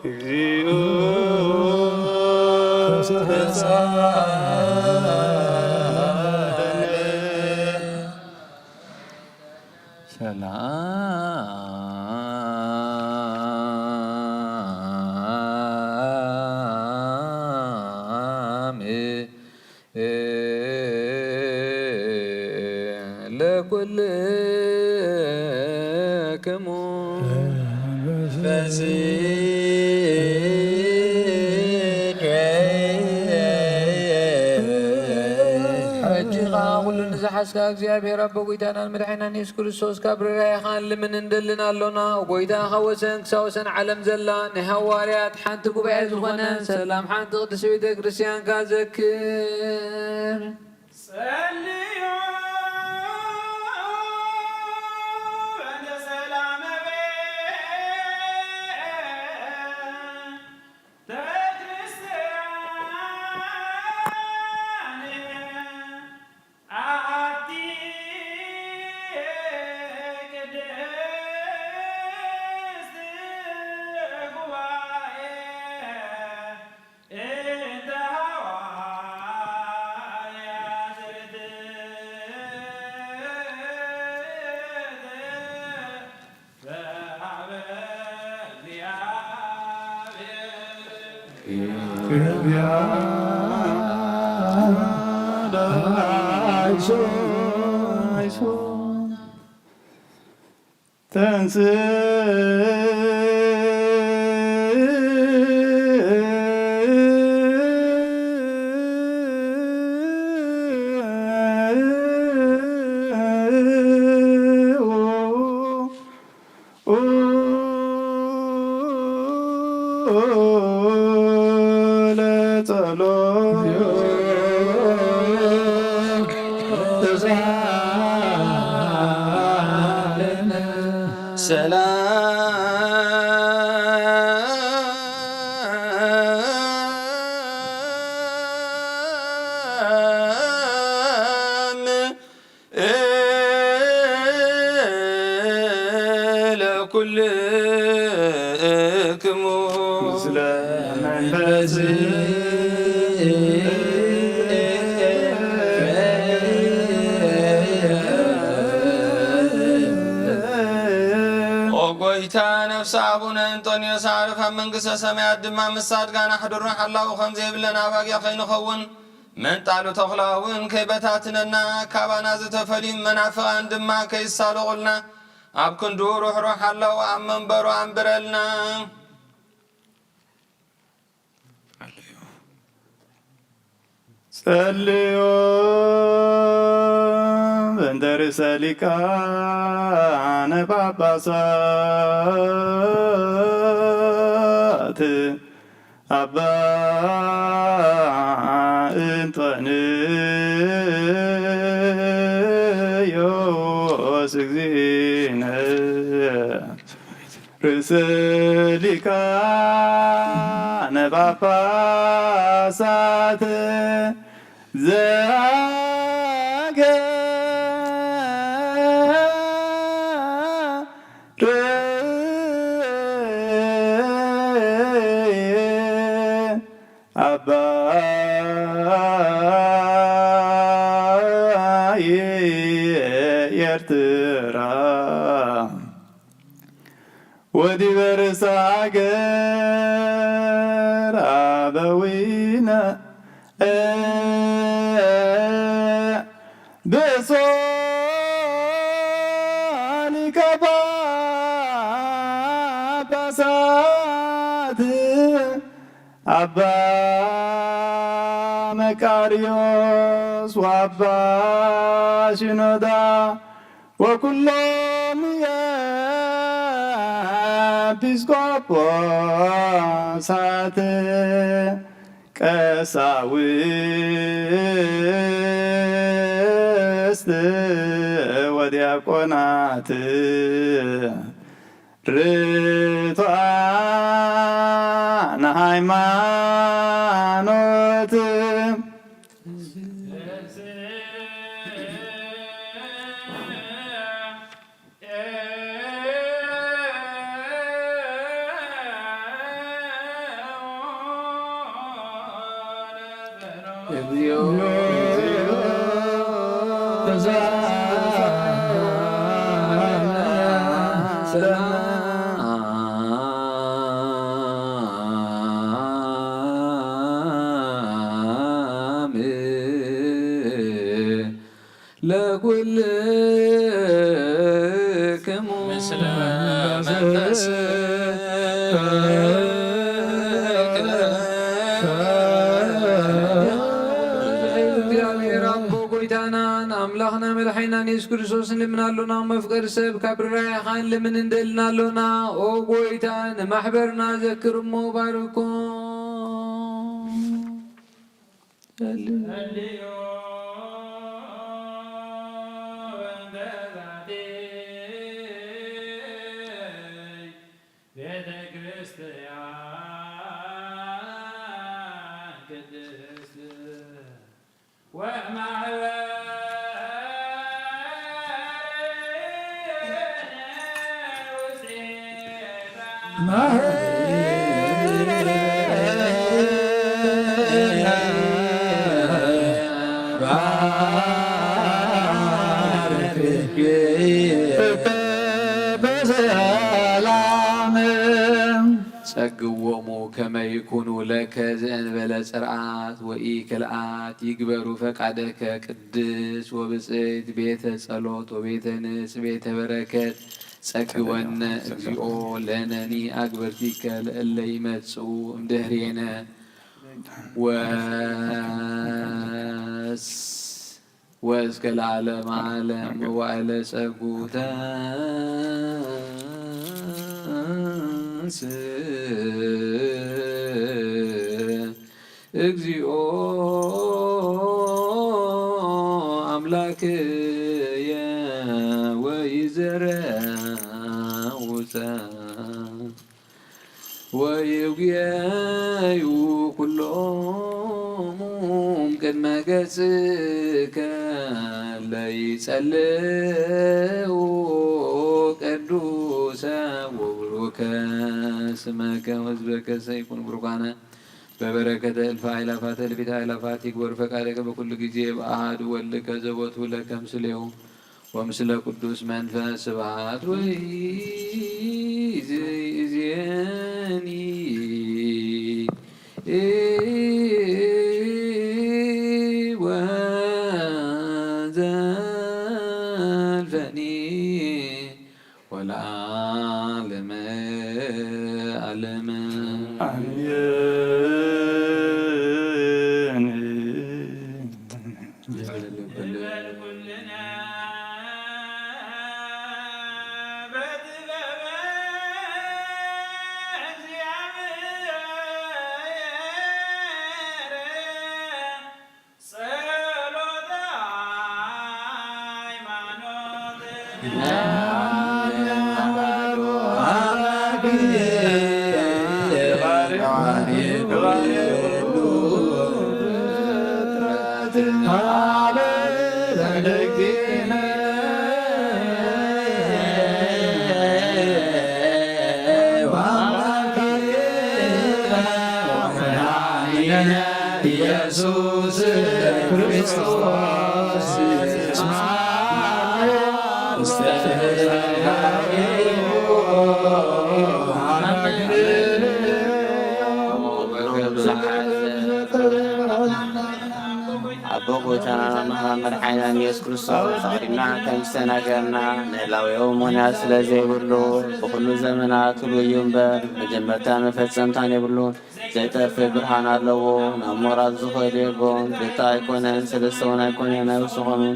እግዚኦ ተሳሃለ። ሰላም ለኩልክሙ። ሕጂ ኸዓ ኩሉ ንዝሓዝካ እግዚኣብሔር ኣቦ፣ ጐይታናን መድሓኒናን የሱስ ክርስቶስ፣ ካብ ርራሄኻን ልምን እንደልን ኣሎና። ጐይታ፣ ካብ ወሰን ክሳብ ወሰን ዓለም ዘላ ናይ ሃዋርያት ሓንቲ ጉባኤ ዝኾነ ሰላም ሓንቲ ቅድስቲ ቤተ ክርስቲያንካ ዘክር። ጸልዩ በእንተ ሰላመ ቤተ ክርስቲያን። ኣቲ ቅድስት ጉባኤ እንተ ሃዋርያት ርትዕት ተንስ ሰላም ለኩልክሙ። ምስለ መንፈስ ኦ ጎይታ፣ ነፍሲ ኣቡነ እንጦንዮስ ኣዕርፍ ኣብ መንግስተ ሰማያት ድማ ምሳድጋና ኣሕድሮ። ሓላው ከም ዘይብለን ኣባጊዕ ከይንኸውን፣ መንጣሉ ተኹላ እውን ከይበታትነና፣ ካባና ዝተፈልዩ መናፍቓን ድማ ከይሳለቑልና፣ ኣብ ክንዱ ሩሕሩሕ ሓላው ኣብ መንበሩ ኣንብረልና። ጸልዩ በእንተ ርእሰ ሊቃነ ጳጳሳት ኣባ እንጦንዮስ እግዚእነ ርእሰ ሊቃነ ጳጳሳት ዘሀገረ አባይ ኤርትራ ወዲበ ርእሰ ሃገር ኣበዊነ ብፁዕ ሊቀ ጳጳሳት ኣባ መቃርዮስ ወኣባ ሽኖዳ ወኩሎም ኤጲስቆጶሳት ቀሳውስት ወዲያቆናት ርቱዓነ ሃይማኖት ለኩልክሙ ምስለ መንፈስከ። እግዚኣብሔር ኣቦ ጎይታናን ኣምላኽና መድሓኒናን የሱስ ክርስቶስ ንልምን ኣሎና። መፍቀሪ ሰብ ካብ ርራይኻን ልምን እንደልና ኣሎና። ኦ ጎይታ ንማሕበርና ዘክር እሞ ባርኮ። ጸልዩ። ጸልዩ በእንተ ዛቲ ቤተ ክርስቲያን ቅድስት ወማህበርነ ውስቴታ ጸግዎሙ ከመ ይኩኑ ለከ ዘእንበለ ጽርዓት ወኢክልኣት ይግበሩ ፈቃደከ ቅድስት ወብጽዕት ቤተ ጸሎት ወቤተ ንጽ ቤተ በረከት ጸግወነ እግዚኦ ለነኒ ኣግበርቲከ ለእለ ይመጽኡ እምድህሬነ ወስ ወእስከ ለዓለመ ዓለም መዋዕለ ጸጉ ተንስ እግዚኦ ኣምላክየ ወይዘረ ውፀ ወይጉየዩ ኩሎሙ ቅድመ ገጽከ ለይጸልኡ ቅዱሰ ወቡሩከ ስመከ ወሕዝበከ ሰይኩን ብሩካነ በበረከተ እልፍ አእላፋት እልፊት አእላፋት ይግበር ፈቃድከ በኩሉ ጊዜ በአሐዱ ወልድከ ዘቦቱ ለከ ምስሌሁ ወምስለ ቅዱስ መንፈስ ስብሐት ወይእዜኒ ወዘልፈኒ ወለዓለመ ዓለም። አሜን። ኢየሱስ ክርስቶስ ኣቦ ጎይታና መድሓኒና ኢየሱስ ክርስቶስ ኣቕዲምና ከም ዝተናገርና ንህላዌኡ ምኽንያት ስለ ዘይብሉ ብኹሉ ዘመናት ህሉው እዩ እምበር መጀመርታን መፈጸምታን የብሉን። ዘይጠፍእ ብርሃን ኣለዎ። ናብ ምቑራጽ ዝኽእል የልቦን። ክልተ ኣይኮነን፣ ሰለስተ እውን ኣይኮነን፣ ኣይውስኾምን።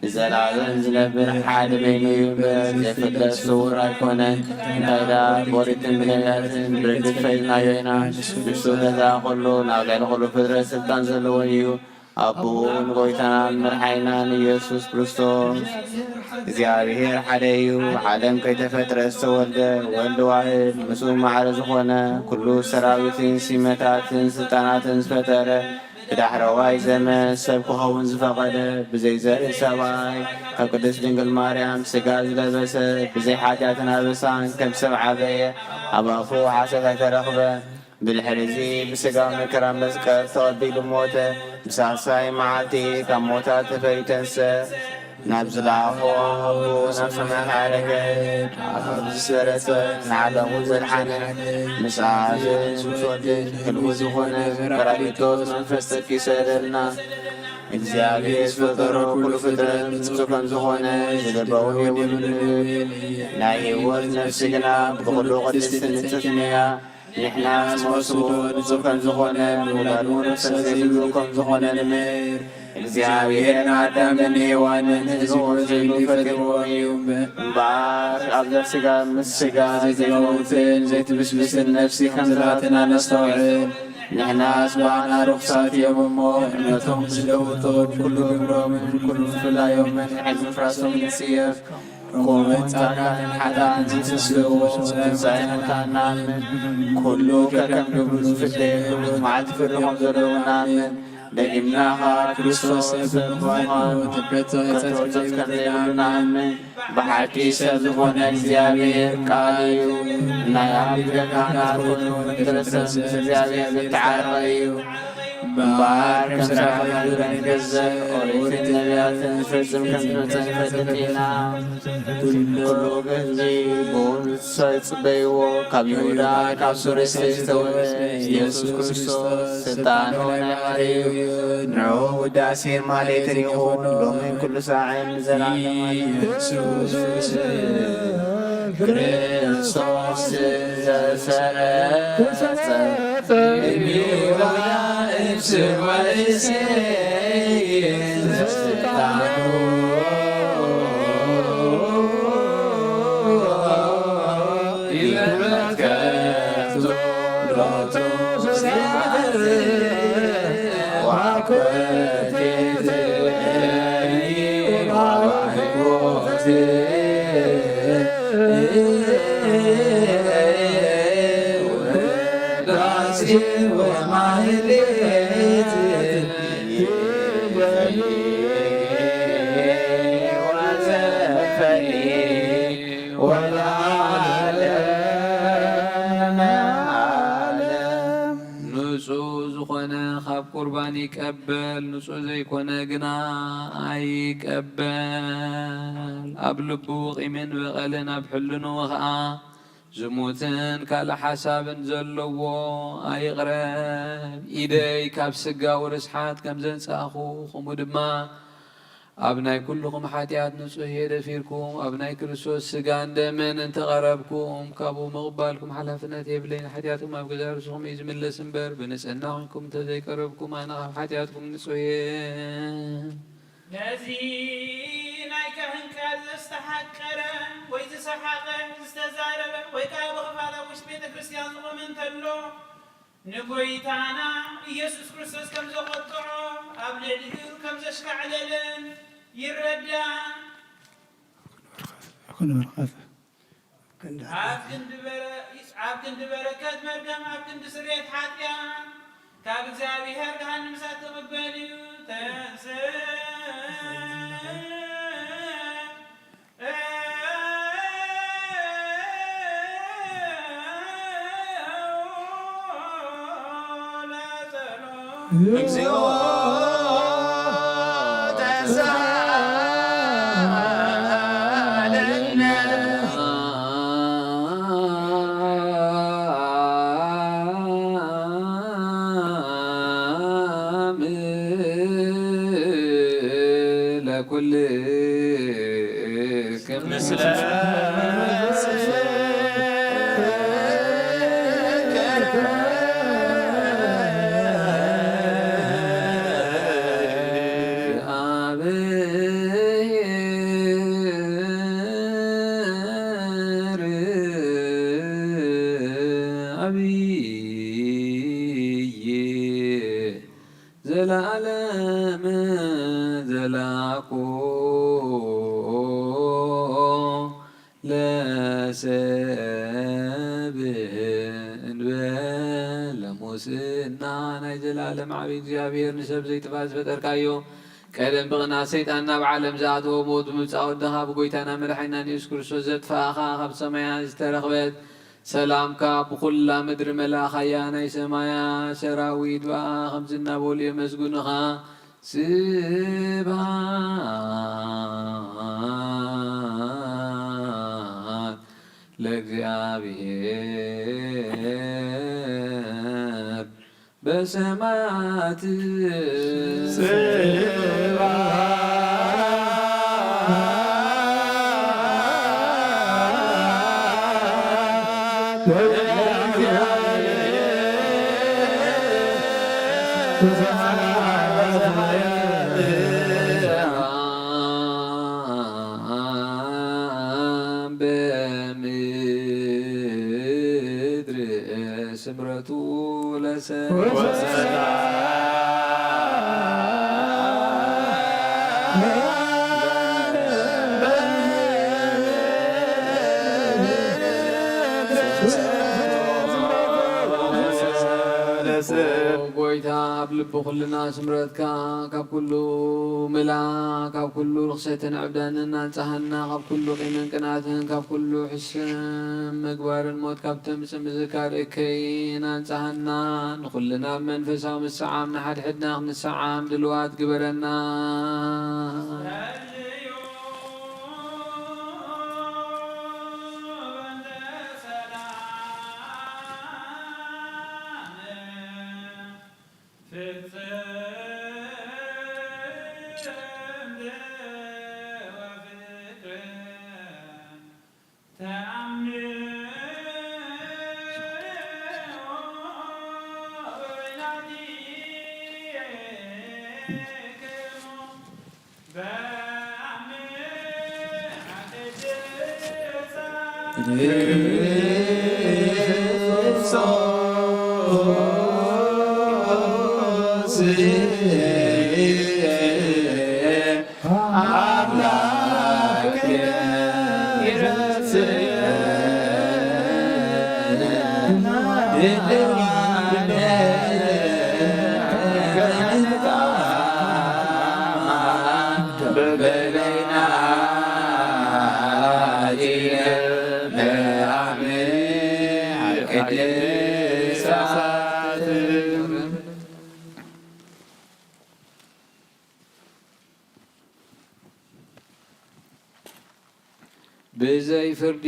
ንዘለኣለም ዝነብር ሓደ በይኑ እዩ እምበር ዘይፍለጥ ስዉር ኣይኮነን። እንታይ ደኣ ብኦሪትን ብነቢያትን ብርግጽ ፈሊጥናዮ ኢና። ንሱ ገዛእ ኩሉ፣ ናብ ልዕሊ ኩሉ ፍጥረት ስልጣን ዘለዎ እዩ። ኣቦኡ ንጎይታናን መድሓኒናን ኢየሱስ ክርስቶስ እግዚኣብሔር ሓደ እዩ። ዓለም ከይተፈጥረ ዝተወልደ ወልድ ዋህድ ምስኡ ማዕረ ዝኾነ ኩሉ ሰራዊትን ሲመታትን ስልጣናትን ዝፈጠረ ብዳሕረዋይ ዘመን ሰብ ክኸውን ዝፈቐደ ብዘይ ዘርኢ ሰብኣይ ካብ ቅድስት ድንግል ማርያም ስጋ ዝለበሰ ብዘይ ሓጢኣትን ኣበሳን ከም ሰብ ዓበየ ኣብ ኣፉ ሓሶት ኣይተረኽበን። ብድሕርዚ ብስጋ መከራ መስቀል ተቐቢሉ ሞተ። ብሳልሳይ መዓልቲ ካብ ሞታት ተፈልዩ ተንስአ። ናብ ዝለኣኾ ኣቦኡ ናብ ሰማይ ዓረገ። ኣብ ዝሰረጸ ንዓለሙ ዘድሓነ ምስ ኣብ ምስ ወልድን ህልው ዝኾነ ጳራቅሊጦስ መንፈስ ጸድቂ ይሰደልና። እግዚኣብሔር ዝፈጠሮ ኩሉ ፍጥረት ንጹህ ከም ዝኾነ ዝልበውን የብሉን። ናይ ህይወት ነፍሲ ግና ብኹሉ ቅድስትን ንጽሕትን እያ። ንሕና ንመስሎ ንጹህ ከም ዝኾነ ምውላድ እውን ርኽሰት ዘይብሉ ከም ዝኾነ ንምህር። እግዚኣብሔር ንኣዳምን ንሄዋንን ህዝቢ ዘይብሉ ፈጢርዎም እዩ። እምበኣር ኣብዛ ስጋ ምስ ስጋ ዘይትመውትን ዘይትብስብስን ነፍሲ ከም ዘላትና ነስተውዕል። ንሕናስ ብኣና ርኹሳት እዮም እሞ እምነቶም ዝለውጦ ኩሉ ግብሮምን ኩሉ ምፍላዮምን ሕጊ ምፍራሶምን ንጽየፍ። ከምኡውን ጻድቃንን ሓጥኣንን ዝትንስእዎ ትንሳኤ ሙታን ንኣምን። ኩሉ ከከም ግብሩ ዝፍደየሉ መዓልቲ ፍርዲ ከም ዘለዎ ንኣምን። ደጊምና ኸኣ ክርስቶስ ሰብ ብምዃኑ ተፈቶ ከም ዘይብሉ ንኣምን። ብሓቂ ሰብ ዝኾነ እግዚኣብሔር ቃል እዩ። ናይ ኣብ ሊቀ ካህናት ኮይኑ ፍጥረት ሰብ ምስ እግዚኣብሔር ዝተዓረቐ እዩ። እምበኣር ከም ሰራሕና ግብረ ንገዝእ ኦሪትን ነቢያትን ዝፈጽም ከም ዝመጸ ንፈልጥ ኢና። ኩሉ ህዝቢ ብኡ ንሱ ይጽበይዎ። ካብ ይሁዳ ካብ ሱር እሴይ ዝተወልደ ኢየሱስ ክርስቶስ ስልጣኑ ናይ ባሕሪ እዩ። ንዑ ውዳሴን ማሌትን ይኹን ሎምን ኩሉ ሳዕን ንዘለዓለም። ኢየሱስ ክርስቶስ ዘሰረጸ እምይሁዳ እብስር ወእሴይ ዘስልጣኑ ይመልከቱ ሎቱ ሲያዝን ዋኮቴት ወባሕጎቴ ንጹህ ዝኾነ ካብ ቁርባን ይቀበል፣ ንጹህ ዘይኮነ ግና ኣይቀበል። ኣብ ልቡ ቂምን በቐልን፣ ኣብ ሕልንኡ ኸኣ ዝሙትን ካልእ ሓሳብን ዘለዎ ኣይቕረብ። ኢደይ ካብ ስጋዊ ርስሓት ከም ዘንጻእኹ፣ ከምኡ ድማ ኣብ ናይ ኩልኹም ሓጢኣት ንጹህ እየ ደፊርኩም። ኣብ ናይ ክርስቶስ ስጋን ደምን እንተቐረብኩም፣ ካብኡ ምቕባልኩም ሓላፍነት የብለይን። ሓጢኣትኩም ኣብ ገዛእ ርእስኹም እዩ ዝምለስ እምበር፣ ብንጽህና ኮንኩም እንተዘይቀረብኩም፣ ኣነ ካብ ሓጢኣትኩም ንጹህ እየ። ነዚ ናይ ካህን ቃል ዘስተሓቀረ ወይ ዝሰሓቐ፣ ዝተዛረበ ወይ ከኣ ብኽፋል ኣብ ውሽጢ ቤተ ክርስቲያን ዝቖመ እንተሎ፣ ንጎይታና ኢየሱስ ክርስቶስ ከም ዘቖጥዖ፣ ኣብ ልዕሊኡ ከም ዘሽካዕለለን ይረዳእ። ኣብ ክንዲ በረ-፣ ኣብ ክንዲ በረከት መርገም፣ ኣብ ክንዲ ስርየት ሓጢኣት፣ ካብ እግዚኣብሔር ገሃነም እሳት ክቕበል እዩ። ተንሥእ እግዚኦ ተሳለነ። ለኩልክም ምስለ ዘላለም ዘላኩ ለሰብ እንበለ ሙስና። ናይ ዘላለም ዓቢ እግዚኣብሔር፣ ንሰብ ዘይጥፋእ ዝፈጠርካዮ፣ ቀደም ብቕንኣት ሰይጣን ናብ ዓለም ዝኣተወ፣ ሞት ብምምጻእ ወድኻ ብጎይታና መድሓኒናን የሱስ ክርስቶስ ዘጥፋእኻ፣ ካብ ሰማያ ዝተረኽበት ሰላምካ ብኹላ ምድሪ መልኣኻያ። ናይ ሰማያ ሰራዊት ብኣ ከምዚ እናበሉ የመስግኑኻ። ስብሐት ለእግዚኣብሔር በሰማያት ጽባሕ። በምድር ስምረቱ ለሰ ጎይታ ኣብ ልቢ ኩልና ስምረትካ ካብ ኩሉ ምላ፣ ካብ ኩሉ ርኽሰትን ዕብዳንን ኣንጻሃና፣ ካብ ኩሉ ቂምን ቅንኣትን፣ ካብ ኩሉ ሕስም ምግባርን ሞት ካብ ተምጽእ ምዝካር እከይን ኣንጻሃና። ንኹልና ብመንፈሳዊ ምስዓም ንሓድሕድና ክንሰዓም ድልዋት ግበረና። ክርስቶስ ኣምላክ ይረስና ድልዋነ ከንታ በበይና በአምን ቅድሳት ብዘይ ፍርዲ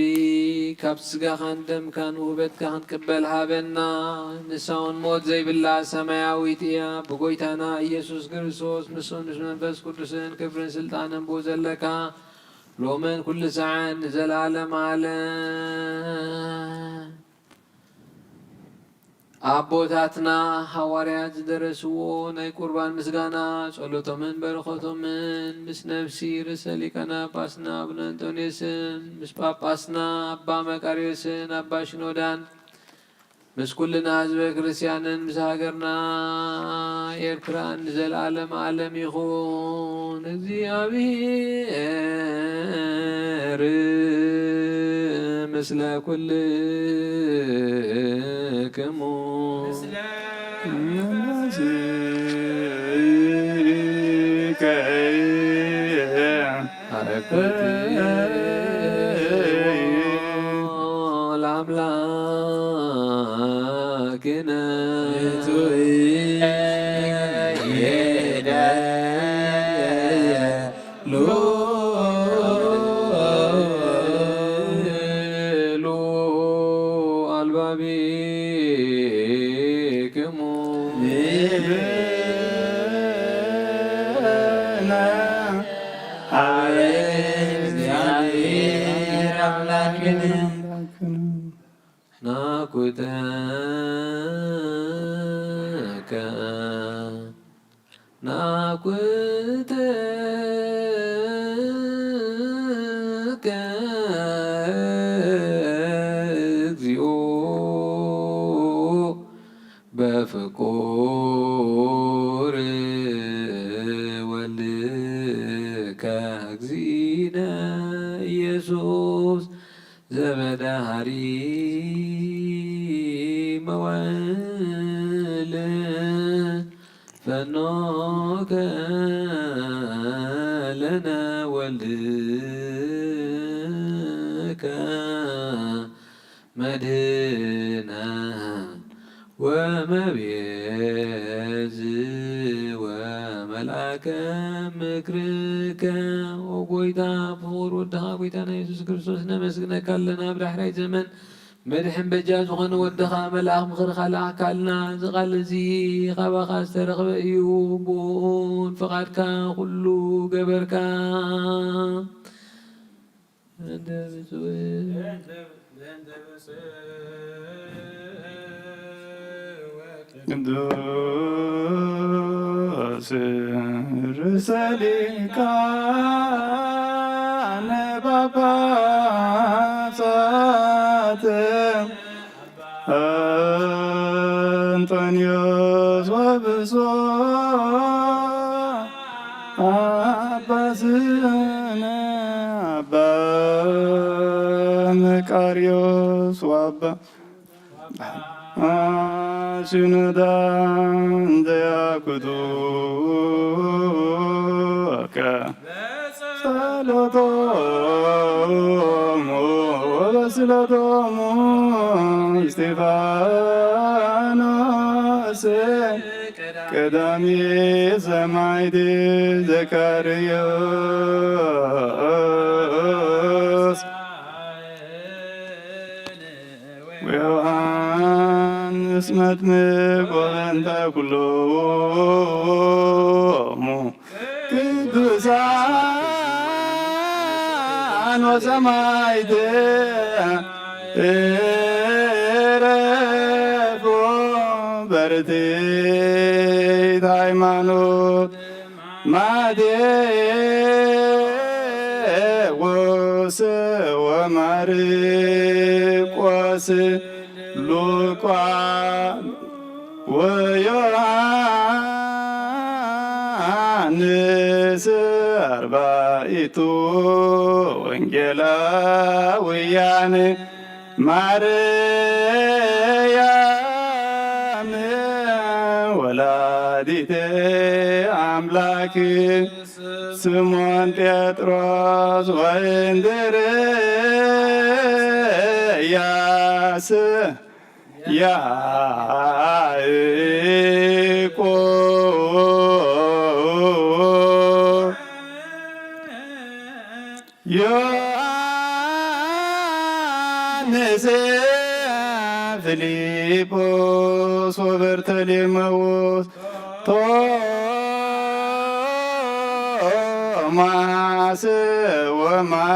ካብ ስጋኻን ደምካን ውህበትካ ክንቅበል ሃበና። ንሳ እውን ሞት ዘይብላ ሰማያዊት እያ። ብጎይታና ኢየሱስ ክርስቶስ፣ ምስኡን ምስ መንፈስ ቅዱስን ክብርን ስልጣንን ብኡ ዘለካ፣ ሎምን ኩሉ ሰዓን ንዘለዓለም ዓለም። ኣቦታትና ሃዋርያት ዝደረስዎ ናይ ቁርባን ምስጋና፣ ጸሎቶምን በረኸቶምን ምስ ነፍሲ ርእሰ ሊቃነ ጳጳስና ኣቡነ እንጦንዮስን ምስ ጳጳስና ኣባ መቃርዮስን ኣባ ሽኖዳን ምስ ኩልና ህዝበ ክርስቲያንን ምስ ሃገርና ኤርትራን ንዘለዓለም ዓለም ይኹን። እግዚኣብሔር ምስለ ኩልክሙ። ናኩተከ ናኩተከ እግዚኦ በፍቁር ወልድከ እግዚእነ ኢየሱስ ዘበዳህሪ መዋእል ፈኖከ ለነ ወልድከ መድህነ ወመቤዝ ወመልአከ ምክርከ። ኦ ጎይታ፣ ብፍቕር ወድኻ ጎይታና የሱስ ክርስቶስ ነመስግነካ ኣለና። ኣብ ዳሕራይ ዘመን መድሕን በጃ ዝኾነ ወድኻ መልኣኽ ምኽርኻ ለኣኽካልና። እዚ ቃል እዚ ካባኻ ዝተረኽበ እዩ። ብኡን ፍቓድካ ኩሉ ገበርካ። እንደ ብፁዕ ቅዱስ ርእሰ ሊቃነ ጳጳሳት እንጦንዮስ ወብፁዕ አባ ስነ አባ መቃርዮስ ወአባ ሲኖዳ እንተ ያኩቱከ ጸሎቶሙ ወበስለቶሙ እስጢፋኖስ ቀዳሚ ሰማዕት ዘካርዮስ ወዮሃንስ መጥምቅ ወበእንተ ኩሎሙ ቅዱሳን ወሰማዕት እረፉ በርትዕት ሃይማኖት ማቴዎስ ማርቆስ፣ ሉቃስ ወዮሐንስ፣ ኣርባዕቱ ወንጌላውያን፣ ማርያም ወላዲተ ኣምላክ፣ ስምዖን ጴጥሮስ ወእንድርያስ፣ ያዕቆብ፣ ዮሐንስ፣ ፊልጶስ ወበርተሌሜዎስ፣ ቶማስ ወማቴዎስ፣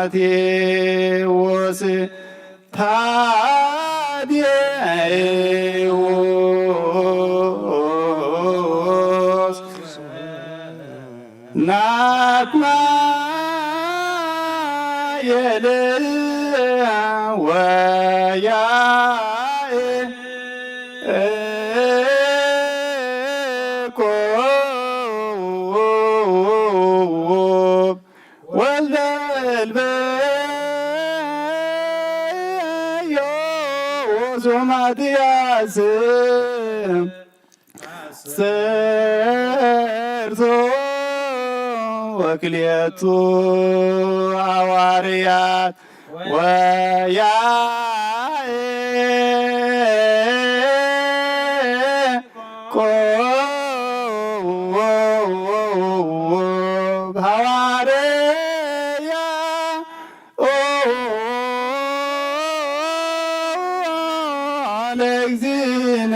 ታዴዎስ፣ ናትናኤል ወያዕቆብ፣ ወልደ ኣልፌዎስ ወማትያስ፣ ዓሰርቱ ወክልኤቱ ሃዋርያት፣ ወያዕቆብ ሃዋርያ፣ ኦ ለእግዚእነ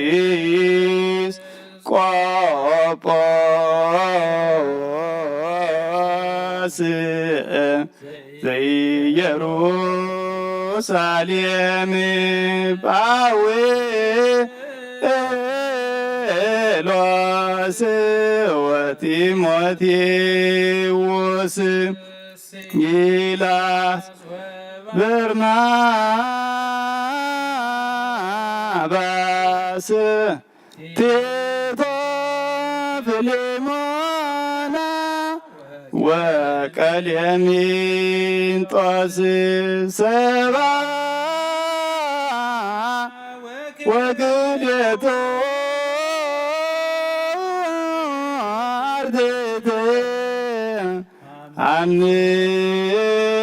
ኤጲስ ቆጶስ ዘኢየሩሳሌም ጳውሎስ ወጢሞቴዎስ፣ ሲላስ በርናባስ፣ ቲቶ፣ ፊልሞና ወቀሌምንጦስ፣ ሰባ ወክልኤቱ ኣርድእት፣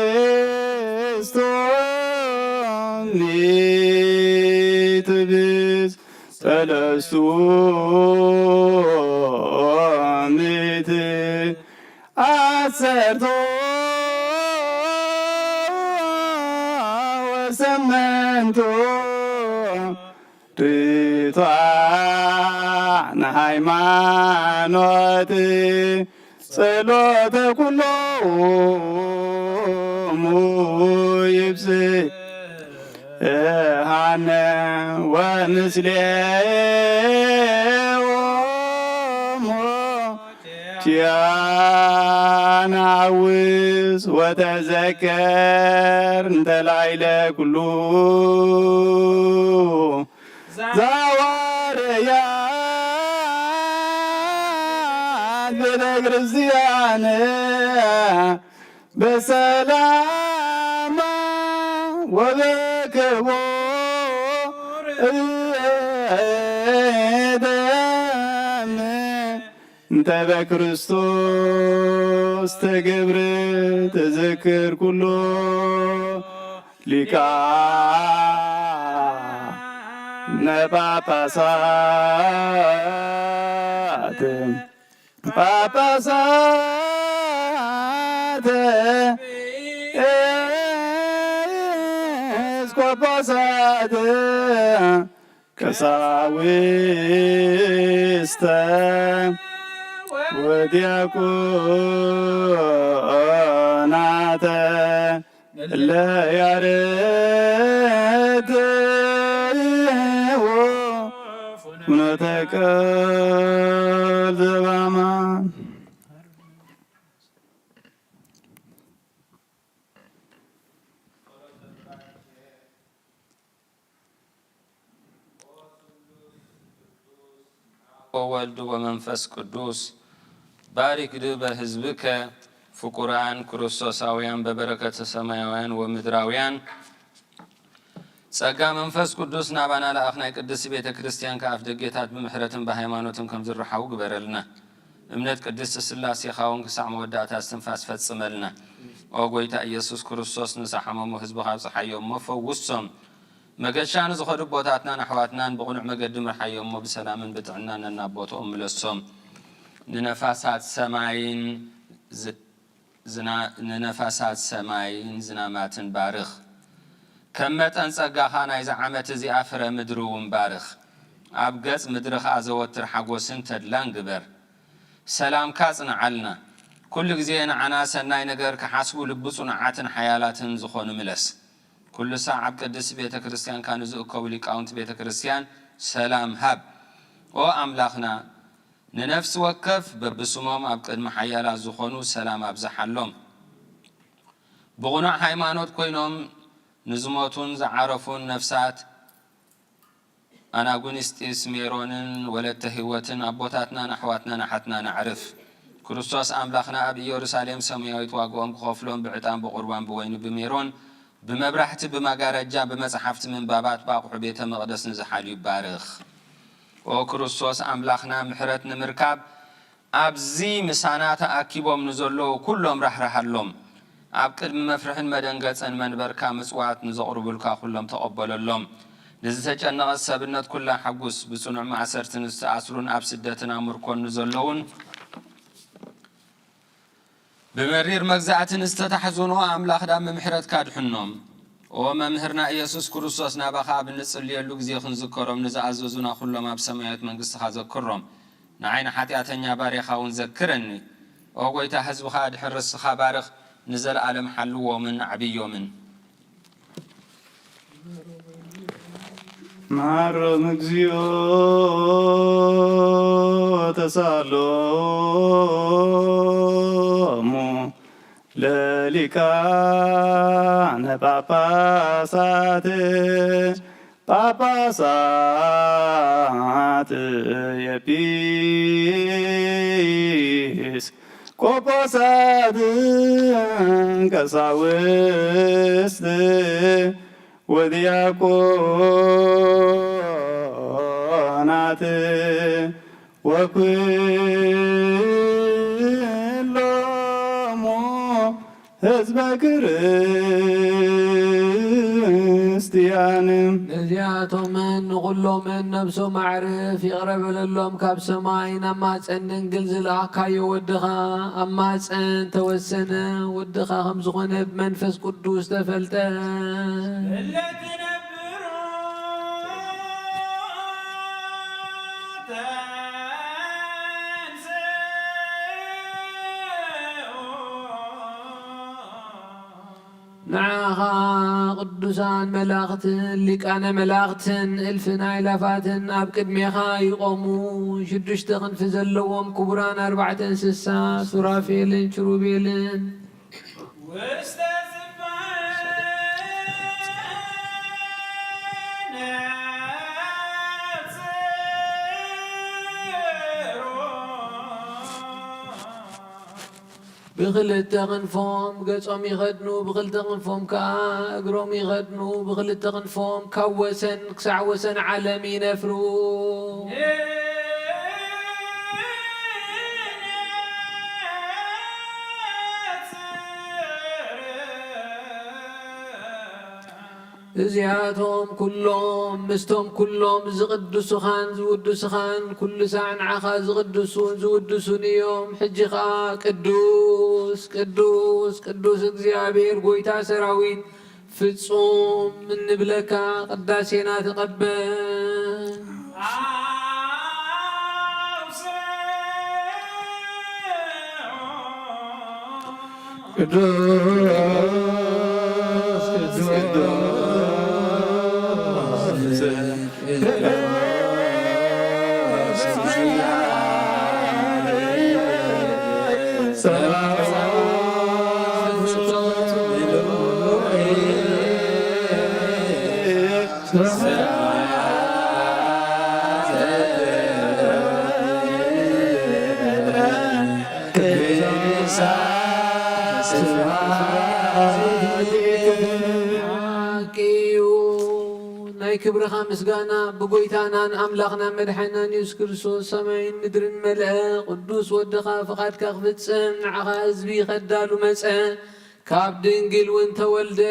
ኣምስቱ ሚእት ብእስ ሰለስቱ ሚእት፣ ዓሰርቱ ወሰመንቱ ርቱዓን ሃይማኖት፣ ጸሎተ ኩሎሙ ይብጽሐነ ወምስሌሆሙ። ኪያነ ሐውስ ወተዘከር እንተ ላዕለ ኩሉ ዘሐዋርያት ቤተ ክርስቲያን በሰላማ ወበክቡር ደም እንተ በክርስቶስ ተገብረ ተዘክር ኩሎ ሊቃነ ጳጳሳት ጳጳሳት ኤስቆጶሳት ቀሳውስተ ወዲያቆናተ እለ ያረትዑ ፍኖተ ቃል ዘበአማን። ወልድ ወመንፈስ ቅዱስ። ባሪክ ድህበ ህዝብከ ፍቁራን ክርስቶሳውያን በበረከተ ሰማያውያን ወምድራውያን። ጸጋ መንፈስ ቅዱስ ናባና ለኣኽ ናይ ቅድስቲ ቤተ ክርስቲያን ከኣፍ ደጌታት ብምሕረትን ብሃይማኖትን ከም ዝረሓው ግበረልና። እምነት ቅድስቲ ስላሴኻ እውን ክሳዕ መወዳእታ እስትንፋስ ፈጽመልና። ኦ ጎይታ ኢየሱስ ክርስቶስ፣ ንዝሓመሙ ህዝብኻ ኣብጽሓዮ እሞ ፈውሶም። መገሻ ንዝኸዱ ኣቦታትናን ኣሕዋትናን ብቕኑዕ መገዲ ምርሓዮ እሞ ብሰላምን ብጥዕናን ነናቦትኦም ምለሶም። ንነፋሳት ሰማይን ዝ-፣ ዝና-፣ ንነፋሳት ሰማይን ዝናማትን ባርኽ። ከም መጠን ጸጋኻ ናይዚ ዓመት እዚኣ ፍረ ምድሪ እውን ባርኽ። ኣብ ገጽ ምድሪ ኸኣ ዘወትር ሓጎስን ተድላን ግበር። ሰላምካ ጽንዓልና። ኩሉ ግዜ ንዓና ሰናይ ነገር ክሓስቡ ልቢ ጽኑዓትን ሓያላትን ዝኾኑ ምለስ። ኩሉ ሳዕ ኣብ ቅድስቲ ቤተ ክርስቲያንካ ንዝእከቡ ሊቃውንቲ ቤተ ክርስቲያን ሰላም ሃብ። ኦ ኣምላኽና፣ ንነፍሲ ወከፍ በብስሞም ኣብ ቅድሚ ሓያላት ዝኾኑ ሰላም ኣብዝሓሎም። ብቕኑዕ ሃይማኖት ኮይኖም ንዝሞቱን ዝዓረፉን ነፍሳት ኣናጉንስጢስ፣ ሜሮንን ወለተ ህይወትን ኣቦታትናን ኣሕዋትናን ኣሓትናን ኣዕርፍ። ክርስቶስ ኣምላኽና ኣብ ኢየሩሳሌም ሰማያዊት ዋግኦም ክኸፍሎም ብዕጣን ብቑርባን ብወይኒ ብሜሮን ብመብራህቲ ብመጋረጃ ብመጽሓፍቲ ምንባባት ብኣቑሑ ቤተ መቕደስ ንዝሓልዩ ባርኽ። ኦ ክርስቶስ ኣምላኽና ምሕረት ንምርካብ ኣብዚ ምሳና ተኣኪቦም ንዘለዉ ኩሎም ራህርሃሎም። ኣብ ቅድሚ መፍርሕን መደንገጽን መንበርካ ምጽዋት ንዘቕርቡልካ ኩሎም ተቐበለሎም። ንዝተጨነቐት ሰብነት ኩላ ሓጉስ። ብጽኑዕ ማእሰርቲ ንዝተኣስሩን ኣብ ስደትን ኣብ ምርኮን ንዘለዉን ብመሪር መግዛእቲ ንዝተታሕዙን ኦ ኣምላኽ ዳም ምሕረትካ ድሕኖም። ኦ መምህርና ኢየሱስ ክርስቶስ ናባኻ ኣብ እንጽልየሉ ግዜ ክንዝከሮም ንዝኣዘዙና ኩሎም ኣብ ሰማያዊት መንግስትኻ ዘክሮም። ንዓይ ንሓጢኣተኛ ባርያኻ እውን ዘክረኒ። ኦ ጐይታ ህዝብኻ ድሕን ርስኻ ባርኽ፣ ንዘለኣለም ሓልዎምን ኣዕብዮምን። መሃሮም እግዚኦ ተሳሎሙ ለሊቃነ ጳጳሳት ጳጳሳት ኤጲስ ቆጶሳት ቀሳውስት ወዲያቆናት ወኩሎሙ ህዝበ ክርስቲያን። ነዚኣቶምን ንኹሎምን ነብሶም ኣዕርፍ ይቕረ በለሎም፣ ካብ ሰማይ ናብ ማፀን ድንግል ዝለኣካዮ ወድኻ ኣብ ማፀን ተወሰነ፣ ወድኻ ከም ዝኾነ ብመንፈስ ቅዱስ ተፈልጠ። እለ ትነብሩ ተንሥኡ። ንዓኻ ቅዱሳን መላእኽትን ሊቃነ መላእኽትን እልፍን ኣእላፋትን ኣብ ቅድሜኻ ይቖሙ። ሽዱሽተ ክንፊ ዘለዎም ክቡራን ኣርባዕተ እንስሳ ሱራፌልን ኪሩቤልን። ውስተ ዝባን ነጽሮ። ብኽልተ ክንፎም ገጾም ይኸድኑ፣ ብኽልተ ክንፎም ከኣ እግሮም ይኸድኑ፣ ብኽልተ ክንፎም ካብ ወሰን ክሳዕ ወሰን ዓለም ይነፍሩ። እዚኣቶም ኩሎም ምስቶም ኩሎም ዝቕድሱኻን ዝውድሱኻን ኩሉ ሳዕ ንዓኻ ዝቕድሱን ዝውድሱን እዮም። ሕጂ ኸኣ ቅዱስ፣ ቅዱስ፣ ቅዱስ እግዚኣብሔር ጐይታ ሰራዊት ፍጹም እንብለካ ቅዳሴና ተቐበል። ቅዱስ ቅዱስ ሓቂ እዩ። ናይ ክብርኻ ምስጋና ብጎይታናን ኣምላኽና መድሓኒናን የሱስ ክርስቶስ ሰማይን ምድርን መልአ። ቅዱስ ወድኻ ፍቓድካ ክፍጽም ንዓኻ ህዝቢ ከዳሉ መጸ። ካብ ድንግል እውን ተወልደ።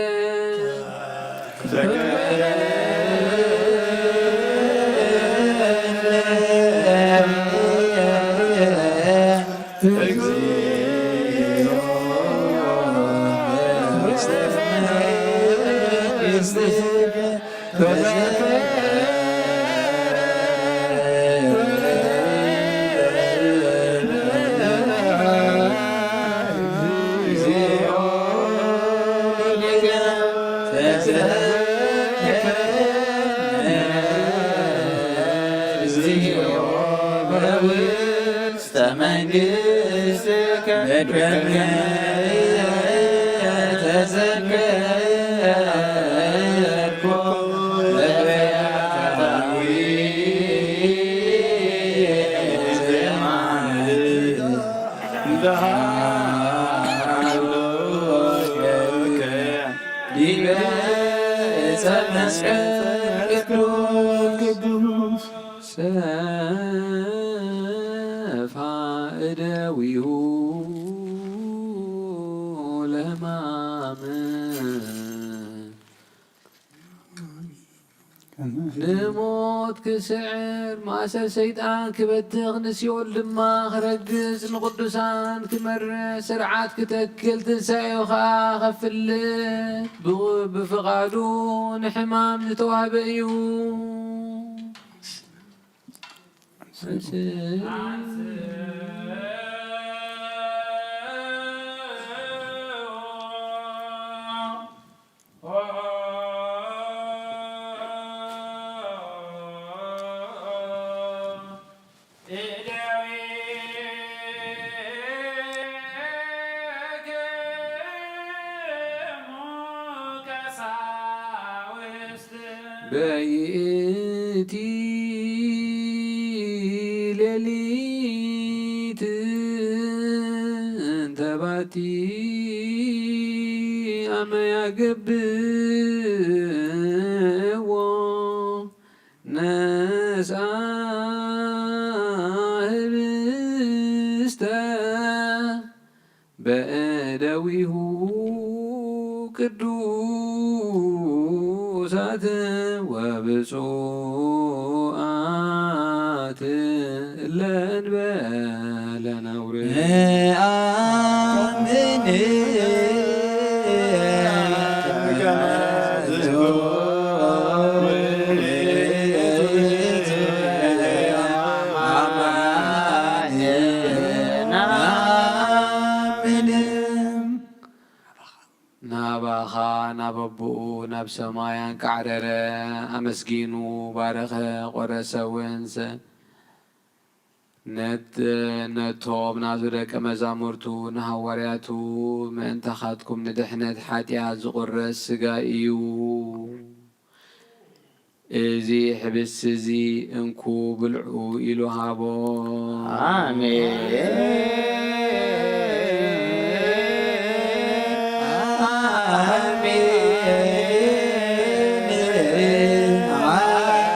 ሰፋ እደዊሁ ለሕማም ንሞት ክስዕር ማእሰር ሰይጣን ክበትኽ ንሲኦል ድማ ክረግጽ ንቅዱሳን ክመርሕ ስርዓት ክተክል ትንሳኤኡ ኸኣ ከፍልጥ ብፍቓዱ ንሕማም ዝተዋህበ እዩ። በይእቲ ሌሊት እንተ ባቲ ኣመ ያገብእዎ ነስኣ ህብስተ በእደዊሁ ቅዱሳት ወብፁዓት እለ እንበለ ነውር። ንኣምን ናባኻ ናብ ኣቦኡ ናብ ሰማይ ኣንቃዕረረ፣ ኣመስጊኑ ባረኸ፣ ቆረሰ እውን ሰ-፣ ነት-፣ ነቶም ናቱ ደቀ መዛሙርቱ ንሃዋርያቱ ምእንታኻትኩም ንድሕነት ሓጢኣት ዝቑረስ ስጋ እዩ። እዚ ሕብስቲ እዚ እንኩ ብልዑ ኢሉ ሃቦ። ኣሜን። ኣሜን። ኣሜን።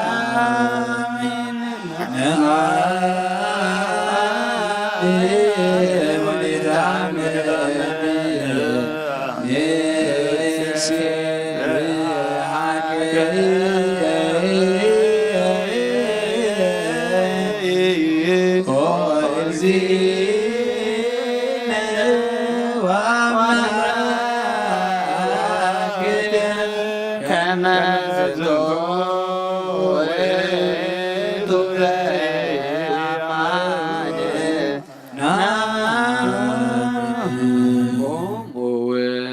ከምኡ እውን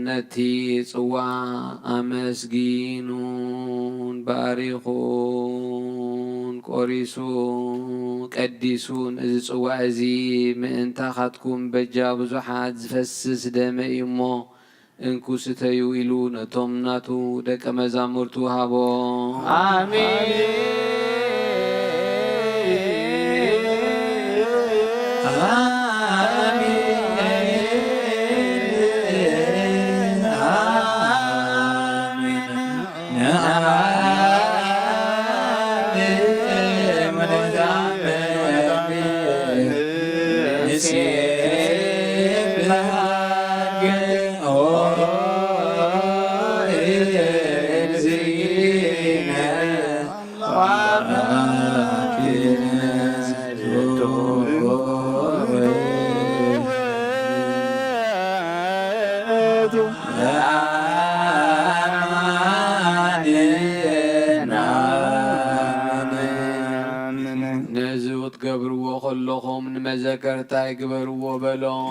ነቲ ጽዋ ኣመስጊኑን ባሪኹን ቆሪሱ ቀዲሱን፣ እዚ ጽዋ እዚ ምእንታኻትኩም በጃ ብዙሓት ዝፈስስ ደመ እዩ እሞ፣ እንኩ ስተዩ ኢሉ ነቶም ናቱ ደቀ መዛሙርቱ ሃቦ። ኣሜን። ኣሜን። ነዚ ክትገብርዎ ከለኹም ንመዘከርታይ ግበርዎ በሎም።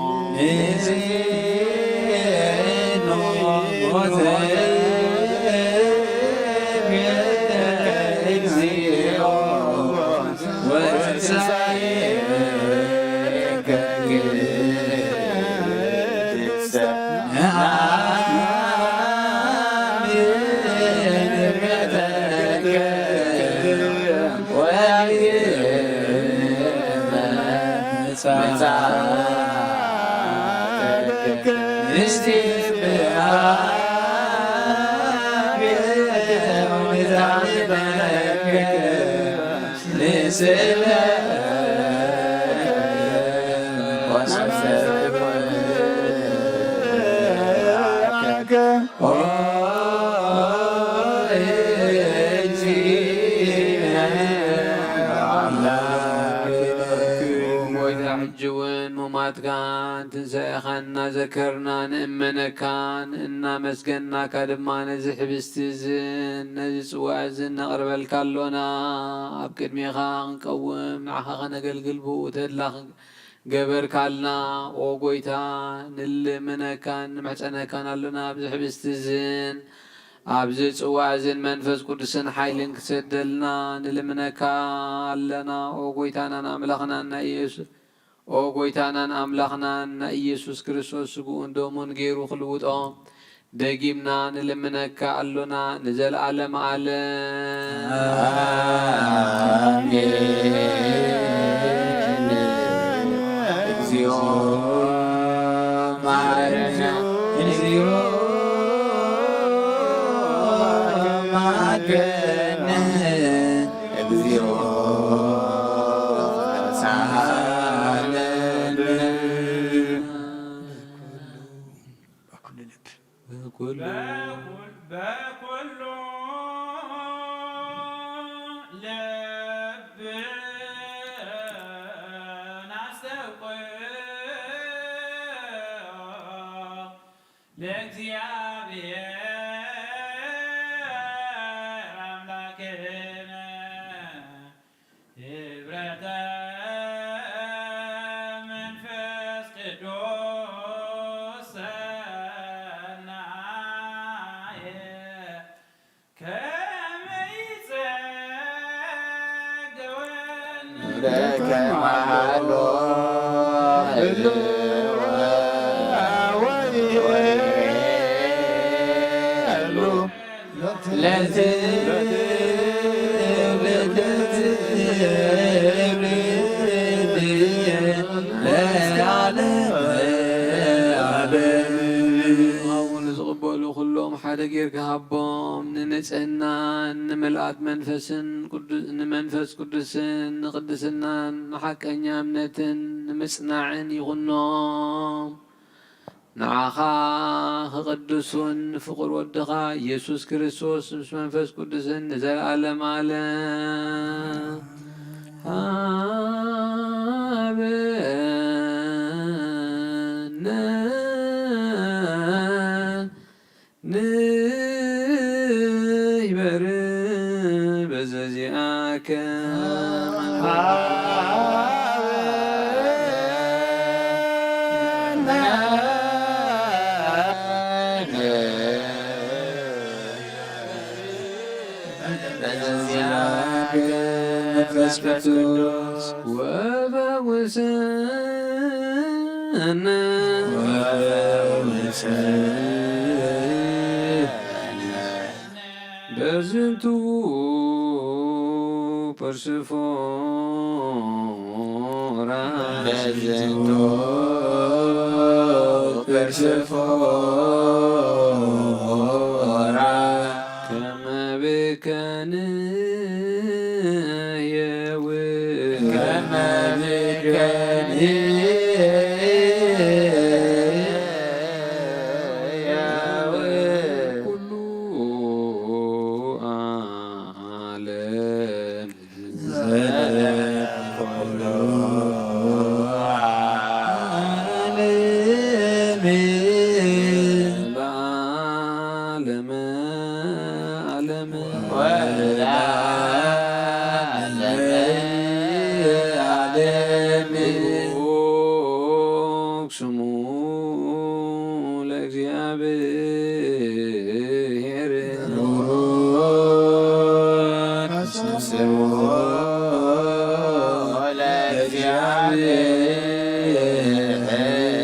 ጎይታ፣ ሕጂ እውን ሙማትካን ትንሳኤኻን እናዘከርና ንእመነካን እናመስገንናካ ድማ ነዚ ሕብስቲ እዝን ነዚ ጽዋዕ እዝን ነቕርበልካ ኣሎና። ኣብ ቅድሜኻ ክንቀውም ንዓኻ ከነገልግል ብኡ ተድላ ገበርካልና። ኦ ጎይታ፣ ንልምነካን ንምሕጸነካን ኣሎና። ኣብዚ ሕብስቲ እዝን ኣብዚ ጽዋዕ እዝን መንፈስ ቅዱስን ሓይልን ክሰደልና ንልምነካ ኣለና። ኦ ጎይታናን ኣምላኽናን ናይ ኢየሱስ ኦ ጎይታናን ኣምላኽናን ናይ ኢየሱስ ክርስቶስ ስግኡን ደሙን ገይሩ ክልውጦ ደጊምና ንልምነካ ኣሎና ንዘለዓለም ዓለም። ኣሜን። እግዚኦ መሐረነ፣ እግዚኦ መሐረነ፣ እግዚኦ ሳሃለነ። በኩሉ ልብ። በኩሉ በኩሉ ልብ ናስተውቅዖ ለእግዚኣብሔር ኣምላክነ። ህብረተ መንፈስ ቅዱስ ሰናየ ከመ ይጸግወነ። ለከማሎ ህልወ ወይቤሉ ለትውልድ ለትውልድ ለዓለመ ዓለም። ንዝቕበሉ ኩሎም ሓደ ጌርካ ሃቦም፣ ንንጽህናን ንምልኣት መንፈስን ቅዱ-፣ ንመንፈስ ቅዱስን ንቅድስናን ንሓቀኛ እምነትን ንምጽናዕን ይኹኖም። ንዓኻ ክቕድሱን ንፍቑር ወድኻ ኢየሱስ ክርስቶስ ምስ መንፈስ ቅዱስን ንዘለዓለም ዓለም። ሃበነ ንሕበር በዘዚኣከ። መንፈስ ቅዱስ ወፈውሰነ ወፈውሰነ በዝንቱ ፐርሲፎራ በዝንቱ ፐርሲፎራ ከመ ብከ ንሕየዊ ከመ ብከ ንሕየዊ ኩሉ ዓለም ዘለኩሉ ዓለም። ዓለም ወለዓለመ ዓለም። ብሩክ ስሙ ለእግዚኣብሔር። ብሩክ ስሙ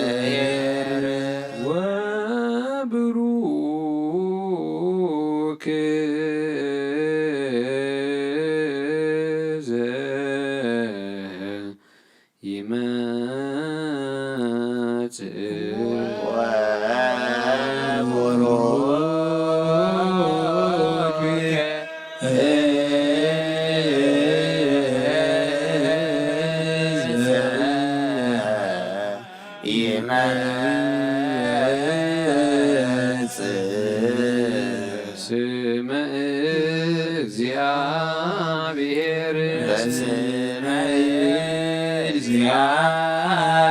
ለእግዚኣብሔር። ወብሩክ ዘኢይመጽእ። ወቡሩክ ዘኢይመጽእ። ስመ እግዚአብሔር። በስመ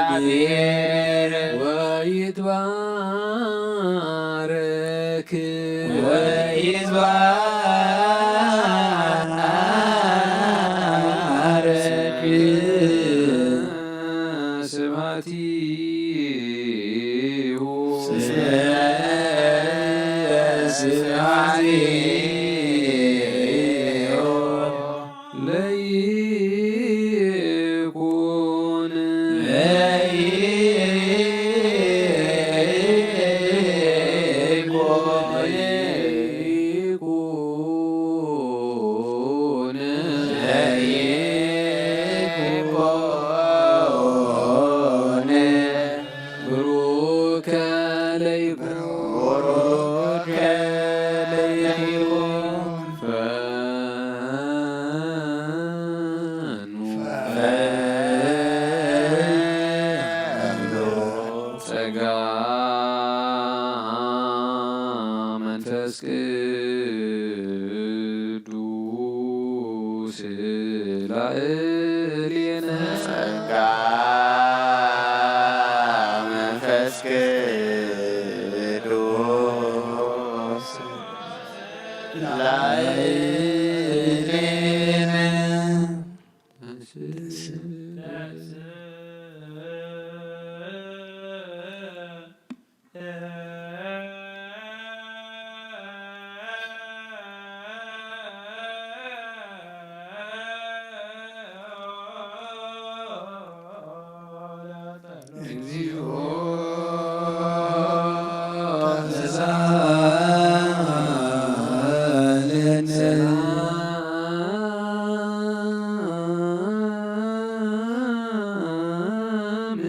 እግዚአብሔር። ወይትባረክ። ወይትባረክ። ስብሐቲሁ። ስብሐቲሁ። ለይኩን። ለይኩን። ለይኩን። ብሩከ ለይኩን። ብሩከ ለይኩን። ፈኑ። ፈኑ። ጸጋ መንፈስ ቅዱስ ላዕሌነ። ጸጋ መንፈስ ቅዱስ ላዕሌነ። እግዚኦ ተሳሃለነ። ሰላም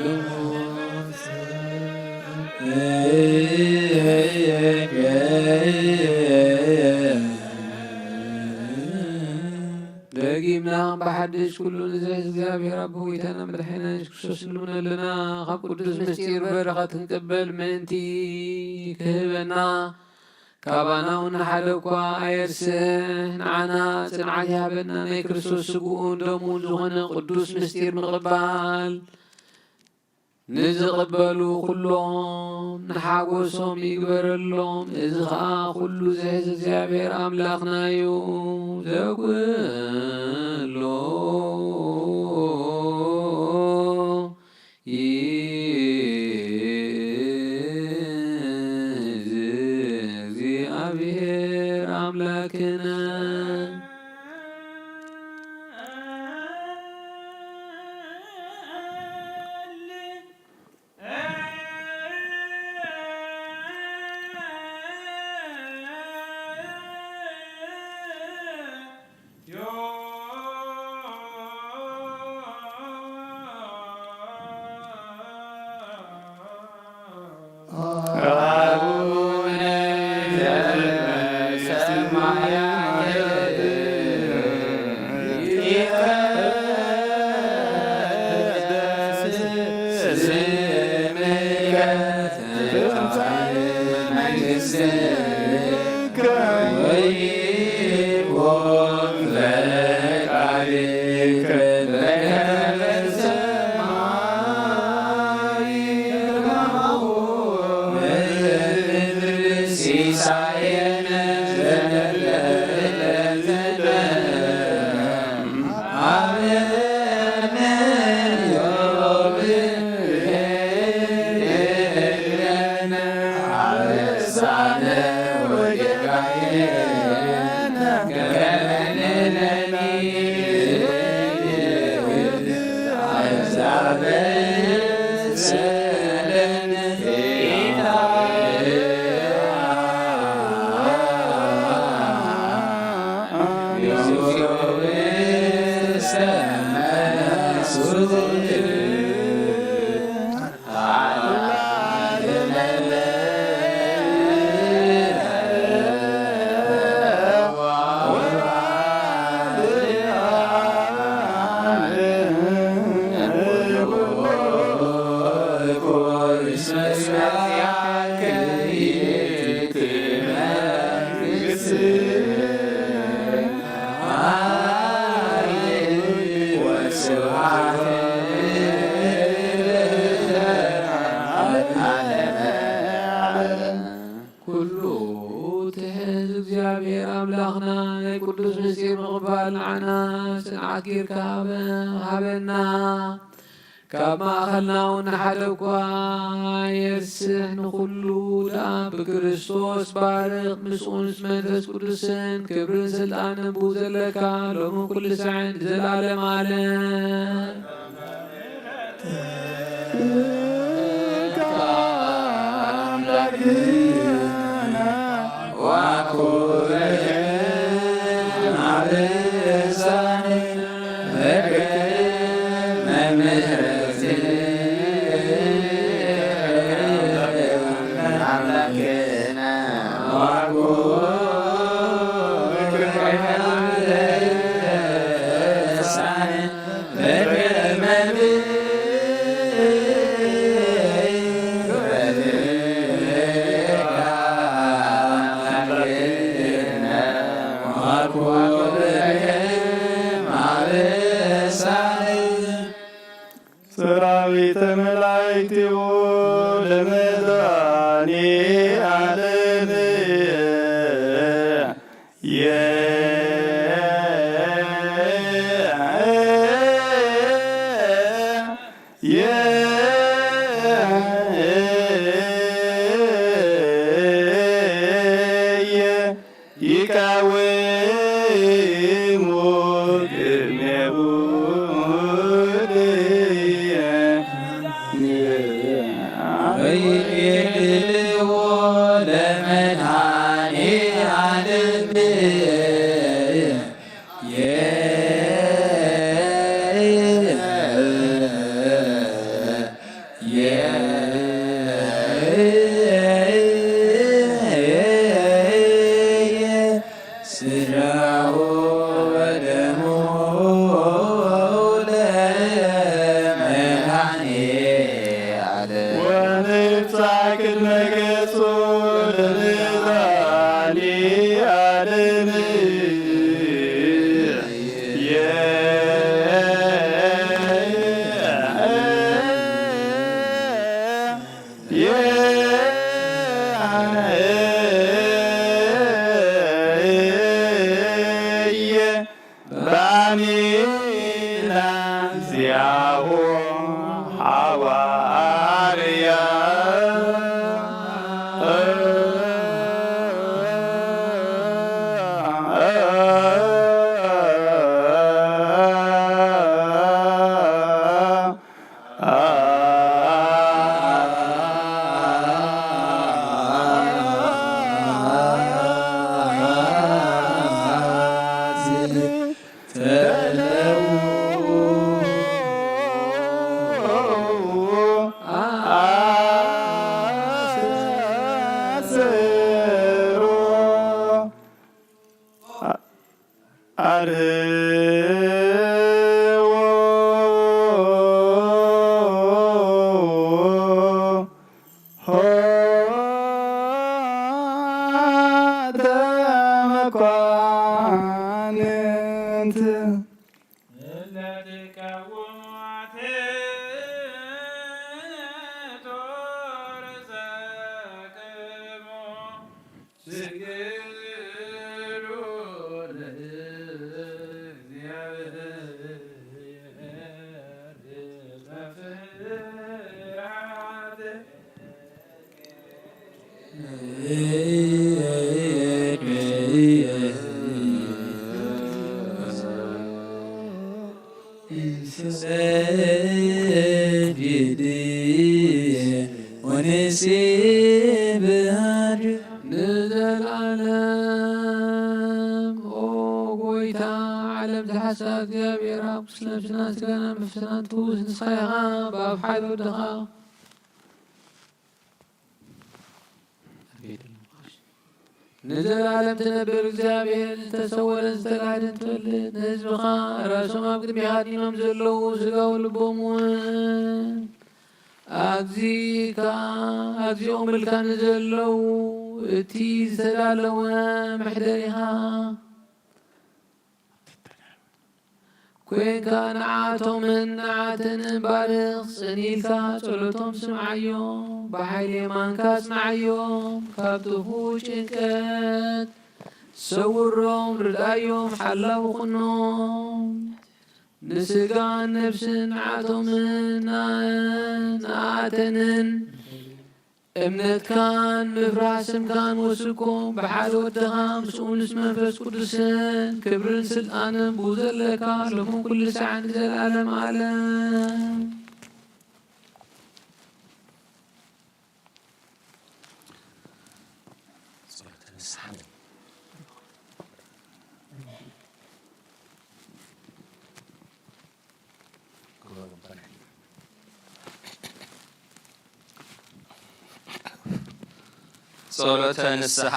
ለኩልክሙ። ደጊምና ብሓድሽ ኩሉ ንዝሕዝ እግዚኣብሔር ኣቦ፣ ጎይታና መድሓኒና የሱስ ክርስቶስ ንልምነልና። ካብ ቅዱስ ምስጢር በረኸት ክንቅበል ምእንቲ ክህበና፣ ካባና እውን ሓደ እኳ ኣየርስሕ፣ ንዓና ጽንዓት ይሃበና። ናይ ክርስቶስ ስግኡን ደሙን ዝኾነ ቅዱስ ምስጢር ምቕባል ንዝቕበሉ ኩሎም ንሓጎሶም ይግበረሎም። እዚ ኸኣ ኩሉ ዝሕዝ እግዚኣብሔር ኣምላኽና እዩ። ዘኩሎ ይእዝ እግዚኣብሔር ኣምላክነ። ኩሉ ትሕዝ እግዚኣብሔር ኣምላኽና ናይ ቅዱስ ምስጢር ምቕባል ንዓና ጽንዓት ጌርካ ሃበ-፣ ሃበና። ካብ ማእኸልና እውን ሓደ እኳ የርስሕ፣ ንኹሉ ደኣ ብክርስቶስ ባርኽ፣ ምስኡን ምስ መንፈስ ቅዱስን ክብርን ስልጣንን ብኡ ዘለካ ሎምን ኩሉ ሳዕን ንዘለዓለም ዓለም። ሰራዊተ መላእክቲሁ ለመድኃኔ ዓለም። ይቃወሙ ቅድሜሁ ወይቤልዎ ለመድኃኔ ዓለም። ስጋሁ ወደሙ ለመድኃኔ ዓለም። ወንብጻሕ ቅድመ ገጹ ለመድኃኔ ዓለም። ባኒና ዚያሁ ሐዋርያ። አርህዎ ኆተ መኳንንት። እለ ትቃወሙ አትቶ ርእሰክሙ። ስግዱ ለእግዚአብሔር በፍርሃት። እንሰግድ ወንሴብሐ ንዘለዓለም። ኦ ጎይታ፣ ዓለም ዝሓሳ እግዚኣብሔር፣ ኣብ ነፍስና ስጋና ነፍስናን ትፍውስ ንስኻ ኢኻ። ብኣፍ ሓደ ወድኻ ንዘለኣለም ትነብር እግዚኣብሔር፣ ዝተሰወረን ዝተጋህደን ትፈልጥ፣ ንህዝብኻ ራሶም ኣብ ቅድሚኻ ድይኖም ዘለዉ፣ ስጋው ልቦም እውን ኣብዚእካ፣ ኣብዚኦም ኢልካ ንዘለዉ እቲ ዝተዳለወ መሕደሪኻ ኮንካ፣ ንዓኣቶምን ንዓኣተንን ባርኽ። ጽን ኢልካ ጸሎቶም ስምዓዮም፣ ብሓይሊ የማንካ ኣጽንዓዮም፣ ካብ ክፉእ ጭንቀት ሰውሮም፣ ርድኣዮም፣ ሓላው ኩኖም። ንስጋን ነፍስን ንዓኣቶምን ንዓኣተንን እምነትካን ምፍራህ ስምካን ወስኮም፣ ብሓደ ወድኻ ምስኡ ምስ መንፈስ ቅዱስን ክብርን ስልጣንን ብኡ ዘለካ ሎምን ኩሉ ሳዕን ንዘለኣለም ዓለም። ጸሎተ ንስሓ።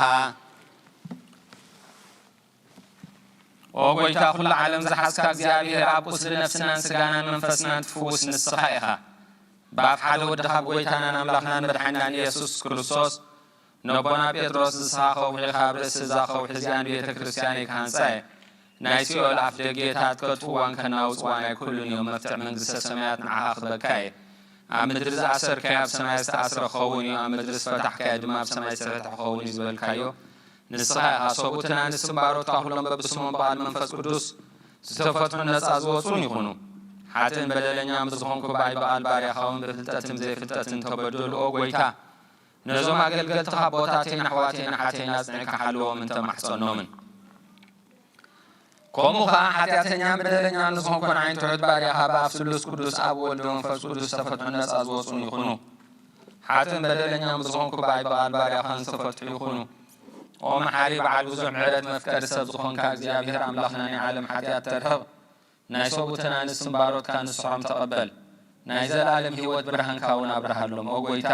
ኦ ጎይታ፣ ኩሉ ዓለም ዝሓዝካ እግዚኣብሔር፣ ኣብ ቁስሊ ነፍስናን ስጋናን መንፈስናን ትፍውስ ንስኻ ኢኻ። ብኣፍ ሓደ ወድኻ፣ ብጎይታናን ኣምላኽናን መድሓኒናን ኢየሱስ ክርስቶስ፣ ነቦና ጴጥሮስ፣ ንስኻ ከውሒ ኢኻ፣ ኣብ ርእሲ እዛ ከውሒ እዚኣ ንቤተ ክርስቲያነይ ክሃንጻ እየ። ናይ ሲኦል ኣፍ ደጌታት ከጥፍእዋን ከናውጽዋን ኣይክእሉን እዮም። መፍትሕ መንግስተ ሰማያት ንዓኻ ክበካ እየ። ኣብ ምድሪ ዝኣሰርካዮ ኣብ ሰማይ ዝተኣስረ ክኸውን እዩ፣ ኣብ ምድሪ ዝፈታሕካዮ ድማ ኣብ ሰማይ ዝተፈትሐ ክኸውን እዩ ዝበልካዮ ንስኻ ኢኻ። ሰብኡትን ኣንስትን ባሮትካ ኩሎም በብስሞም ብቓል መንፈስ ቅዱስ ዝተፈትሑን ነጻ ዝወጹን ይኹኑ። ሓጥእን በደለኛን ብዝኾንኩ ብኣይ ብቓል ባርያኻ እውን ብፍልጠትን ብዘይፍልጠትን ተበደሉ። ኦ ጎይታ፣ ነዞም ኣገልገልትኻ ኣቦታተይን ኣሕዋተይን ኣሓተይን ኣጽኒዕካ ሓልዎምን ተማሕጸኖምን። ከምኡ ኸኣ ሓጢኣተኛን በደለኛን ንዝኾንኩ ንዓይን ትሑት ባርያኻ ብኣፍ ስሉስ ቅዱስ ኣብ ወልድ መንፈስ ቅዱስ ዝተፈትሑን ነጻ ዝወጹን ይኹኑ። ሓጥእን በደለኛን ብዝኾንኩ ብኣይ ብቓል ባርያኻን ዝተፈትሑ ይኹኑ። ኦ መሓሪ በዓል ብዙሕ ምሕረት መፍቀሪ ሰብ ዝኾንካ እግዚኣብሔር ኣምላኽና ናይ ዓለም ሓጢኣት ተርሕቕ። ናይ ሰብኡትን ኣንስትን ባሮትካ ንስሖም ተቐበል። ናይ ዘለኣለም ህይወት ብርሃንካ እውን ኣብርሃሎም። ኦ ጎይታ፣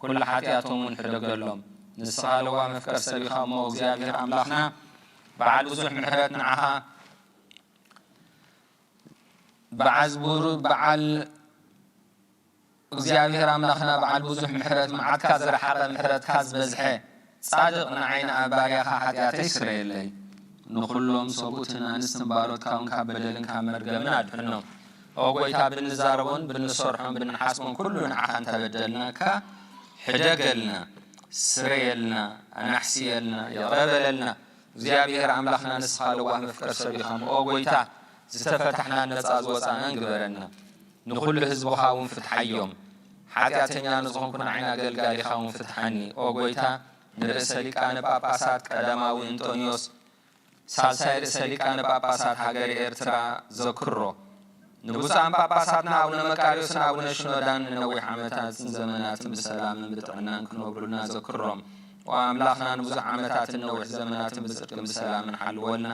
ኩሉ ሓጢኣቶም እውን ሕደገሎም። ንስኻ ለዋህ መፍቀር ሰብ ኢኻ እሞ እግዚኣብሔር ኣምላኽና በዓል ብዙሕ ምሕረት ንዓኻ በዓል ብዓል እግዚኣብሔር ኣምላኽና በዓል ብዙሕ ምሕረት መዓትካ ዝረሓቐ ምሕረትካ ዝበዝሐ ጻድቕ ንዓይ ንባርያኻ ሓጢኣተይ ስረየለይ። ንኹሎም ሰብኡትን ኣንስትን ባሮትካ እውን ካብ በደልን ካብ መርገምን ኣድሕኖም። ኦ ጎይታ፣ ብንዛረቦን ብንሰርሖን ብንሓስቦን ኩሉ ንዓኻ እንተበደልናካ ሕደገልና፣ ስረየልና፣ ኣናሕስየልና፣ ይቕረ በለልና። እግዚኣብሔር ኣምላኽና ንስኻ ለዋህ መፍቀር ሰብ ኢኻ። ኦ ጎይታ፣ ዝተፈታሕናን ነጻ ዝወጻናን ግበረና። ንኹሉ ህዝብኻ እውን ፍትሓዮም። ሓጢኣተኛ ንዝኾንኩ ንዓይን ኣገልጋሊኻ እውን ፍትሓኒ። ኦ ጎይታ፣ ንርእሰ ሊቃነ ጳጳሳት ቀዳማዊ እንጦንዮስ፣ ሳልሳይ ርእሰ ሊቃነ ጳጳሳት ሃገረ ኤርትራ ዘክሮ። ንብፁዓን ጳጳሳትና ኣቡነ መቃርዮስን ኣቡነ ሽኖዳን ንነዊሕ ዓመታትን ዘመናትን ብሰላምን ብጥዕናን ክነብሩልና ዘክሮም። ኦ ኣምላኽና፣ ንብዙሕ ዓመታትን ነዊሕ ዘመናትን ብጽድቅን ብሰላምን ሓልወልና።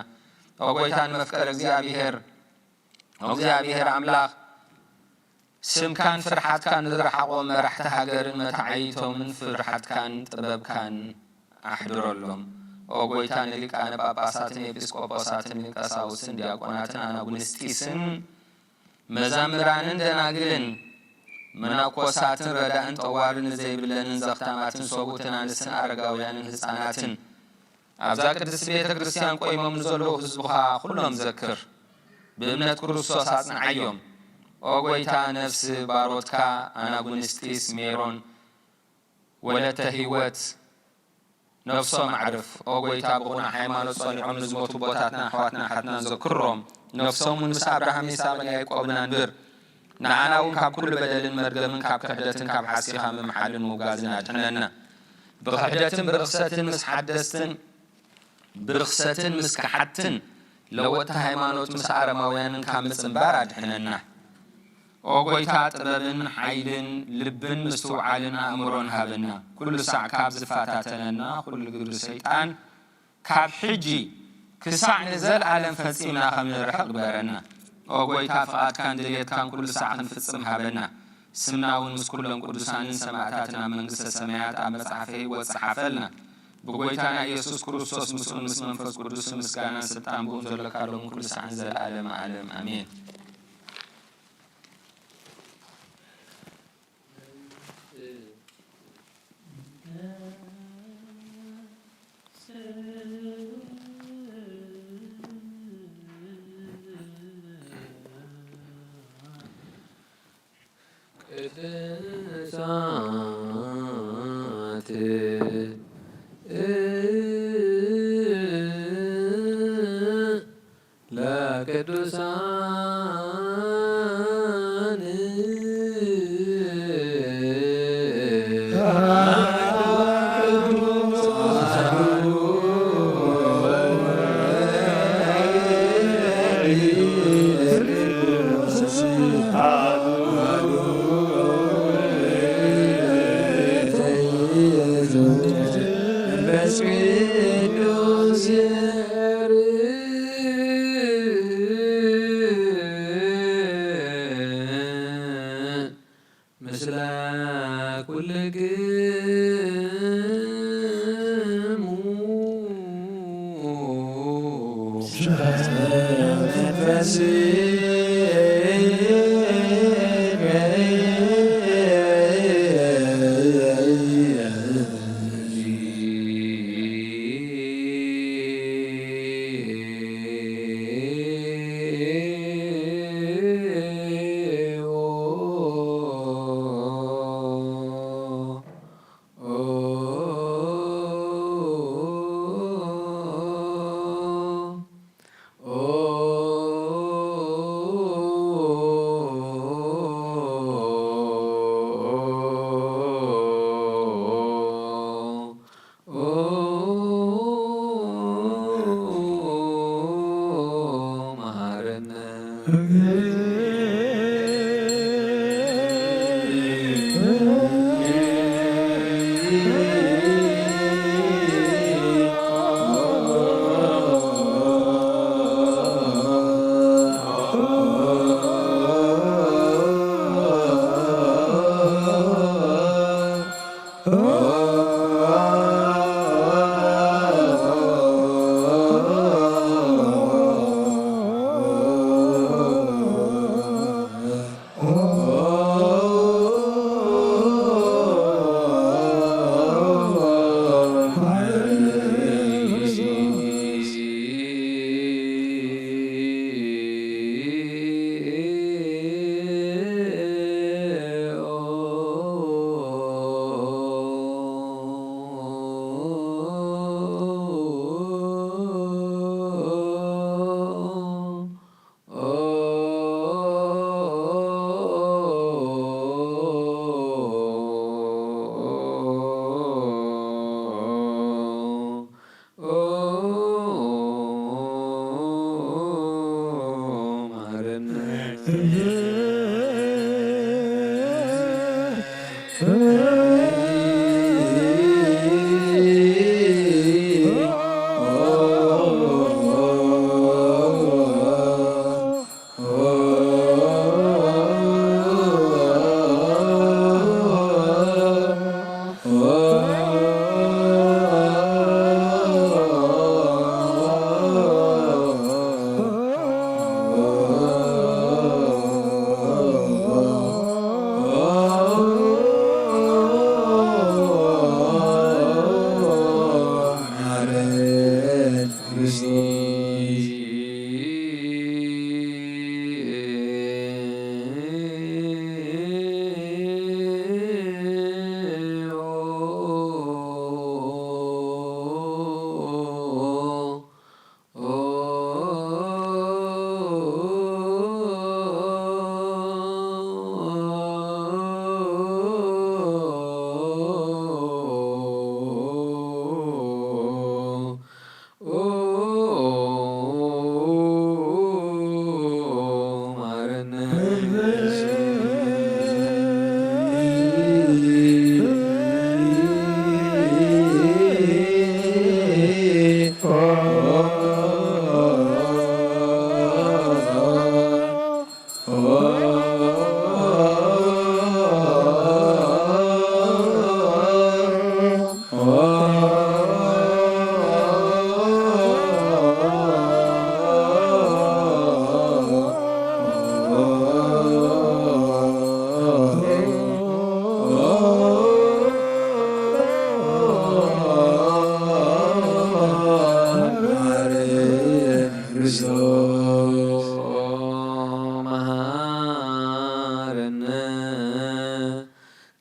ኦ ጎይታ፣ ንመፍቀር እግዚኣብሔር፣ ኦ እግዚኣብሔር ኣምላኽ፣ ስምካን ፍርሓትካን ንዝረሓቖም መራሕቲ ሃገርን መታዓይቶምን ፍርሓትካን ጥበብካን ኣሕድረሎም። ኦ ጎይታ፣ ንሊቃነ ጳጳሳትን ኤጲስቆጶሳትን ቀሳውስትን ዲያቆናትን ኣናጉንስጢስን መዛምራንን ደናግልን መናኮሳትን ረዳእን ጠዋርን ዘይብለንን ዘኽታማትን ሰብኡትን ኣንስትን ኣረጋውያንን ህፃናትን ኣብዛ ቅድስት ቤተ ክርስቲያን ቆይሞም ንዘለዉ ህዝብኻ ኩሎም ዘክር። ብእምነት ክርስቶስ ኣጽንዓዮም። ኦ ጎይታ፣ ነፍሲ ባሮትካ ኣናጉንስጢስ፣ ሜሮን፣ ወለተ ህይወት ነፍሶም ኣዕርፍ። ኦ ጎይታ፣ ብቕኑዕ ሃይማኖት ጸኒዖም ንዝሞቱ ኣቦታትና፣ ኣሕዋትና፣ ኣሓትናን ዘክሮም። ነፍሶም እውን ምስ ኣብርሃምን ይስሐቅን ያዕቆብን ኣንብር። ንዓና እውን ካብ ኩሉ በደልን መርገምን ካብ ክሕደትን ካብ ሓሲኻ ምምሓልን ምውጋዝን ኣድሕነና። ብኽሕደትን ብርኽሰትን ምስ ሓደስትን ብርኽሰትን ምስ ከሓድትን ለወጥቲ ሃይማኖት ምስ ኣረማውያንን ካብ ምጽንባር ኣድሕነና። ኦ ጎይታ፣ ጥበብን ሓይልን ልብን ምስትውዓልን ኣእምሮን ሃበና። ኩሉ ሳዕ ካብ ዝፈታተነና ኩሉ ግብሪ ሰይጣን ካብ ሕጂ ክሳዕ ንዘለኣለም ፈጺምና ከም ንርሕቕ ግበረና። ኦ ጐይታ፣ ፍቓድካን ድልየትካን ኩሉ ሳዕ ክንፍጽም ሃበና። ስምና እውን ምስ ኩሎም ቅዱሳንን ሰማእታትን ኣብ መንግስተ ሰማያት ኣብ መጽሓፈ ህይወት ጸሓፈልና። ብጐይታና ኢየሱስ ክርስቶስ፣ ምስኡን ምስ መንፈስ ቅዱስን ምስጋናን ስልጣን ብኡን ዘሎካ ሎምን ኩሉ ሳዕን ዘለዓለመ ዓለም። ኣሜን። ቅድሳት ለቅዱሳን መንፈስ ቅዱስ የርእ ምስለ ኩልክሙ።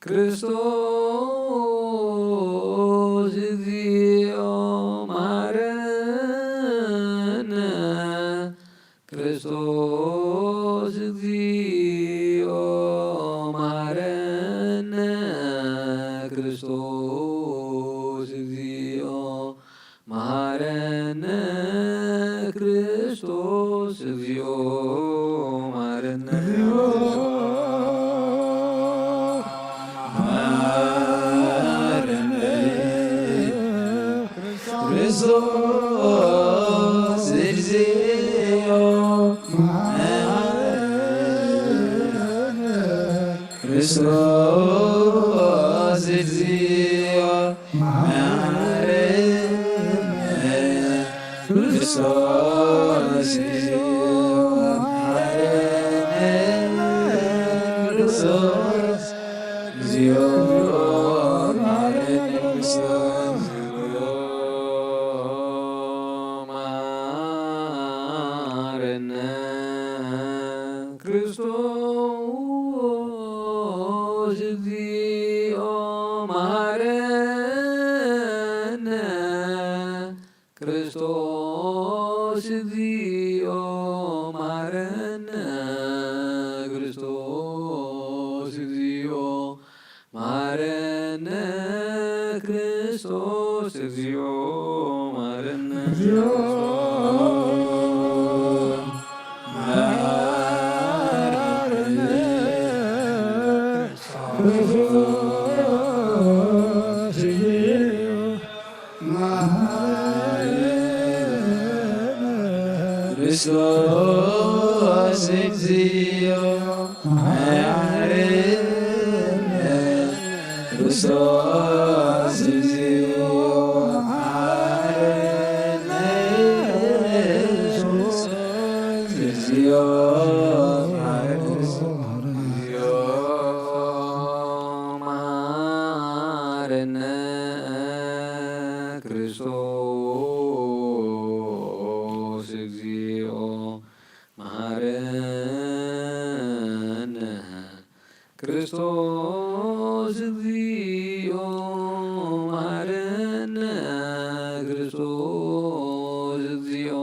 ክርስቶስ እግዚኦ መሐረነ። ክርስቶስ እግዚኦ መሐረነ። ክርስቶስ እግዚኦ መሐረነ። ክርስቶስ እግዚኦ መሐረነ። ክርስቶስ እግዚኦ መሐረነ። ክርስቶስ እግዚኦ መሐረነ። ክርስቶስ እግዚኦ መሐረነ። ክርስቶስ እግዚኦ መሐረነ። ክርስቶስ መሐረነ። ክርስቶስ እግዚኦ መሐረነ። ክርስቶስ እግዚኦ መሐረነ። ክርስቶስ እግዚኦ መሐረነ። ክርስቶስ እግዚኦ መሐረነ። ክርስቶስ እግዚኦ መሐረነ። ክርስቶስ እግዚኦ መሐረነ። ክርስቶስ እግዚኦ መሐረነ። መሐረነ። ክርስቶስ እግዚኦ መሐረነ። ክርስቶስ እግዚኦ መሐረነ። ክርስቶስ እግዚኦ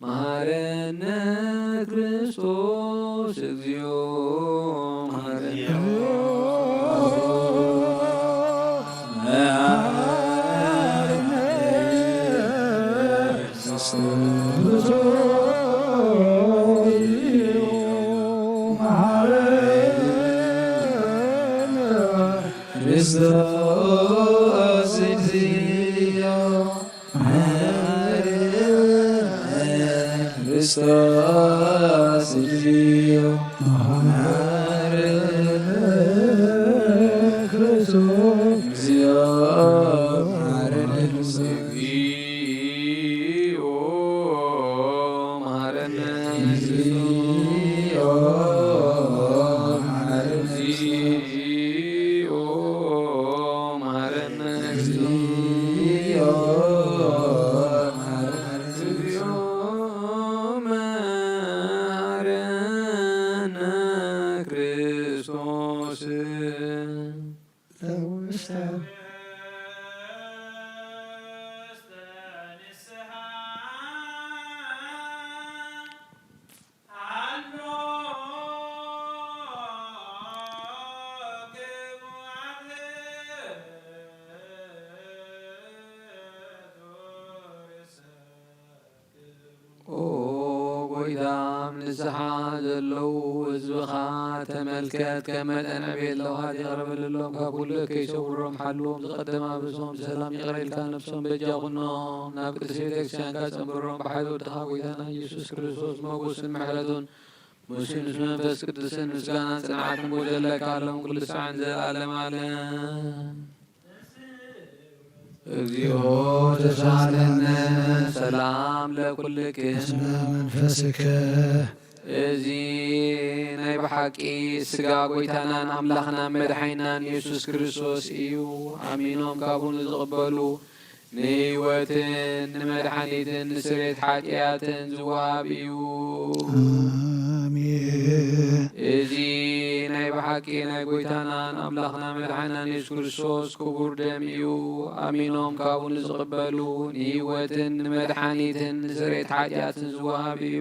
መሐረነ። ክርስቶስ እግዚኦ መሐረነ። ክርስቶስ እግዚኦ መሐረነ። ክርስቶስ እግዚኦ መሐረነ። ክርስቶስ እግዚኦ መሐረነ። እግዚኦ መሐረነ። እግዚኦ መሐረነ። እግዚኦ መሐረነ። እግዚኦ መሐረነ። እግዚኦ መሐረነ። ክርስቶስ ለውስተ ኦ ጎይታ፣ ኣብ ንስሓ ዘለዉ ህዝብኻ ተመልከት፣ ከም መጠን ዕቤት ለውሃት ይቕረ በለሎም፣ ካብ ኩሉ እከይ ሰውሮም ሓልዎም፣ ዝቐደመ ኣበሶም ብሰላም ይቕረ ኢልካ ነብሶም በጃ ኩኖም፣ ናብ ቅድስት ቤተ ክርስቲያንካ ጸንብሮም፣ ብሓይሊ ወድኻ ጎይታና ኢየሱስ ክርስቶስ ሞገስን ምሕረቱን ምስኡ ምስ መንፈስ ቅዱስን ምስጋናን ጽንዓትን ዘለካ ሎም ኩሉ ሳዕን ዘለዓለም ዓለም። እግዚኦ ተሳለነ። ሰላም ለኩልክን። እስመ መንፈስከ። እዚ ናይ ብሓቂ ስጋ ጎይታናን ኣምላኽናን መድሓኒናን ኢየሱስ ክርስቶስ እዩ። ኣሚኖም ካብኡ ንዝቕበሉ ንህይወትን ንመድሓኒትን ንስሬት ሓጢኣትን ዝወሃብ እዩ። ኣሜን። እዚ ናይ ብሓቂ ናይ ጎይታናን ኣምላኽና መድሓናን የሱስ ክርስቶስ ክቡር ደም እዩ። ኣሚኖም ካብኡ ንዝቕበሉ ንህይወትን ንመድሓኒትን ንስርየት ሓጢኣትን ዝወሃብ እዩ።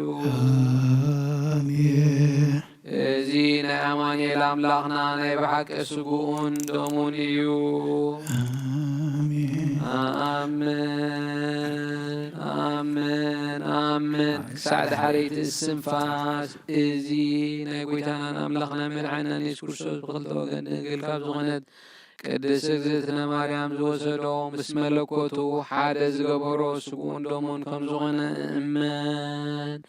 ኣሜን። እዚ ናይ ኣማኑኤል ኣምላኽና ናይ ብሓቂ ስግኡን ደሙን እዩ። ኣሜን። ኣሜን፣ ኣሜን፣ ኣሜን። ክሳዕ ድሓረይቲ እስትንፋስ እዚ ናይ ጎይታናን ኣምላኽና መድሓኒናን የሱስ ክርስቶስ ብኽልተ ወገን ድንግል ካብ ዝኾነት ቅድስት እግዝእትነ ማርያም ዝወሰዶ፣ ምስ መለኮቱ ሓደ ዝገበሮ ስግኡን ደሙን ከም ዝኾነ እመን።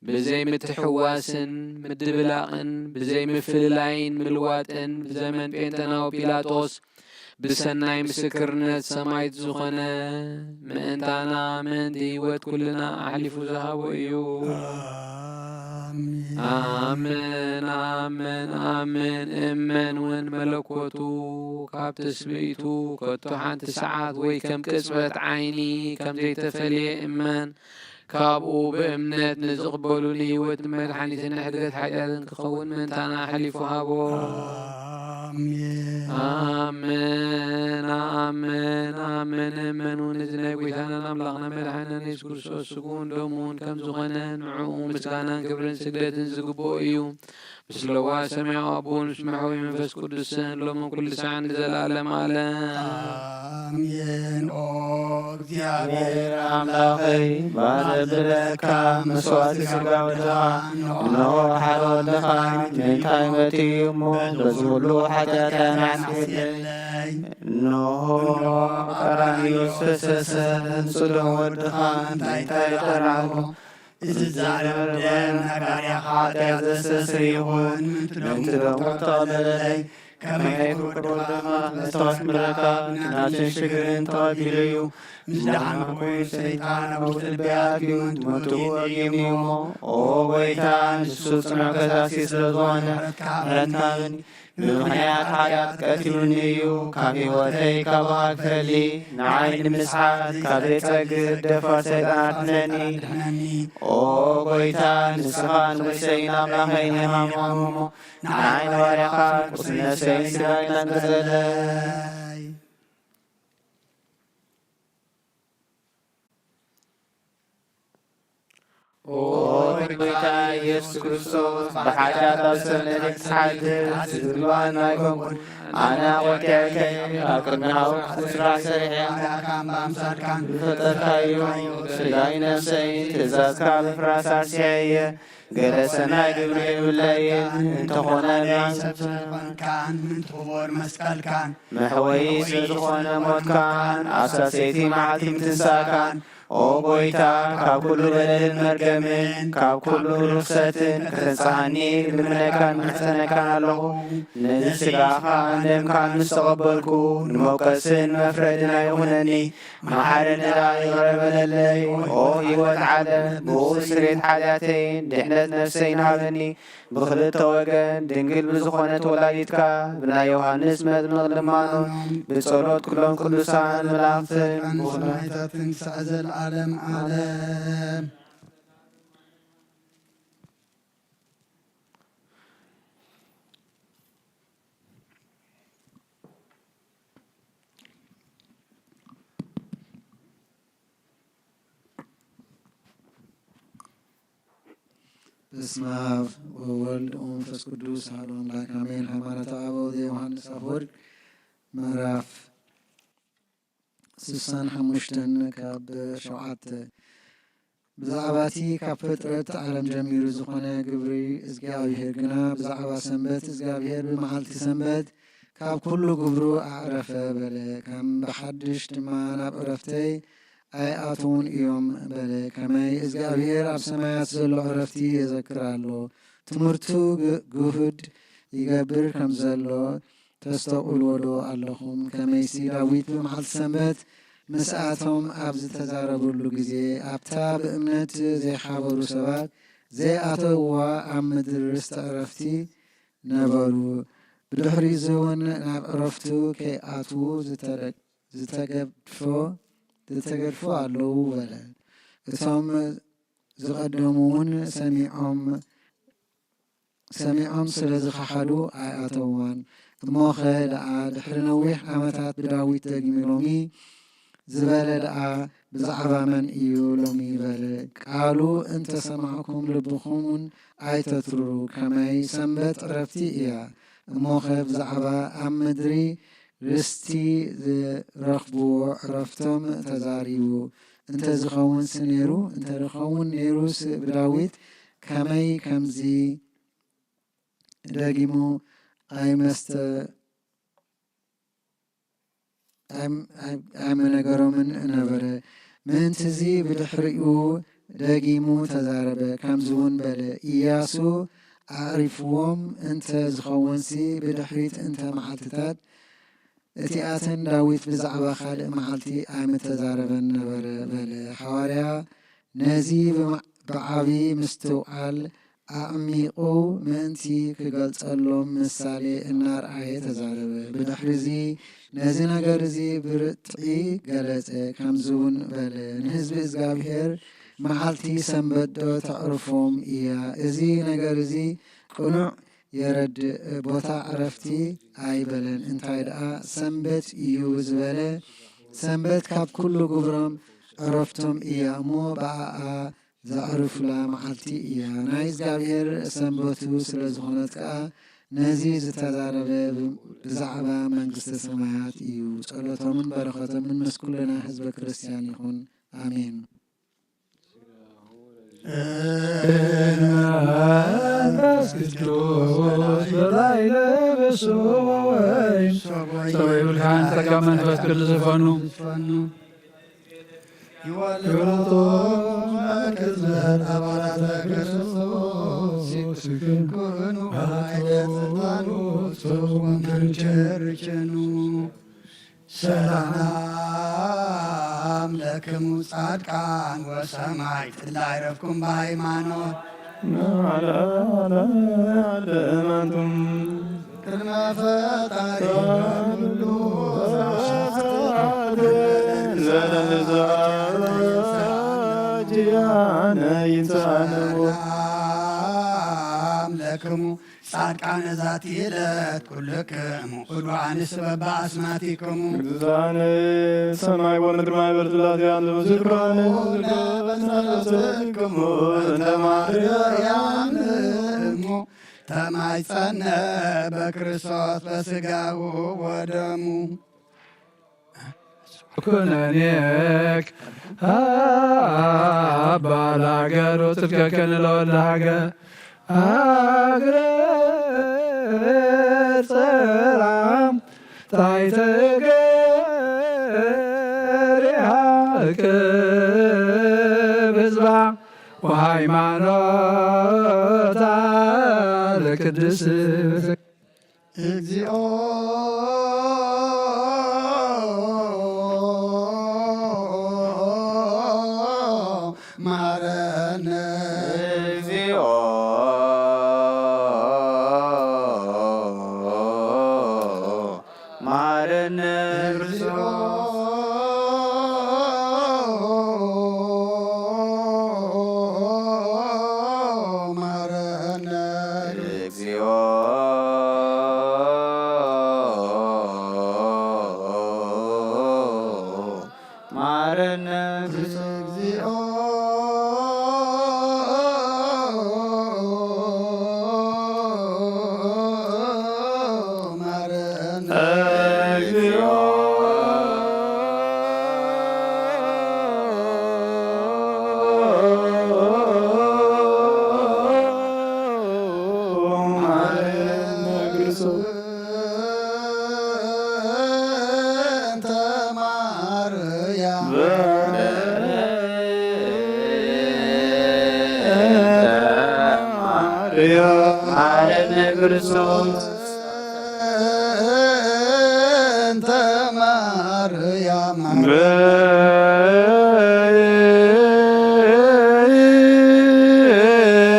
ብዘይ ምትሕዋስን ምድብላቕን፣ ብዘይ ምፍልላይን ምልዋጥን፣ ብዘመን ጴንጠናዊ ጲላጦስ ብሰናይ ምስክርነት ሰማይት ዝኾነ፣ ምእንታና ምእንቲ ህይወት ኩልና ኣሕሊፉ ዝሃቦ እዩ። ኣሜን። ኣሜን፣ ኣሜን፣ ኣሜን። እመን እውን መለኮቱ ካብ ትስብእቱ ከቶ ሓንቲ ሰዓት ወይ ከም ቅጽበት ዓይኒ ከም ዘይተፈልየ እመን። ካብኡ ብእምነት ንዝቕበሉ ንህይወት ንመድሓኒትን ንሕድገት ሓጢኣትን ክኸውን ምእንታና ኣሕሊፉ ሃቦ። ኣሜን። ኣሜን፣ ኣሜን፣ ኣሜን። እመኑ ነዚ ናይ ጎይታናን ኣምላኽና መድሓኒናን የሱስ ክርስቶስ ስግኡን ደሙን ከም ዝኾነ ንዕኡ ምስጋናን ክብርን ስግደትን ዝግብኦ እዩ። ምስለ ዋህ ሰማያዊ ኣቦን ምስ መሕወይ መንፈስ ቅዱስን ሎምን ኩሉ ሳዕን ንዘለኣለም ኣለም። ኣሜን። ኦ እግዚኣብሔር ኣምላኸይ፣ ባዘብለካ መስዋዕቲ ስጋ ወድኻ፣ እነሆ ሓደ ወድኻ ምእንታይ መጺኡ እሞ፣ በዚ ኩሉ ሓጢኣትና ይቕየለይ። እነሆ ቀራንዮ ዝፈሰሰ ንጽድቕ ወድኻ እንታይ እንታይ ይቐርዓሎ? እዚ ዛረብ ደም ናይ ባርያኻ ኃጢአት ዘስተስሪ ይኹን፣ ምእንቲ ደሙ ተቐበለለይ። ከመይ ፍቅር ወደማ መስታወት ምረካ ናትን ሽግርን ተቐቢሉ እዩ። ምስ ደሓንኩ ኮይኑ ሰይጣን ኣብ ውሽጢ ልበይ ኣትዩ፣ ሞቱ ወጊሙ እሞ፣ ኦ ጎይታ፣ ንሱ ጽኑዕ ከሳሲ ስለ ዝኾነ፣ ምሕረትካ ሃበኒ። ብምኽንያት ኃጢአት ቀቲሉኒ እዩ፣ ካብ ሕይወተይ ካባኻ ክፈሊ፣ ንዓይ ንምስሓት ካብ ዘይጸግብ ደፋር ሰይጣን ኣድሕነኒ። ኦ ጎይታ፣ ንስኻ ንጉሰይን ኣምላኸይን ኢኻ እሞ፣ ንዓይ ንባርያኻ ቁስሊ ነፍሰይን ስጋይን ኣንቅጸለይ። ኦ ጎይታ ኢየሱስ ክርስቶስ፣ ብሓጢኣት ኣብ ሰብነተይ ክሓድር ዝግባእኒ ኣይኮንኩን። ኣነ ኣቖጢዐከ፣ ኣብ ቅድሚ ሓውካ ስራሕ ሰሪሐ። ባርያኻን ብኣምሳልካን ዝፈጠርካዮ ስጋይ ነፍሰይ ትእዛዝካ ምፍራስ ኣርሲዐ እየ። ገለ ሰናይ ግብሪ የብለይን፣ እንተኾነ ግን ሰብ ዝኾንካን ምእንቲ ክቡር መስቀልካን መሕወዪ ስለ ዝኾነ ሞትካን ኣብ ሳልሰይቲ መዓልቲ ምትንሳእካን፣ ኦ ጎይታ፣ ካብ ኩሉ በደልን መርገምን ካብ ኩሉ ርኽሰትን ከተንጽሃኒ ልምነካን ምሕጸነካን ኣለኹ። ነዚ ስጋኻን ደምካን ምስ ተቐበልኩ፣ ንመውቀስን መፍረድን ኣይኹነኒ። መሓረኒ ደኣ ይቕረ በለለይ። ኦ ህይወት ዓለም፣ ብኡ ስርየት ሓጢኣተይን ድሕነት ነፍሰይን ሃበኒ። ብኽልተ ወገን ድንግል ብዝኾነት ወላዲትካ፣ ብናይ ዮሃንስ መጥምቕ ልማኖን፣ ብጸሎት ኩሎም ቅዱሳን መላእኽትን፣ ብኹሎም ሰማዕታትን ክሳዕ ዘለዓለም ዓለም። በስመ አብ ወወልድ ወመንፈስ ቅዱስ አሐዱ አምላክ አሜን። ሃይማኖተ አበው ዘዮሐንስ አፈወርቅ ምዕራፍ ስሳን ሓሙሽተን ካብ ሸውዓተ። ብዛዕባ እቲ ካብ ፍጥረት ዓለም ጀሚሩ ዝኾነ ግብሪ እግዚኣብሔር ግና፣ ብዛዕባ ሰንበት እግዚኣብሔር ብመዓልቲ ሰንበት ካብ ኩሉ ግብሩ ኣዕረፈ በለ። ከም ብሓድሽ ድማ ናብ ዕረፍተይ ኣይኣትዉን እዮም በለ። ከመይ እግዚኣብሔር ኣብ ሰማያት ዘሎ ዕረፍቲ የዘክር ኣሎ። ትምህርቱ ግ-፣ ግሁድ ይገብር ከም ዘሎ ተስተውዕልዎ ዶ ኣለኹም? ከመይሲ ዳዊት ብመዓልቲ ሰንበት ምስኣቶም ኣብ ዝተዛረበሉ ግዜ፣ ኣብታ ብእምነት ዘይሓበሩ ሰባት ዘይኣተውዋ ኣብ ምድሪ ርስቲ ዕረፍቲ ነበሩ። ብድሕሪኡ እውን ናብ ዕረፍቱ ከይኣትዉ ዝተደ-፣ ዝተገድፎ-፣ ዝተገድፉ ኣለዉ በለ። እቶም ዝቐደሙ እውን ሰሚዖም ሰሚዖም ስለ ዝኸሓዱ ኣይኣተውዋን። እሞኸ ደኣ ድሕሪ ነዊሕ ዓመታት ብዳዊት ደጊሙ ሎሚ ዝበለ ደኣ ብዛዕባ መን እዩ ሎሚ በለ? ቃሉ እንተ ሰማዕኩም ልብኹምን ኣይተትርሩ። ከመይ ሰንበት ዕረፍቲ እያ። እሞኸ ብዛዕባ ኣብ ምድሪ ርስቲ ዝረኽብዎ ዕረፍቶም ተዛሪቡ እንተ ዝኸውንሲ ነይሩ፣ እንተ ዝኸውን ነይሩስ ብዳዊት ከመይ ከምዚ ደጊሙ ኣይመስተ-፣ ኣይም-፣ ኣይ-፣ ኣይምነገሮምን ነበረ። ምእንትዚ ብድሕሪኡ ደጊሙ ተዛረበ፣ ከምዚ እውን በለ፣ ኢያሱ ኣዕሪፍዎም እንተ ዝኸውንሲ ብድሕሪት እንተ መዓልትታት እቲኣተን ዳዊት ብዛዕባ ካልእ መዓልቲ ኣይምተዛረበን ነበረ በለ። ሓዋርያ ነዚ ብማ-፣ ብዓቢ ምስትውዓል ኣዕሚቑ ምእንቲ ክገልጸሎም ምሳሌ እናርኣየ ተዛረበ። ብድሕሪዚ ነዚ ነገር እዚ ብርጥዒ ገለጸ፣ ከምዚ እውን በለ፣ ንህዝቢ እግዚኣብሔር መዓልቲ ሰንበት ዶ ተዕርፎም እያ? እዚ ነገር እዚ ቅኑዕ የረድእ፣ ቦታ ዕረፍቲ ኣይበለን። እንታይ ደኣ ሰንበት እዩ ዝበለ፣ ሰንበት ካብ ኩሉ ግብሮም ዕረፍቶም እያ እሞ፣ ብኣኣ ዘዕርፉላ መዓልቲ እያ። ናይ እግዚኣብሔር ሰንበቱ ስለ ዝኾነት ከኣ፣ ነዚ ዝተዛረበ ብ-፣ ብዛዕባ መንግስተ ሰማያት እዩ። ጸሎቶምን በረኸቶምን ምስ ኩልና ህዝበ ክርስቲያን ይኹን። ኣሜን። መንፈስ ቅዱስ በላዕለ በሱ ወወይን ሰበ ይብልካን ጸጋ መንፈስ ቅዱስ ዝፈኑ ይወልዶ መክዝመት ኣባላተ ክርስቶስ ኩኑ ኃይለ ስልጣኑ ጽወንትን ቸርቸኑ ሰላም ለክሙ ጻድቃን ወሰማዕት እለ ዐረፍኩም በሃይማኖት። ቅድመ ፈጣሪ ኩሉ ሰላም ለክሙ ጻድቃነ ዛቲ ዕለት ኩልክሙ እሉ ኣንስት በበ ኣስማቲክሙ። ግዛነ ሰማይ ወምድር ማይ በርትላት ያለ ዝክራነ ለበንሳትክሙ እንተ ማርያም እሙ ተማይጸነ በክርስቶስ በስጋው ወደሙ። ኩነኔክ አባ ለሀገሩ ትብከከን ለወልደ ሀገር አግረ ጸራም ታይተ ገሪሃ ክብ ህዝባ ወሃይማኖታ ለቅድስት እግዚኦ መሐረነ። እግዚኦ መሐረነ። እግዚኦ መሐረነ። እግዚኦ መሐረነ። እግዚኦ መሐረነ። እግዚኦ መሐረነ። እንተ ማርያም ማረነ ክርስቶስ። እንተ ማርያም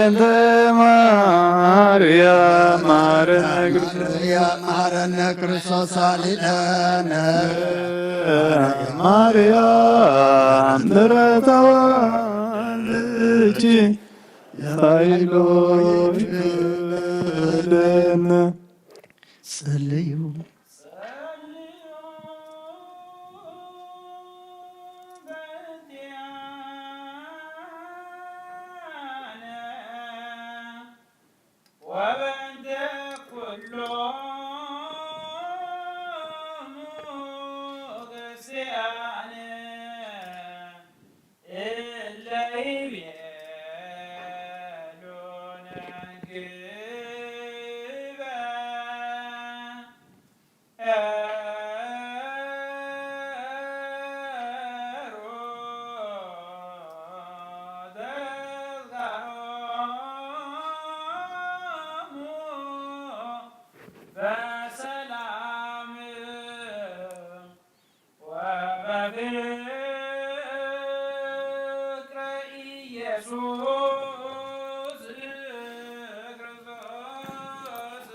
እንተ ማርያም ማረነ ክርስቶስ። ማርያም ማረነ ክርስቶስ ሳሊለነ። ማርያም ምሕረታ ወልድኪ ኃይሎ ይክል። ለነ። ጸልዩ። ወበእንተ ኩሎሙ ክርስቲያን እለ ይቤሉ ነንግበ በፍቅረ ኢየሱስ ክርስቶስ።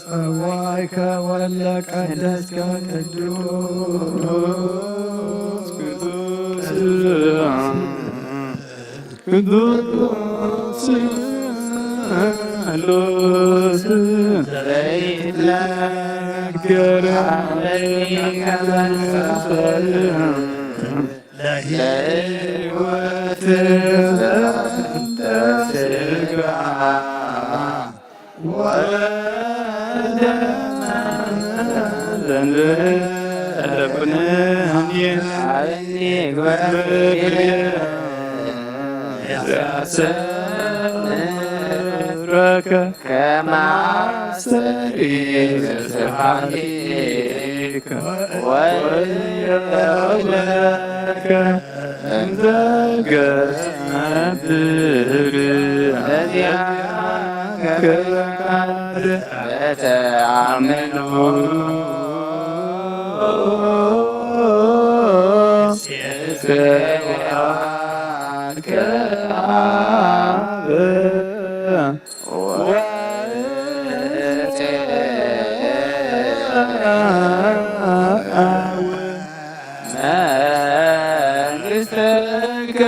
ጸዋይከ ወለ ቀደስከ ቅዱስ ቅዱስ ቅዱስ ቅዱስ ዘይትነገር ለሕይወት ዘንተ ስጋ ወደም ለኩነ አብኒ ግበር ያሰምረከ ከማስተሪ ዘተባሊከ ወይረውለከ እንተ ገብር እዚያ ገብር በተአምኖ እስከ ወአብ ወእፀ መንግሥትከ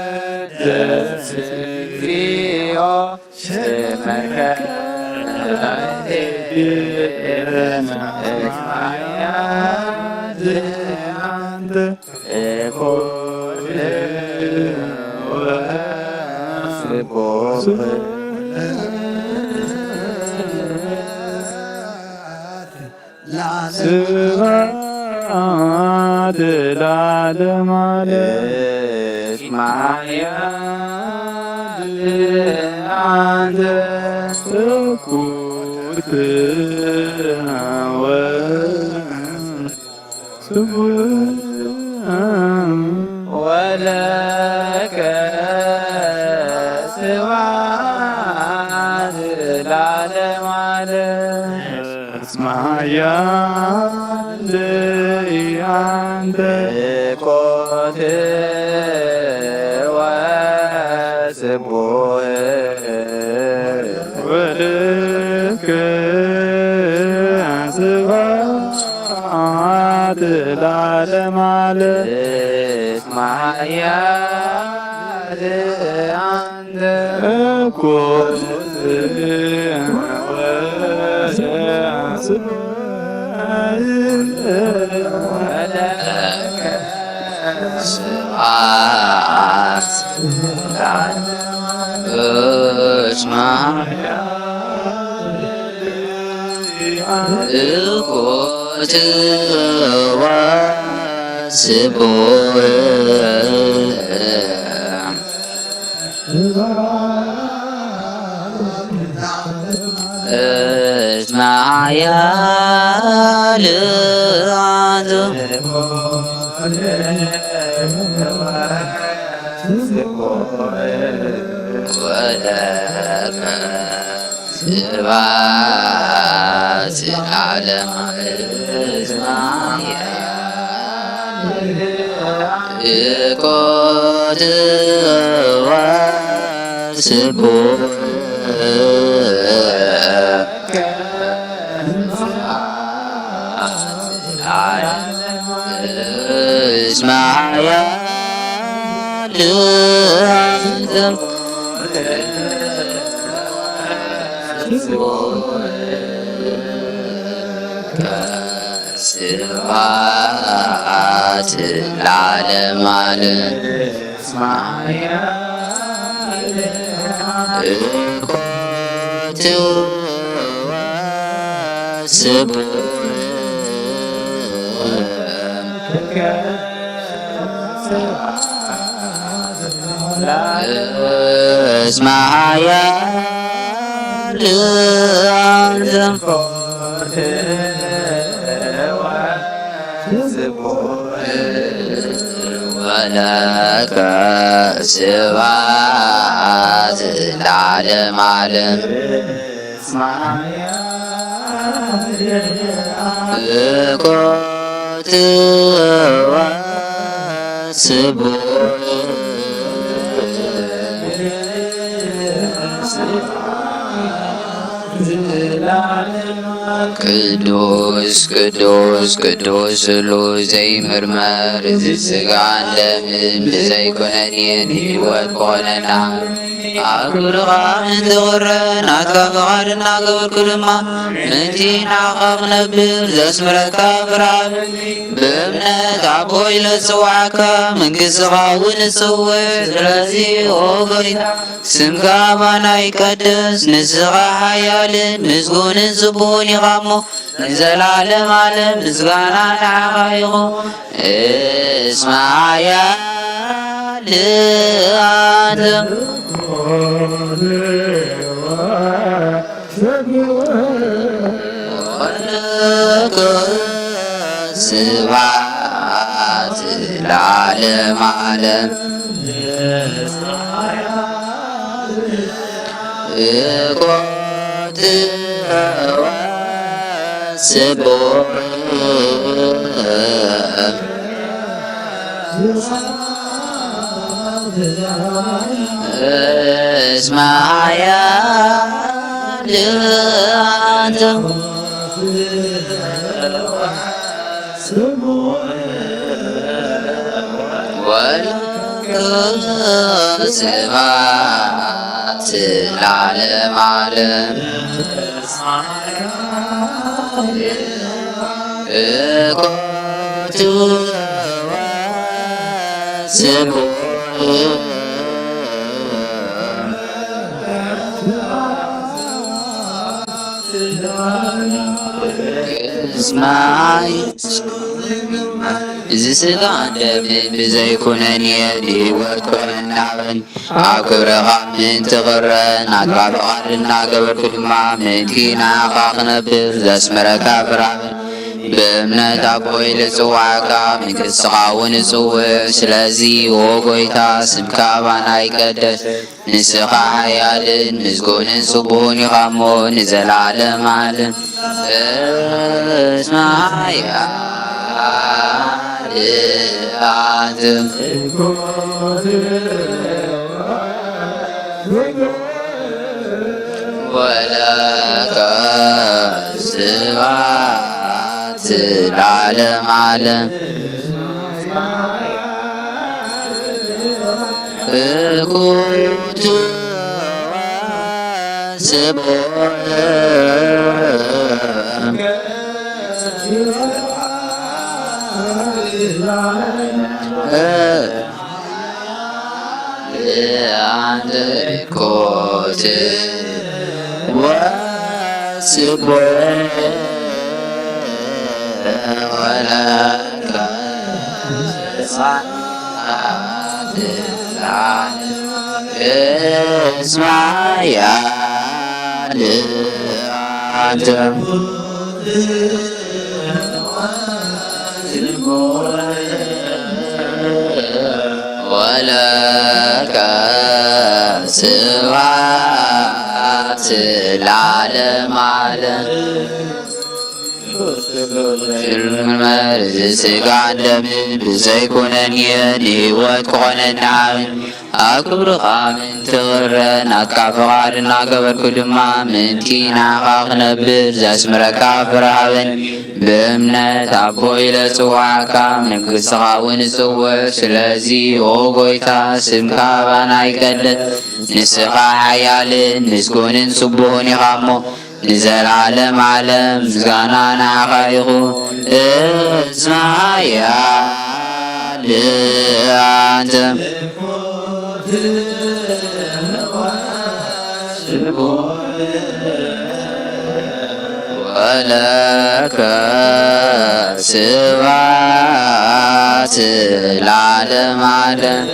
ይትቀደስ እግዚኦ ስምከ ወትትሐረክ መንግሥትከ ወትምጻእ መንግሥትከ ወይኩን ስብሐት ለዓለመ ዓለም። እስመ ኃያል አንተ እኩት ወ ስቡሕ ወለከ ስብሐት ለዓለመ ዓለም። እስመ ኃያል አንተ እኮት ወስቡሕ ወልከ ስብሐት ለዓለመ ዓለም። እስመ ኃያል አንተ እኮ ወስብሐት ስብሐት ለዓለመ ዓለም። እስመ እኮት ወስቡሕ እስመ ኃያል አንተ ወለከ ስብሐት ለዓለመ ዓለም። እስመ ኃያል እኮት ወስቡሕ እስመ ኃያል አንተ ስብሐት ለዓለመ ዓለም። እስመ ኃያል አንተ ወለከ ስብሐት ለዓለመ ዓለም። ኮትወ ስቡሕ ቅዱስ ቅዱስ ቅዱስ ስሉስ ዘይምርመር፣ እዚ ሥጋን ደምን ብዘይኩነኔ ንሕይወት ኮነና። ኣብ ክብርኻ ምእንቲ ኽረ ናትካ ፍቓድ እናገበርኩ ድማ፣ ምእንቲ ንዓኻ ክነብር ዘስምረካ ፍርሃት ብእምነት ኣቦ ኢለ ዝጽውዓካ፣ መንግሥትኻ እውን እጽውዕ። ስለዚ ኦ ጐይታ፣ ስምካ ኣባና ይቀደስ፣ ንስኻ ሓያልን ምስጉንን ጽቡቕን ኢኻ እሞ፣ ንዘላለም ዓለም ምስጋና ንዓኻ ይኹን። እስመ ኃያል አንተ ወለከ ስብሐት ለዓለመ ዓለም። ኮትወ ስቡሕ እስመ ኃያል አንተ ወለከ ስብሐት ለዓለመ ዓለም። ኮትወ ስቡሕ እስመ ኃያል። እዚ ሥጋ ደም ብዘይኩነኔ ንሕይወት ኮነና በል። ኣብ ክብርኻ ምእንቲ ኽረ ናትካ ፍቓድ እናገበርኩ ድማ ምእንቲ ንዓኻ ክነብር ዘስምረካ ፍርሃት ብእምነት ኣቦይ ልጽዋዕካ፣ መንግሥትኻ እውን እጽውዕ። ስለዚ ኦ ጐይታ፣ ስምካ ኣባና ይቀደስ። ንስኻ ሓያልን ምስጉንን ስቡሕን ኢኻ እሞ ንዘለዓለም ዓለም። እስመ ሓያል ኣንተ ወለከ ስብሐት ለዓለመ ዓለም። እኩቱ ስቡሕ አንተ እኩቱ ወስቡሕ ወለከ እስመ ኃያል አንተ ወለከ ስብሐት ለዓለመ ዓለም። ስርምርመር እዚ ስጋን ደምን ብዘይኩነን እየ ንህይወት ክኾነኒ ዓብን ኣብ ክብርኻ ምእንቲ ክረ ናትካ ፍቓድ እናገበርኩ ድማ ምእንቲ ንዓኻ ክነብር ዘስምረካ ፍርሃበን ብእምነት ኣቦ ኢለ ጽዋዕካ መንግስትኻ እውን እጽውዕ። ስለዚ ኦ ጎይታ ስምካ ኣባና ይቀደስ፣ ንስኻ ሓያልን ምስጉንን ስቡህን ኢኻ እሞ ንዘለዓለም ዓለም ምስጋና ንዓኻ ይኹን። እስመ ኃያል ኣንተ ወለከ ስብሐት ለዓለመ ዓለም።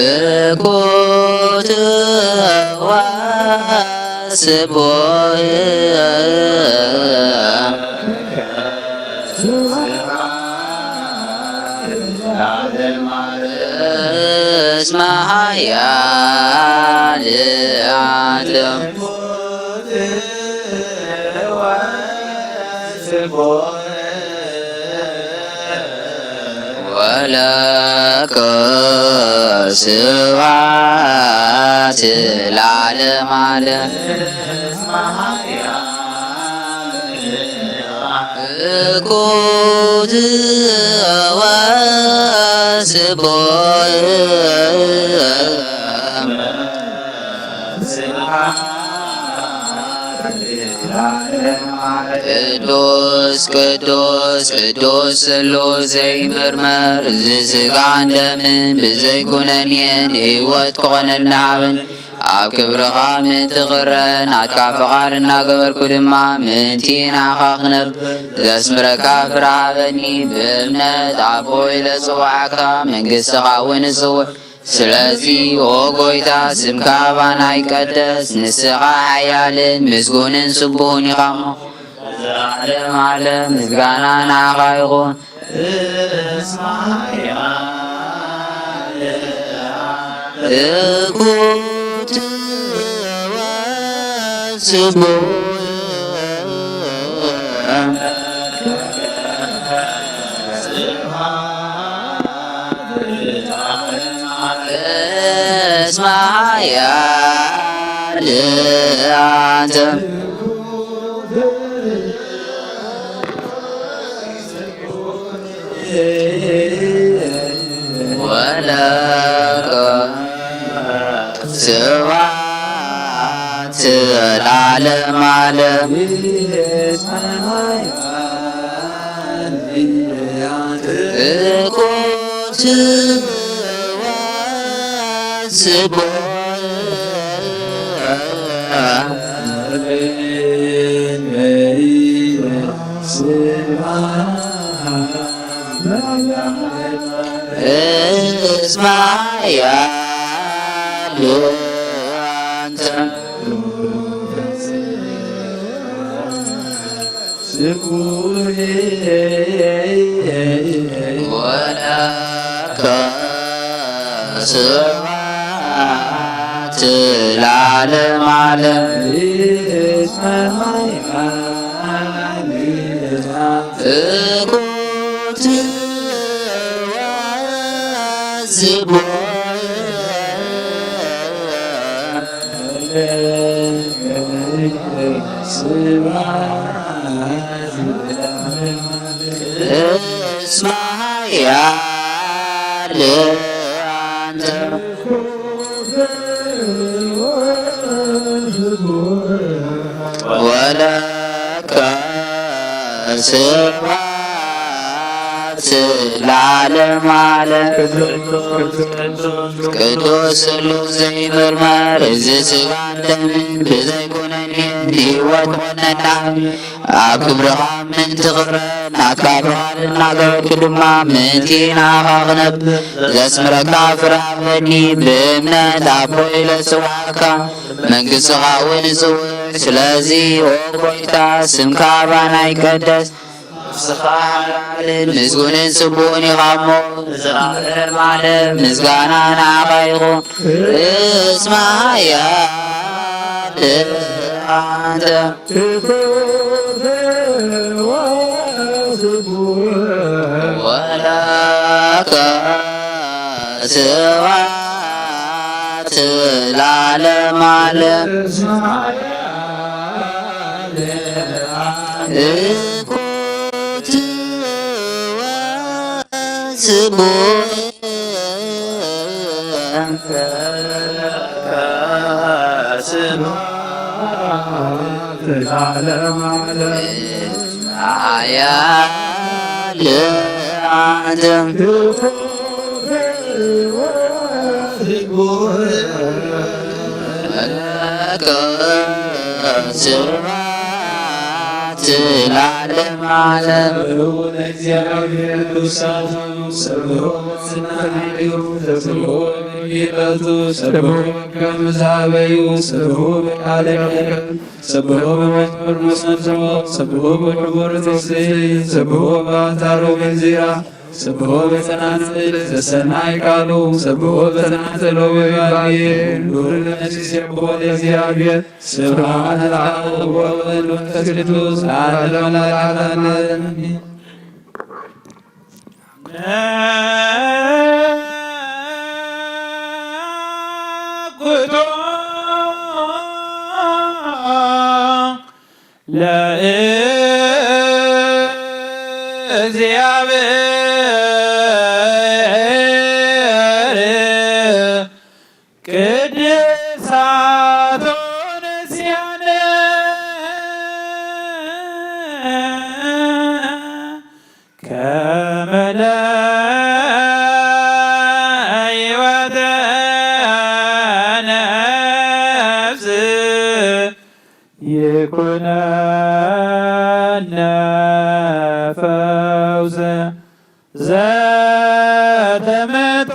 እኩት ወስቡሕ እስመ ኃያል አንተ። ወለከ ስብሐት ለዓለመ ዓለም። እኩት ወስቡሕ ቅዱስ ቅዱስ ቅዱስ ስሉስ ዘይምርመር እዚ ስጋን ደምን ብዘይኩነኔ ንህይወት ክኾነና ሃብን ኣብ ክብርኻ ምእንቲ ክረ ናትካ ፍቓድ እናገበርኩ ድማ ምእንቲ ንዓኻ ክነብር ዘስምረካ ፍረ ሃበኒ። ብእምነት ኣቦ ኢለ ጽዋዕካ መንግስትኻ እውን እጽውዕ። ስለዚ ኦ ጎይታ ስምካ ኣባና ይቀደስ፣ ንስኻ ሓያልን ምስጉንን ስቡህን ኢኻ እሞ ዘለዓለም ዓለም ምስጋና ንዓኻ ይኹን። እኩት ወስቡሕ እስመ ኃያል አንተ ወለከ ስብሐት ለዓለመ ዓለም። እኩት ወስቡሕ እስመ ኃያል አንተ። ወለከ ስብሐት ለዓለመ ዓለም። እኩት ወስቡሕ እስመ ኃያል አንተ። ወለከ ስብሐት ለዓለመ ዓለም። ቅዱስ ስሉስ ዘይምርመር እዚ ስጋን ደምን ብዘይኩነኔ ንህይወት ኮነና። ኣብ ክብርኻ ምእንቲ ክረ ናትካ ፍቓድ እናገበርኩ ድማ ምእንቲ ንዓኻ ክነብር ዘስምረካ ፍረ ሃበኒ። ብእምነት ኣቦ ኢለ ዝጽዋዕካ መንግስትኻ እውን እጽውዕ። ስለዚ ኦ ጎይታ ስምካ ኣባና ይቀደስ። ንስኻ ሓያልን ምስጉንን ስቡህን ኢኻ እሞ ንዘለዓለም ዓለም ምስጋና ንዓኻ ይኹን። እስመ ኃያል አንተ ወለከ ስብሐት ለዓለመ ዓለም። እኩት ወስቡሕ ለዓለመ ዓለም። ኃያል አንተ ለከ ስብሐት ለዓለመ ዓለም። ለእግዚአብሔር ቅዱሳኑ ሰብሖ በስናዩ፣ ሰብሖ በሚለቱ፣ ሰብሖ በከመ ዛበዩ፣ ሰብሖ በቃለ መለኮት፣ ሰብሖ በመዝሙር መሰንዝሮ፣ ሰብሖ በክቡር ትስብእት፣ ሰብሖ በአታሮ ገንዚራ፣ ሰብሖ በጸናጽል ዘሰናይ ቃሉ፣ ሰብሖ በጸናጽል ወበባጌ፣ ሁሉ ነገር ሲሴብሖ ለእግዚአብሔር። ስብሐት ለአብ ወወልድ ወመንፈስ ቅዱስ ለዓለመ ዓለም። ነኩቶ ለእግዚአብሔር ቅድሳቶ ነሲያነ ከመ ለሕይወተ ነፍስ ይኩነነ ፈውሰ ዘተመጦ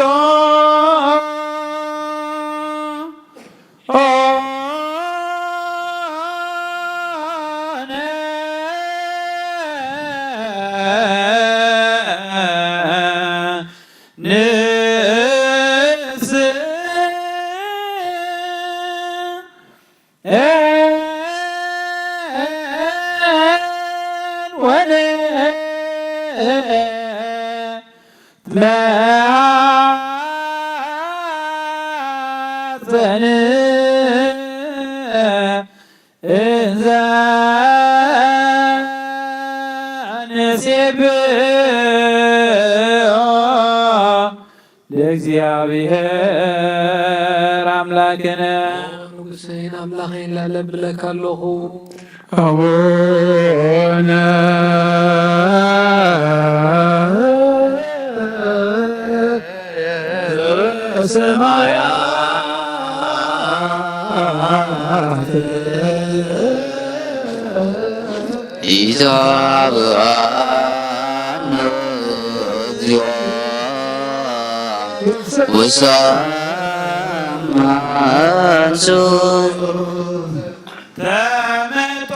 ለእግዚአብሔር አምላክነ። ንጉሰይን አምላኸይን ላለ ብለካ ኣለኹ። አቡነ ዘበሰማያት ኢታብአነ እግዚኦ ውሳማንሱ ተመጦ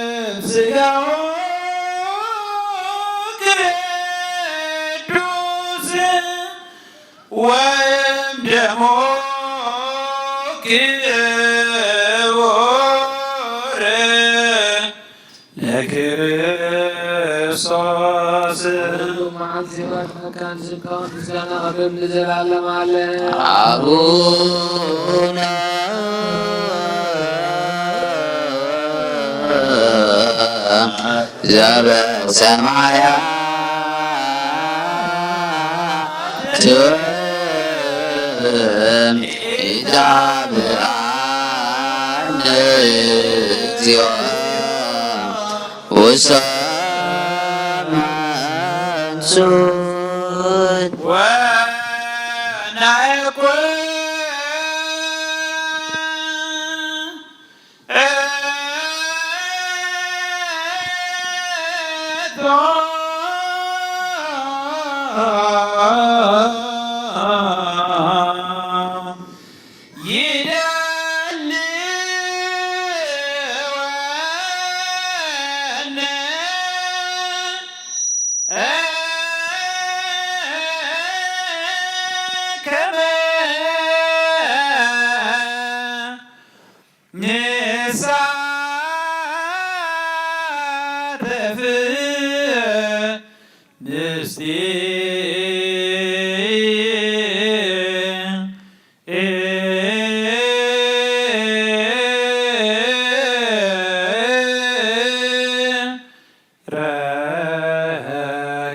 እምስጋሁ ቅዱስ ወእምደሙ ክቡር ለክርስቶስ። መዓልቲ ይባርኸካ፣ ንስምካ ምስጋና ቀርብ ንዘለዓለም ዓለም። አቡነ ዘበሰማያት ኢታብአነ እግዚኦ ውስተ መንሱት ወናይኩ ቅድስቲ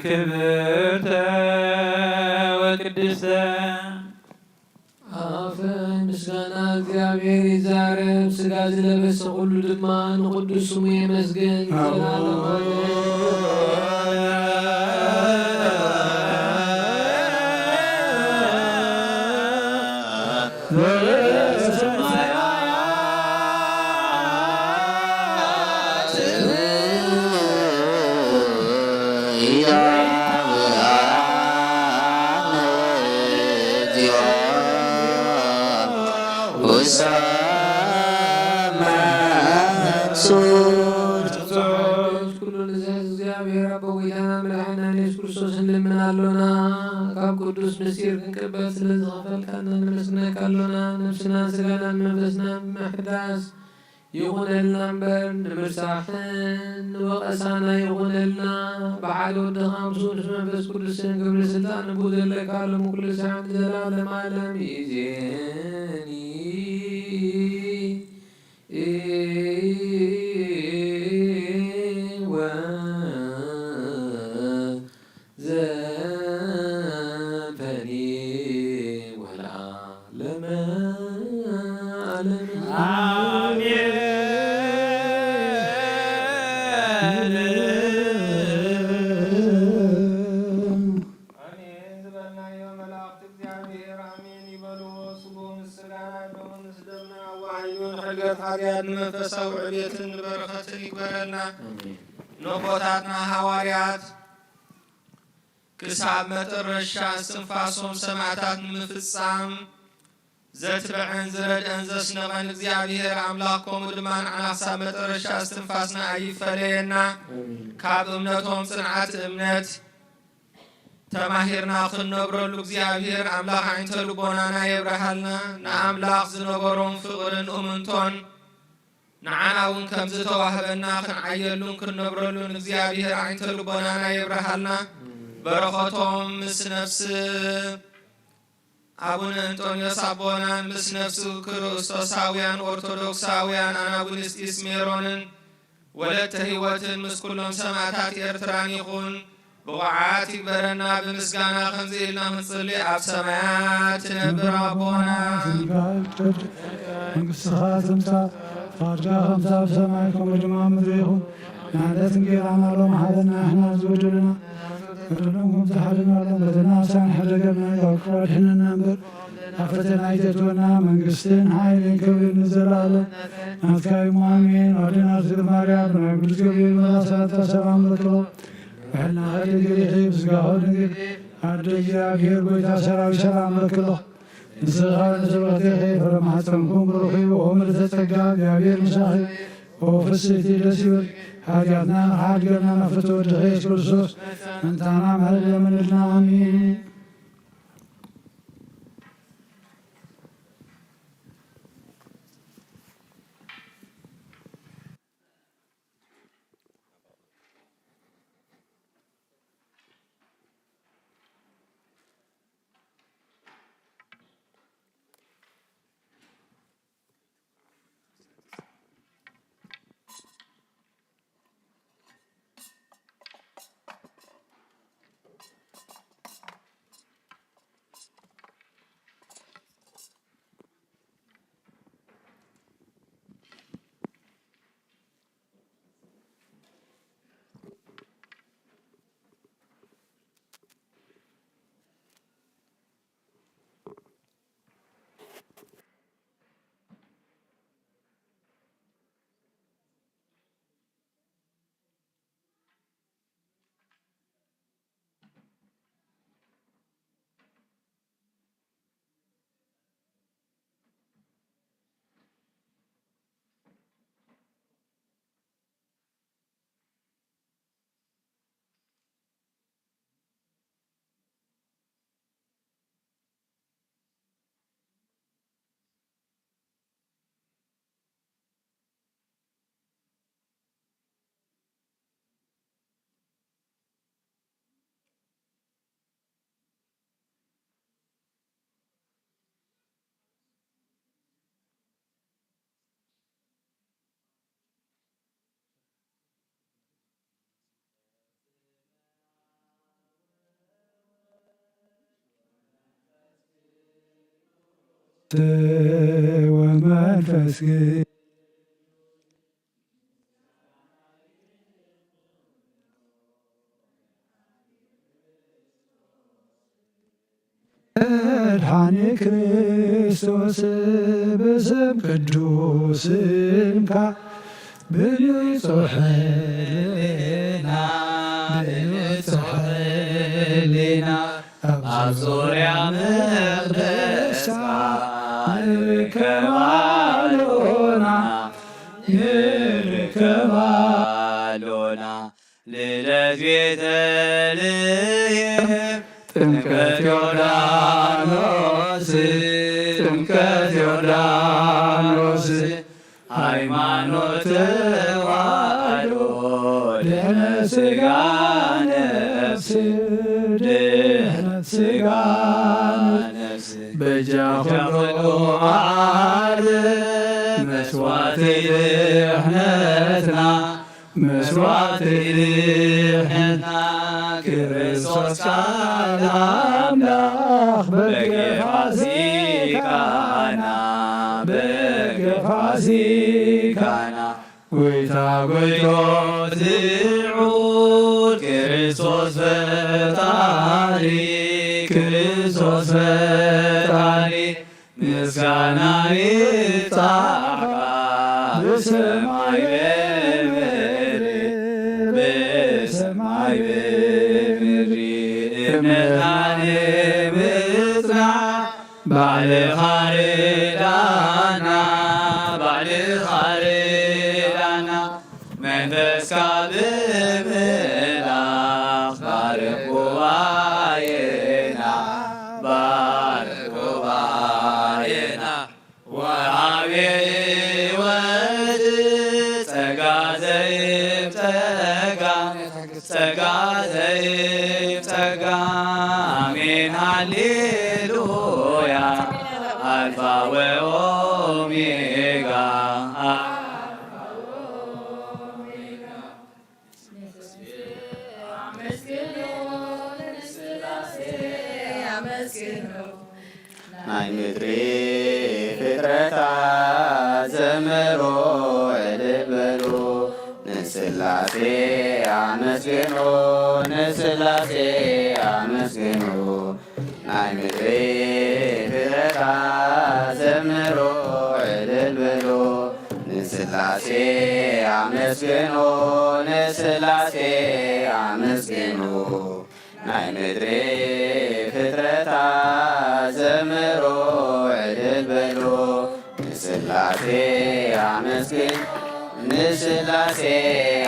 ክብርተ ወቅድስተ። ኣፈ ምስጋና እግዚኣብሔር ይዛረብ፣ ሥጋ ዝለበሰ ኩሉ ድማ ንቅዱስ ስሙ የመስግን። ዘላለማዊ ኩሉ ንዝሕዝ እግዚኣብሔር ኣቦ ጎይታና መድሓኒና ኢየሱስ ክርስቶስ ንልምን ኣሎና። ካብ ቅዱስ ምስጢር ክንቅበል ስለ ዝኸፈልካና ነመስግነካ ኣሎና። ነፍስና ስጋና መንፈስና ምሕዳስ ይኹነልና እምበር፣ ንምርሳሕን ንወቐሳን ኣይኹነልና። ብሓደ ወድኻ ምስ ቅዱስ መንፈስ ቅዱስን ክብሪ ስልጣን ንቡር ዘለካ፣ ሎሚ ኩሉ ሰዓት ንዘለዓለመ ዓለም ይእዜኒ። ዘልፈኒ ወለዓለመ ዓለም። ኣሜን። ኣሜን ዝበልናዮ መላእክቲ እግዚኣብሔር ኣሜን ይበሉ። ስሙ ምስ ሥጋና ደሙ ምስ ደምና ኣዋሃሂዱ ንሕድገት ኃጢኣት ንመንፈሳዊ ዕቤትን ንበረኸትን ይግበረልና። ኣሜን። ነቦታትና ሃዋርያት ክሳብ መጠረሻ እስትንፋሶም ሰማዕታት ንምፍጻም ዘትብዐን ዝረድአን ዘስነቐን እግዚኣብሔር ኣምላኽ፣ ከምኡ ድማ ንዓና ክሳብ መጠረሻ እስትንፋስና ኣይፈለየና። ኣሜን። ካብ እምነቶም ጽንዓት እምነት ተማሂርና ክንነብረሉ እግዚኣብሔር ኣምላኽ ኣዒንተ ልቦናና የብርሃልና። ንኣምላኽ ዝነበሮም ፍቕርን እሙንቶን ንዓና እውን ከም ዝተዋህበና ክንዓየሉን ክንነብረሉን እግዚኣብሔር ኣዒንተ ልቦናና የብርሃልና። በረኸቶም ምስ ነፍስ ኣቡነ እንጦንዮስ ኣቦናን ምስ ነፍሱ ክርስቶሳውያን ኦርቶዶክሳውያን ኣናጉንስጢስ ሜሮንን ወለተ ሕይወትን ምስ ኩሎም ሰማዕታት ኤርትራን ይኹን። ብቑዓት ይግበረና። ብምስጋና ከምዚ ኢልና ክንጽሊ፣ ኣብ ሰማያት ትነብር ኣቦና፣ ስምካ ይትቀደስ፣ መንግስትኻ ትምጻእ፣ ፍቓድካ ከምቲ ኣብ ሰማይ ከምኡ ድማ ኣብ ምድሪ ይኹን። ንዕለት እንጌራና ሎም ሃበና፣ ንሕና ዝበደሉና በደሎም ከም ዝሓለናሎም በደልና ንሕና ኣይንሕደገና፣ ካብ ክፉ ኣድሕነና እምበር፣ ኣብ ፈተና ኣይተእትወና፣ መንግስትን ሓይልን ክብርን ንዘለኣለም ናትካ እዩ፣ ኣሜን። ኣዴና ርግብ ማርያም፣ ብናይ ቅዱስ ገብርኤል መልኣክ ሰላምታ ሰላም እብለኪ ኣለኹ። ብሕልናኺ ድንግል ኢኺ፣ ብስጋኺ ድንግል፣ ኣደ እግዚኣብሔር፣ ጎይታ ሰራዊት፣ ሰላም እብለኪ ኣለኹ። ንስኻ ንስብከትኪ ፍረ ማሕፀንኩም ብሩኽ እዩ። ኦ ምልዕተ ጸጋ፣ እግዚኣብሔር ምሳኺ፣ ኦ ፍስሕቲ ደስ ይብል። ሓጢኣትና ሓድገና ናብ ፍትወ ወድኺ ኢየሱስ ክርስቶስ ምእንታና ምሕረት ለምንልና። ኣሜን። ወመንፈስ መድኃኔ ክርስቶስ፣ በስም ቅዱስ ስምካ ብንጹሕ ሕሊና፣ ብንጹሕ ሕሊና ኣብ ዙርያ መቕደስካ ንርከብ ኣሎና፣ ንርከብ ኣሎና። ልደት ቤተልሔም፣ ጥምቀት ዮርዳኖስ፣ ጥምቀት ዮርዳኖስ፣ ሃይማኖት ተዋህዶ፣ ድሕነት ሥጋ ነፍስ፣ ድሕነት ሥጋ ነፍስ፣ በጃ ኩሉ ዓለም፣ መስዋዕቲ ድሕነትና፣ መስዋዕቲ ድሕነትና፣ ክርስቶስ ቃል ኣምላኽ፣ በገ ፋሲካና፣ በገ ፋሲካና፣ ጎይታ ጎይቶት ልዑል፣ ክርስቶስ ፈጣሪ፣ ክርስቶስ ፈጣሪ፣ ምስጋና ይብጻሕካ ብሰማይ ብምድሪ፣ ብሰማይ ብምድሪ። እምነትና ንምጽናዕ ባዕልኻ ርዳና፣ ባዕልኻ ርዳና። መንፈስካ ብምምላኽ ባርክ ጉባኤና፣ ባርክ ጉባኤና። ወሃቤ ሕይወት ጸጋ ዘይብተጋ፣ ጸጋ ዘይብተጋ። ኣሜን ሃሌሉያ፣ ኣልፋ ወኦሜጋ። ናይ ምድሪ ፍጥረታት ዘምሩ ዕልል በሉ፣ ንስላሴ ኣመስግኑ፣ ንስላሴ ኣመስግኑ። ናይ ምድሪ ፍጥረታት ዘምሩ ዕልል በሉ፣ ንስላሴ ኣመስግኑ፣ ንስላሴ ኣመስግኑ። ናይ ምድሪ ፍጥረታት ዘምሩ ዕልል በሉ፣ ንስላሴ ኣመስግኑ፣ ንስላሴ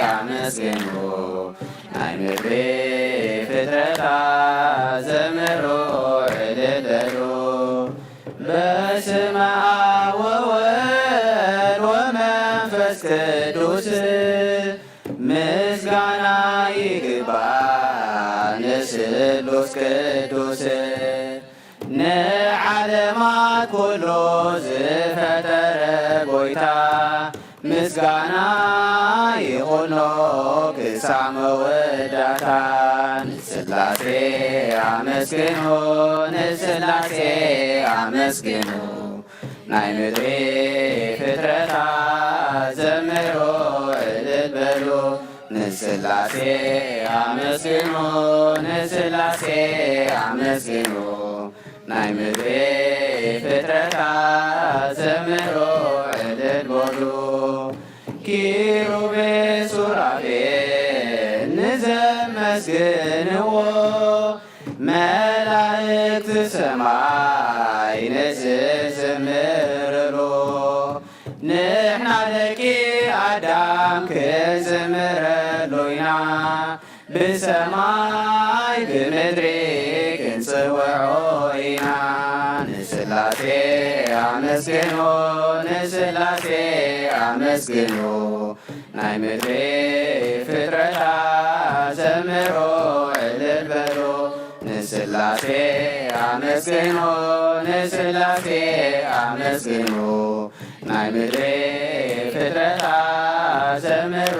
ኣመስግኑ። ናይ ምድሪ ፍጥረታት ዘምሩ ዕልል በሉ። በስመ አብ ወወልድ ወመንፈስ ቅዱስ ምስጋና ይግባእ ንስሉስ ቅዱስ። ንዓለማት ኩሉ ዝፈጠረ ጎይታ ምስጋና ይኹኖ ክሳብ መወዳእታ። ንስላሴ ኣመስግኑ፣ ንስላሴ ኣመስግኑ። ናይ ምድሪ ፍጥረታት ዘምሩ ዕልል በሉ። ንስላሴ ኣመስግኑ፣ ንስላሴ ኣመስግኑ። ናይ ምድሪ ፍጥረታት ዘምሩ ዕልል በሉ። ኪሩቤል ሱራፌል ንዘመስግንዎ፣ መላእክት ሰማይ ንዝዝምርሉ፣ ንሕና ደቂ ኣዳም ክንዝምረሉ ኢና። ብሰማይ ብምድሪ ክንጽውዖ ኢና። ንስላሴ ኣመስግኑ፣ ንስላሴ ኣመስግኑ። ናይ ምድሪ ፍጥረታት ዘምሩ ዕልል በሉ። ንስላሴ ኣመስግኑ፣ ንስላሴ ኣመስግኑ። ናይ ምድሪ ፍጥረታት ዘምሩ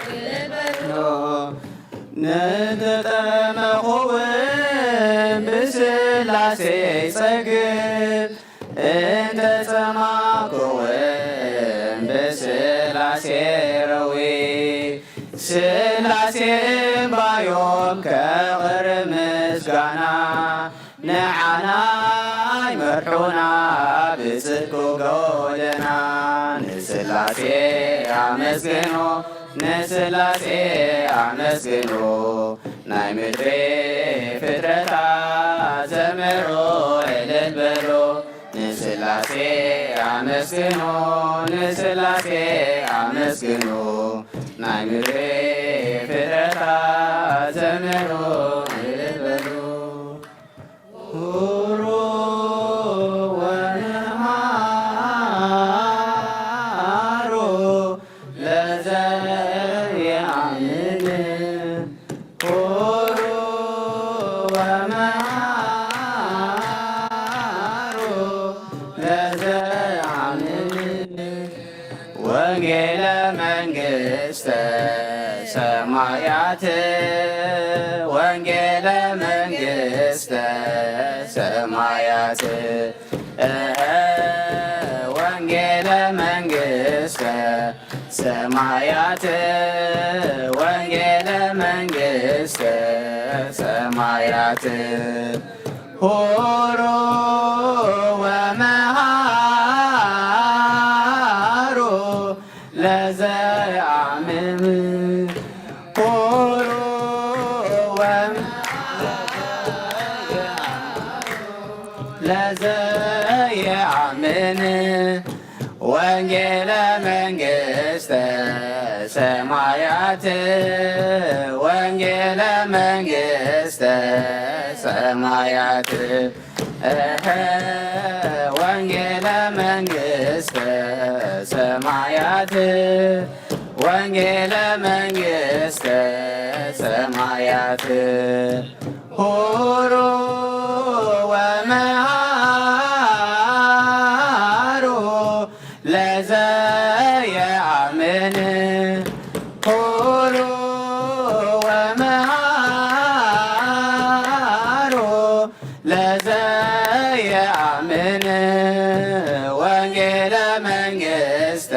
ዕልል በሉ። ንተጠመኹ እውን ብስላሴ ይጸግብ፣ ዮም ከቕርብ ምስጋና ንዓና ይመርሑና ብጽድቁ ጎደና። ንስላሴ ኣመስግኖ፣ ንስላሴ ኣመስግኖ፣ ናይ ምድሪ ፍጥረታት ዘምሩ እልል በሉ። ንስላሴ ኣመስግኖ፣ ንስላሴ ኣመስግኖ፣ ናይ ምድሪ ፍጥረታት ዘምሩ እልል በሉ። ሁሩ ወመሃሩ ለዘየአምን፣ ሁሩ ወመሃሩ ለዘየአምን። ወንጌለ መንግሥተ ሰማያት፣ ወንጌለ መንግሥተ ሰማያት፣ እህ፣ ወንጌለ መንግሥተ ሰማያት፣ ወንጌለ መንግሥተ ሰማያት፣ ሁሩ ወመሃሩ ለዘየአምን፣ ሁሩ ወመሃሩ ለዘየአምን። ወንጌለ መንግሥተ ሰማያት፣ ወንጌለ መንግሥተ ሰማያት፣ እህ፣ ወንጌለ መንግሥተ ሰማያት፣ ወንጌለ መንግሥተ ሰማያት፣ ሁሩ ወመሃሩ ለዘየአምን፣ ሁሩ ወመሃሩ ለዘየአምን። ወንጌለ መንግሥተ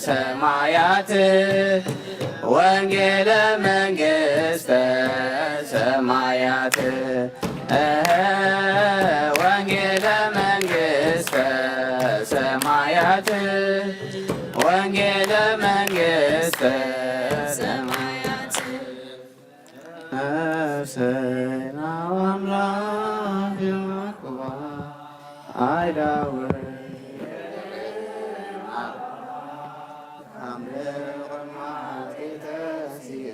ሰማያት፣ ወንጌለ መንግሥተ ሰማያት፣ እህ፣ ወንጌለ መንግሥተ ሰማያት፣ ወንጌለ መንግሥተ ሰማያት። ነፍሰይ ናብ ኣምላኽ የማኩባ፣ ኣይዳወይ ኣምላኽ ኣምላኽ ተስየ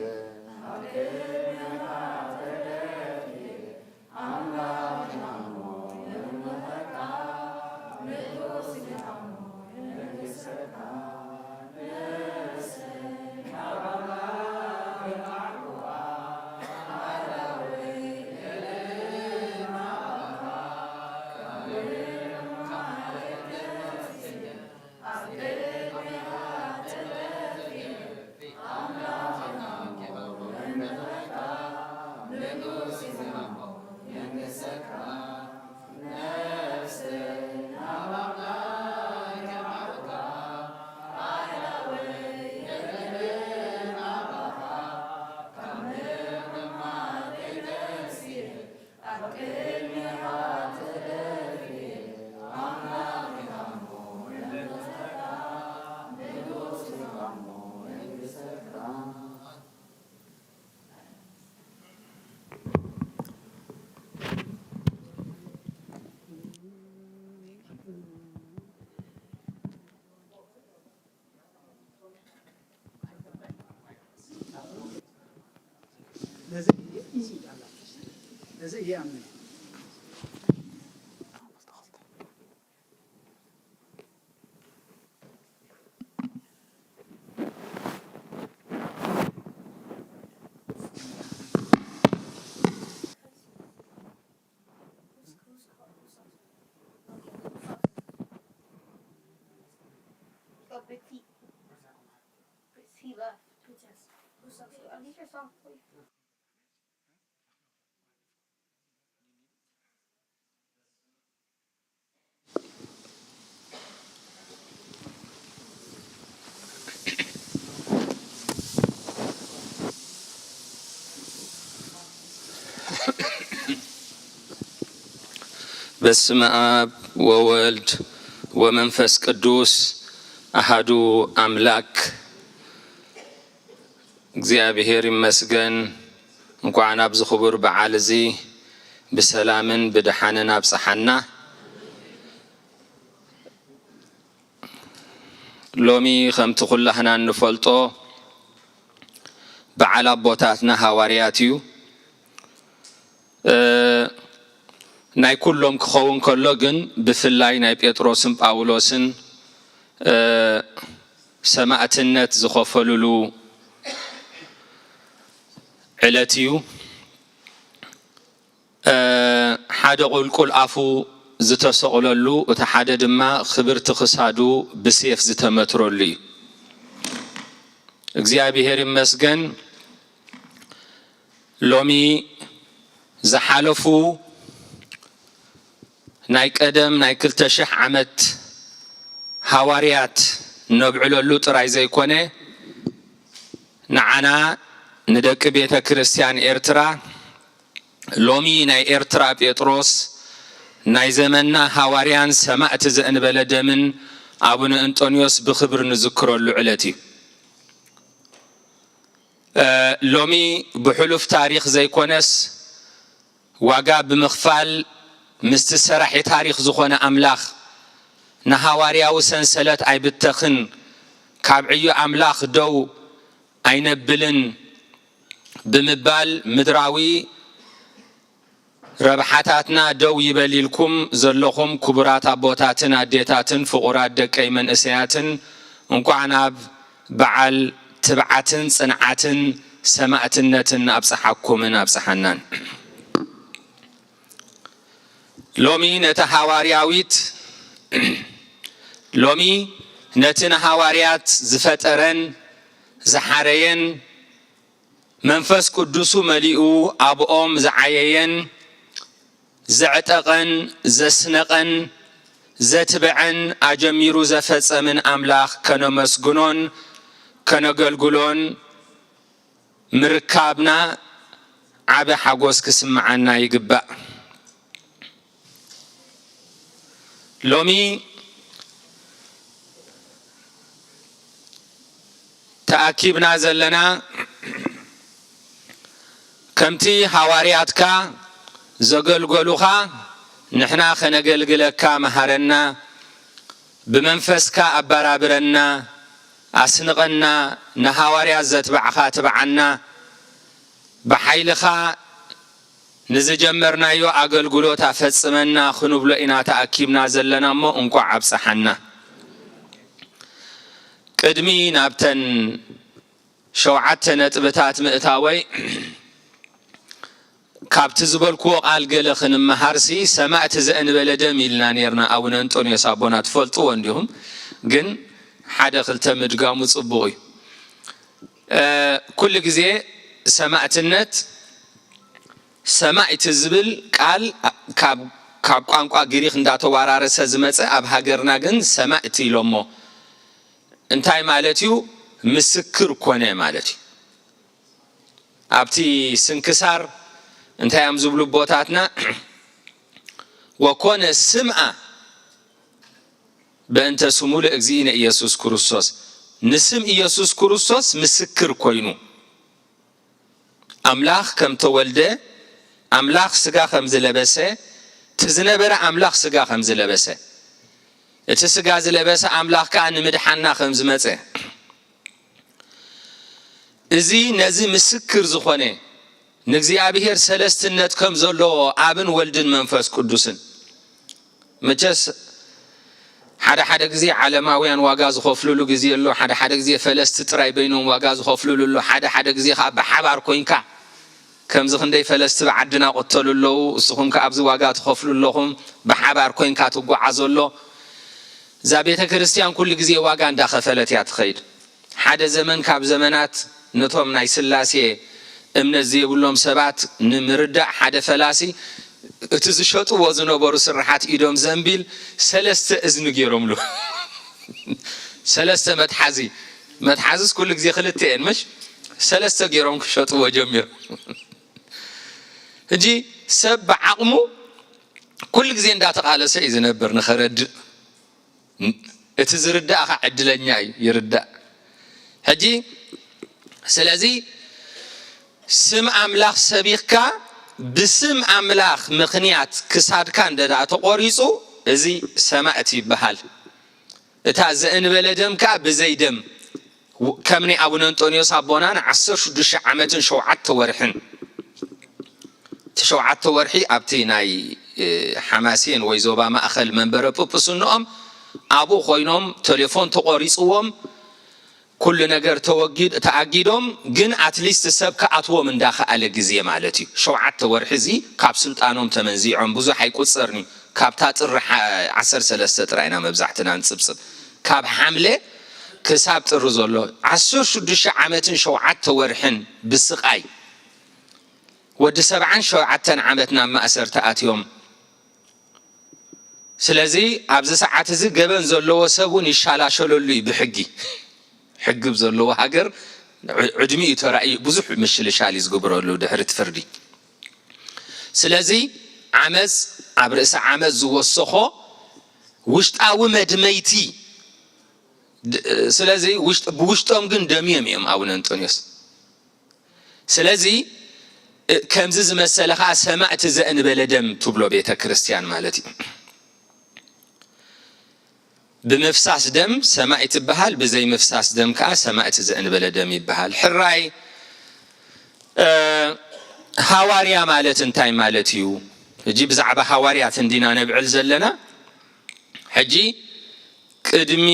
ነዚ እየ እምነ። He left. Who sucks? Are these your songs? በስመ አብ ወወልድ ወመንፈስ ቅዱስ አሃዱ አምላክ። እግዚኣብሔር ይመስገን። እንኳዕ ናብዚ ክቡር በዓል እዚ ብሰላምን ብደሓንን ኣብጽሓና። ሎሚ ከምቲ ኩላህና እንፈልጦ በዓል ኣቦታትና ሃዋርያት እዩ። እ፣ ናይ ኩሎም ክኸውን ከሎ ግን ብፍላይ ናይ ጴጥሮስን ጳውሎስን፣ እ፣ ሰማእትነት ዝኸፈሉሉ ዕለት እዩ። እ፣ ሓደ ቁልቁል ኣፉ ዝተሰቕለሉ፣ እቲ ሓደ ድማ ክብርቲ ክሳዱ ብሴፍ ዝተመትረሉ እዩ። እግዚኣብሔር ይመስገን። ሎሚ ዝሓለፉ ናይ ቀደም ናይ ክልተ ሽሕ ዓመት ሃዋርያት ነብዕለሉ ጥራይ ዘይኮነ፣ ንዓና ንደቂ ቤተ ክርስቲያን ኤርትራ ሎሚ ናይ ኤርትራ ጴጥሮስ፣ ናይ ዘመንና ሃዋርያን ሰማእቲ ዘእንበለ ደምን ኣቡነ እንጦንዮስ ብኽብሪ ንዝክረሉ ዕለት እዩ። እ፣ ሎሚ ብሕሉፍ ታሪኽ ዘይኮነስ፣ ዋጋ ብምኽፋል ምስቲ ሰራሒ ታሪኽ ዝኾነ ኣምላኽ፣ ንሃዋርያዊ ሰንሰለት ኣይብተኽን፣ ካብ ዕዮ ኣምላኽ ደው ኣይነብልን ብምባል፣ ምድራዊ ረብሓታትና ደው ይበል ኢልኩም ዘለኹም ክቡራት ኣቦታትን ኣዴታትን ፍቑራት ደቀይ መንእሰያትን፣ እንቋዕ ናብ በዓል ትብዓትን ጽንዓትን ሰማእትነትን ኣብጽሓኩምን ኣብጽሓናን። ሎሚ ነቲ ሃዋርያዊት፣ ሎሚ ነቲ ንሃዋርያት ዝፈጠረን ዝሓረየን፣ መንፈስ ቅዱሱ መሊኡ ኣብኦም ዝዓየየን፣ ዘዕጠቐን፣ ዘስነቐን፣ ዘትብዐን፣ ኣጀሚሩ ዘፈጸምን ኣምላኽ ከነመስግኖን ከነገልግሎን ምርካብና ዓቢ ሓጎስ ክስምዓና ይግባእ። ሎሚ ተኣኪብና ዘለና፣ ከምቲ ሃዋርያትካ ዘገልገሉኻ ንሕና ከነገልግለካ መሃረና፣ ብመንፈስካ ኣበራብረና፣ ኣስንቐና፣ ንሃዋርያት ዘትባዕኻ ትብዓና፣ ብሓይልኻ ንዝጀመርናዮ ኣገልግሎት ኣፈጽመና ክንብሎ ኢና ተኣኪብና ዘለና እሞ፣ እንቋዕ ኣብጽሓና። ቅድሚ ናብተን ሸውዓተ ነጥብታት ምእታወይ፣ ካብቲ ዝበልክዎ ቃል ገለ ክንመሃርሲ፣ ሰማእቲ ዘእንበለ ደም ኢልና ኔርና ኣቡነ እንጦንዮስ ኣቦና፣ ትፈልጥዎ እንዲኹም፣ ግን ሓደ ክልተ ምድጋሙ ጽቡቕ እዩ። እ፣ ኩሉ ግዜ ሰማእትነት፣ ሰማእቲ ዝብል ቃል ካብ፣ ካብ ቋንቋ ግሪክ እንዳተዋራረሰ ዝመጸ፣ ኣብ ሃገርና ግን ሰማእቲ ኢሎሞ። እንታይ ማለት እዩ? ምስክር ኮነ ማለት እዩ። ኣብቲ ስንክሳር እንታይ እዮም ዝብሉ ኣቦታትና? ወኮነ ስምኣ በእንተ ስሙ ለእግዚእነ ኢየሱስ ክርስቶስ፣ ንስም ኢየሱስ ክርስቶስ ምስክር ኮይኑ፣ ኣምላኽ ከም ተወልደ፣ ኣምላኽ ስጋ ከም ዝለበሰ፣ እቲ ዝነበረ ኣምላኽ ስጋ ከም ዝለበሰ፣ እቲ ስጋ ዝለበሰ ኣምላኽ ከኣ ንምድሓና ከም ዝመጸ፣ እዚ ነዚ ምስክር ዝኾነ ንእግዚኣብሔር ሰለስትነት ከም ዘለዎ፣ ኣብን ወልድን መንፈስ ቅዱስን። መቸስ ሓደ ሓደ ግዜ ዓለማውያን ዋጋ ዝኸፍሉሉ ግዜ ኣሎ። ሓደ ሓደ ግዜ ፈለስቲ ጥራይ በይኖም ዋጋ ዝኸፍሉሉ ኣሎ። ሓደ ሓደ ግዜ ከኣ ብሓባር ኮይንካ፣ ከምዚ ክንደይ ፈለስቲ ብዓድና ቅተሉ ኣለዉ፣ እስኹም ከኣ ኣብዚ ዋጋ ትኸፍሉ ኣለኹም፣ ብሓባር ኮይንካ ትጓዓዞ ኣሎ። እዛ ቤተ ክርስቲያን ኩሉ ግዜ ዋጋ እንዳኸፈለት እያ ትኸይድ። ሓደ ዘመን ካብ ዘመናት፣ ነቶም ናይ ስላሴ እምነት ዘይብሎም ሰባት ንምርዳእ፣ ሓደ ፈላሲ እቲ ዝሸጥዎ ዝነበሩ ስርሓት ኢዶም ዘንቢል ሰለስተ እዝኒ ገይሮምሉ። ሰለስተ መትሓዚ፣ መትሓዝስ ኩሉ ግዜ ክልተ እየን፣ ምሽ? ሰለስተ ገይሮም ክሸጥዎ ጀሚሮም። እጂ ሰብ ብዓቕሙ ኩሉ ግዜ እንዳተቓለሰ እዩ ዝነብር ንኸረድእ። እቲ ዝርዳእ ኸዓ ዕድለኛ እዩ፣ ይርዳእ። ሕጂ ስለዚ ስም ኣምላኽ ሰቢኽካ ብስም ኣምላኽ ምኽንያት ክሳድካ እንደ ደኣ ተቖሪጹ፣ እዚ ሰማእቲ ይበሃል። እታ ዘእንበለ ደም ከኣ ብዘይ ደም፣ ው-፣ ከም ናይ ኣቡነ እንጦንዮስ ኣቦና ንዓሰርተ ሽዱሽተ ዓመትን ሸውዓተ ወርሕን፣ እቲ ሸውዓተ ወርሒ ኣብቲ ናይ፣ እ፣ ሓማሴን ወይ ዞባ ማእኸል መንበረ ጵጵስንኦም ኣብኡ ኮይኖም፣ ቴሌፎን ተቖሪጽዎም፣ ኩሉ ነገር ተወጊድ-፣ ተኣጊዶም፣ ግን ኣትሊስት ሰብ ክኣትዎም እንዳኸኣለ ግዜ ማለት እዩ። ሸውዓተ ወርሒ እዚ ካብ ስልጣኖም ተመንዚዖም፣ ብዙሕ ኣይቁጸርን እዩ። ካብታ ጥሪ ሓ-፣ ዓሰርተ ሰለስተ ጥራይ ኢና መብዛሕትና ንጽብጽብ። ካብ ሓምለ ክሳብ ጥሪ ዘሎ ዓሰርተ ሽዱሽተ ዓመትን ሸውዓተ ወርሕን ብስቓይ፣ ወዲ ሰብዓን ሸውዓተን ዓመት ናብ ማእሰርቲ ኣትዮም። ስለዚ ኣብዚ ሰዓት እዚ ገበን ዘለዎ ሰብ እውን ይሻላሸለሉ እዩ ብሕጊ። ሕጊ ዘለዎ ሃገር ዕ-፣ ዕድሚኡ ተራእዩ ብዙሕ ምሽልሻል እዩ ዝግብረሉ ድሕሪ እቲ ፍርዲ። ስለዚ ዓመፅ ኣብ ርእሲ ዓመፅ ዝወሰኾ ውሽጣዊ መድመይቲ ድ-፣ ስለዚ ውሽጥ-፣ ብውሽጦም ግን ደምዮም እዮም ኣቡነ እንጦንዮስ። ስለዚ፣ እ፣ ከምዚ ዝመሰለ ኸዓ ሰማእቲ ዘእንበለ ደም ትብሎ ቤተ ክርስቲያን ማለት እዩ። ብምፍሳስ ደም ሰማእቲ ይበሃል፣ ብዘይ ምፍሳስ ደም ከኣ ሰማእቲ ዘእንበለ ደም ይበሃል። ሕራይ፣ እ፣ ሃዋርያ ማለት እንታይ ማለት እዩ? ሕጂ ብዛዕባ ሃዋርያት እንዲና ነብዕል ዘለና። ሕጂ ቅድሚ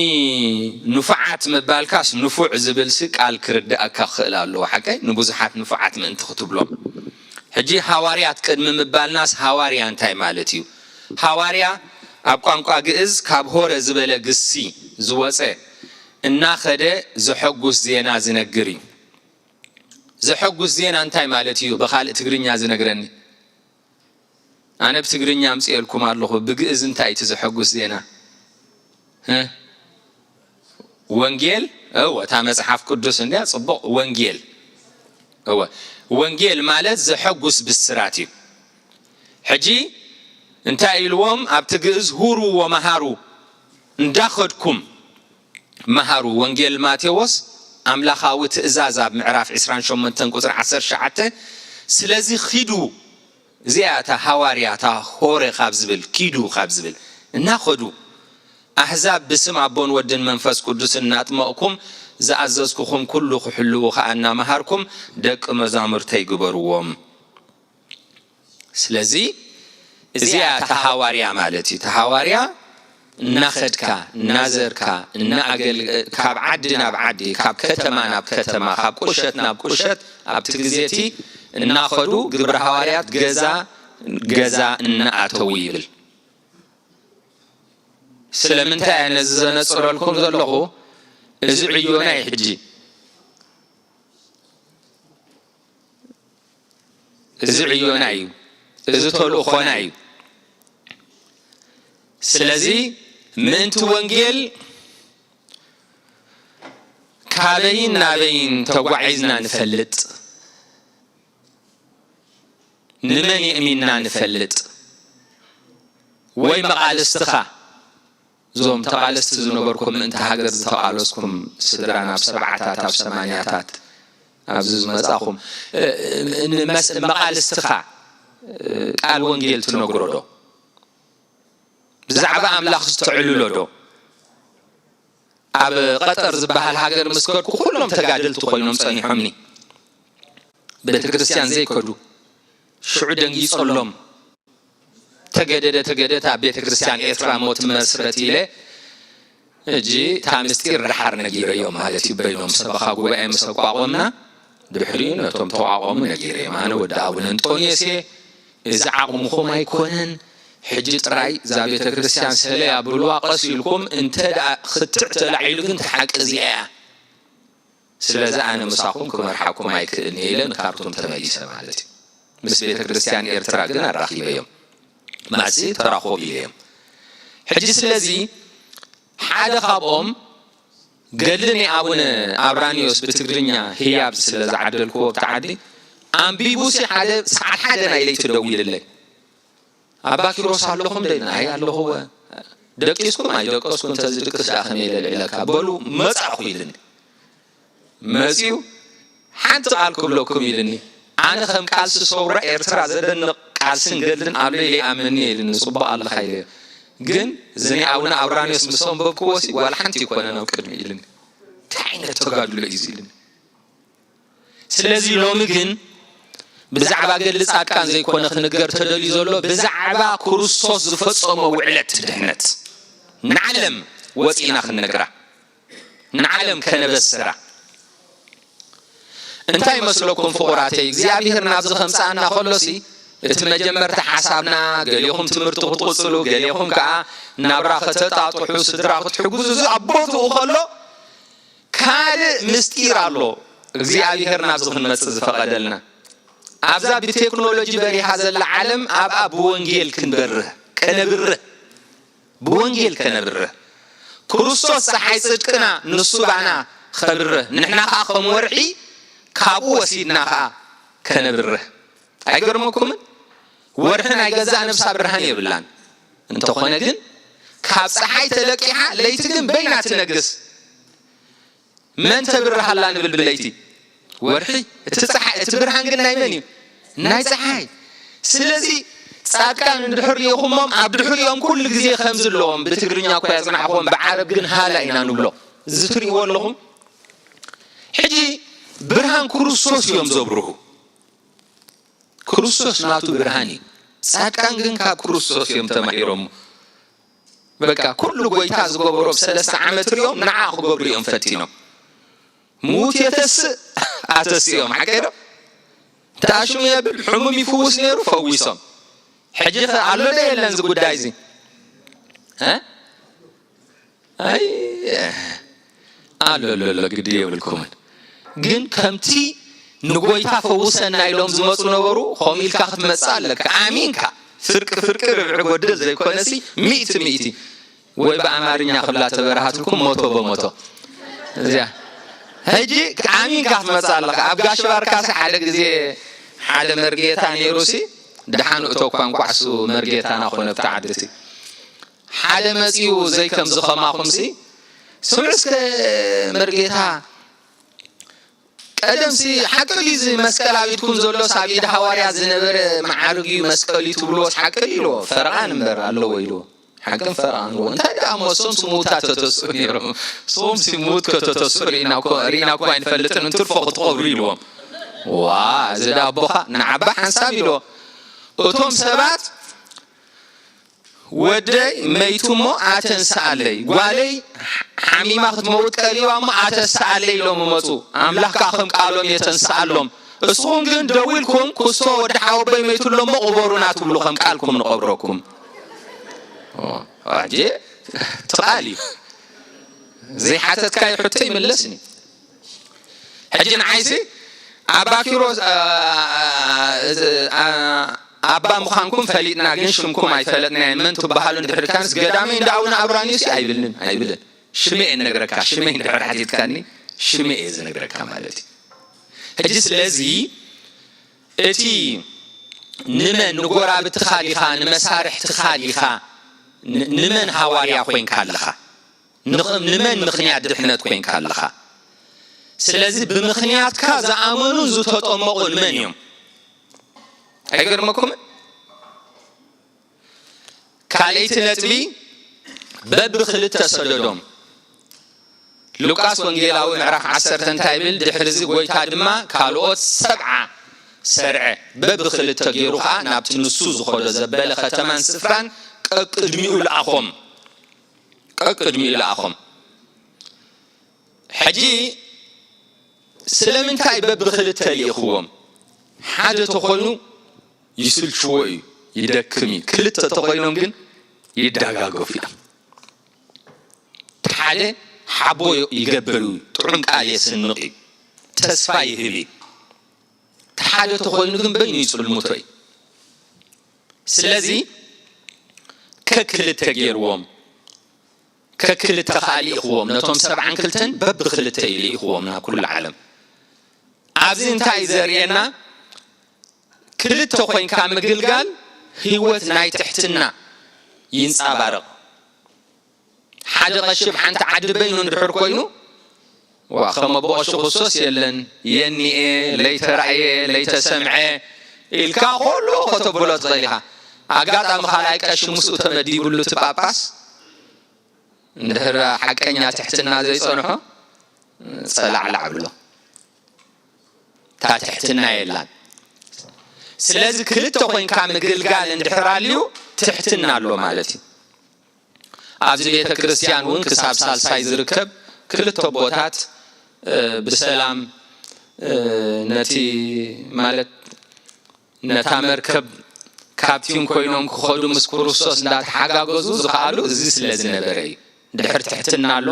ንፉዓት ምባልካስ ንፉዕ ዝብልሲ ቃል ክርድኣካ ክኽእል ኣለዎ። ሓቀይ ንብዙሓት ንፉዓት ምእንቲ ክትብሎም። ሕጂ ሃዋርያት ቅድሚ ምባልናስ ሃዋርያ እንታይ ማለት እዩ? ሃዋርያ ኣብ ቋንቋ ግእዝ ካብ ሆረ ዝበለ ግሲ ዝወፀ እናኸደ ዘሐጉስ ዜና ዝነግር እዩ። ዘሐጉስ ዜና እንታይ ማለት እዩ? ብኻልእ ትግርኛ ዝነግረኒ። ኣነ ብትግርኛ ኣምፅኤልኩም ኣለኹ። ብግእዝ እንታይ እቲ ዘሐጉስ ዜና? እ? ወንጌል? እወ፣ እታ መጽሓፍ ቅዱስ እንድያ፣ ጽቡቕ። ወንጌል። እወ፣ ወንጌል ማለት ዘሐጉስ ብስራት እዩ። ሕጂ እንታይ ኢልዎም? ኣብቲ ግእዝ ሁሩ ወመሃሩ፣ እንዳኸድኩም መሃሩ። ወንጌል ማቴዎስ ኣምላኻዊ ትእዛዝ ኣብ ምዕራፍ ዕስራን ሸሞንተን ቁጽሪ ዓሰርተ ትሽዓተ፣ ስለዚ ኺዱ፣ እዚኣ እታ ሃዋርያ፣ እታ ሆረ ካብ ዝብል፣ ኪዱ ካብ ዝብል፣ እናኸዱ ኣሕዛብ ብስም ኣቦን ወድን መንፈስ ቅዱስን እናጥመቕኩም ዝኣዘዝኩኹም ኩሉ ክሕልዉ ኸኣ እናመሃርኩም ደቂ መዛሙርተይ ግበርዎም። ስለዚ እዚኣ እታ ሃዋርያ ማለት እዩ። እታ ሃዋርያ እናኸድካ፣ እናዘርካ፣ እናኣገል-፣ ካብ ዓዲ ናብ ዓዲ፣ ካብ ከተማ ናብ ከተማ፣ ካብ ቁሸት ናብ ቁሸት ኣብቲ ግዜ እቲ እናኸዱ ግብረ ሃዋርያት ገዛ ገዛ እናኣተዉ ይብል። ስለምንታይ እየ ነዚ ዘነጽረልኩም ዘለኹ? እዚ ዕዮና እዩ ሕጂ። እዚ ዕዮና እዩ። እዚ ተልእኾና እዩ። ስለዚ ምእንቲ ወንጌል ካበይን ናበይን ተጓዒዝና ንፈልጥ፣ ንመን የእሚንና ንፈልጥ፣ ወይ መቓልስትኻ፣ እዞም ተቓለስቲ ዝነበርኩም፣ ምእንቲ ሃገር ዝተቓለስኩም ስድራ፣ ናብ ሰብዓታት፣ ኣብ ሰማንያታት ኣብዚ ዝመጻኹም፣ እ፣ እ፣ ንመስ-፣ መቓልስትኻ፣ እ፣ ቃል ወንጌል ትነግሮ ዶ? ብዛዕባ ኣምላኽ ዝተዕልሎ ዶ? ኣብ ቀጠር ዝበሃል ሃገር ምስ ከድኩ፣ ኩሎም ተጋደልቲ ኮይኖም ጸኒሖምኒ። ቤተ ክርስቲያን ዘይከዱ፣ ሽዑ ደንጊጸሎም። ተገደደ ተገደት ኣብ ቤተ ክርስቲያን ኤርትራ ሞ ትመስረት ኢለ፣ ሕጂ እታ ምስጢር ደሓር ነጊረዮም ማለት እዩ። በይኖም ሰበኻ ጉባኤ ምስ ኣቋቖምና፣ ድሕሪኡ ነቶም ተቋቖሙ ነጊረዮም። ኣነ ወዲ ኣቡነ እንጦንዮስ እየ፣ እዚ ዓቕምኹም ኣይኮነን። ሕጂ ጥራይ እዛ ቤተ ክርስቲያን ሰለይ ኣብልዋ፣ ቀስ ኢልኩም እንተ ደኣ ክትዕ ተላዒሉ ግን፣ እታ ሓቂ እዚኣ እያ። ስለዚ ኣነ ምሳኹም ክመርሓኩም ኣይክእልን እየ ኢለ ንካርቱም ተመሊሰ ማለት እዩ። ምስ ቤተ ክርስቲያን ኤርትራ ግን ኣራኺበዮም። ማሲ ተራኸቡ ኢለዮም። ሕጂ ስለዚ ሓደ ካብኦም ገድሊ ናይ ኣቡነ ኣብራንዮስ ብትግርኛ ህያብ ስለ ዝዓደልክዎ ኣብቲ ዓዲ፣ ኣንቢቡሲ ሓደ ሰዓት ሓደ ናይ ለይቲ ደዊልለይ። ኣባ ኪሮስ ኣለኹም ደ? ኣይ ኣለኹ። ደቂስኩም ኣይደቀስኩ፣ እንተዝድቅስ ደኣ ከመይ ለልዕለካ? በሉ መጻእኹ ኢልኒ። መጺኡ ሓንቲ ቃል ክብለኩም ኢልኒ። ኣነ ከም ቃልሲ ሰውራ ኤርትራ ዘደንቕ ቃልስን ገድልን ኣብ ለይለ ይኣምንኒ ኢልኒ። ጽቡቕ ኣለኻ ኢለ። ግን እዚ ናይ ኣቡነ ኣብራንዮስ ምስ ኣንበብክዎ ሲ ዋላ ሓንቲ ይኮነን ኣብ ቅድሚ ኢልኒ። እንታይ ዓይነት ተጋድሎ እዩ እዚ ኢልኒ። ስለዚ ሎሚ ግን ብዛዕባ ገድሊ ጻድቃን ዘይኮነ ክንገር ተደልዩ ዘሎ፣ ብዛዕባ ክርስቶስ ዝፈጸሞ ውዕለት ድሕነት ንዓለም ወጺእና ክንነግራ፣ ንዓለም ከነበስራ። እንታይ ይመስለኩም ፍቑራተይ? እግዚኣብሔር ናብዚ ከምጽኣና ከሎሲ እቲ መጀመርታ ሓሳብና፣ ገሊኹም ትምህርቲ ክትቕጽሉ፣ ገሊኹም ከኣ ናብራ ከተጣጥሑ፣ ስድራ ክትሕግዙ፣ እዚ ኣብ ቦትኡ ከሎ፣ ካልእ ምስጢር ኣሎ እግዚኣብሔር ናብዚ ክንመጽእ ዝፈቐደልና። ኣብዛ ብቴክኖሎጂ በሪሃ ዘላ ዓለም ኣብኣ ብወንጌል ክንበርህ፣ ከነብርህ፣ ብወንጌል ከነብርህ። ክርስቶስ ጸሓይ ጽድቅና ንሱ ባና ከብርህ፣ ንሕና ኸኣ ከም ወርሒ ካብኡ ወሲድና ኸኣ ከነብርህ። ኣይገርመኩምን? ወርሒ ናይ ገዛእ ነብሳ ብርሃን የብላን። እንተኾነ ግን ካብ ጸሓይ ተለቂሓ ለይቲ ግን በይና ትነግስ። መን ተብርህ ኣላ ንብል ብለይቲ? ወርሒ። እቲ ጸሓይ፣ እቲ ብርሃን ግን ናይ መን እዩ? ናይ ጸሓይ። ስለዚ ጻድቃን እንድሕር ርኢኹሞም ኣብ ድሕሪኦም ኩሉ ግዜ ከምዚ ኣለዎም። ብትግርኛ እኳ የጽናዕኹዎም፣ ብዓረብ ግን ሃላ ኢና ንብሎ። እዚ ትርእይዎ ኣለኹም? ሕጂ ብርሃን ክርስቶስ እዮም ዘብርሁ። ክርስቶስ ናቱ ብርሃን እዩ። ጻድቃን ግን ካብ ክርስቶስ እዮም ተማሂሮም። በቃ ኩሉ ጎይታ ዝገበሮ ብሰለስተ ዓመት ሪኦም ንዓ ክገብሩ እዮም ፈቲኖም። ምዉት የተስእ ኣተስኦም፣ ሓቀይ ዶ? ተኣሽሙ የብል፣ ሕሙም ይፍውስ ነይሩ፣ ፈዊሶም። ሕጂ ኸ ኣሎ ዶ የለን እዚ ጉዳይ እዚ? እ? ኣይ፣ ኣሎ፣ ኣሎ፣ ኣሎ፣ ግዲ የብልኩምን። ግን ከምቲ ንጎይታ ፈውሰና ኢሎም ዝመጹ ነበሩ፣ ከምኡ ኢልካ ክትመጽእ ኣለካ። ኣሚንካ፣ ፍርቂ፣ ፍርቂ፣ ርብዒ ጎደል ዘይኮነሲ፣ ሚእቲ፣ ሚእቲ። ወይ ብኣማርኛ ክብላ ተበራሃትልኩም፣ ሞቶ በሞቶ። እዚኣ። ሕጂ ኣሚንካ ክትመጽእ ኣለካ። ኣብ ጋሽ ባርካሲ ሓደ ግዜ ሓደ መርጌታ ነይሩሲ፣ ደሓን እቶ እኳ እንኳዕ እሱ መርጌታና ኮነ ኣብቲ ዓድሲ። ሓደ መጺኡ ዘይከምዚ ከማኹምሲ፣ ስምዑ እስከ መርጌታ፣ ቀደምሲ ሓቂ ድዩ እዚ መስቀል ኣብ ኢድኩም ዘሎስ ኣብ ኢድ ሃዋርያ ዝነበረ መዓርግ እዩ መስቀል እዩ ትብልዎስ ሓቂ ድዩ ኢልዎ። ፈረቓን እምበር ኣለዎ ኢልዎ። ሓቅን ፈረቓን ኢልዎ። እንታይ ደኣ እሞ እሶምሲ ምዉታት ተተስኡ ነይሮም። እሶምሲ ምዉት ከተተስኡ ርኢና እኮ፣ ርኢና እኮ ኣይንፈልጥን፣ እንትርፎ ክትቐብሩ ኢልዎም። ዋ፣ እዚ ደኣ ኣቦኻ ንዓባ ሓንሳብ ኢልዎ። እቶም ሰባት ወደይ መይቱ እሞ ኣተንስኣለይ፣ ጓለይ ሓሚማ ክትመውት ቀሪባ እሞ ኣተንስኣለይ ኢሎም መጹ። ኣምላኽ ከኣ ከም ቃሎም የተንስኣሎም። እስኹም ግን ደው ኢልኩም፣ "ክስቶ ወዲ ሓወቦይ መይቱ ኣሎ እሞ ቅበሩና" ትብሉ፣ ከም ቃልኩም ንቐብረኩም። ኦ፣ ኣጀ፣ እቲ ቃል እዩ። ዘይሓተትካዮ ሕቶ ይምለስኒ። ሕጂ ንዓይሲ ኣባ ኪሮስ፣ ኣ፣ ኣ፣ ኣባ ምዃንኩም ፈሊጥና፣ ግን ሽምኩም ኣይፈለጥናዮን። መን ትበሃሉ እንድሕር ኢልካንስ፣ ገዳመይ እንዳ ኣቡነ ኣብራንዮስ ኣይብልን፣ ኣይብልን። ሽመይ እየ እነግረካ፣ ሽመይ እንድሕር ሓቲትካኒ፣ ሽመይ እየ ዝነግረካ ማለት እዩ። ሕጂ ስለዚ፣ እቲ ንመን፣ ንጎራብትኻ ዲኻ፣ ንመሳርሕትኻ ዲኻ፣ ን-፣ ንመን ሃዋርያ ኮይንካ ኣለኻ? ንኽ-፣ ንመን ምኽንያት ድሕነት ኮይንካ ኣለኻ? ስለዚ ብምኽንያትካ ዝኣመኑን ዝተጠመቑን መን እዮም? ኣይገርመኩምን? ካልኣይቲ ነጥቢ፣ በብኽልተ ሰደዶም። ሉቃስ ወንጌላዊ ምዕራፍ ዓሰርተ እንታይ ይብል? ድሕርዚ ጎይታ ድማ ካልኦት ሰብዓ ሰርዐ፣ በብኽልተ ገይሩ ኸኣ ናብቲ ንሱ ዝኸዶ ዘበለ ኸተማን ስፍራን ቀቅድሚኡ ለኣኾም። ቀቅድሚኡ ለኣኾም። ሕጂ ስለምንታይ በብኽልተ ልኢኽዎም? ሓደ ተኾይኑ ይስልችዎ እዩ፣ ይደክም እዩ። ክልተ ተኾይኖም ግን ይደጋገፉ እዮም። ሓደ ሓቦ ይገብር እዩ፣ ጥዑም ቃል የስንቕ እዩ፣ ተስፋ ይህብ እዩ። ሓደ ተኾይኑ ግን በይኑ ይጽልምቶ እዩ። ስለዚ ከክልተ ገይርዎም፣ ከክልተ ኸኣ ልኢኽዎም፣ ነቶም ሰብዓን ክልተን በብኽልተ እዩ ልኢኽዎም ናብ ኩሉ ዓለም። ኣብዚ እንታይ እዩ ዘርእየና? ክልተ ኮይንካ ምግልጋል ህይወት ናይ ትሕትና ይንጸባረቕ። ሓደ ቀሺ ኣብ ሓንቲ ዓዲ በይኑ እንድሕር ኮይኑ፣ ዋ፣ ከም ኣቦ ቀሺ ክርስቶስ የለን፣ የኒኤ፣ ለይተራእየ፣ ለይተሰምዐ ኢልካ ኩሉ ከተብሎ ትኽእል ኢኻ። ኣጋጣሚ ካልኣይ ቀሺ ምስኡ ተመዲብሉ እቲ ጳጳስ፣ እንድሕር ሓቀኛ ትሕትና ዘይጸንሖ፣ ጸላዕላዕ ብሎ። እታ ትሕትና የላን። ስለዚ ክልተ ኮይንካ ምግልጋል እንድሕር ኣልዩ ትሕትና ኣሎ ማለት እዩ። ኣብዚ ቤተ ክርስቲያን እውን ክሳብ ሳልሳይ ዝርከብ ክልተ ኣቦታት፣ እ፣ ብሰላም፣ እ፣ ነቲ ማለት ነታ መርከብ ካፕቲን ኮይኖም ክኸዱ ምስ ክርስቶስ እንዳተሓጋገዙ ዝኸኣሉ እዚ ስለ ዝነበረ እዩ። ድሕር ትሕትና ኣሎ፣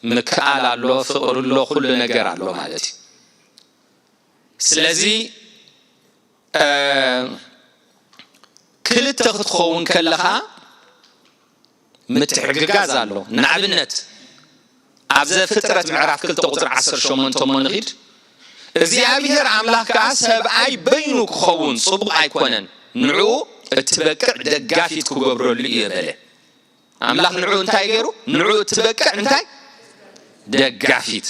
ምክኣል ኣሎ፣ ፍቕሪ ኣሎ፣ ኩሉ ነገር ኣሎ ማለት እዩ። ስለዚ፣ እ፣ ክልተ ክትኸውን ከለኻ ምትሕግጋዝ ኣሎ። ንኣብነት፣ ኣብ ዘፍጥረት ምዕራፍ ክልተ ቁጽሪ ዓሰርተ ሸሞንተ እሞ ንኺድ። እግዚኣብሔር ኣምላኽ ከኣ ሰብኣይ በይኑ ክኸውን ጽቡቕ ኣይኮነን፣ ንዕኡ እትበቅዕ ደጋፊት ክገብረሉ እየ በለ። ኣምላኽ ንዕኡ እንታይ ገይሩ? ንዕኡ እትበቅዕ እንታይ? ደጋፊት።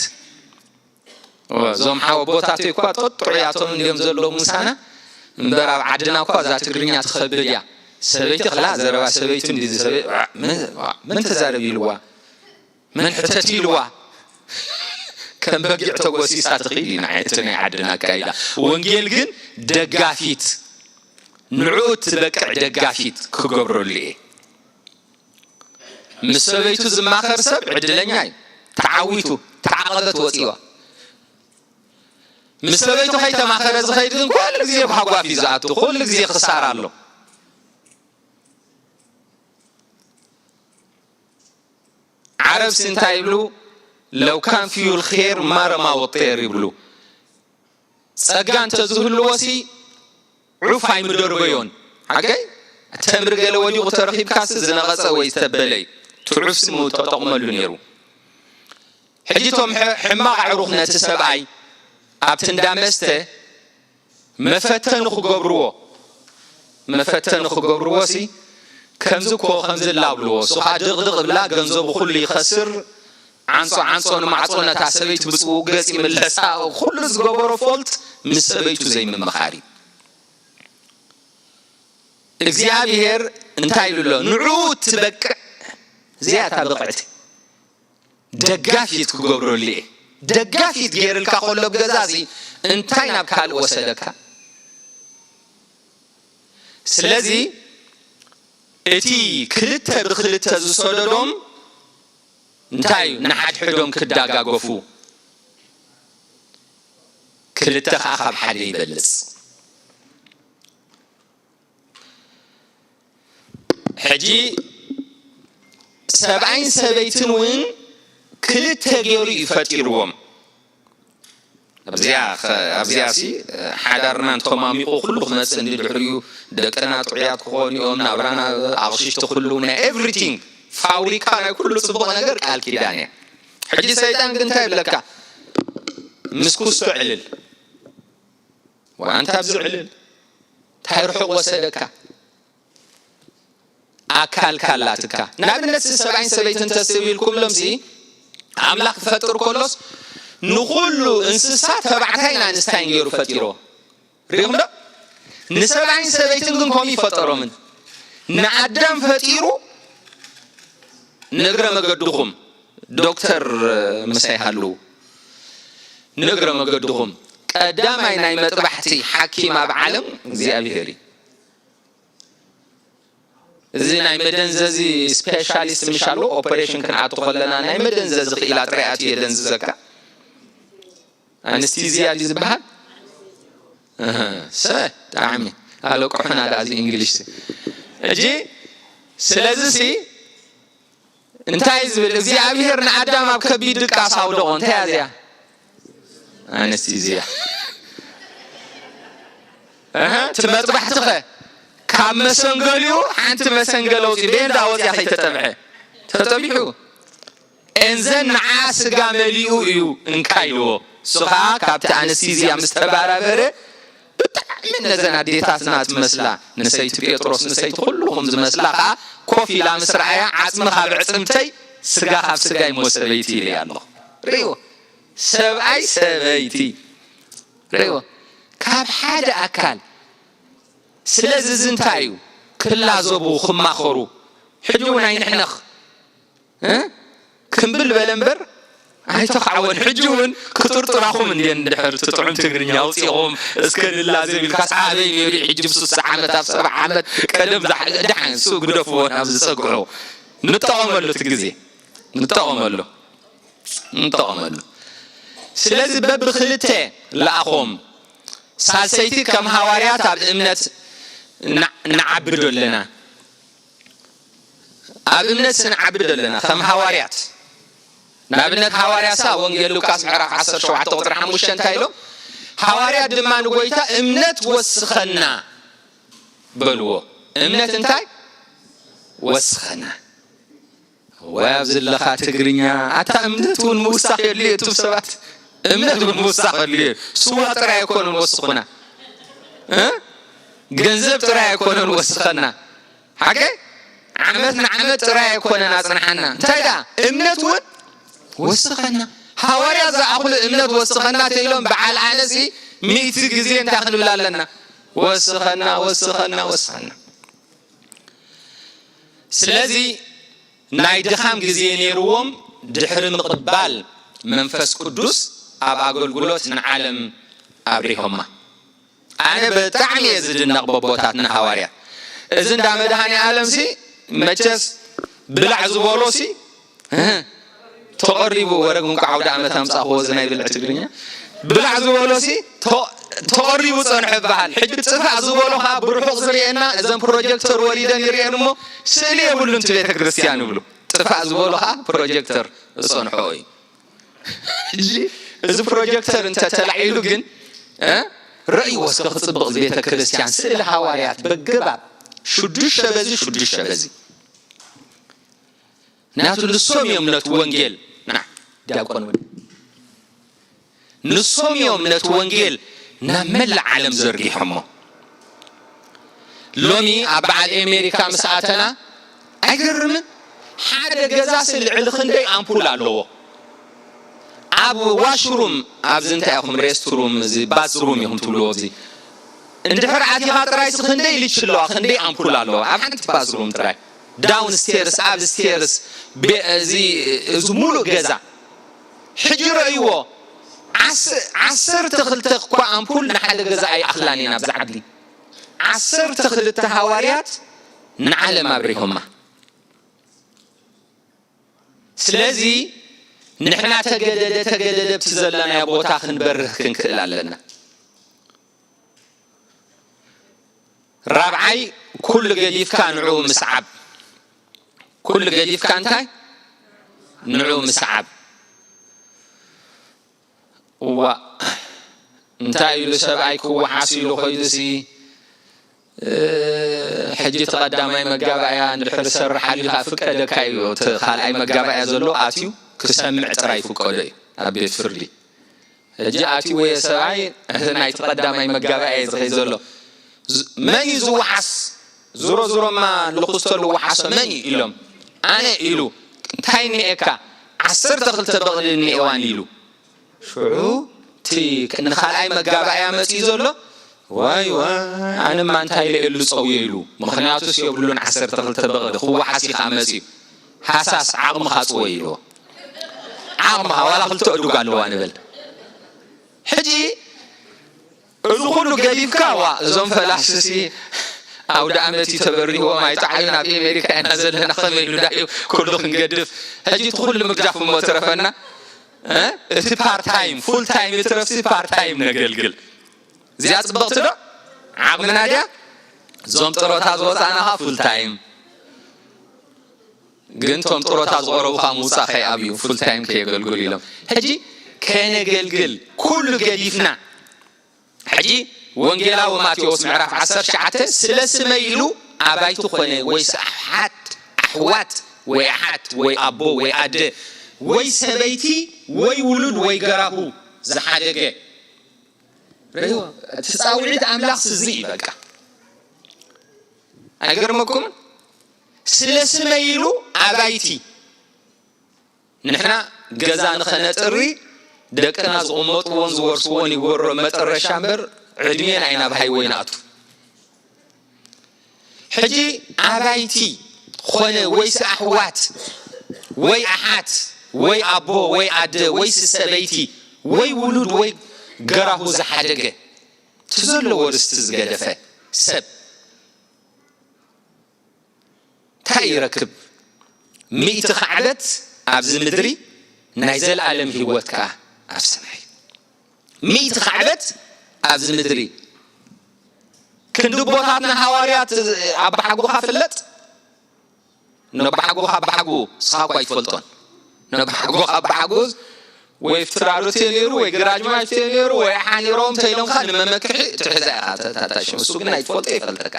እዞም ሓው ኣቦታተይ እኳ ጥዑያቶም እንድዮም ዘለዉ ምሳና፣ እምበር ኣብ ዓድና እኳ እዛ ትግርኛ ትኸብድ እያ። ሰበይቲ ክላ ዘረባ ሰበይቱ እንዲ ሰበይ-፣ መን፣ መን ተዛረብ ኢልዋ? መን ሕተት ኢልዋ? ከም በጊዕ ተጎሲሳ ትኽእል እዩ ናይ፣ እቲ ናይ ዓድና ኣካይዳ። ወንጌል ግን ደጋፊት፣ ንዕኡ እትበቅዕ ደጋፊት ክገብረሉ እየ። ምስ ሰበይቱ ዝማኸር ሰብ ዕድለኛ እዩ። ተዓዊቱ፣ ተዓቐበት ወፂዋ። ምስ ሰበይቱ ከይተማኸረ ዝኸይድ ግን ኩሉ ግዜ ብሃጓፍ እዩ ዝኣቱ፣ ኩሉ ግዜ ክሳራ ኣሎ። ዓረብሲ እንታይ ይብሉ? ለው ካን ፊዩል ኼር ማረማ ወጤር ይብሉ። ጸጋ እንተዝህልዎሲ ዑፍ ኣይምደርበዮን። ሓቀይ? ተምሪ ገለ ወዲቑ ተረኺብካሲ ዝነቐጸ ወይ ዝተበለ እዩ። እቲ ዑፍሲ ምው ተጠቕመሉ ነይሩ። ሕጂ እቶም ሕ-፣ ሕማቕ ኣዕሩኽ ነቲ ሰብኣይ ኣብቲ እንዳ መስተ መፈተኒ ክገብርዎ፣ መፈተኒ ክገብርዎሲ ከምዚ እኮ ከምዚ ላብልዎ፣ እሱ ኸዓ ድቕድቕ ብላ ገንዘቡ ኩሉ ይኸስር፣ ዓንጾ ዓንጾ ንማዕጾ ነታ ሰበይቲ ብጽቡቕ ገጽ ይምለሳ፣ ኩሉ ዝገበሮ ፎልት ምስ ሰበይቱ ዘይምምኻር እዩ። እግዚኣብሔር እንታይ ኢሉ ኣሎ? ንዑ ትበቅዕ፣ እዚኣ እታ ብቕዕቲ ደጋፊት ክገብረሉ እየ። ደጋፊት ገይርልካ ከሎ ኣብ ገዛ እዚ እንታይ ናብ ካልእ ወሰደካ? ስለዚ እቲ ክልተ ብክልተ ዝሰደዶም እንታይ እዩ? ንሓድሕዶም ክዳጋገፉ፣ ክልተ ኸዓ ካብ ሓደ ይበልጽ። ሕጂ ሰብኣይን ሰበይትን እውን ክልተ ገይሩ እዩ ፈጢርዎም። ኣብዚኣ ኸ-፣ ኣብዚኣ ሲ ሓዳርና እንተማሚቑ ኩሉ ክመጽእ እንዲ ድሕሪኡ ደቅና ጥዑያት ክኾኑ እዮም፣ ናብራና ኣቕሽሽቲ ኩሉ ናይ ኤቭሪቲንግ ፋብሪካ ናይ ኩሉ ጽቡቕ ነገር ቃል ኪዳን እያ። ሕጂ ሰይጣን ግን እንታይ ይብለካ? ምስ ኩስቶ ዕልል፣ ወኣንታ ኣብዚ ዕልል፣ እንታይ ርሑቕ ወሰደካ? ኣካል ካላትካ። ንኣብነት፣ ሰብኣይን ሰበይትን ተስብ ኢልኩምሎምሲ፣ ኣምላኽ ክፈጥር ከሎስ ንኹሉ እንስሳ ተባዕታይን ኣንስታይን ገይሩ ፈጢሮ። ሪኹም ዶ? ንሰብኣይን ሰበይትን ግን ከምኡ ይፈጠሮምን። ንኣዳም ፈጢሩ፣ ንእግረ መገድኹም፣ ዶክተር ምሳይ ሃልዉ፣ ንእግረ መገድኹም፣ ቀዳማይ ናይ መጥባሕቲ ሓኪም ኣብ ዓለም እግዚኣብሔር እዩ። እዚ ናይ መደንዘዚ ስፔሻሊስት ምሽ ኣሎ፣ ኦፐሬሽን ክንኣቱ ከለና ናይ መደንዘዚ ክኢላ ጥራይ ኣትዩ የደንዝዘካ። ኣነስቲዝያ ድዩ ዝበሃል? እህ፣ ሰ፣ ብጣዕሚ ኣለቅሑና ደኣ እዚ እንግሊሽ። ሕጂ ስለዚ ሲ እንታይ ዝብል እግዚኣብሔር ንኣዳም ኣብ ከቢድ ድቃስ ኣውደቖ። እንታይ እያ እዚኣ? ኣነስቲዝያ። እህ፣ እቲ መጥባሕቲ ኸ ካብ መሰንገሊኡ ሓንቲ መሰንገል ኣውፂኡ፣ ቤንዳ ወፂኣ ከይተጠብሐ ተጠቢሑ። ኤንዘን ንዓ ስጋ መሊኡ እዩ እንካ ኢልዎ። እሱ ኸዓ ካብቲ ኣነስቲዝያ ምስ ተባራበረ ብጣዕሚ ምን ነዘን ኣዴታትና ትመስላ፣ ንሰይቲ ጴጥሮስ፣ ንሰይቲ ኩልኹም ዝመስላ ኸዓ ኮፍ ኢላ ምስ ረኣያ፣ "ዓጽሚ ካብ ዕጽምተይ፣ ስጋ ካብ ስጋይ እሞ ሰበይቲ" ኢለያ ኣለኹ። ርእይዎ፣ ሰብኣይ ሰበይቲ፣ ርእይዎ፣ ካብ ሓደ ኣካል። ስለዚ እዚ እንታይ እዩ? ክላዘቡ፣ ክማኸሩ። ሕጂ እውን ኣይንሕነኽ። እ? ክምብል በለ እምበር ኣይተኻዕወን። ሕጂ እውን ክጥርጥራኹም እንድየን፣ እንድሕር እቲ ጥዑም ትግርኛ ኣውፂኹም እስከ ንላዘብ ኢልካስ ኣበይ ነይሩ? ሕጂ ብ ስሳ ዓመት፣ ኣብ ሰብዓ ዓመት ቀደም ዛሕ-፣ ደሓን እሱ ግደፍዎ ናብ ዝፀግዑ። ንጠቐመሉ እቲ ግዜ። ንጠቐመሉ። ንጠቐመሉ። ስለዚ በብክልተ ለኣኾም። ሳልሰይቲ ከም ሃዋርያት ኣብ እምነት ንዓ-፣ ንዓብዶ ኣለና። ኣብ እምነት ስንዓብድ ኣለና ከም ሃዋርያት። ንኣብነት ሃዋርያ ሳ ወንጌል ሉቃስ ምዕራፍ ዓሰርተ ሸውዓተ ቁጽሪ ሓሙሽተ እንታይ ኢሎም? ሃዋርያት ድማ ንጎይታ እምነት ወስኸና በልዎ። እምነት እንታይ? ወስኸና። ወይ ኣብዚ ዘለኻ ትግርኛ፣ ኣታ እምነት እውን ምውሳኽ የድልዮ እቱም ሰባት። እምነት እውን ምውሳኽ የድልዮ። ስዋ ጥራይ ኣይኮነን ወስኹና። እ? ገንዘብ ጥራይ ኣይኮነን ወስኸና። ሓቀይ? ዓመት ንዓመት ጥራይ ኣይኮነን ኣጽንሓና። እንታይ ደኣ? እምነት እውን ወስኸና። ሃዋርያ ዝኣኽሉ እምነት ወስኸና ተኢሎም በዓል ኣነሲ ሚእቲ ግዜ እንታይ ክንብል ኣለና? ወስኸና፣ ወስኸና፣ ወስኸና። ስለዚ ናይ ድኻም ግዜ ነይርዎም፣ ድሕሪ ምቕባል መንፈስ ቅዱስ ኣብ ኣገልግሎት ንዓለም ኣብሪሆማ። ኣነ ብጣዕሚ እየ ዝድነቕ በቦታትና ሃዋርያ። እዚ እንዳ መድሃኔ ዓለምሲ መቸስ ብላዕ ዝበሎሲ፣ እህ፣ ተቐሪቡ፣ ወረግ እንኳ ዓውደ ዓመት ኣምጻእኽዎ እዚ ናይ ብልዒ ትግርኛ። ብላዕ ዝበሎሲ ተ-፣ ተቐሪቡ ጸንሐ ይበሃል። ሕጂ ጥፋእ ዝበሎ ኸኣ ብርሑቕ ዝርእየና፣ እዘን ፕሮጀክተር ወሊደን ይርእየን እሞ ስእሊ የብሉን እቲ ቤተ ክርስቲያን ይብሉ። ጥፋእ ዝበሎ ኸኣ ፕሮጀክተር ዝጸንሖ እዩ። ሕጂ እዚ ፕሮጀክተር እንተ ተላዒሉ ግን፣ እ፣ ረእይዎ እስከ ክጽብቕ እዚ ቤተ ክርስቲያን፣ ስእሊ ሃዋርያት በገባብ ሽዱሽተ በዚ ሽዱሽተ በዚ። ምክንያቱ ንሶም እዮም ነቲ ወንጌል፣ ና፣ ዲያቆን እውን፣ ንሶም እዮም ነቲ ወንጌል ናብ መላእ ዓለም ዘርጊሖሞ። ሎሚ ኣብ በዓል ኣሜሪካ ምስ ኣተና፣ ኣይገርምን? ሓደ ገዛሲ ልዕሊ ክንደይ ኣምፑል ኣለዎ። ኣብ ዋሽሩም፣ ኣብዚ እንታይ ኢኹም፣ ሬስትሩም፣ እዚ ባዝሩም ኢኹም ትብልዎ፣ ኣብዚ እንድሕር ኣቲኻ ጥራይሲ ክንደይ ሊች ኣለዋ፣ ክንደይ ኣምፑል ኣለዋ ኣብ ሓንቲ ባዝሩም ጥራይ። ዳውን ስቴርስ፣ ኣብ ስቴርስ፣ ቤ-፣ እዚ፣ እዚ ሙሉእ ገዛ። ሕጂ ረእይዎ፣ ዓስ-፣ ዓሰርተ ክልተ እኳ ኣምፑል ንሓደ ገዛ ኣይኣኽላን እየን ኣብዚ ዓዲ። ዓሰርተ ክልተ ሃዋርያት ንዓለም ኣብሪሆማ። ስለዚ ንሕና ተገደደ ተገደደ ኣብቲ ዘለናዮ ቦታ ክንበርህ ክንክእል ኣለና። ራብዓይ፣ ኩሉ ገዲፍካ ንዕኡ ምስዓብ። ኩሉ ገዲፍካ እንታይ? ንዕኡ ምስዓብ። እዋእ፣ እንታይ ኢሉ ሰብኣይ ክወሓስ ኢሉ ኸይዱሲ፣ እ፣ ሕጂ እቲ ቀዳማይ መጋባእያ እንድሕር ዝሰርሕ ኣሊኻ ፍቀደካ እዩ። እቲ ካልኣይ መጋባእያ ዘሎ ኣትዩ ክሰምዕ ጥራይ ይፍቀዶ እዩ። ኣብ ቤት ፍርዲ ሕጂ ኣትዩ ወይ ሰብኣይ፣ እቲ ናይቲ ቀዳማይ መጋባእያ እዩ ዝኸይድ ዘሎ። ዝ-፣ መን እዩ ዝወሓስ? ዝሮ ዝሮማ ልኹስቶ ልወሓሶ መን እዩ ኢሎም። ኣነ ኢሉ። እንታይ እኒኤካ? ዓሰርተ ክልተ በቕሊ እኒኤዋን ኢሉ። ሽዑ እቲ ንኻልኣይ መጋባእያ መጺኡ ዘሎ፣ "ዋይ ዋይ፣ ኣነማ እንታይ ኢለ እሉ ጸውዮ?" ኢሉ። ምኽንያቱስ የብሉን ዓሰርተ ክልተ በቕሊ፣ ክወሓስ እዩ ከኣ መጺኡ። "ሃሳስ ዓቕምኻ ጽወ" ኢልዎ። ዓቕምኻ፣ ዋላ ክልተ ኣእዱግ ኣለዋ ንበል። ሕጂ እዚ ኩሉ ገዲፍካ፣ ዋ፣ እዞም ፈላስሲ ኣውደ ዓመት እዩ ተበሪህዎም ኣይጠዓዩን፣ ኣብ ኣሜሪካ ኢና ዘለና፣ ከመይ ኢሉ ዳዩ ኩሉ ክንገድፍ? ሕጂ እቲ ኩሉ ምግዳፍ እሞ ትረፈና፣ እ? እቲ ፓርት ታይም፣ ፉል ታይም ይትረፍሲ ፓርት ታይም ነገልግል። እዚኣ ጽብቕቲ ዶ? ዓቕምና ድያ? እዞም ጥሮታ ዝወጻእና ኸኣ ፉል ታይም። ግን እቶም ጥሮታ ዝቐረቡ ኸኣ ምውጻእ ከይኣብዩ፣ ፉል ታይም ከየገልግሉ ኢሎም። ሕጂ ከነገልግል ኩሉ ገዲፍና፣ ሕጂ ወንጌላዊ ማቴዎስ ምዕራፍ ዓሰርተ ትሽዓተ፣ "ስለ ስመይ ኢሉ ኣባይቲ ኾነ ወይስ ኣሓት፣ ኣሕዋት ወይ ኣሓት ወይ ኣቦ ወይ ኣደ ወይ ሰበይቲ ወይ ውሉድ ወይ ገራሁ ዝሓደገ፣ ረይዎ። እቲ ጻውዒት ኣምላኽ ስዚ እዩ በቃ። ኣይገርመኩምን? ስለ ስመይ ኢሉ ኣባይቲ ንሕና ገዛ ንኸነጥሪ ደቅና ዝቕመጥዎን ዝወርስዎን ይወሮ መጠረሻ እምበር ዕድሜ ናይ ናብ ሃይወይ ንኣቱ። ሕጂ ኣባይቲ ኾነ ወይስ ኣሕዋት ወይ ኣሓት ወይ ኣቦ ወይ ኣደ ወይስ ሰበይቲ ወይ ውሉድ ወይ ገራሁ ዝሓደገ እቲ ዘለዎ ርስቲ ዝገደፈ ሰብ እንታይ ይረክብ? ሚእቲ ካዕበት ኣብዚ ምድሪ ናይ ዘለኣለም ህይወት ከኣ ኣብ ሰማይ። ሚእቲ ካዕበት ኣብዚ ምድሪ ክንዲ ኣቦታትና ሃዋርያት ኣባሓጎኻ ፍለጥ። ነባሓጎኻ ኣባሓጎ ስኻ እኳ ኣይትፈልጦን። ነባሓጎኻ ኣባሓጎ ወይ ፍትራዶት እየ ነይሩ ወይ ግራጅማይት እየ ነይሩ ወይ ሓኒሮም ተይሎምካ ንመመክሒ ትሕዛ ኢኻ ተታታሽም እሱ ግን ኣይትፈልጦ ይፈልጠካ።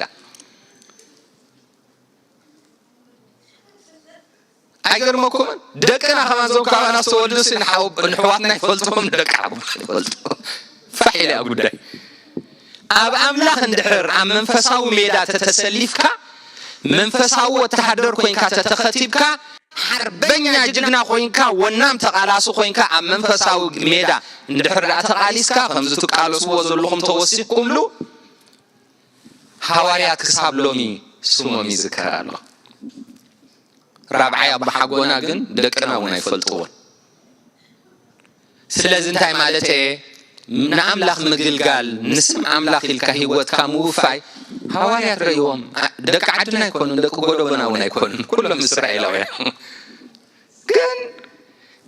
ኣይገርመኩምን? ደቅና ከማን ዞም ካባና ዝተወልዱ ሲ ንሓው- ንሕዋትና ይፈልጦም ደቂ ሓቦ ይፈልጦ ፋሕ ኢለ ጉዳይ ኣብ ኣምላኽ እንድሕር ኣብ መንፈሳዊ ሜዳ ተተሰሊፍካ መንፈሳዊ ወተሃደር ኮይንካ ተተኸቲብካ ሓርበኛ ጅግና ኮይንካ ወናም ተቓላሲ ኮይንካ ኣብ መንፈሳዊ ሜዳ እንድሕር ደኣ ተቓሊስካ ከምዚ ትቃለስዎ ዘለኹም ተወሲኽኩምሉ ሃዋርያት ክሳብ ሎሚ ስሞም ይዝከር ኣሎ። ራብዓይ ኣባሓጎና ግን ደቅና እውን ኣይፈልጥዎን። ስለዚ እንታይ ማለት እየ ንኣምላኽ ምግልጋል ንስም ኣምላኽ ኢልካ ህይወትካ ምውፋይ ሃዋርያት ረእይዎም ደቂ ዓድና ኣይኮኑን ደቂ ጎደቦና እውን ኣይኮኑን ኩሎም እስራኤላውያን ግን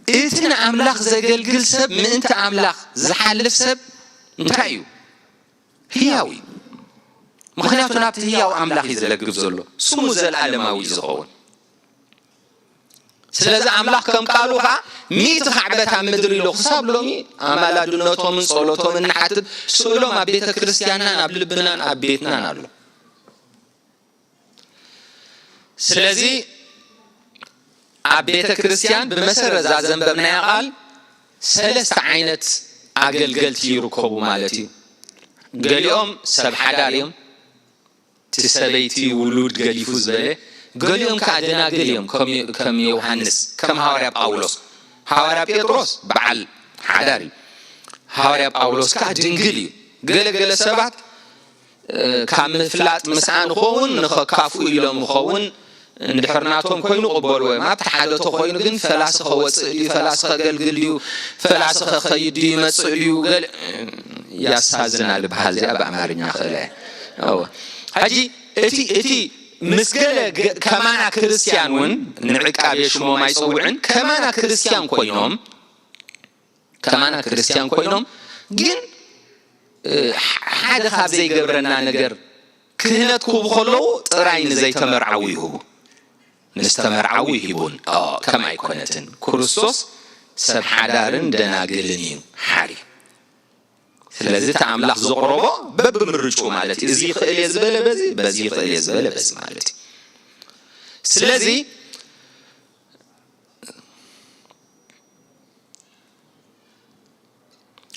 እቲ ንኣምላኽ ዘገልግል ሰብ ምእንቲ ኣምላኽ ዝሓልፍ ሰብ እንታይ እዩ ህያው እዩ። ምኽንያቱ ናብቲ ህያው ኣምላኽ እዩ ዘለግብ ዘሎ። ስሙ ዘለኣለማዊ እዩ ዝኸውን። ስለዚ ኣምላኽ ከም ቃሉ ኸዓ ሚእቲ ካዕበት ኣብ ምድሪ ኢሎ ክሳብ ሎሚ ኣማላድነቶምን ጸሎቶምን ንሓትት ስእሎም ኣብ ቤተ ክርስቲያንናን ኣብ ልብናን ኣብ ቤትናን ኣሎ። ስለዚ ኣብ ቤተ ክርስቲያን ብመሰረት እዛ ዘንበብናያ ቃል ሰለስተ ዓይነት ኣገልገልቲ ይርከቡ ማለት እዩ። ገሊኦም ሰብ ሓዳር እዮም፣ እቲ ሰበይቲ ውሉድ ገዲፉ ዝበለ፣ ገሊኦም ከዓ ደናግል እዮም፣ ከም ዮሃንስ፣ ከም ሃዋርያ ጳውሎስ። ሃዋርያ ጴጥሮስ በዓል ሓዳር እዩ፣ ሃዋርያ ጳውሎስ ከዓ ድንግል እዩ። ገለ ገለ ሰባት ካብ ምፍላጥ ምስኣ ንኸውን ንኸካፍኡ ኢሎም ንኸውን እንድሕር ናቶም ኮይኑ ቅበልዎ እዮም ኣብቲ ሓደ ተኮይኑ ግን ፈላሲ ከወፅእ ድዩ ፈላሲ ከገልግል ድዩ ፈላሲ ከኸይድ ድዩ ይመፅእ ድዩ ገለ ያሳዝናል በሃል እዚኣ ብኣማርኛ ክእለ ሕጂ እቲ እቲ ምስ ገለ ከማና ክርስቲያን እውን ንዕቃቤ ሽሞም ኣይፀውዕን ከማና ክርስቲያን ኮይኖም ከማና ክርስቲያን ኮይኖም ግን ሓደ ካብ ዘይገብረና ነገር ክህነት ክህቡ ከለዉ ጥራይ ንዘይተመርዓዉ ይህቡ ንዝተመርዓዉ ይሂቡን ከም ኣይኮነትን ክርስቶስ ሰብ ሓዳርን ደናግልን እዩ ሓሪ ስለዚ እቲ ኣምላኽ ዘቕረቦ በብምርጩ ማለት እዩ እዚ ይኽእል እየ ዝበለ በዚ በዚ ይኽእል እየ ዝበለ በዚ ማለት እዩ ስለዚ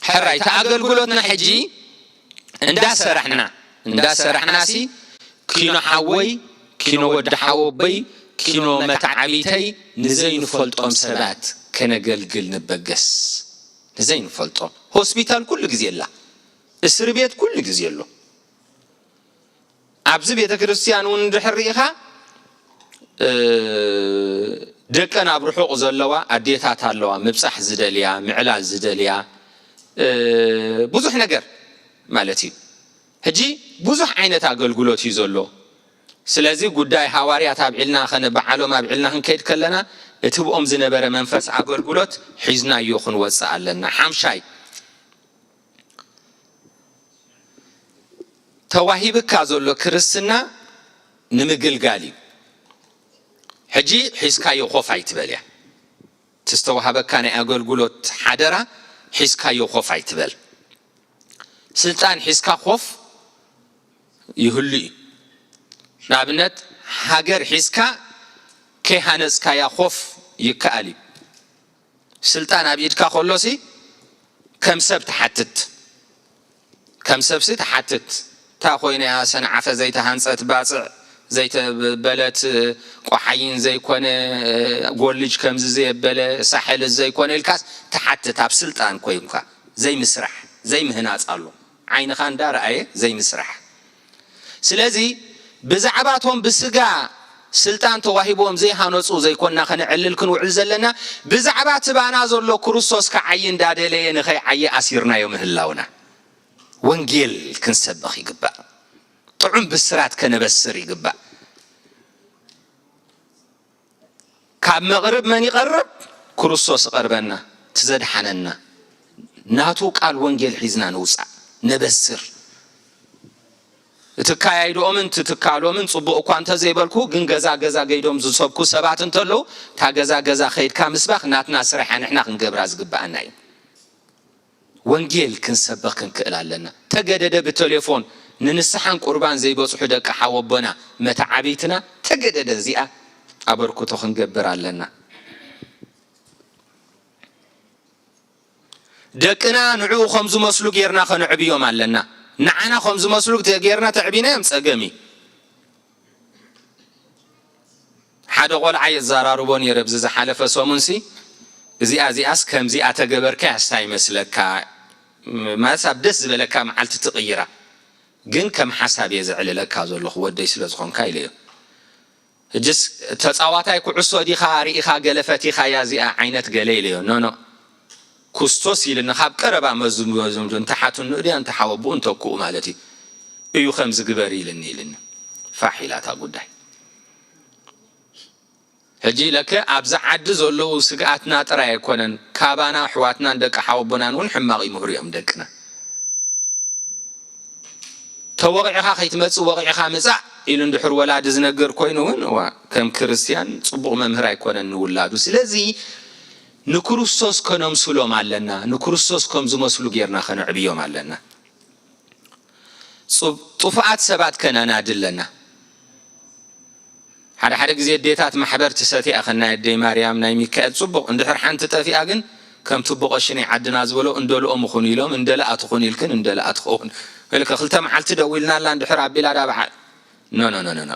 ሕራይ እቲ ኣገልግሎትና ሕጂ እንዳሰራሕና እንዳሰራሕና ሲ ኪኖ ሓወይ ኪኖ ወዲ ሓወቦይ ኪኖ መተዓቢተይ ንዘይንፈልጦም ሰባት ከነገልግል ንበገስ ንዘይንፈልጦም ሆስፒታል ኩሉ ግዜ ኣላ እስሪ ቤት ኩሉ ግዜ ኣሎ ኣብዚ ቤተ ክርስቲያን እውን እንድሕር ርኢኻ ደቀን ኣብ ርሑቕ ዘለዋ ኣዴታት ኣለዋ ምብፃሕ ዝደልያ ምዕላል ዝደልያ ብዙሕ ነገር ማለት እዩ ሕጂ ብዙሕ ዓይነት ኣገልግሎት እዩ ዘሎ ስለዚ ጉዳይ ሃዋርያት ኣብዒልና ኸነ በዓሎም ኣብዒልና ክንከይድ ከለና እቲ ብኦም ዝነበረ መንፈስ ኣገልግሎት ሒዝናዮ ክንወፅእ ኣለና ሓምሻይ ተዋሂብካ ዘሎ ክርስትና ንምግልጋል እዩ። ሕጂ ሒዝካዮ ኮፍ ኣይትበል እያ። እቲ ዝተዋሃበካ ናይ ኣገልግሎት ሓደራ ሒዝካዮ ኮፍ ኣይትበል። ስልጣን ሒዝካ ኮፍ ይህሉ እዩ። ንኣብነት ሃገር ሒዝካ ከይሃነፅካያ ኮፍ ይከኣል እዩ። ስልጣን ኣብ ኢድካ ከሎሲ ከም ሰብ ትሓትት። ከም ሰብሲ ትሓትት። እታ ኮይና እያ ሰንዓፈ ዘይተሃንጸት፣ ባጽዕ ዘይተበለት፣ ቆሓይን ዘይኮነ፣ ጎልጅ ከምዚ ዘየበለ፣ ሳሕል ዘይኮነ ኢልካስ ትሓትት። ኣብ ስልጣን ኮይንካ ዘይምስራሕ፣ ዘይምህናጽ ኣሎ። ዓይንኻ እንዳረኣየ ዘይምስራሕ። ስለዚ ብዛዕባቶም ብስጋ ስልጣን ተዋሂቦም ዘይሃነጹ ዘይኮንና ከነዕልል ክንውዕል ዘለና፣ ብዛዕባ እቲ ባና ዘሎ ክርስቶስ ክዓዪ እንዳደለየ ንኸይዓዪ ኣሲርናዮ ምህላውና። ወንጌል ክንሰብኽ ይግባእ። ጥዑም ብስራት ከነበስር ይግባእ። ካብ መቕርብ መን ይቐርብ? ክርስቶስ ይቐርበና፣ እቲ ዘድሓነና። ናቱ ቃል ወንጌል ሒዝና ንውጻእ፣ ነበስር። እቲ ካያይድኦምን እቲ ትካሎምን ጽቡቕ እኳ እንተዘይበልኩ፣ ግን ገዛ ገዛ ገይዶም ዝሰብኩ ሰባት እንተለዉ፣ እታ ገዛ ገዛ ከይድካ ምስባኽ ናትና ስራሕ እያ፣ ንሕና ክንገብራ ዝግብኣና እዩ። ወንጌል ክንሰብኽ ክንክእል ኣለና። ተገደደ ብቴሌፎን ንንስሓን ቁርባን ዘይበጽሑ ደቂ ሓወቦና መተዓብይትና ተገደደ እዚኣ ኣበርክቶ ክንገብር ኣለና። ደቅና ንዕኡ ከም ዝመስሉ ጌርና ከነዕብዮም ኣለና። ንዓና ከም ዝመስሉ ጌርና ተዕቢናዮም ጸገም እዩ። ሓደ ቆልዓ የዘራርቦ ነይረ ኣብዚ ዝሓለፈ ሰሙንሲ፣ እዚኣ እዚኣስ ከምዚኣ ተገበርካያስ ታይ ይመስለካ? ማለት ኣብ ደስ ዝበለካ መዓልቲ ትቕይራ፣ ግን ከም ሓሳብ እየ ዘዕልለካ ዘለኹ ወደይ ስለ ዝኾንካ ኢለዮ። ሕጅስ ተጻዋታይ ኩዕሶ ዲኻ ርኢኻ ገለ ፈቲኻያ እዚኣ ዓይነት ገለ ኢለዮ። ኖ ኖ፣ ኩስቶስ ኢልኒ፣ ካብ ቀረባ መዝሙ መዝምዱ እንተ ሓትንኡ ድያ እንተ ሓወብኡ እንተ ክኡ ማለት እዩ። እዩ ከምዚ ግበር ኢልኒ ኢልኒ። ፋሕ ኢላ እታ ጉዳይ። ሕጂ ኢለከ ኣብዛ ዓዲ ዘለዉ ስግኣትና ጥራይ ኣይኮነን፣ ካባና ኣሕዋትናን ደቂ ሓወቦናን እውን ሕማቕ ይምህሩ እዮም ደቅና። ተወቒዕኻ ከይትመጽእ ወቒዕኻ ምጻእ ኢሉ እንድሕር ወላዲ ዝነግር ኮይኑ እውን፣ እዋ፣ ከም ክርስትያን ጽቡቕ መምህር ኣይኮነን ንውላዱ። ስለዚ ንክርስቶስ ከነምስሎም ኣለና፣ ንክርስቶስ ከም ዝመስሉ ጌርና ከነዕብዮም ኣለና። ጽብ-፣ ጥፉኣት ሰባት ከነናዲ ኣለና። ሓደ ሓደ ግዜ ኣዴታት ማሕበር ትሰትያ ኸን ናይ ኣደይ ማርያም ናይ ሚካኤል ጽቡቕ፣ እንድሕር ሓንቲ ጠፊኣ ግን ከም ቱቦ ቀሺ ናይ ዓድና ዝበሎ እንደልኦም ኹን ኢሎም፣ እንደልኣ ትኹን ኢልክን እንደልኣ ትኸውን። ወይልከ ክልተ መዓልቲ ደዊልናላ እንድሕር ኣቢላ ዳብዓ። ኖ፣ ኖ፣ ኖ፣ ኖ፣ ኖ።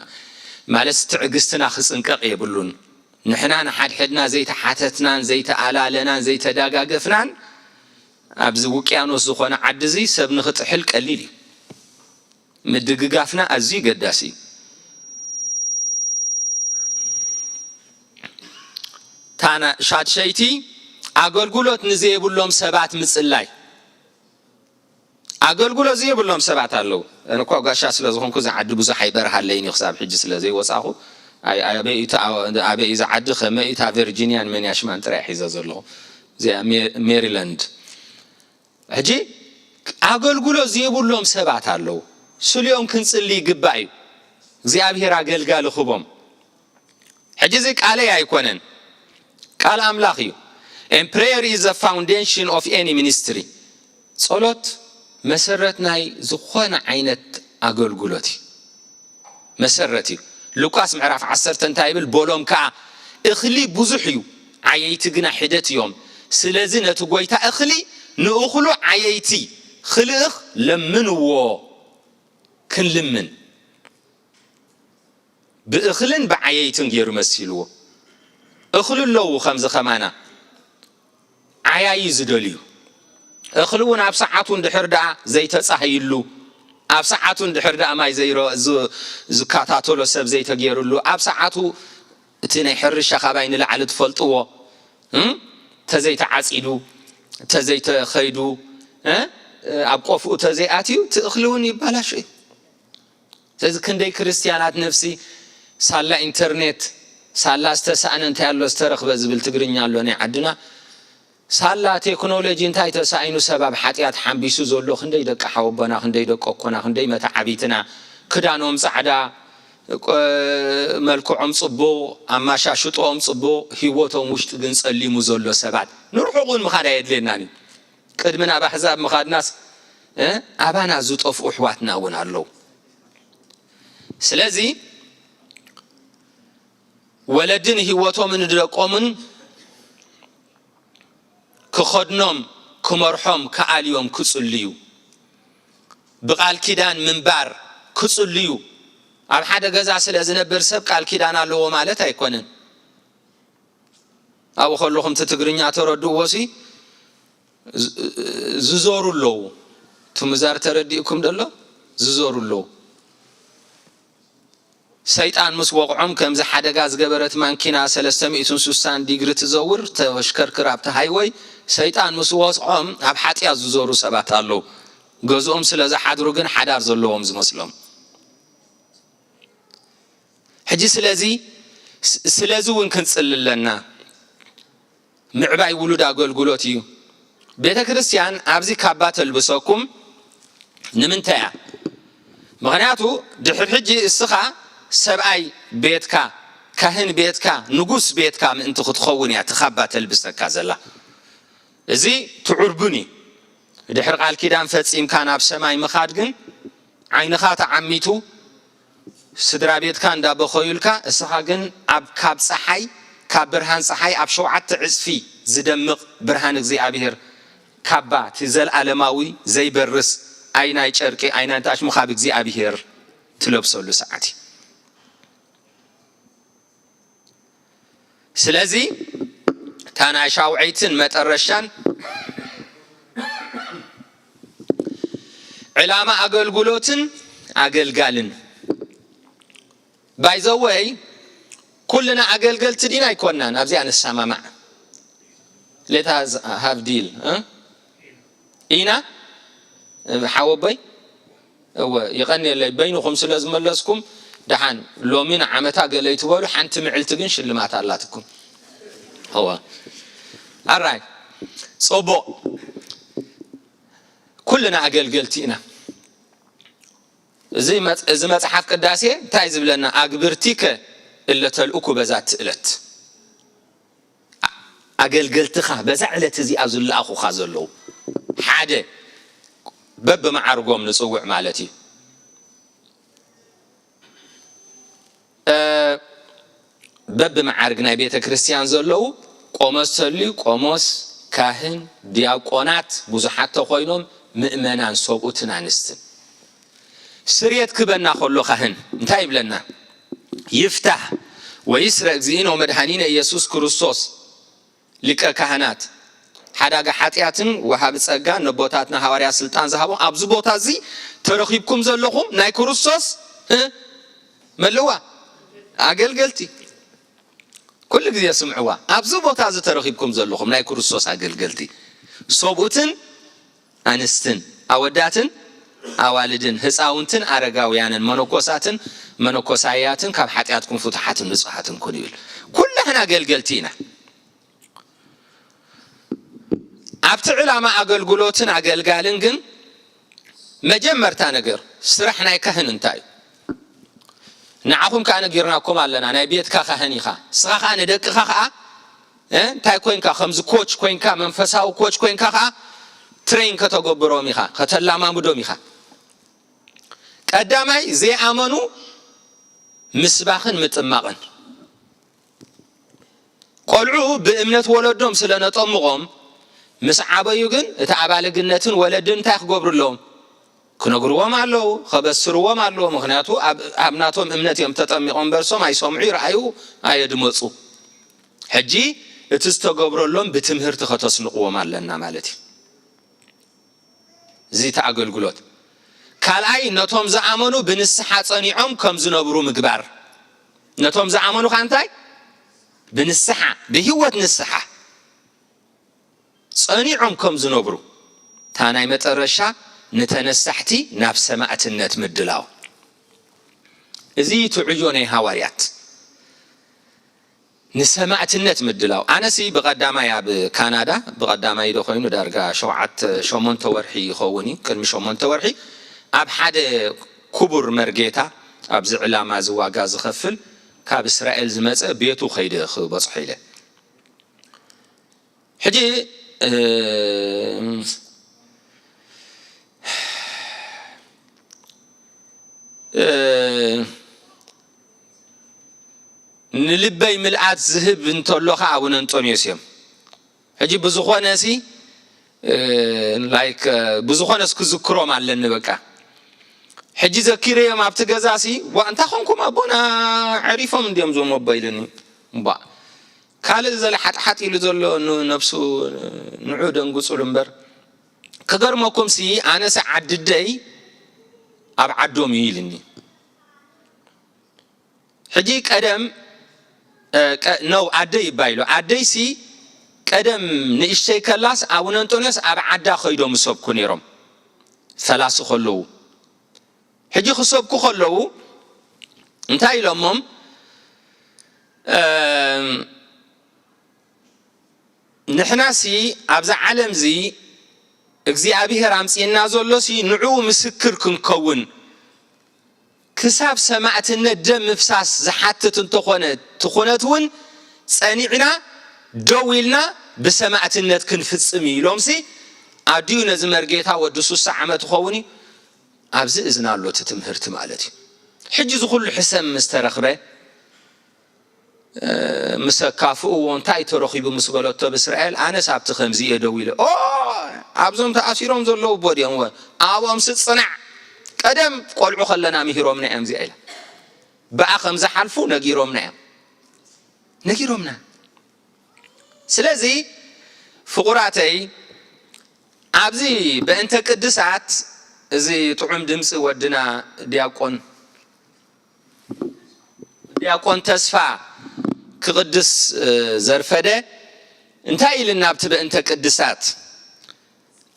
ማለት ትዕግስትና ክጽንቀቕ የብሉን። ንሕና ንሓድሕድና ዘይተሓተትናን ዘይተኣላለናን ዘይተዳጋገፍናን ኣብዚ ውቅያኖስ ዝኾነ ዓዲ እዚ ሰብ ንኽጥሕል ቀሊል እዩ። ምድግጋፍና ኣዝዩ ገዳሲ እዩ። ታና ሻድሸይቲ ኣገልግሎት ንዘይብሎም ሰባት ምጽላይ። ኣገልግሎት ዘይብሎም ሰባት ኣለዉ። ኣነ እኳ ጋሻ ስለ ዝኾንኩ እዛ ዓዲ ብዙሕ ኣይበርሃለይን እዩ ክሳብ ሕጂ ስለ ዘይወጻኹ። ኣይ-፣ ኣበይ እዩ እታ-፣ ኣበይ እዩ እዛ ዓዲ፣ ከመይ እዩ እታ ቨርጂንያን መን ያሽማን ጥራይ ሒዘ ዘለኹ። እዚኣ ሜ-፣ ሜሪላንድ። ሕጂ ኣገልግሎት ዘይብሎም ሰባት ኣለዉ። ስሊኦም ክንጽሊ ይግባእ እዩ። እግዚኣብሔር ኣገልጋሊ ክቦም። ሕጂ እዚ ቃለይ ኣይኮነን፣ ቃል ኣምላኽ እዩ። And prayer is the foundation of any ministry። ጸሎት መሰረት ናይ ዝኾነ ዓይነት ኣገልግሎት እዩ። መሰረት እዩ። ሉቃስ ምዕራፍ ዓሰርተ እንታይ ይብል? በሎም ከኣ፣ እኽሊ ብዙሕ እዩ፣ ዓየይቲ ግና ሒደት እዮም። ስለዚ ነቲ ጐይታ እኽሊ ንእኽሉ ዓየይቲ ክልእኽ ለምንዎ። ክንልምን። ብእኽልን ብዓየይትን ገይሩ መሲልዎ። እኽሊ ኣለዉ ከምዚ ከማና ዓያዪ ዝደልዩ። እኽሊ እውን ኣብ ሰዓቱ እንድሕር ደኣ ዘይተጻህይሉ፣ ኣብ ሰዓቱ እንድሕር ደኣ ማይ ዘይረ-፣ ዝ-፣ ዝከታተሎ ሰብ ዘይተገይርሉ፣ ኣብ ሰዓቱ እቲ ናይ ሕርሻ ካባይ ንላዕሊ ትፈልጥዎ፣ እም? ተዘይተዓጺዱ፣ ተዘይተኸይዱ፣ እ? ኣብ ቆፍኡ ተዘይኣትዩ፣ እቲ እኽሊ እውን ይባላሾ እዩ። ስለዚ ክንደይ ክርስትያናት ነፍሲ ሳላ ኢንተርኔት፣ ሳላ ዝተሳእነ እንታይ ኣሎ ዝተረኽበ ዝብል ትግርኛ ኣሎ ናይ ዓድና። ሳላ ቴክኖሎጂ እንታይ ተሳኢኑ ሰብ ኣብ ሓጢኣት ሓምቢሱ ዘሎ፣ ክንደይ ደቂ ሓወቦና፣ ክንደይ ደቂ ኣኮና፣ ክንደይ መተዓቢትና፣ ክዳኖም ጻዕዳ፣ ቆ-፣ መልክዖም ጽቡቕ፣ ኣማሻሽጦኦም ጽቡቕ፣ ህይወቶም ውሽጢ ግን ጸሊሙ ዘሎ ሰባት። ንርሑቕ እውን ምኻድ ኣየድልየናን እዩ። ቅድሚ ናብ ኣሕዛብ ምኻድናስ፣ እ፣ ኣባና ዝጠፍኡ ኣሕዋትና እውን ኣለዉ። ስለዚ ወለዲ ንህይወቶምን ንደቆምን ክኸድኖም፣ ክመርሖም፣ ክኣልዮም፣ ክጽልዩ። ብቃል ኪዳን ምንባር ክጽልዩ። ኣብ ሓደ ገዛ ስለ ዝነብር ሰብ ቃል ኪዳን ኣለዎ ማለት ኣይኮነን። ኣብኡ ከለኹም እቲ ትግርኛ ተረድእዎ ሲ፣ ዝ-፣ ዝዞሩ ኣለዉ። እቲ ምዛር ተረዲእኩም ደሎ? ዝዞሩ ኣለዉ። ሰይጣን ምስ ወቕዖም፣ ከምዚ ሓደጋ ዝገበረት ማንኪና ሰለስተ ሚእትን ስሳን ዲግሪ ትዘውር ተሽከርክር ኣብቲ ሃይወይ፣ ሰይጣን ምስ ወቕዖም ኣብ ሓጢኣት ዝዞሩ ሰባት ኣለዉ። ገዝኦም ስለ ዝሓድሩ ግን ሓዳር ዘለዎም ዝመስሎም። ሕጂ ስለዚ፣ ስ-፣ ስለዚ እውን ክንጽሊ ኣለና። ምዕባይ ውሉድ ኣገልግሎት እዩ። ቤተ ክርስቲያን ኣብዚ ካባ ተልብሰኩም ንምንታይ እያ? ምኽንያቱ ድሕር ሕጂ እስኻ ሰብኣይ ቤትካ፣ ካህን ቤትካ፣ ንጉስ ቤትካ ምእንቲ ክትኸውን እያ እቲ ካባ ተልብሰካ ዘላ። እዚ ትዑርብን እዩ። ድሕሪ ቃል ኪዳን ፈጺምካ ናብ ሰማይ ምኻድ ግን ዓይንኻ ተዓሚቱ ስድራ ቤትካ እንዳበኸዩልካ፣ እስኻ ግን ኣብ፣ ካብ ጸሓይ፣ ካብ ብርሃን ጸሓይ ኣብ ሸውዓተ ዕጽፊ ዝደምቕ ብርሃን እግዚኣብሔር ካባ፣ እቲ ዘለኣለማዊ ዘይበርስ፣ ኣይ ናይ ጨርቂ ኣይ ናይ ታሽሙ ካብ እግዚኣብሔር ትለብሰሉ ሰዓት እዩ። ስለዚ እታ ናይ ሻውዐይትን መጠረሻን ዕላማ ኣገልግሎትን ኣገልጋልን። ባይዘወይ ኩልና ኣገልገልቲ ዲና ኣይኮናን? ኣብዚኣ ንሰማማዕ። ሌታ ሃቭ ዲል ኢና ሓወቦይ። እወ፣ ይቐንየለይ። በይንኹም ስለ ዝመለስኩም፣ ደሓን ሎሚ ንዓመታ ገለ ይትበሉ፣ ሓንቲ ምዕልቲ ግን ሽልማት ኣላትኩም። እወ። ኣራይ፣ ጽቡቕ። ኩልና ኣገልገልቲ ኢና። እዚ መጽ-፣ እዚ መጽሓፍ ቅዳሴ እንታይ ዝብለና? ኣግብርቲከ እለ ተልእኩ በዛቲ ዕለት። ኣገልገልትኻ በዛ ዕለት እዚኣ ዝለኣኹኻ ዘለዉ ሓደ በብመዓርጎም ንጽውዕ ማለት እዩ። እ፣ በብመዓርግ ናይ ቤተ ክርስቲያን ዘለዉ ቆሞስ ተልዩ፣ ቆሞስ፣ ካህን፣ ዲያቆናት ብዙሓት ተኾይኖም ምእመናን ሰብኡትን ኣንስትን። ስርየት ክበና ከሎ ካህን እንታይ ይብለና? ይፍታህ ወይስረ እግዚእነ ወመድኃኒነ ኢየሱስ ክርስቶስ ሊቀ ካህናት፣ ሓዳጋ ሓጢኣትን ወሃቢ ጸጋ ነቦታትና ሃዋርያ ስልጣን ዝሃቦም፣ ኣብዚ ቦታ እዚ ተረኺብኩም ዘለኹም ናይ ክርስቶስ፣ እ፣ መልዋ ኣገልገልቲ። ኩሉ ግዜ ስምዕዋ። ኣብዚ ቦታ እዚ ተረኺብኩም ዘለኹም ናይ ክርስቶስ ኣገልገልቲ፣ ሰብኡትን ኣንስትን፣ ኣወዳትን ኣዋልድን፣ ህፃውንትን ኣረጋውያንን፣ መነኮሳትን መነኮሳያትን ካብ ሓጢኣትኩም ፍቱሓትን ንጹሓትን ኩኑ ይብል። ኩላህና ኣገልገልቲ ኢና። ኣብቲ ዕላማ ኣገልግሎትን ኣገልጋልን ግን መጀመርታ ነገር ስራሕ ናይ ካህን እንታይ እዩ? ንዓኹም ከኣ ነጊርናኩም ኣለና፣ ናይ ቤትካ ካህን ኢኻ። ንስኻ ከኣ ንደቅኻ ከኣ፣ እ፣ እንታይ ኮንካ፣ ከምዚ ኮች ኮንካ፣ መንፈሳዊ ኮች ኮንካ ከኣ ትሬን ከተገብሮም ኢኻ፣ ከተላማምዶም ኢኻ። ቀዳማይ ዘይኣመኑ ምስባኽን ምጥማቕን። ቆልዑ ብእምነት ወለዶም ስለ ነጠምቖም፣ ምስ ዓበዩ ግን እቲ ኣባልግነትን ወለድን እንታይ ክገብሩ ኣለዎም? ክነግርዎም ኣለዉ፣ ከበስርዎም ኣለዎ። ምኽንያቱ ኣብ፣ ኣብ ናቶም እምነት እዮም ተጠሚቖም፣ በርሶም ኣይሰምዑ፣ ይረኣዩ፣ ኣየድመፁ። ሕጂ እቲ ዝተገብረሎም ብትምህርቲ ከተስንቕዎም ኣለና ማለት እዩ። እዚ እቲ ኣገልግሎት። ካልኣይ፣ ነቶም ዝኣመኑ ብንስሓ ጸኒዖም ከም ዝነብሩ ምግባር። ነቶም ዝኣመኑ ኸኣ እንታይ? ብንስሓ፣ ብህይወት ንስሓ ጸኒዖም ከም ዝነብሩ። እታ ናይ መጠረሻ፣ ንተነሳሕቲ ናብ ሰማእትነት ምድላው። እዚ እቲ ዕዮ ናይ ሃዋርያት። ንሰማእትነት ምድላው። ኣነሲ ብቐዳማይ ኣብ ካናዳ፣ ብቐዳማይ ዶ ኮይኑ ዳርጋ ሸውዓተ፣ ሸሞንተ ወርሒ ይኸውን እዩ፣ ቅድሚ ሸሞንተ ወርሒ ኣብ ሓደ ክቡር መርጌታ ኣብዚ ዕላማ እዚ ዋጋ ዝኸፍል ካብ እስራኤል ዝመጸ ቤቱ ከይደ ክበጽሖ ኢለ። ሕጂ፣ እ፣ እ፣ ንልበይ ምልኣት ዝህብ እንተሎ ኸዓ ኣቡነ እንጦንዮስ እዮም። ሕጂ ብዝኾነ ሲ፣ እ፣ ላይክ፣ እ፣ ብዝኾነስ ክዝክሮም ኣለኒ በቃ። ሕጂ ዘኪረዮም ኣብቲ ገዛሲ፣ ዋ፣ እንታይ ኾንኩም ኣቦና፣ ዕሪፎም እንድዮም ዞም ኣቦ ኢሉኒ። እባ ካልእ ዘለ ሓጥሓጥ ኢሉ ዘሎ ን-፣ ነብሱ ንዑ ደንግጹሉ እምበር። ክገርመኩምሲ ኣነሰ ዓድደይ ኣብ ዓዶም እዩ ኢልኒ። ሕጂ ቀደም፣ እ፣ ቀ-፣ ነው ኣደይ ይባይሉ። ኣደይሲ ቀደም ንእሽተይ ከላስ ኣቡነ እንጦንዮስ ኣብ ዓዳ ከይዶም ይሰብኩ ነይሮም ፈላሲ ከለዉ። ሕጂ ክሰብኩ ከለዉ እንታይ ኢሎሞም? እም፣ ንሕናሲ ኣብዛ ዓለምዚ እግዚኣብሔር ኣምጽእና ዘሎሲ ንዕኡ ምስክር ክንከውን፣ ክሳብ ሰማዕትነት ደም ምፍሳስ ዝሓትት እንተኾነ፣ ትኹነት እውን ጸኒዕና ደው ኢልና ብሰማዕትነት ክንፍጽም እዩ ኢሎምሲ፣ ኣዲኡ ነዚ መርጌታ ወዲ ሱሳ ዓመት ይኸውን እዩ፣ ኣብዚ እዝና ኣሎ እቲ ትምህርቲ ማለት እዩ። ሕጂ እዚ ኩሉ ሕሰም ምስ ተረኽበ፣ እ፣ ምስ ኣካፍእዎ፣ "እንታይ ተረኺቡ?" ምስ በለቶ ብእስራኤል፣ ኣነስ ኣብቲ ከምዚ እየ ደው ኢለ። "ኦ፣ ኣብዞም ተኣሲሮም ዘለዉ ኣቦ ድዮም?" "እወ፣ ኣብኦምሲ ጽናዕ፣ ቀደም ቆልዑ ከለና ምሂሮምና እዮም እዚኣ" ኢላ። ብኣ ከም ዝሓልፉ ነጊሮምና እዮም። ነጊሮምና። ስለዚ ፍቑራተይ፣ ኣብዚ በእንተ ቅድሳት፣ እዚ ጥዑም ድምፂ ወድና ዲያቆን፣ ዲያቆን ተስፋ ክቕድስ፣ እ፣ ዘርፈደ እንታይ ኢልና ኣብቲ በእንተ ቅድሳት?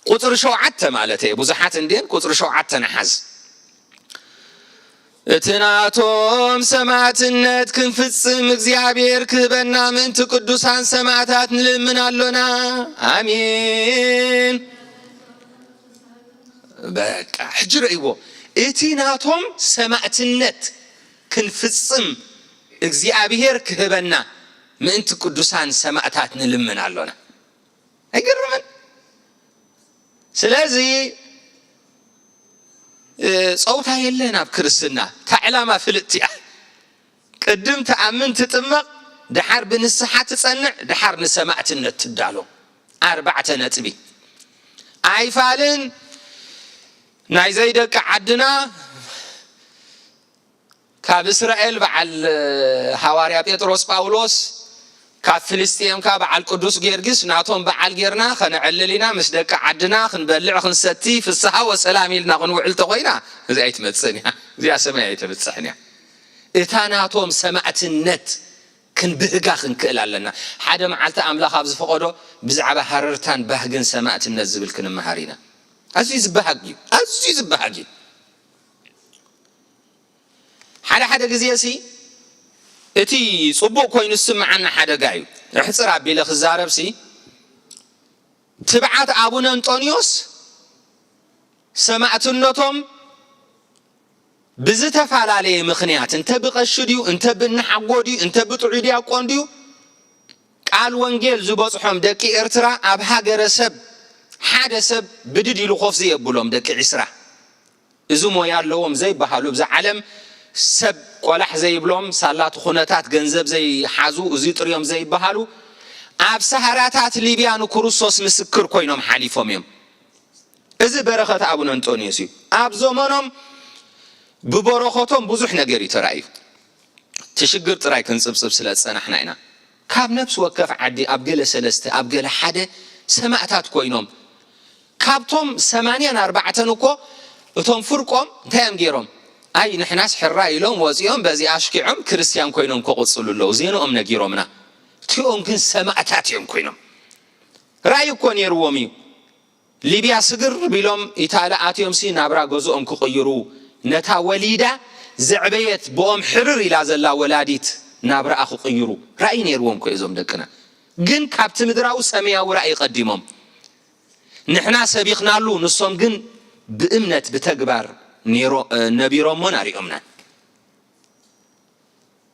ቁፅሪ ሸውዓተ ማለት እየ፣ ብዙሓት እንድየን፣ ቁፅሪ ሸውዓተ ንሓዝ። "እቲ ናቶም ሰማዕትነት ክንፍጽም እግዚኣብሔር ክህበና ምእንቲ ቅዱሳን ሰማዕታት ንልምን ኣሎና። ኣሜን።" በቃ፣ ሕጂ ረእይዎ። እቲ ናቶም ሰማዕትነት ክንፍጽም እግዚኣብሔር ክህበና ምእንቲ ቅዱሳን ሰማዕታት ንልምን ኣሎና። ኣይገርምን? ስለዚ፣ እ፣ ጸውታ የለን ኣብ ክርስትና። እታ ዕላማ ፍልጥቲ እያ። ቅድም ትኣምን ትጥመቕ፣ ድሓር ብንስሓ ትጸንዕ፣ ድሓር ንሰማዕትነት ትዳሎ። ኣርባዕተ ነጥቢ። ኣይፋልን ናይ ዘይደቂ ዓድና፣ ካብ እስራኤል በዓል ሃዋርያ ጴጥሮስ ጳውሎስ፣ ካብ ፍልስጤም ከኣ በዓል ቅዱስ ጊዮርጊስ፣ ናቶም በዓል ጌርና ከነዕልል ኢና፣ ምስ ደቂ ዓድና ክንበልዕ ክንሰቲ፣ ፍስሃ ወሰላም ኢልና ክንውዕል ተኾይና፣ እዚኣ ኣይትመጽእን እያ። እዚኣ ሰማይ ኣይተብጽሕን እያ። እታ ናቶም ሰማዕትነት ክንብህጋ ክንክእል ኣለና። ሓደ መዓልቲ ኣምላኽ ኣብ ዝፈቐዶ ብዛዕባ ሃረርታን ባህግን ሰማዕትነት ዝብል ክንመሃር ኢና። ኣዝዩ ዝበሃግ እዩ። ኣዝዩ ዝበሃግ እዩ። ሓደ ሓደ ግዜ ሲ እቲ ጽቡቕ ኮይኑ ዝስምዓና ሓደጋ እዩ። ኣሕጽር ኣቢለ ክዛረብ ሲ፣ ትብዓት ኣቡነ እንጦንዮስ ሰማዕትነቶም ብዝተፈላለየ ምኽንያት፣ እንተ ብቐሺ ድዩ፣ እንተ ብእናሓጎ ድዩ፣ እንተ ብጥዑይ ዲያቆን ድዩ፣ ቃል ወንጌል ዝበጽሖም ደቂ ኤርትራ ኣብ ሃገረ ሰብ ሓደ ሰብ ብድድ ኢሉ ኮፍ ዘየብሎም ደቂ ዒስራ። እዚ ሞያ ኣለዎም ዘይበሃሉ፣ ብዛ ዓለም ሰብ ቆላሕ ዘይብሎም፣ ሳላት ኩነታት ገንዘብ ዘይሓዙ፣ እዚ ጥርዮም ዘይበሃሉ፣ ኣብ ሰሃራታት ሊብያ ንክርስቶስ ምስክር ኮይኖም ሓሊፎም እዮም። እዚ በረኸት ኣቡነ እንጦንዮስ እዩ። ኣብ ዘመኖም ብበረኸቶም ብዙሕ ነገር እዩ ተራእዩ። እቲ ሽግር ጥራይ ክንጽብጽብ ስለ ዝጸናሕና ኢና። ካብ ነፍሲ ወከፍ ዓዲ ኣብ ገለ ሰለስተ፣ ኣብ ገለ ሓደ ሰማእታት ኮይኖም፣ ካብቶም ሰማንያን ኣርባዕተን እኮ እቶም ፍርቆም እንታይ እዮም ገይሮም? ኣይ ንሕናስ ሕራይ ኢሎም ወጺኦም በዚ ኣሽኪዖም ክርስትያን ኮይኖም ክቕጽሉ ኣለዉ። ዜንኦም ነጊሮምና። እቲኦም ግን ሰማእታት እዮም ኮይኖም። ራእይ እኮ ነይርዎም እዩ። ሊብያ ስግር ቢሎም ኢታሊ ኣትዮም ሲ ናብራ ገዝኦም ክቕይሩ፣ ነታ ወሊዳ ዘዕበየት ብኦም ሕርር ኢላ ዘላ ወላዲት ናብራኣ ክቕይሩ ራእይ ነይርዎም እኮ እዞም ደቅና። ግን ካብቲ ምድራዊ ሰማያዊ ራእይ ቀዲሞም ንሕና ሰቢኽናሉ፣ ንሶም ግን ብእምነት ብተግባር ነይሮ-፣ ነቢሮሞን ኣሪኦምናን።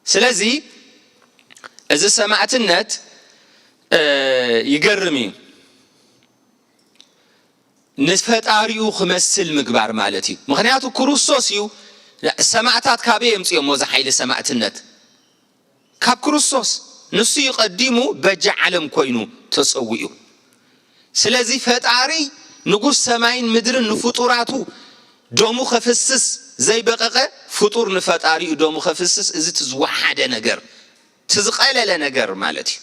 ስለዚ እዚ ሰማዕትነት፣ እ፣ ይገርም እዩ። ንፈጣሪኡ ክመስል ምግባር ማለት እዩ። ምኽንያቱ ክርስቶስ እዩ። ሰማዕታት ካበይ የምፅኦሞ እዚ ሓይሊ ሰማዕትነት? ካብ ክርስቶስ። ንሱ እዩ ቀዲሙ በጃ ዓለም ኮይኑ ተሰዊኡ። ስለዚ ፈጣሪ ንጉስ ሰማይን ምድርን ንፍጡራቱ ደሙ ከፍስስ ዘይበቐቐ ፍጡር ንፈጣሪኡ ደሙ ከፍስስ፣ እዚ እቲ ዝወሓደ ነገር፣ እቲ ዝቐለለ ነገር ማለት እዩ።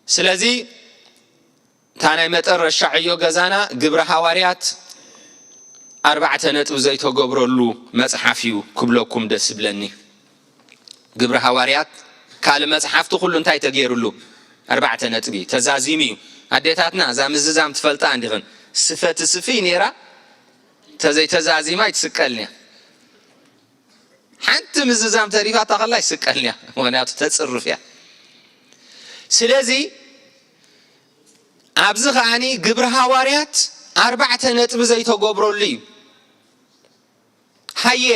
ስለዚ እታ ናይ መጠረሻ ዕዮ ገዛና ግብረ ሃዋርያት ኣርባዕተ ነጥቢ ዘይተገብረሉ መጽሓፍ እዩ ክብለኩም ደስ ይብለኒ። ግብረ ሃዋርያት ካልእ መጽሓፍቲ ኩሉ እንታይ ተገይሩሉ? ኣርባዕተ ነጥቢ ተዛዚሙ እዩ። ኣዴታትና እዛ ምዝዛም ትፈልጣ እንዲኽን፣ ስፈ ትስፍይ ነይራ፣ ተዘይተዛዚማ ኣይትስቀልን እያ። ሓንቲ ምዝዛም ተሪፋታ ከላ ይስቀልን እያ፣ ምኽንያቱ ተጽርፍ እያ። ስለዚ ኣብዚ ከኣኒ ግብሪ ሃዋርያት ኣርባዕተ ነጥቢ ዘይተገብረሉ እዩ። ሃየ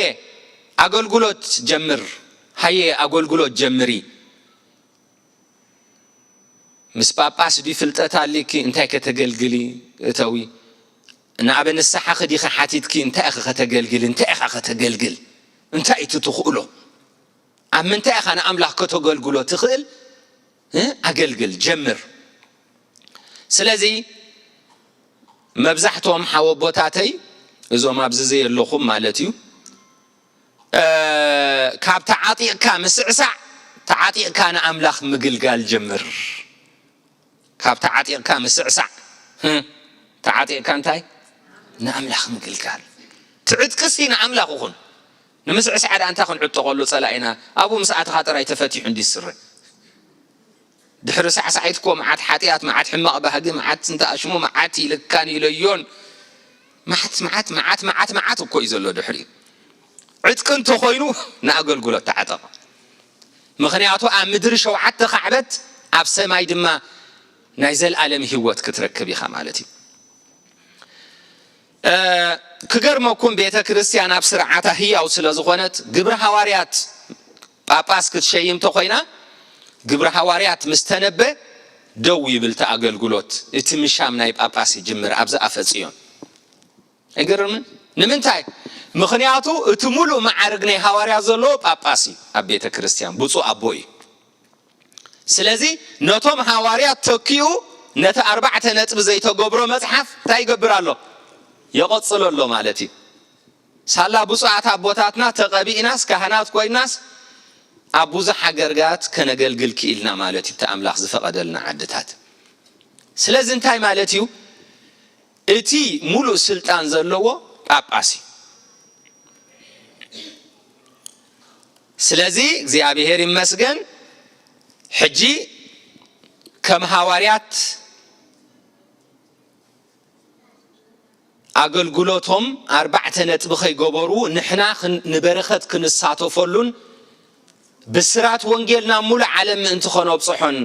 ኣገልግሎት ጀምር፣ ሃየ ኣገልግሎት ጀምሪ። ምስ ጳጳስ ድዩ ፍልጠት ኣሊኪ? እንታይ ከተገልግሊ? እተዊ ንኣበ ንስሓኺ ዲኺ ሓቲትኪ? እንታይ ኢኺ ከተገልግሊ? እንታይ ኢኻ ከተገልግል? እንታይ እቲ ትኽእሎ? ኣብ ምንታይ ኢኻ ንኣምላኽ ከተገልግሎ ትኽእል? እ? ኣገልግል፣ ጀምር። ስለዚ መብዛሕትኦም ሓወቦታተይ፣ እዞም ኣብዚ ዘየለኹም ማለት እዩ፣ እ፣ ካብ ተዓጢቕካ ምስዕሳዕ፣ ተዓጢቕካ ንኣምላኽ ምግልጋል ጀምር። ካብ ተዓጢቕካ ምስዕሳዕ፣ እ፣ ተዓጢቕካ እንታይ? ንኣምላኽ ምግልጋል። ትዕጥቅሲ ንኣምላኽ ይኹን። ንምስዕሳዕ ደኣ እንታይ ክንዕጠቐሉ ጸላኢና? ኣብኡ ምስ ኣተኻ ጥራይ ተፈቲሑ እንዲ ስረ። ድሕሪ ሳዕሳዒት እኮ መዓት ሓጢኣት፣ መዓት ሕማቕ ባህጊ፣ መዓት ስንተ ኣሽሙ፣ መዓት ኢልካን ኢለዮን፣ መዓት፣ መዓት፣ መዓት፣ መዓት፣ መዓት እኮ እዩ ዘሎ ድሕሪኡ። ዕጥቂ እንተኾይኑ ንኣገልግሎት ተዓጠቕ። ምኽንያቱ ኣብ ምድሪ ሸውዓተ ካዕበት፣ ኣብ ሰማይ ድማ ናይ ዘልኣለም ህይወት ክትረክብ ኢኻ ማለት እዩ። እ፣ ክገርመኩም ቤተ ክርስቲያን ኣብ ስርዓታ ህያው ስለ ዝኾነት ግብረ ሃዋርያት ጳጳስ ክትሸይም ተኾይና ግብረ ሃዋርያት ምስ ተነበ ደው ይብል እቲ ኣገልግሎት፣ እቲ ምሻም ናይ ጳጳስ ይጅምር ኣብዚ ኣፈጽዮን። ኣይገርምን? ንምንታይ? ምኽንያቱ እቲ ሙሉእ መዓርግ ናይ ሃዋርያት ዘለዎ ጳጳስ እዩ ኣብ ቤተ ክርስቲያን፣ ብፁዕ ኣቦ እዩ። ስለዚ ነቶም ሃዋርያት ተኪኡ ነቲ ኣርባዕተ ነጥቢ ዘይተገብሮ መጽሓፍ እንታይ ይገብር ኣሎ? የቐጽሎ ኣሎ ማለት እዩ። ሳላ ብፁዓት ኣቦታትና ተቐቢእናስ ካህናት ኮይናስ ኣብ ብዙሕ ሃገርጋት ከነገልግል ክኢልና ማለት እዩ፣ እቲ ኣምላኽ ዝፈቐደልና ዓድታት። ስለዚ እንታይ ማለት እዩ? እቲ ሙሉእ ስልጣን ዘለዎ ጳጳስ እዩ። ስለዚ እግዚኣብሔር ይመስገን፣ ሕጂ ከም ሃዋርያት ኣገልግሎቶም ኣርባዕተ ነጥቢ ከይገበሩ ንሕና ክን-፣ ንበረኸት ክንሳተፈሉን ብስራት ወንጌል ናብ ሙሉእ ዓለም ምእንቲ ከነብጽሖን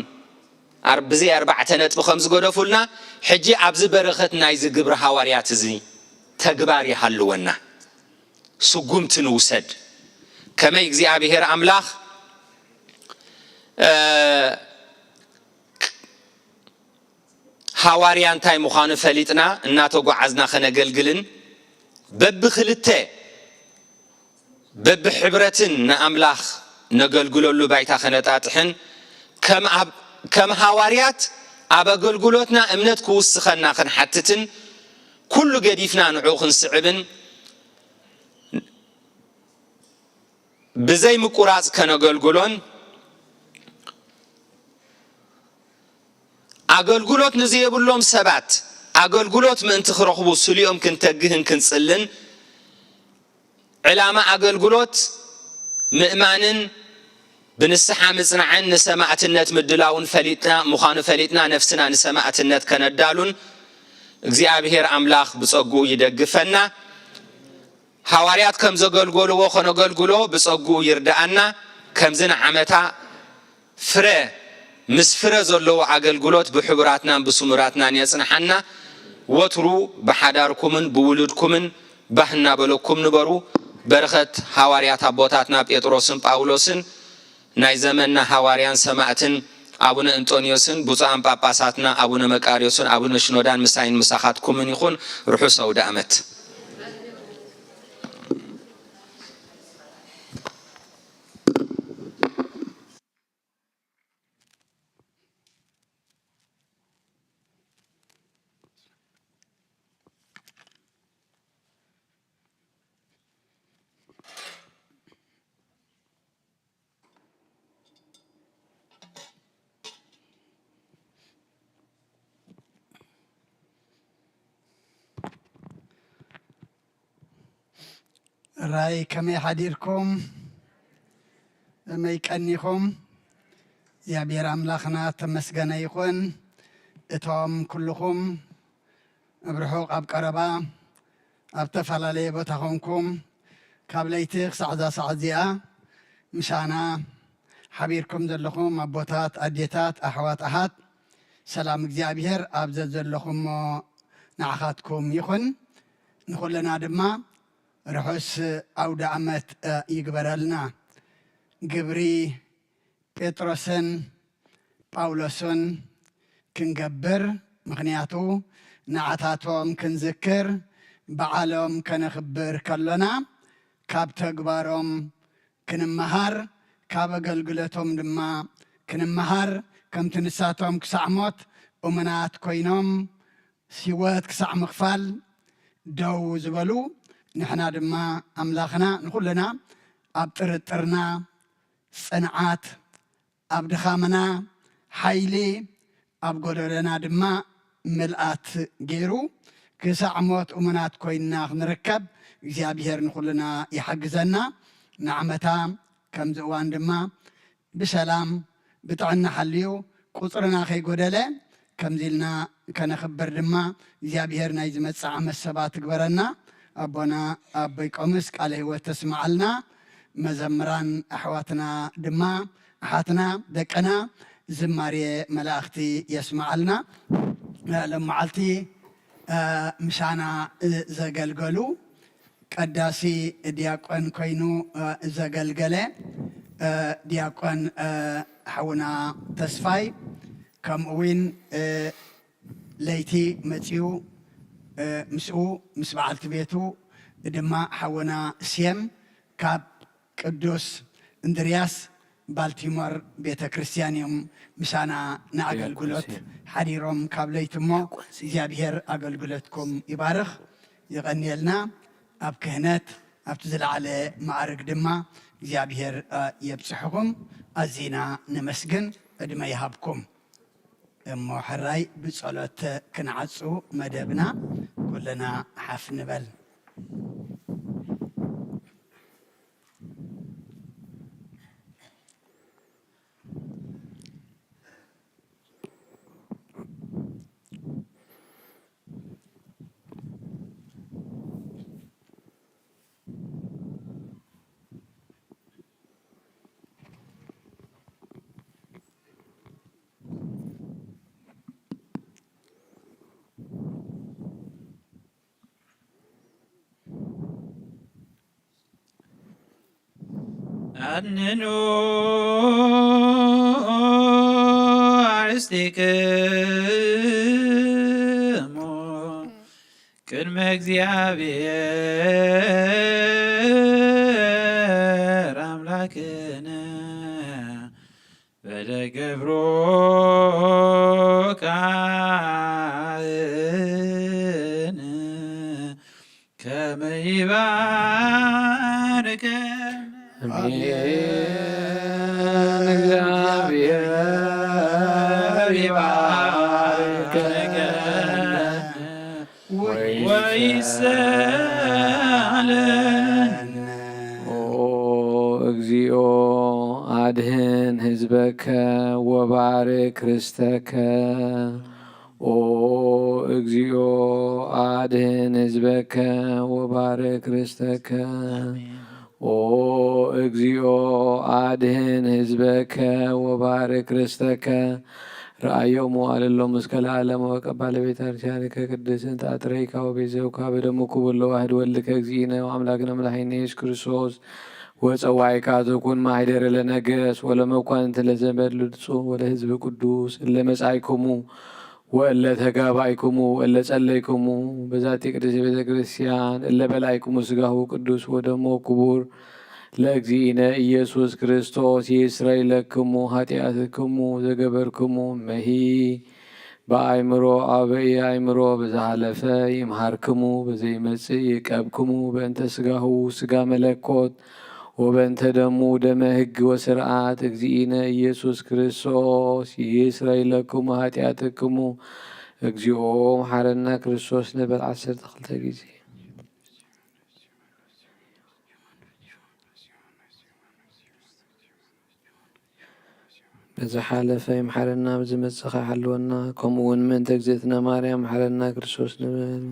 ኣር-፣ ብዘይ ኣርባዕተ ነጥቢ ከም ዝገደፉልና፣ ሕጂ ኣብዚ በረኸት ናይዚ ግብሪ ሃዋርያት እዚ ተግባር ይሃልወና። ስጉምቲ ንውሰድ። ከመይ እግዚኣብሔር ኣምላኽ፣ እ፣ ሃዋርያ እንታይ ምዃኑ ፈሊጥና እናተጓዓዝና ከነገልግልን በብኽልተ በብሕብረትን ንኣምላኽ ነገልግለሉ ባይታ ከነጣጥሕን ከም ኣብ-፣ ከም ሃዋርያት ኣብ ኣገልግሎትና እምነት ክውስኸና ክንሓትትን ኩሉ ገዲፍና ንዕኡ ክንስዕብን ብዘይ ምቁራጽ ከነገልግሎን ኣገልግሎት ንዘየብሎም ሰባት ኣገልግሎት ምእንቲ ክረኽቡ ስሊኦም ክንተግህን ክንጽልን ዕላማ ኣገልግሎት ምእማንን ብንስሓ ምጽናዕን ንሰማእትነት ምድላውን ፈሊጥና፣ ምዃኑ ፈሊጥና ነፍስና ንሰማእትነት ከነዳሉን እግዚኣብሔር ኣምላኽ ብጸግኡ ይደግፈና። ሃዋርያት ከም ዘገልገልዎ ከነገልግሎ ብጸግኡ ይርድኣና። ከምዚ ንዓመታ ፍረ፣ ምስ ፍረ ዘለዎ ኣገልግሎት ብሕቡራትናን ብስሙራትናን የጽንሓና። ወትሩ ብሓዳርኩምን ብውሉድኩምን ባህ እናበለኩም ንበሩ። በረኸት ሃዋርያት ኣቦታትና ጴጥሮስን ጳውሎስን ናይ ዘመንና ሃዋርያን ሰማእትን ኣቡነ እንጦንዮስን ብፁዓን ጳጳሳትና ኣቡነ መቃርዮስን ኣቡነ ሽኖዳን ምሳይን ምሳኻትኩምን ይኹን። ርሑስ ኣውደ ኣመት። እራይ ከመይ ሓዲርኩም? ከመይ ቀኒኹም? እግዚኣብሔር ኣምላኽና ተመስገነ ይኹን። እቶም ኩልኹም ኣብ ርሑቕ ኣብ ቀረባ ኣብ ዝተፈላለየ ቦታ ኾንኩም ካብ ለይቲ ክሳዕ እዛ ሰዓት እዚኣ ምሳና ሓቢርኩም ዘለኹም ኣቦታት፣ ኣዴታት፣ ኣሕዋት፣ ኣሓት ሰላም እግዚኣብሔር ኣብ ዘዘለኹሞ ንዓኻትኩም ይኹን። ንኹልና ድማ ርሑስ ኣውደ ኣመት ይግበረልና። ግብሪ ጴጥሮስን ጳውሎስን ክንገብር፣ ምኽንያቱ ንዓታቶም ክንዝክር፣ በዓሎም ከነኽብር ከሎና ካብ ተግባሮም ክንመሃር፣ ካብ ኣገልግሎቶም ድማ ክንመሃር፣ ከምቲ ንሳቶም ክሳዕ ሞት እሙናት ኮይኖም ህይወት ክሳዕ ምኽፋል ደው ዝበሉ፣ ንሕና ድማ ኣምላኽና ንኹልና ኣብ ጥርጥርና ጽንዓት፣ ኣብ ድኻምና ሓይሊ፣ ኣብ ጎደሎና ድማ ምልኣት ገይሩ፣ ክሳዕ ሞት እሙናት ኮይንና ክንርከብ እግዚኣብሔር ንኹልና ይሓግዘና። ንዓመታ ከምዚ እዋን ድማ ብሰላም ብጥዕና ሓልዩ ቁጽርና ከይጎደለ ከምዚ ኢልና ከነኽብር ድማ እግዚኣብሔር ናይ ዝመጽእ ዓመት ሰባት ትግበረና። ኣቦና ኣቦይ ቆምስ ቃለ ህይወት ተስምዓልና። መዘምራን ኣሕዋትና ድማ ኣሓትና ደቅና ዝማሬ መላእኽቲ የስምዓልና። ሎመዓልቲ ምሳና ዘገልገሉ ቀዳሲ ዲያቆን ኮይኑ ዘገልገለ ዲያቆን ሓውና ተስፋይ፣ ከምኡ እውን ለይቲ መጺኡ ምስኡ ምስ በዓልቲ ቤቱ ድማ ሓውና ስየም ካብ ቅዱስ እንድርያስ ባልቲሞር ቤተ ክርስቲያን እዮም ምሳና ንኣገልግሎት ሓዲሮም ካብ ለይቲ እሞ፣ እግዚኣብሔር ኣገልግሎትኩም ይባርኽ፣ ይቐንየልና። ኣብ ክህነት ኣብቲ ዝለዓለ ማዕርግ ድማ እግዚኣብሔር የብጽሕኹም። ኣዚና ነመስግን፣ ዕድመ ይሃብኩም። እሞ ሕራይ ብጸሎት ክንዓጹ መደብና፣ ኩልና ሓፍ ንበል። ኣንኑ ኣዕስቲክሙ ቅድመ እግዚኣብሔር ኣምላክነ በደገብሮ ካህን ከመ ይባርከነ። ኣሜን። እግዚኣብሔር ይባርከነ ወይሰአለነ። ኦ እግዚኦ፣ ኣድህን ህዝበከ ወባርክ ርስተከ። ኦ እግዚኦ፣ ኣድህን ህዝበከ ወባርክ ርስተከ። ኦ እግዚኦ፣ ኣድህን ህዝበከ ወባርክ ርስተከ። ረኣዮም ወኣልሎም እስከ ለዓለም ወቀባ ለቤተ ክርስቲያንከ ቅድስት እንተ ኣጥረይካ ወቤዘውካ በደሙ ክቡር ለዋህድ ወልድከ እግዚእነ ወአምላክነ መድኃኒነ ኢየሱስ ክርስቶስ ወጸዋይካ ዘኩን ማህደረ ለነገስ ወለመኳንንት ለዘመድ ልጹ ወለህዝብ ቅዱስ እለ መጻይኩሙ ወእለ ተጋባይኩሙ እለ ጸለይኩሙ በዛቲ ቅድስት ቤተ ክርስቲያን እለ በላይኩሙ ስጋሁ ቅዱስ ወደሞ ክቡር ለእግዚእነ ኢየሱስ ክርስቶስ ይስረይ ለክሙ ኃጢአትክሙ ዘገበርክሙ መሂ በአእምሮ አበይ አእምሮ በዘሃለፈ ይምሃርክሙ በዘይመጽእ ይቀብክሙ በእንተ ስጋሁ ስጋ መለኮት ወበእንተ ደሙ ደመ ሕግ ወስርዓት እግዚእነ ኢየሱስ ክርስቶስ ይስረይ ለክሙ ኃጢአትክሙ። እግዚኦ መሐረነ ክርስቶስ ንበል ዓሰርተ ክልተ ጊዜ። ዝሓለፈ ይምሓረና፣ ኣብ ዝመጽእ ኸዓ ሓልወና፣ ከምኡ እውን ምእንተ እግዝእትነ ማርያም መሓረና ክርስቶስ ንበል።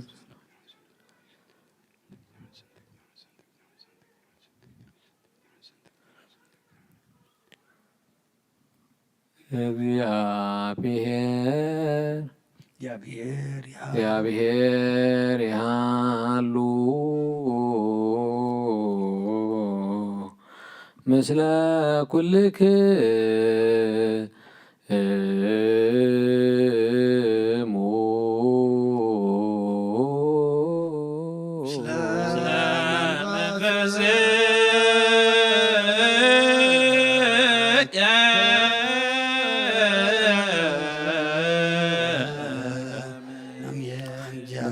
እግዚአብሔር ይሃሉ ምስለ ኩልክሙ።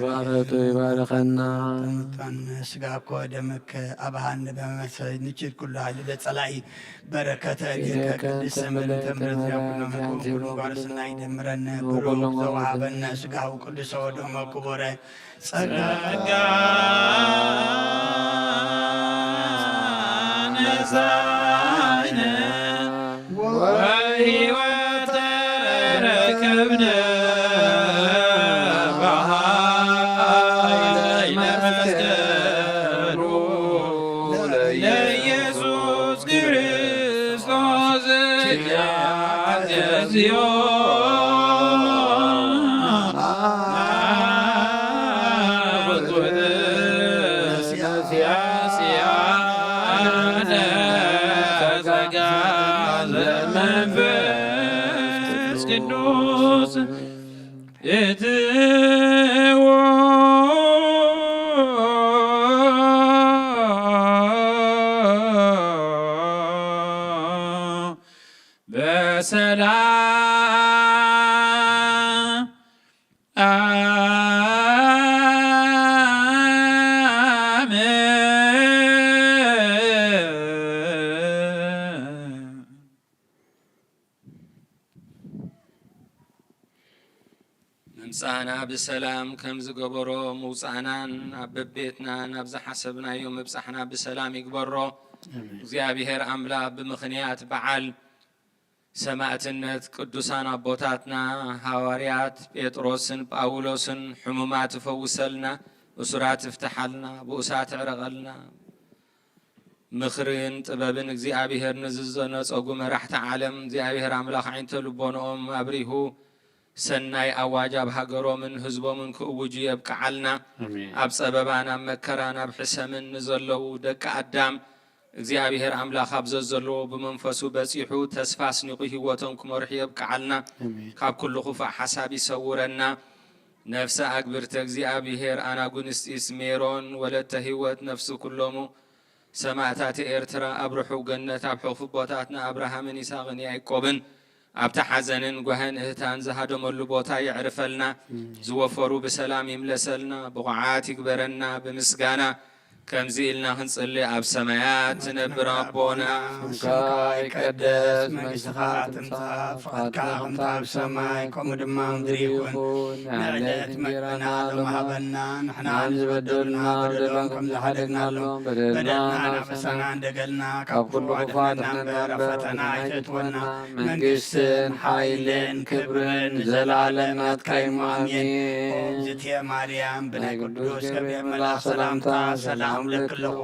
ባረቱ ይባርከና። ስጋኮ ደምከ አብሃን በመሰል ንችል ኩሉ ኃይል ለጸላኢ በረከተ እዴከ ቅድስተ ምልዕተ ምሕረት ኩሎ መኮንኩሉ ጓርስና ይደምረነ ብሩክ ዘውሃበነ ስጋው ቅዱሰ ወደሞ ክቡረ ጸጋ ነሳይነ ወሕይወት ተረከብነ በኃይለ መስቀሉ ለኢየሱስ ክርስቶስ እግዚኦ። መንፈስ ቅዱስ እትዎ በሰላም ምምጻእና ብሰላም ከም ዝገበሮ፣ ምውጻእናን ኣብ በቤትና ናብ ዝሓሰብናዮ ምብጻሕና ብሰላም ይግበሮ። ኣሜን። እግዚኣብሔር ኣምላኽ ብምኽንያት በዓል ሰማእትነት ቅዱሳን ኣቦታትና ሃዋርያት ጴጥሮስን ጳውሎስን፣ ሕሙማት ፈውሰልና፣ እሱራት ፍትሓልና፣ ብኡሳት ዕረቐልና። ምኽርን ጥበብን እግዚኣብሔር ንዝዘነጸጉ መራሕቲ ዓለም እግዚኣብሔር ኣምላኽ ዓይንተ ልቦንኦም ኣብሪሁ ሰናይ ኣዋጅ ኣብ ሃገሮምን ህዝቦምን ክእውጁ የብቅዓልና። ኣሜን። ኣብ ጸበባን ኣብ መከራን ኣብ ሕሰምን ንዘለዉ ደቂ ኣዳም እግዚኣብሔር ኣምላኽ ኣብ ዘዘለዎ ብመንፈሱ በጺሑ ተስፋ ኣስኒቑ ህይወቶም ክመርሑ የብቅዓልና። ኣሜን። ካብ ኩሉ ክፉእ ሓሳብ ይሰውረና። ነፍሰ ኣግብርተ እግዚኣብሔር ኣናጉንስጢስ ሜሮን ወለተ ህይወት ነፍሲ ኩሎሙ ሰማእታት ኤርትራ ኣብ ርሑው ገነት ኣብ ሕቑፊ ኣቦታትና ኣብርሃምን ይስሐቅን ያዕቆብን ኣብቲ ሓዘንን ጓህን እህታን ዝሃደመሉ ቦታ የዕርፈልና። ዝወፈሩ ብሰላም ይምለሰልና። ብቑዓት ይግበረና። ብምስጋና ከምዚ ኢልና ክንጽሊ፣ ኣብ ሰማያት ትነብር ኣቦና፣ ስምካ ይቀደስ፣ መንግስትኻ ትምጻእ፣ ፍቓድካ ከምታ ኣብ ሰማይ ከምኡ ድማ ኣብ ምድሪ ይኹን። ንዕለት መግብና ሎሚ ሃበና፣ ንሕና ንዝበደሉና በደሎም ከም ዝሓደግናሎም በደልና ናበሳና እንደገልና፣ ካብ ኩሉ ክፉእ ኣድሕነና እምበር፣ ኣብ ፈተና ኣይተእትወና። መንግስትን ሓይልን ክብርን ንዘለኣለም ናትካ እዩ። ኣሜን። ኦ እግዝእትየ ማርያም፣ ብናይ ቅዱስ ገብርኤል መልኣኽ ሰላምታ ሰላም እብለኪ ኣለኹ።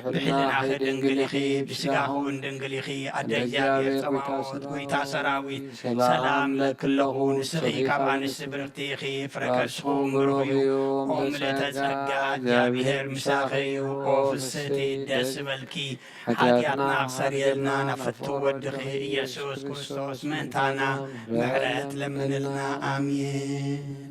ብሕልናኺ ድንግል ኢኺ፣ ብስጋኺ እውን ድንግል ኢኺ። ኣደ እግዚኣብሔር ጸባኦት፣ ጎይታ ሰራዊት፣ ሰላም እብለኪ ኣለኹ። ንስኺ ካብ ኣንስቲ ብርኽቲ ኢኺ፣ ፍረ ከርስኺ እውን ብሩኽ እዩ። ኦ ምልእተ ጸጋ፣ እግዚኣብሔር ምሳኺ እዩ። ኦ ፍስሕቲ፣ ደስ ይበልኪ፣ ሓጢኣትና ክሰርየልና ናብ ፍትው ወድኺ ኢየሱስ ክርስቶስ ምእንታና ምሕረት ለምንልና። ኣሜን።